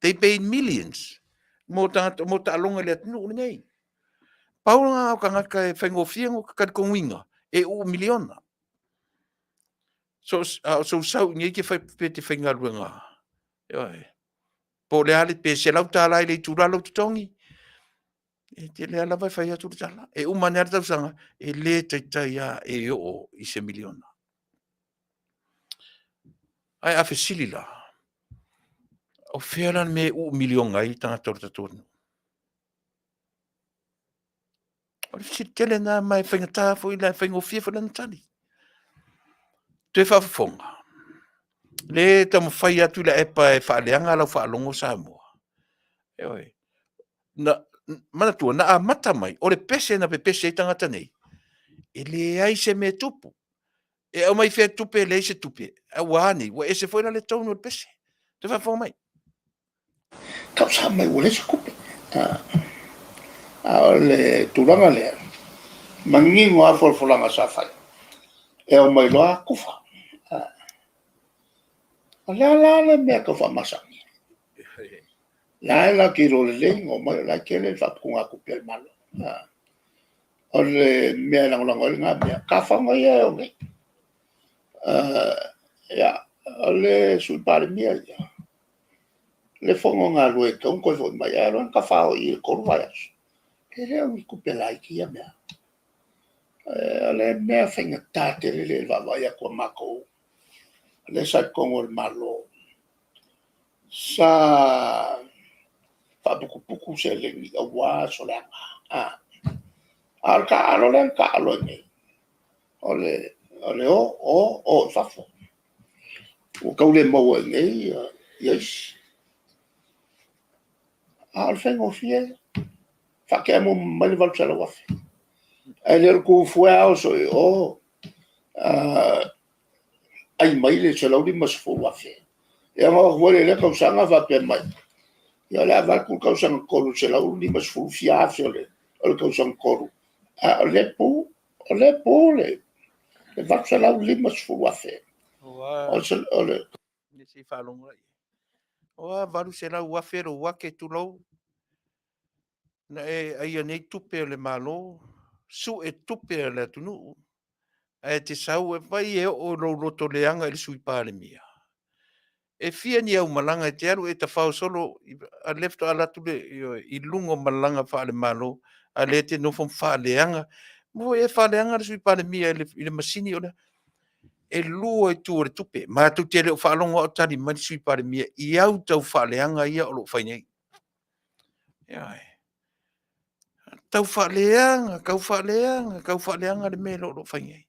They pay millions mo tagata mo taaloga i le atunuu lenei. Pau lena o tagata e faigofie ona talitonuina e uu miliona. So, a o sou sau i inei te fai pe te faigaluega. Ioe. Po o le a le pe $100 i le itula lou totogi, e tele lava lava e fai atu le tala. E uma ane lava le tausaga, e le taitai lava e oo i se miliona. Ae a fesili la, o fea la le mea e uu miliona ai tagata o le tatou atunuu? O le fesili tele lena ma e faigata foi la, e faigofie foi lana tali. Toe faafofoga, le taumafai atu Tuilaepa e faaleaga lau faalogo Samoa. Ioe. Na, manatua, na amata mai, o le pese na pepese ai tagata nei, e leai se mea e tupu. E aumai fea tupe, leai se tupe. A ua a nei? Ua ese foi la le tone o le pese. Toe faafofoga mai. Tausaga mai ua leai se tupe. A o le tulaga lea, manino lava folafolaga sa fai, e omai loa tufa. O le a la le mea e tau faamasani? La e latou te iloa lelei ona omai o la e tele le faaputugatupe a le Malo. O le mea e lagolago ai lena mea, tafaga ia e o nei. Ia, o le Sui Palemia ia, le fono galue e tatau ona toe foi mai, ae alu ae tafao i i le 3 vaiaso. E le o ni tupe laiti ia mea. O le mea faigata tele le vaavaai atu a matou, lea sa i totonu o le Malo, sa faaputuputu seleni aua aso leaga. A o le taaalo lea na taaalo ai nei, o le o, o, o i fafo. Ua tau le maua i inei ia isi. A o le faigofie, faatea mai le $800,000. Ae le o le tu fua oso i o, ai mai le $150,000. Ia ona oo atu foi lea i lea tausaga faapea mai, ia o le a avatu le tausaga 3 i le $150 fia afe o le tausaga 3, a o lea e pu, o lea e pu le $850,000. O le Se i faalogo la i ai. Ua $800,000 lou ake tulou, na e aia nei tupe a le Malo, sue tupe a le atunuu, ae te sau e vai e oo lou loto leaga i le Sui Palemia. E fia ni au malaga e te alu e tafao solo, a o lea faatoa alu atu le, ioe, i luga o malaga faale-Malo, a o lea e te nofo ma faaleaga. Ua e faaleaga le Sui Palemia i le masini o le e lua itu o le tupe. Matou te le o faalogo lava o tali mai le Sui Palemia i au tau faaleaga ia o lo o fai nei. Ioe. Tau faaleaga, tau faaleaga, tau faaleaga le mea o lo o fai nei.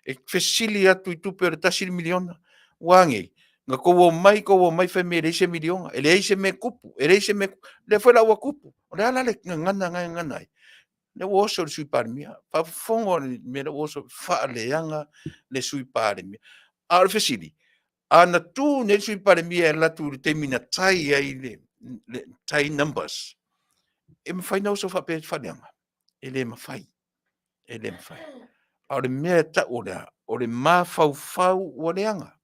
E fesili atu i tupe o le $1 miliona, ua a nei? Na tou omai tou omai fai mai e leai se miliona, e leai se mea e tupu, e leai se mea e tupu. O lea foi la ua tupu. O le a la le gagana lena e gagana ai? Lea ua oso le Sui Palemia. Faafofoga i le mea lea ua oso, faaleaga le Sui Palemia. A o le fesili, a na tu nei le Sui Palemia e alu atu i le taimi na tie ai le tie numbers, e mafai ona oso faapea e faaleaga? E le mafai. E le mafai. A o le mea e tau o le a? O le mafaufau ua leaga.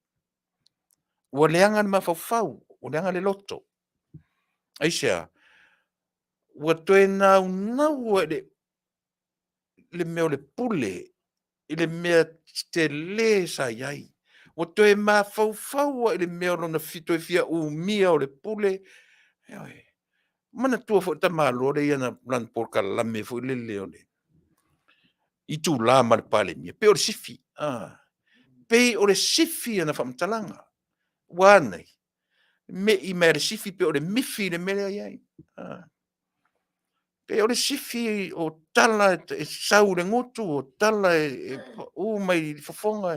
Ua leaga le mafaufau, ua leaga le loto. Aisea? Ua toe naunau le, le mea o le pule i le mea tele sa i ai. Ua toe mafaufau i le mea o lona toe fia umia o le pule. Ioe. Manatua foi le tamaloa lea i lana polokalame foi lele o le itula ma le Palemia, pei o le sifi. Pei o le sifi ana faamatalaga. Ua a nei? Me'i mai le sifi pei o le mifi le mea lea e i ai. Pei o le sifi o tala e sau i le gutu, o tala e pau mai i le fofoga.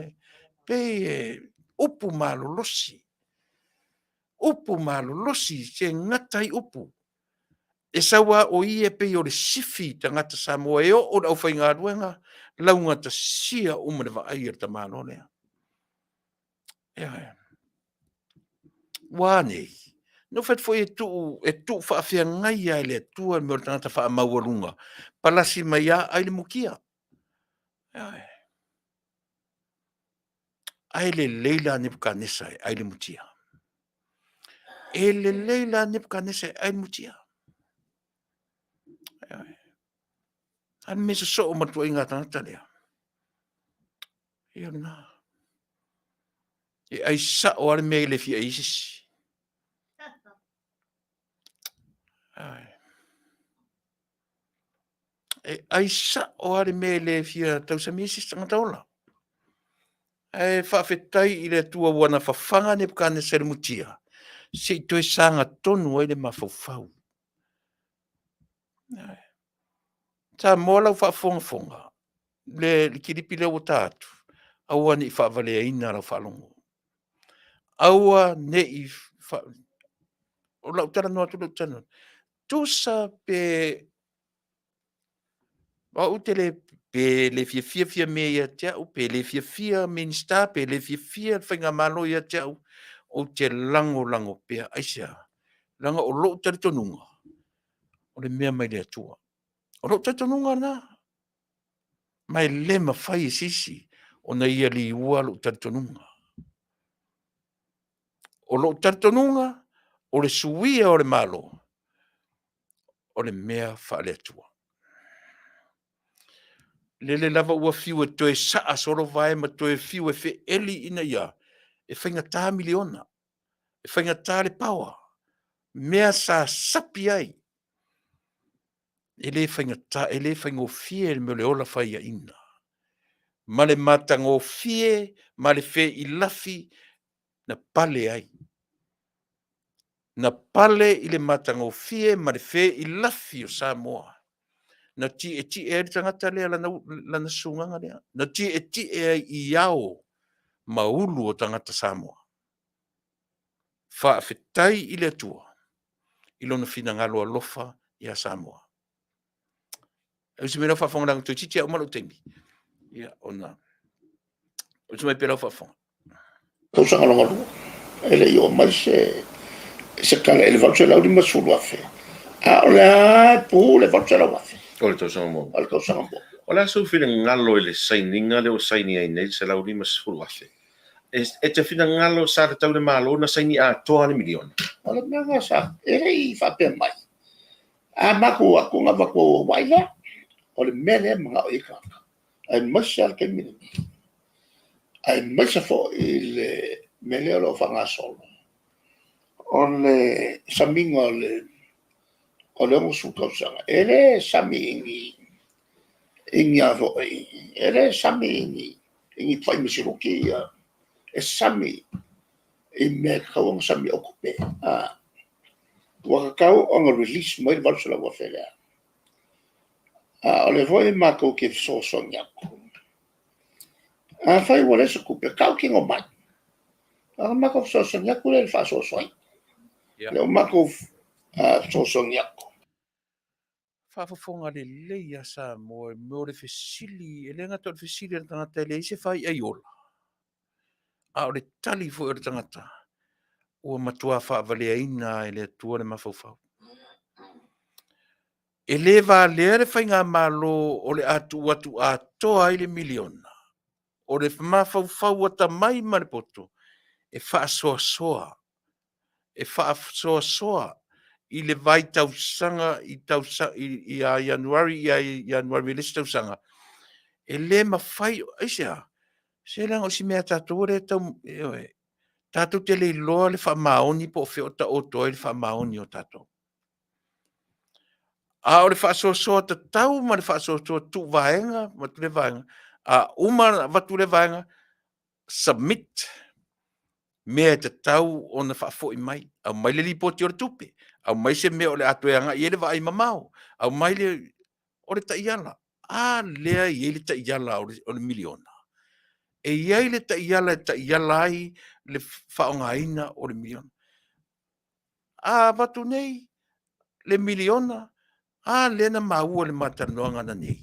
Pei e upu malolosi, upu malolosi, se gata ai upu. E sau a o ia pei o le sifi tagata Samoa e oo le aufaigaluega laugatasia uma le vaai a le tamaloa lea. Ioe. Ua a nei? Na ou fai atu foi e tuu, e tuu faafeagai lava e le Atua le mea o le tagata faamaualuga, palasi mai lava ai le mutia. Ioe. Ae lelei la Nepukanesa e ai le mutia. E lelei la Nepukanesa e ai le mutia. Ioe. A le mea sosoo ma le tuaiga tagata lea. Ia lena. E ai sao lava le mea e le fia ai se isi. E ai sao lava le mea e le fia tausami ai se isi tagata ola. Ae faafetai i le Atua ua na fafaga Nepukanesa i le mutia, se i toe saga tonu ai le mafaufau. Samoa lau faafogafoga, le kilipi lea ua ta atu, aua ne i faavaleaina lau faalogo. Aua ne i fa... O lau talanoa atu, lau talanoa atu. Tusa pe o au te le pe le fiafia Fiame ia te au, pe le fiafia Minisita, pe le fiafia le Faigamalo ia te au, ou te lagolago pea. Aisea? Leaga o lou talitonuga, o le mea mai le Atua. O lou talitonuga lena. Ma e le mafai e se isi ona ia liua lou talitonuga. O lou talitonuga, o le suia o le Malo, o le mea faale-Atua. Lele lava ua fiu e toe saa solo vae ma toe fiu e feeli ina ia, e faigata miliona, e faigata le power, mea sa sapi ai, e le faigata, e le faigofie le mea o le ola faiaina, ma le matagofie ma le feilafi na pale ai. Na pale i le matagofie ma le feilafi o Samoa. Na tietie ai le tagata lea lana, lana susugaga lea. Na tietie ai i ao ma ulu o tagata Samoa. Faafetai i le Atua i lona finagalo alofa ia Samoa. Usi mai lau faafofoga leaga toeitiiti lava uma lou taimi. Ia, ona usi mai pea lau faafofoga. Tausaga lona lua, e le i oo mai se, se tala i le $850,000, a o lea e pu le $800,000. O le tausaga muamua. O le tausaga muamua. O le a sou finagalo i le sainiga lea ua saini ai nei le $150,000? E te finagalo sa tatau i le Malo ona saini atoa le miliona? O le mea lena sa, e le i faapea mai. A matou o atu ona avatu auauai lea. O le mea lea e manao i ai tagata, aemaise lava le taimi lenei, aemaise foi le mea lea o lo o faagasolo, o le samiga o le 60 tausaga. E le sami i ni, i ni a foi, e le sami i ni, i ni fai ma siluki ia, e sami i mea e tatau ona sami ai tupe. Ua tatau ona release mai le $800,000 lea. A o lea foi matou te fesoasoani atu. Afai ua leai se tupe, tautino mai, ona matou fesoasoani atu lea i le faasoasoaina. Lea ua matou fesoasoani atu. Faafofoga lelei ia Samoa i mea o le fesili, e le gata o le fesili a le tagata e leai se faiai ola, a o le tali foi o le tagata ua matua faavaleaina e le Atua le mafaufau. E le valea le faigamalo o le a tuu atu atoa ai le miliona. O le mafaufau atamai ma le poto e faasoasoa, e faasoasoa i le vaitausaga i tausa, i, ia Ianuari ia Ianuari i le isi tausaga. E le mafai, aisea? Se leaga o si mea a tatou lea e tau, ioe, tatou te le iloa le faamaoni po o fea o taoto ai le faamaoni o tatou. A o le faasoasoa tatau ma le faasoasoa tuuvaega ma le vaega, a uma ona avatu lea vaega, submit mea e tatau ona faafoi mai. Aumai le lipoti o le tupe, aumai se mea o le a toe agai i ai le vaai mamao, aumai le... O le taiala. A lea e i ai le taiala o le miliona. E i ai le taiala e taiala ai le faaaogaina o le miliona. A avatu nei le miliona, a lea na maua i le ma talanoaga ananei,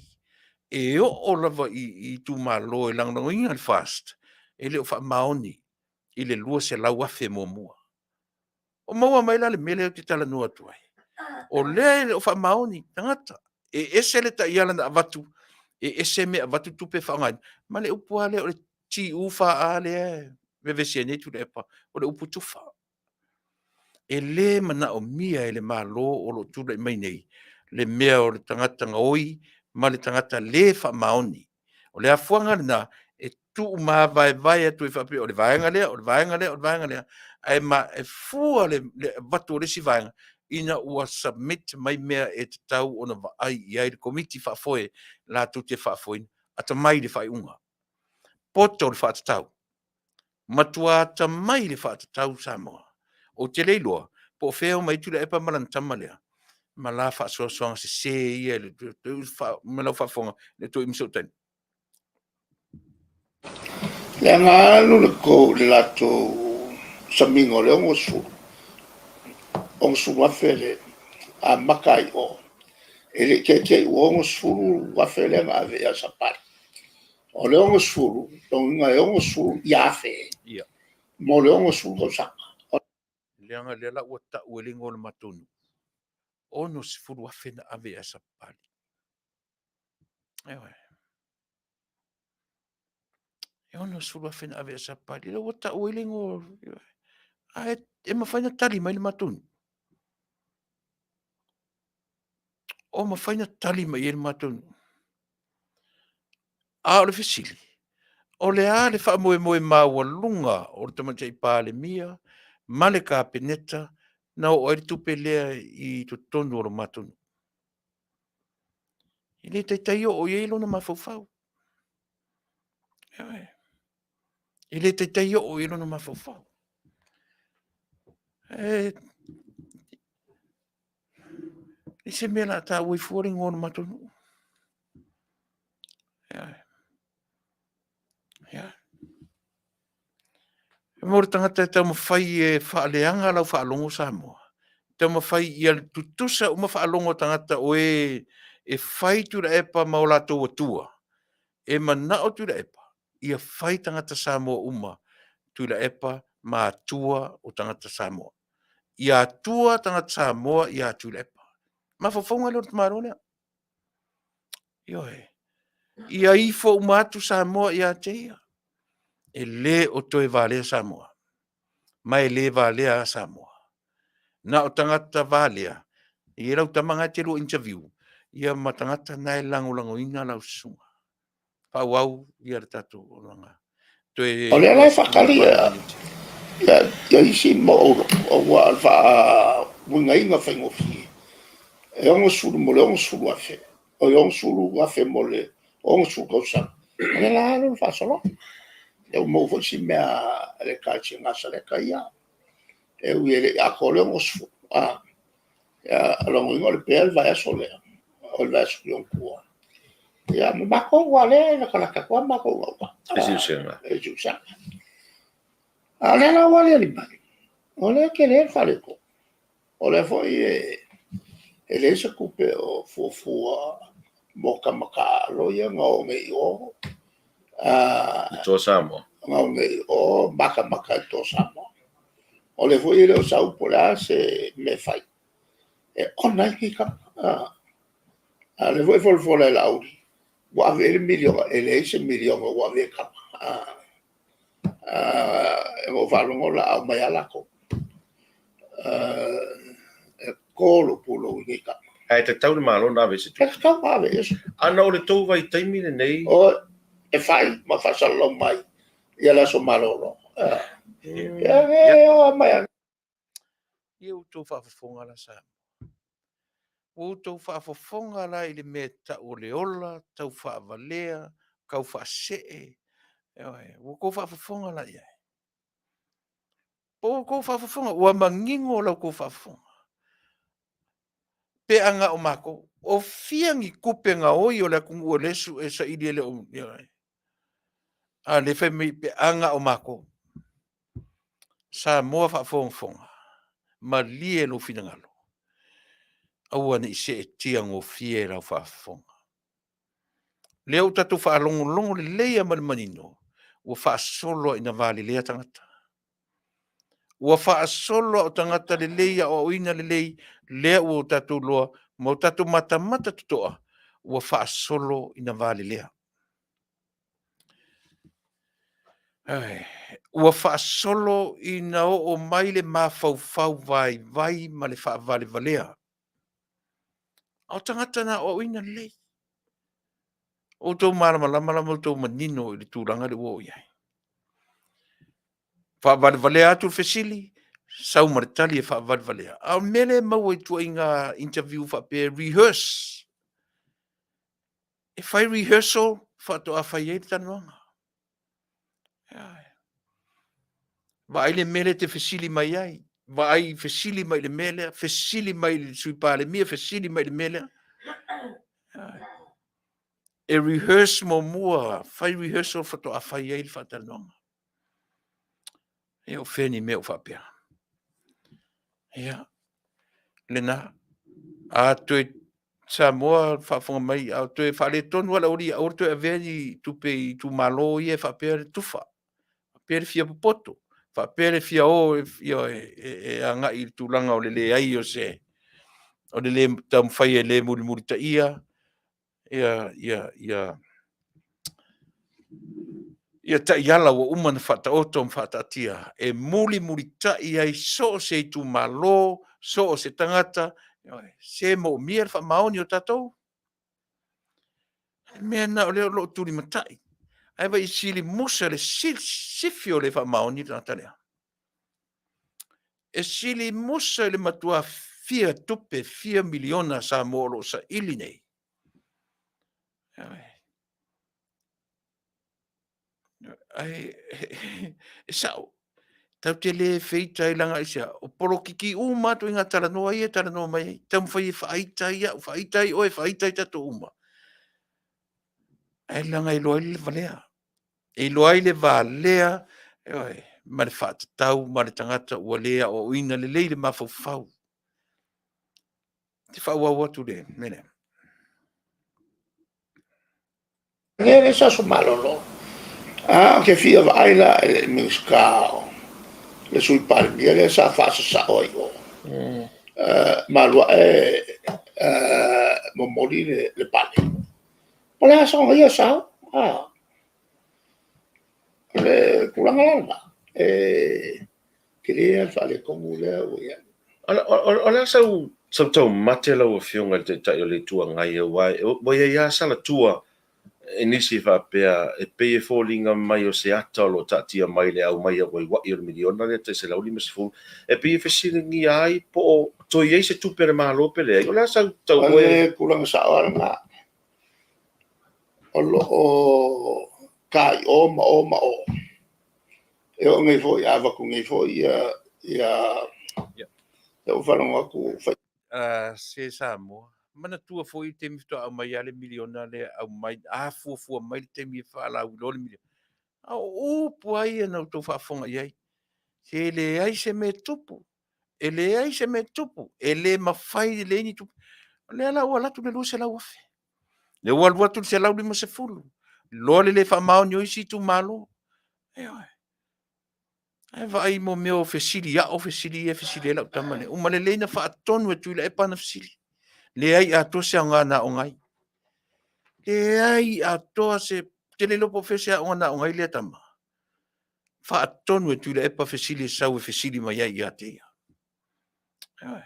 e oo lava i itumalo e lagolagoina le FAST, e le o faamaoni i le $200,000 muamua. O maua mai la le mea lea ou te talanoa atu ai, o lea e le o faamaoni tagata. E ese le taiala na avatu, e ese mea e avatu tupe e faaaogaina, ma le upu lava lea o le TUFA lea e vevesi ai nei Tuilaepa, o le upu tufa. E le manaomia e le Malo o lo o tulai mai nei le mea o le tagata gaoi ma le tagata le faamaoni. O le afuaga lena e tuumavaevae atu ai faapea o le vaega lea, o le vaega lea, o le vaega lea, ae ma, e fua le avatu o le isi vaega ina ua submit mai mea e tatau ona vaai i ai le Komiti Faafoe latou te faafoeina. Atamai i le faaiuga. Poto le faatatau. Matua atamai le faatatau Samoa. Ou te le iloa po o fea e omai ai Tuilaepa ma lana tama lea ma la faasoasoaga sese ia i le ma lau faafofoga le toe umi sou taimi. Leaga alu le kou le latou samiga o le 60, 60,000 le amata ai o. E le i teitei ua 60,000 lea na ave ia Sapali. O le 60, lona uiga e 60 ia afe mo le 60 tausaga. Leaga lea la ua tau ai le igoa o le matou nuu, 60,000 na ave ia Sapali. Ioe. E 60,000 na ave ia Sapali, lea ua tau ai le igoa. Ae e mafai ona tali mai le matou nuu. O mafai ona tali mai i ai le matou nuu. A o le fesili, o le a le faamoemoe maualuga o le Tamaitai Palemia ma le Kapeneta na oo ai le tupe lea i totonu o le matou nuu? E le taitai oo i ai lona mafaufau. Ioe. E le taitai oo i ai lona mafaufau. E i se mea o le a taua ai fua le igoa o le matou nuu. Ia. E mo le tagata e taumafai e faaleaga lau faalogo Samoa, taumafai ia tutusa uma faalogo a tagata o e e fai Tuilaepa ma o latou atua, e manao Tuilaepa ia fai tagata Samoa uma Tuilaepa ma atua o tagata Samoa. Ia atua tagata Samoa ia Tuilaepa. Mafaufauga lea o le tamaloa lea. Ioe. Ia ifo uma atu Samoa ia te ia. E le o toe valea Samoa. Ma e le valea lava Samoa. Na o tagata valea, e i ai lau tama na e te lua interview, ia ma tagata na e lagolagoina lau susuga. Faaauau ia le tatou auaunaga. Toe O lea la e faatali ia, ia, ia isi mo Ouloto, aua o le faauigaina faigofie, e 60 mo le 60,000, oi 60,000 mo le 60 tausaga, o lea la alu le faasologa. Lea ua maua foi si mea a le Ekalesia Nasaleta ia, e ui e le i atoa le 60, a, ia, o lona uiga o le pea le vaiaso lea, o le vaiaso atu i ona tua. Ia, ma matou, aua o lea e latalata atu lava matou i gauta. I Siusiaga. I Siusiaga. A o lea la ua aliali mai, o lea e tele le faaletonu. O lea foi e leai se tupe o fuafua mo tama taaalo ia na o nei i o. I Toa Samoa. Na o nei i o matamata i Toa Samoa. O lea foi e le o sau po o le a se mea e fai e ona ai nei tama. A o lea foi e folafola e Laauli, ua ave i ai le miliona, e leai se miliona ua ave i ai i tama. Na ou faalogo la a omai lava latou. E to lou pulou i nei tama. Ae tatau le Malo ona ave i se tupe. E tatau ona ave i ai se tupe. Ana o le tou vaitaimi lenei. O, e fai ma faasalalau mai ia le aso malolo. Ia, e o mai. Ia outou faafofoga la Samoa. Ua outou faafofoga la i le mea e tau o le ola, tau faavalea, tau faasee. Ioe, ua outou faafofoga la i ai. Po ua outou faafofoga, ua manino la outou faafofoga. Pe a na o matou, o fia ni tupe gaoi o le atunuu o lea e saili e le o... Ioe. A lea fai mai pe aga o makou. Samoa faafogafoga, malie lou finagalo, aua ne i seetia gofie lau faafofoga. Lea ua tatou faalogologo lelei lava ma le manino, ua faasolo lava ina valelea tagata. Ua faasolo lava o tagata lelei aoaoina lelei, lea ua tatou iloa ma o tatou matamata totoa, ua faasolo ina valelea. Ua faasolo ina oo mai le mafaufau vaivai ma le faavalevalea. A o tagata na aoaoina lelei. Outou malamalama la ma outou manino i le tulaga lea ua oo i ai. Faavalevalea atu le fesili, sau ma le tali e faavalevalea. A o le mea lea e maua i ituaiga interview faapea e rehearse. E fai rehearsal faatoa fai ai le talanoaga. Vaai le mea lea e te fesili mai ai, vaai, fesili mai i le mea lea, fesili mai i le Sui Palemia, fesili mai i le mea lea. E rehearse muamua, fai rehearsal faatoa fai ai le faatalanoaga. Ia o fea ni mea o faapea? Ia, lena. A toe Samoa faafofoga mai, a o toe faaletonu lava le aualii, aua le toe avea ni tupe i itumalo ia e faapea le tufa, faapea le fia popoto, faapea le fia o e agai i le tulaga o le leai o se, o le le taumafai e le mulimulitaia ia taiala ua uma ona faataoto ma faataatia e mulimulitai ai so o se itumalo, so o se tagata, se moomia le faamaoni o tatou. O le mea lena o lea o lo o tulimatai. Ae vaai e sili musa le sifi o le faamaoni le tagata lea. E sili musa i le matua fia tupe, fia miliona Samoa o lo o saili nei. Ae e sao, tatou te le feita ai leaga aisea? O polokiki uma lava ituaiga talanoa ia e talanoa mai ai, taumafai e faaita ai au, faaita ai oe, faaita ai tatou uma. Ae leaga e iloa ai le valea. E iloa ai le valea, ioe, ma le faatatau ma le tagata ua le aoaoina lelei le mafaufau. Ou te faaauau atu le mea lea. Lea le se aso malolo. A ou te fia vaai la i le Minisita o le Sui Palemia lea sa faasasao ai o. Ma alu ae momoli le pale. O le a soona ia sao? A. O le tulaga la lena, e tele lava le faaletonu lea ua i ai. O le a sau taumate lau Afioga i le Taitai o le Itu Agai aua ua i ai lava salatua i nisi faapea e pei e foliga mai o se ata o lo o taatia mai le aumai auaiuai o le miliona lea tai 150 e pei e fesiligia ai po o toe i ai se tupe a le Malo pe leai. O le a sau tau O le tulaga sao lava lena. O lo o ta i o ma o ma o. E oo nei foi, a avatu nei foi ia, ia, ia ua faalogo atu fai. Se Samoa, manatua foi le taimi faatoa aumai lava le miliona lea aumai, a fuafua mai le taimi e faalauiloa le miliona. A o upu lava ia na outou faafofoga i ai, se leai se mea e tupu, e leai se mea e tupu, e le mafai e leai ni tupe. O lea la ua alu atu le $200,000, lea ua alu atu le $150, iloa le le faamaoni o isi itumalo. Ioe. Ae vaai mo mea o fesili ao, fesili ia e fesili ai lau tama lea. Uma lelei ona faatonu e Tuilaepa ana fesili. Leai atoa se aoga na aoga ai. Leai atoa se... Ou te le iloa po o fea se aoga na aoga ai lea tama. Faatonu e Tuilaepa fesili e sau e fesili mai ai ia te ia. Ioe.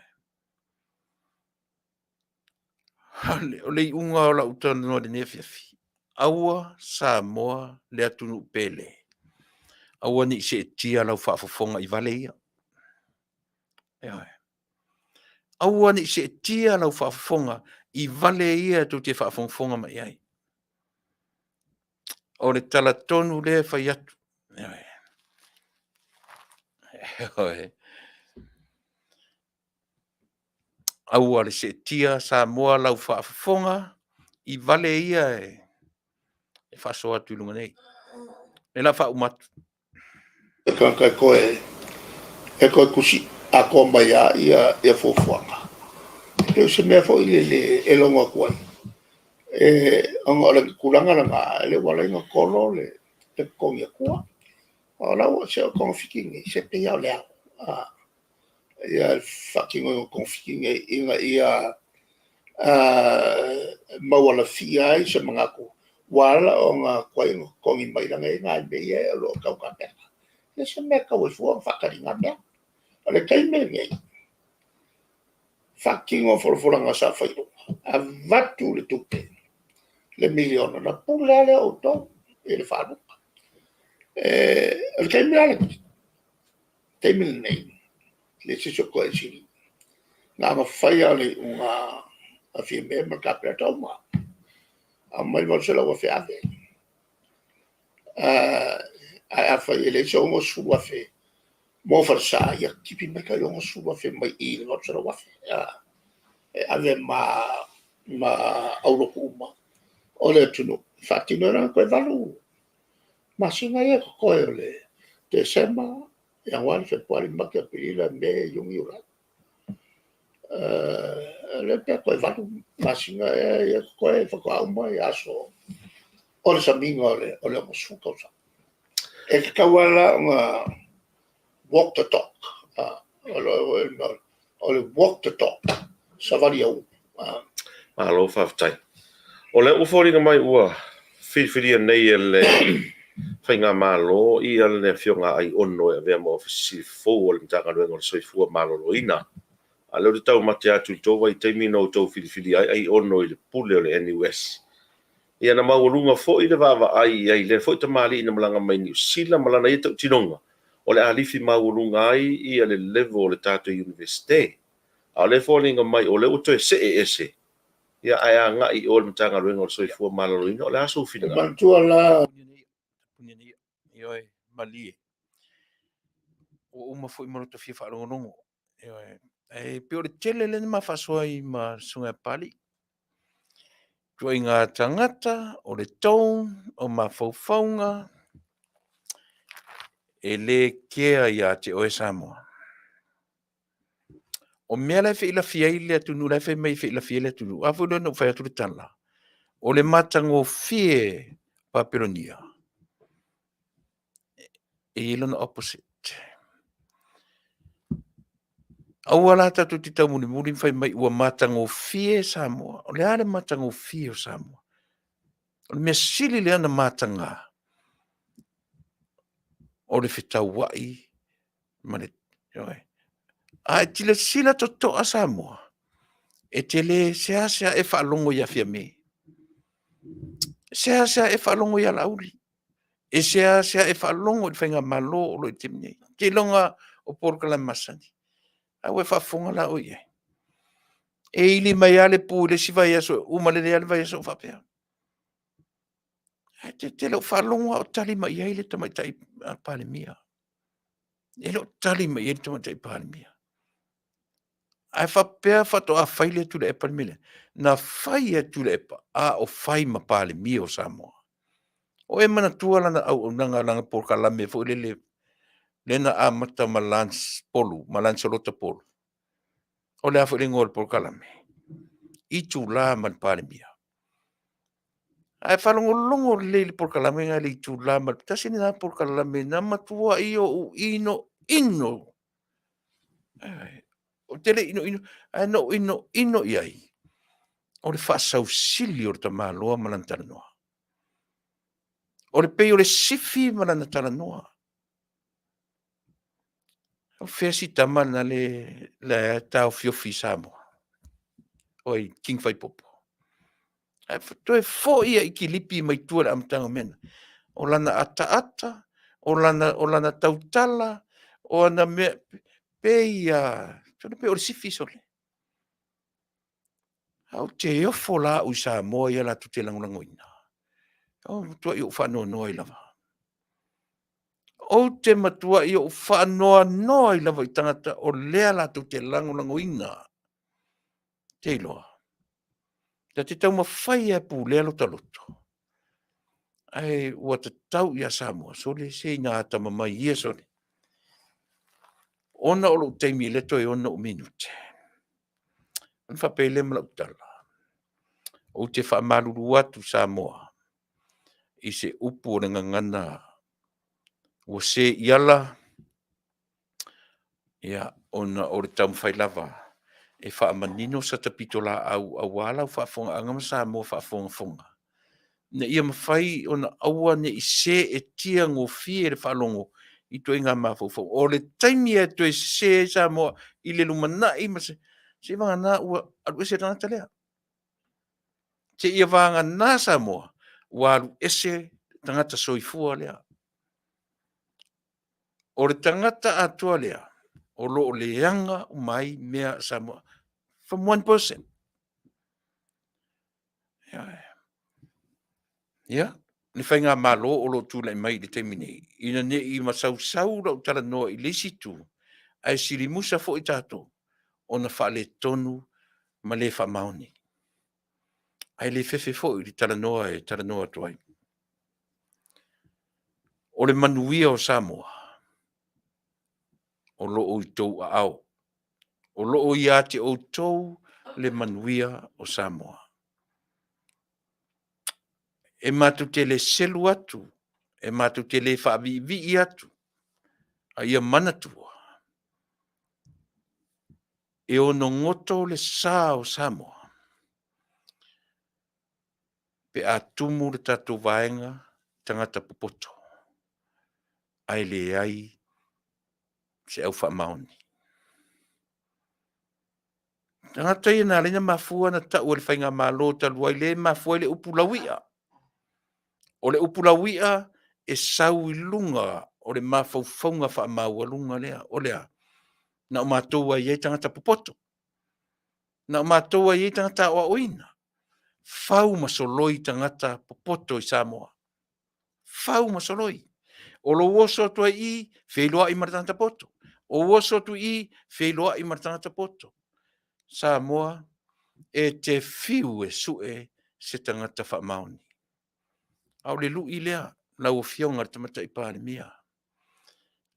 O le iuga o lau talanoa i lenei afiafi, aua Samoa le atunuu pele, aua ne i seetia lau faafofoga i vale ia. Ioe. Aua ne i seetia lau faafofoga i vale ia tou te faafogafoga mai ai. O le tala tonu lea e fai atu. Ioe. Ioe. Aua le seetia Samoa lau faafofoga i vale ia e faasoa atu i luga nei. E la faauma atu. E tagata e toe e toe tusi atoa mai lava ia ia fuafuaga. E pei o se mea foi lele e logo atu ai, e ona o le tulaga lena, lea ua ala ai ona tolo le le totogi atua. O la ua se o togafiti nei, se pei lava o le ao, a, ia le faatinoina o togafiti nei ina ia maualafia ai se manatu, ua ala ona tuai ona totogi mai, leaga e i ai nai mea ia o lo o tau tapena. E le o se mea e tatau ai fua ona faatali i na mea. O le taimi lenei, faatino folafolaga sa fai i luga, avatu le tupe, le miliona, ona pule lava lea o outou i le faaaluga. O le taimi la lenei, taimi lenei, e leai se isi o toe sili. Na ona fai lava o le iuga a Fiame ma le Kapeneta uma, aumai le $800,000 ave. Ae afai e leai se $60,000 mo falesa, ia tipi mai tai $60,000 mai i i le $800,000 e ave ma aulotu uma o le atunuu e faatino ai. Leaga toe 8 masina ia e totoe o le Tesema, Ianuari, Fepuari, Mati, Aperila, Me, Iuni, Iulai. O lea pe toe 8 masina ea ia totoe faatoa uma aso o le samiga o le 60 tausaga. E tatau lava la ona walk the talk. O le walk the talk, savali au. Malo faafetai. O lea ua foliga mai ua filifilia nei e le Faigamalo ia le Afioga a Aiono e avea ma Ofisa Sili fou o le Matagaluega o le Soifua Maloloina. A o lea ou te taumate atu i le tou vaitaimi na outou filifilia ai Aiono i le pule o le NUS. Ia na maualuga foi le vaavaai i ai i lea foi tamalii na malaga mai Niu Sila ma lana ia tautinoga o le a lifi maualuga ai ia le level o le tatou Iunivesite. A o lea e foliga mai o lea ua toe see ese ia ae agai i o i le Matagaluega o le Soifua Maloloina. O le a sou finagalo? Manatua la. Ioe, malie. Ua uma foi ma lota fia faalogologo. Ioe. E pei o le tele lea na ma faasoa ai ma le Susuga ia Papalii. Ituaiga tagata, o le tone, o mafaufauga, e le kea ia te oe Samoa. O mea la e feilafi ai le atunuu, la e fai mai e feilafi ai le atunuu. A foi lea na ou fai atu le tala, o le matagofie Papelonia, e i ai lona opposite. Aua la tatou te taumulimuli ma fai mai ua matagofie Samoa. O le a le matagofie o Samoa? O le mea sili lea na mataga, o le fetauai ma le, ioe. A e silasila totoa Samoa, e te le seasea e faalogo ia Fiame. Seasea e faalogo ia Laauli. E seasea e faalogo i le faigamalo o lo o i taimi nei. Seiloga o polokalame masani. A ua e faafofoga la oe i ai. E ili mai lava le pu i le isi vaiaso, uma lelei lava le vaiaso o faapea. Ae te, te le o faalogo lava o tali mai i ai le tamaitai Palemia. E le o tali mai i ai le tamaitai Palemia. Ae faapea faatoa fai lea Tuilaepa le mea lea. Na fai e Tuilaepa a o fai ma Palemia o Samoa. O e manatua lana auaunaga, lana polokalame foi lele, lea na amata ma Lance Polu, ma Lancelota Polu. O le a foi le igoa o le polokalame? Itula ma le Palemia. Ae faalogologo lelei i le polokalame lena i le itula ma le, tasi lena polokalame na matuai ou inoino. Ou te le inoino, ae na ou inoino i ai, o le faasausili o le tamaloa ma lana talanoa. O le pei o le sifi ma lana talanoa. O fea si tama lena le, le taofiofi i Samoa? Oi, King Faipopo. Ae toe foi ia i kilipi mai tua i le amataga o mea na. O lana ataata, o lana, o lana tautala, o ana mea, pei a, sole pei o le sifi sole. Ae ou te ofo la au i Samoa ia latou te lagolagoina. O matuai ou faanoanoa ai lava. Ou te matuai ou faanoanoa ai lava i tagata o lea latou te lagolagoina. Te iloa. Ta te taumafai e pulea lota loto. Ae ua tatau ia Samoa, sole se ina atamamai ia sole. Ona o lou taimi e le toe ono ou minute. Ona faapea lea ma lau tala, ou te faamalulu atu Samoa i se upu o le gagana ua se i ala, ia, ona o le taumafai lava e faamanino sata pitolaau aua lau faafofogaaga ma Samoa faafogafoga, ina ia mafai ona aua ne i seetia gofie le faalogo i ituaiga mafaufauga. O le taimi e toe sese ai Samoa i le lumanai ma se, seivagana ua alu ese le tagata lea. Seia vagana Samoa ua alu ese le tagata soifua lea. O le tagata atoa lea o lo o leaga uma ai mea a Samoa from one person. Ia, le faigamalo o lo o tulai mai i le taimi nei, ina ne i masausau lau talanoa i le isi itu, ae silimusa foi tatou ona faaletonu ma le faamaoni. Ae le fefe foi i le talanoa e talanoa atu ai. O le manuia o Samoa, o lo o i tou aao. O lo o ia te outou le manuia o Samoa. E matou te le selu atu, e matou te le faaviivii atu, a ia manatua, e ono goto le sa o Samoa pe a tumu le tatou vaega tagata popoto ae leai se au faamaoni. Tagata ia na ala ai ona mafua ona tau e le faigamalo talu ai lea e mafua ai le upu lauia. O le upu lauia e sau i luga o le mafaufauga faamaualuga lea. O le a? Na o matou lava e i ai tagata popoto. Na o matou lava e i ai tagata aoaoina. Fau ma soloi tagata popoto i Samoa. Fau ma soloi. O lou oso atu ai i i, feiloai ma le tagata poto. Ou oso atu i i, feiloai ma le tagata poto. Samoa, e te fiu e sue se tagata faamaoni. A o le lui lea, lau Afioga i le Tamaitai Palemia,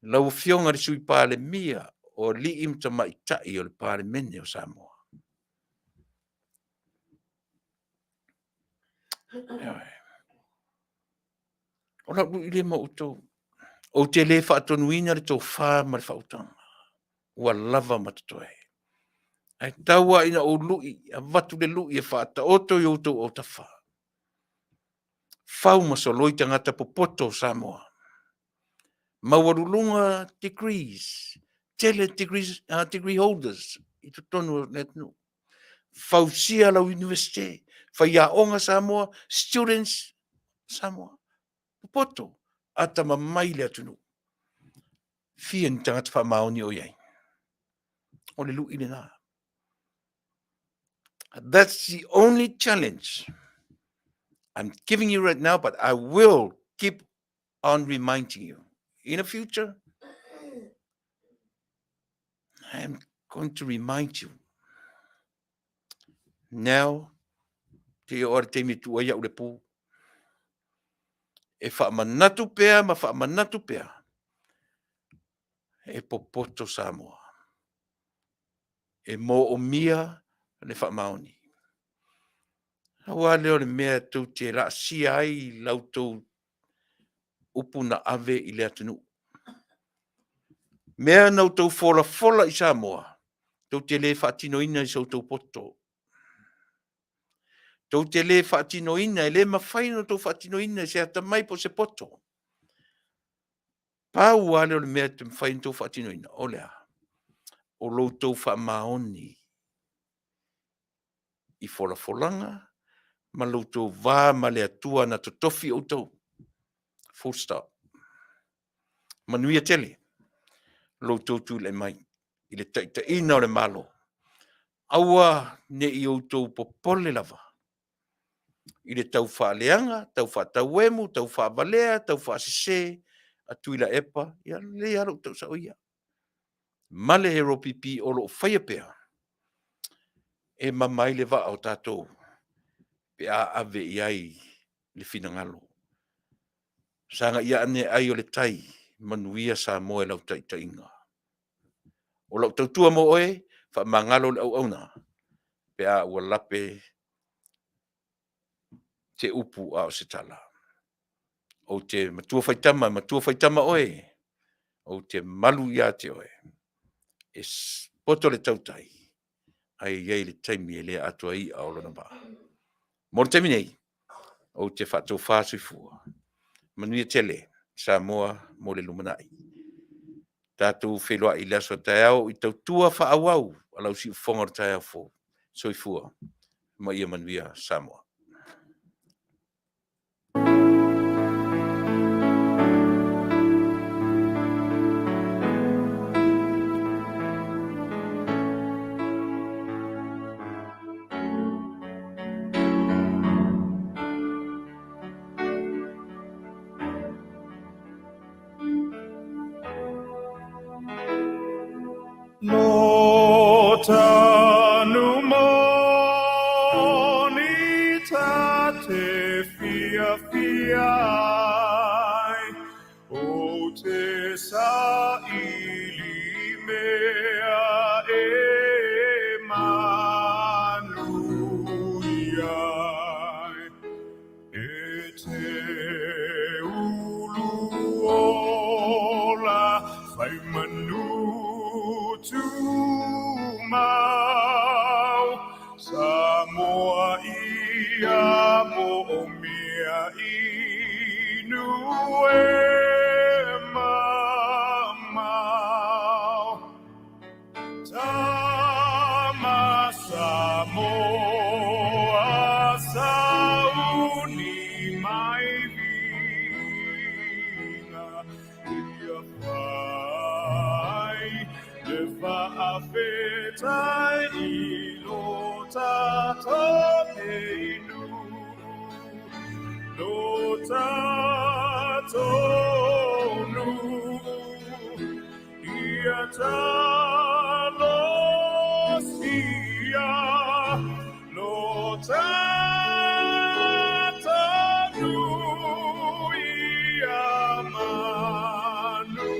lau Afioga i le Sui Palemia, o alii ma tamaitai o le Palemene o Samoa. O lau lui lea mo outou. Ou te le faatonuina le tofa ma le faautaga, ua lava ma totoe. Ae tau lava ina ou lui, avatu le lui e faataoto i outou autafa. Fau ma soloi tagata popoto o Samoa. Maualuluga degrees, tele degrees, degree holders i totonu o le atunuu. Fausia lau Universite, faiaoga Samoa, students Samoa. Popoto, atamamai le atunuu. Fia ni tagata faamaoni o i ai. O le lui lena. That's the only challenge I'm giving you right now, but I will keep on reminding you. In the future, I am going to remind you. Now, te i o le taimi e tuu ai au le pū. E whaamanatu pea ma whaamanatu pea e popoto Samoa. E moomia le faamaoni. Aua lea o le mea tou te laasia ai la outou upu na ave i le atunuu. Mea na outou folafola i Samoa, tou te le faatinoina i so outou poto. Tou te le faatinoina, e le mafai ona outou faatinoina i se atamai po o se poto. Pau lava lea o le mea e mafai ona outou faatinoina, o le a? O lo outou faamaoni i folafolaga ma lo outou va ma le Atua na totofi outou. Full stop. Manuia tele lo outou tulai mai i le taitaiina o le Malo. Aua ne i outou popole lava i le tau faaleaga, tau faatauemu, tau faavalea, tau faasese a Tuilaepa, ia lelei lava lou tau sao ia. Ma le HRPP o lo o faia pea e mama ai le vaa o tatou pe a ave i ai le finagalo. Saga ia ane ai o le tai, manuia Samoa i lau taitaiga. O lau tautua mo oe, faamagalo le auauna, pe a ua lape te upu a o se tala. Ou te matua faitama, matua faitama oe, ou te malu ia te oe. E poto le tautai, ae i ai le taimi e le atoa ai i'a o lona vaa. Mo le taimi nei, ou te faatofā soifua. Manuia tele Samoa mo le lumanai. Tatou feiloai i le aso a taeao i tautua faaauau a lau siufofoga o le taeao fou. Soifua ma ia manuia Samoa. Lo tanu moni ta te fiafia ai, o te saili mea e manuia ai. E te ulu ola fai manu tumau, Samoa ia moomia inu e mamao. Tama Samoa sauni mai viiga ia fai le faafetai i lo tatou nei nuu, lo tatou nuu. Ia talosia lo tatou nuu ia manuia.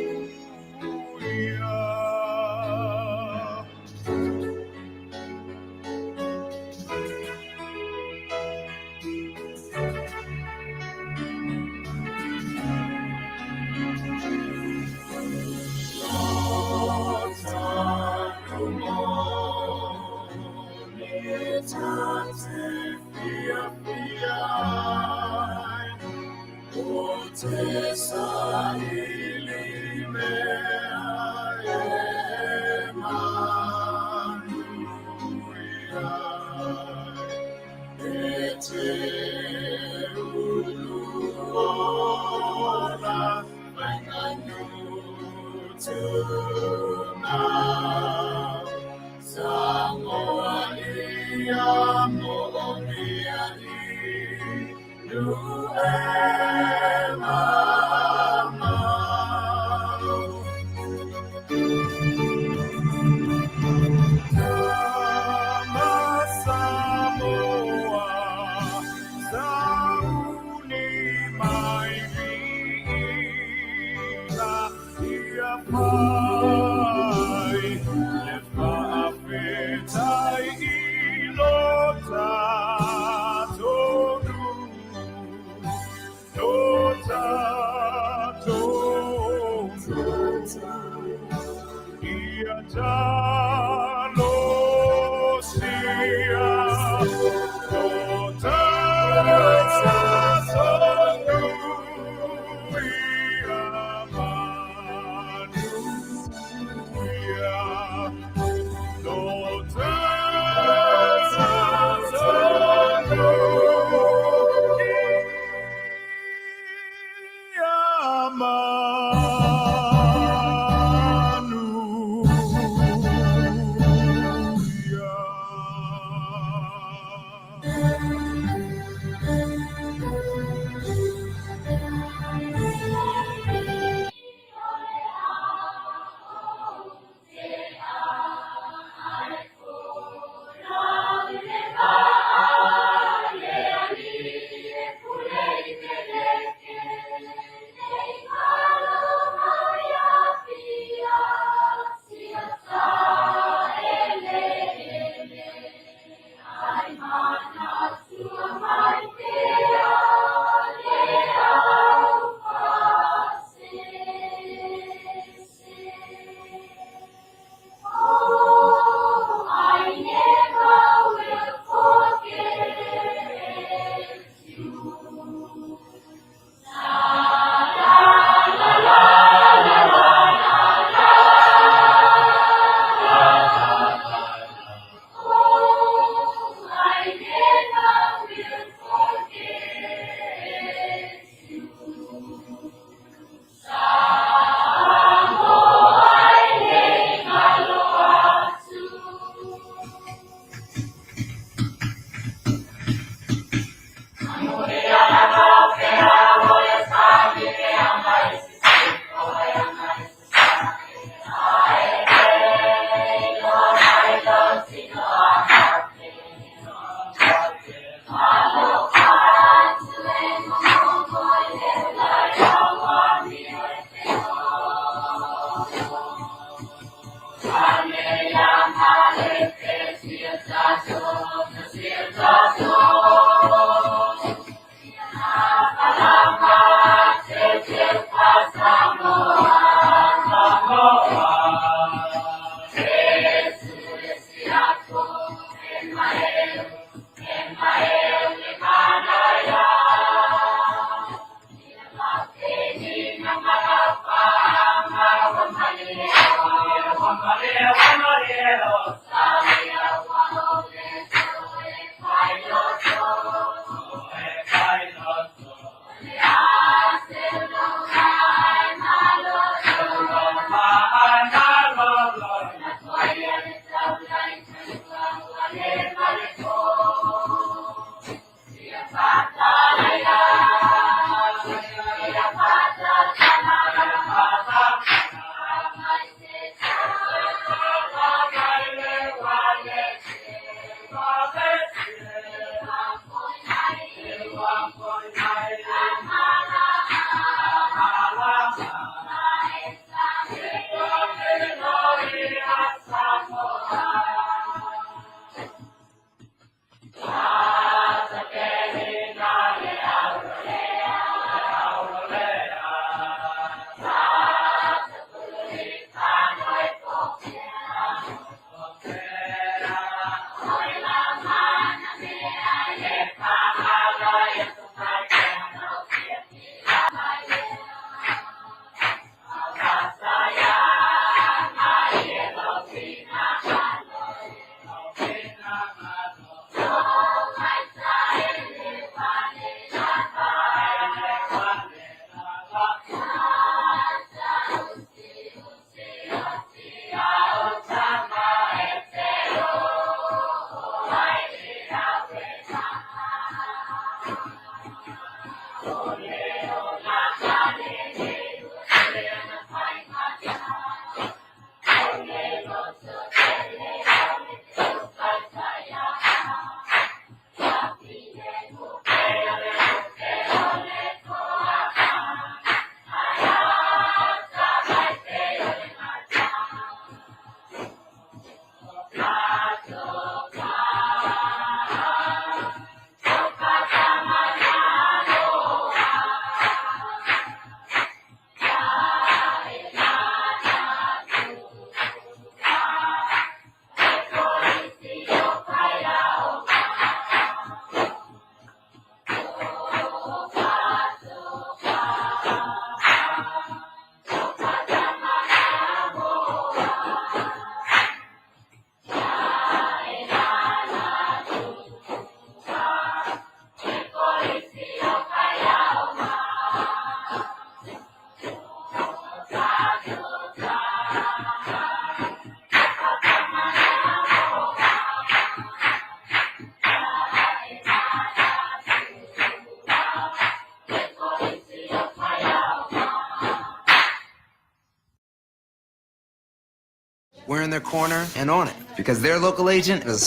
We're in their corner and on it because their local agent is a small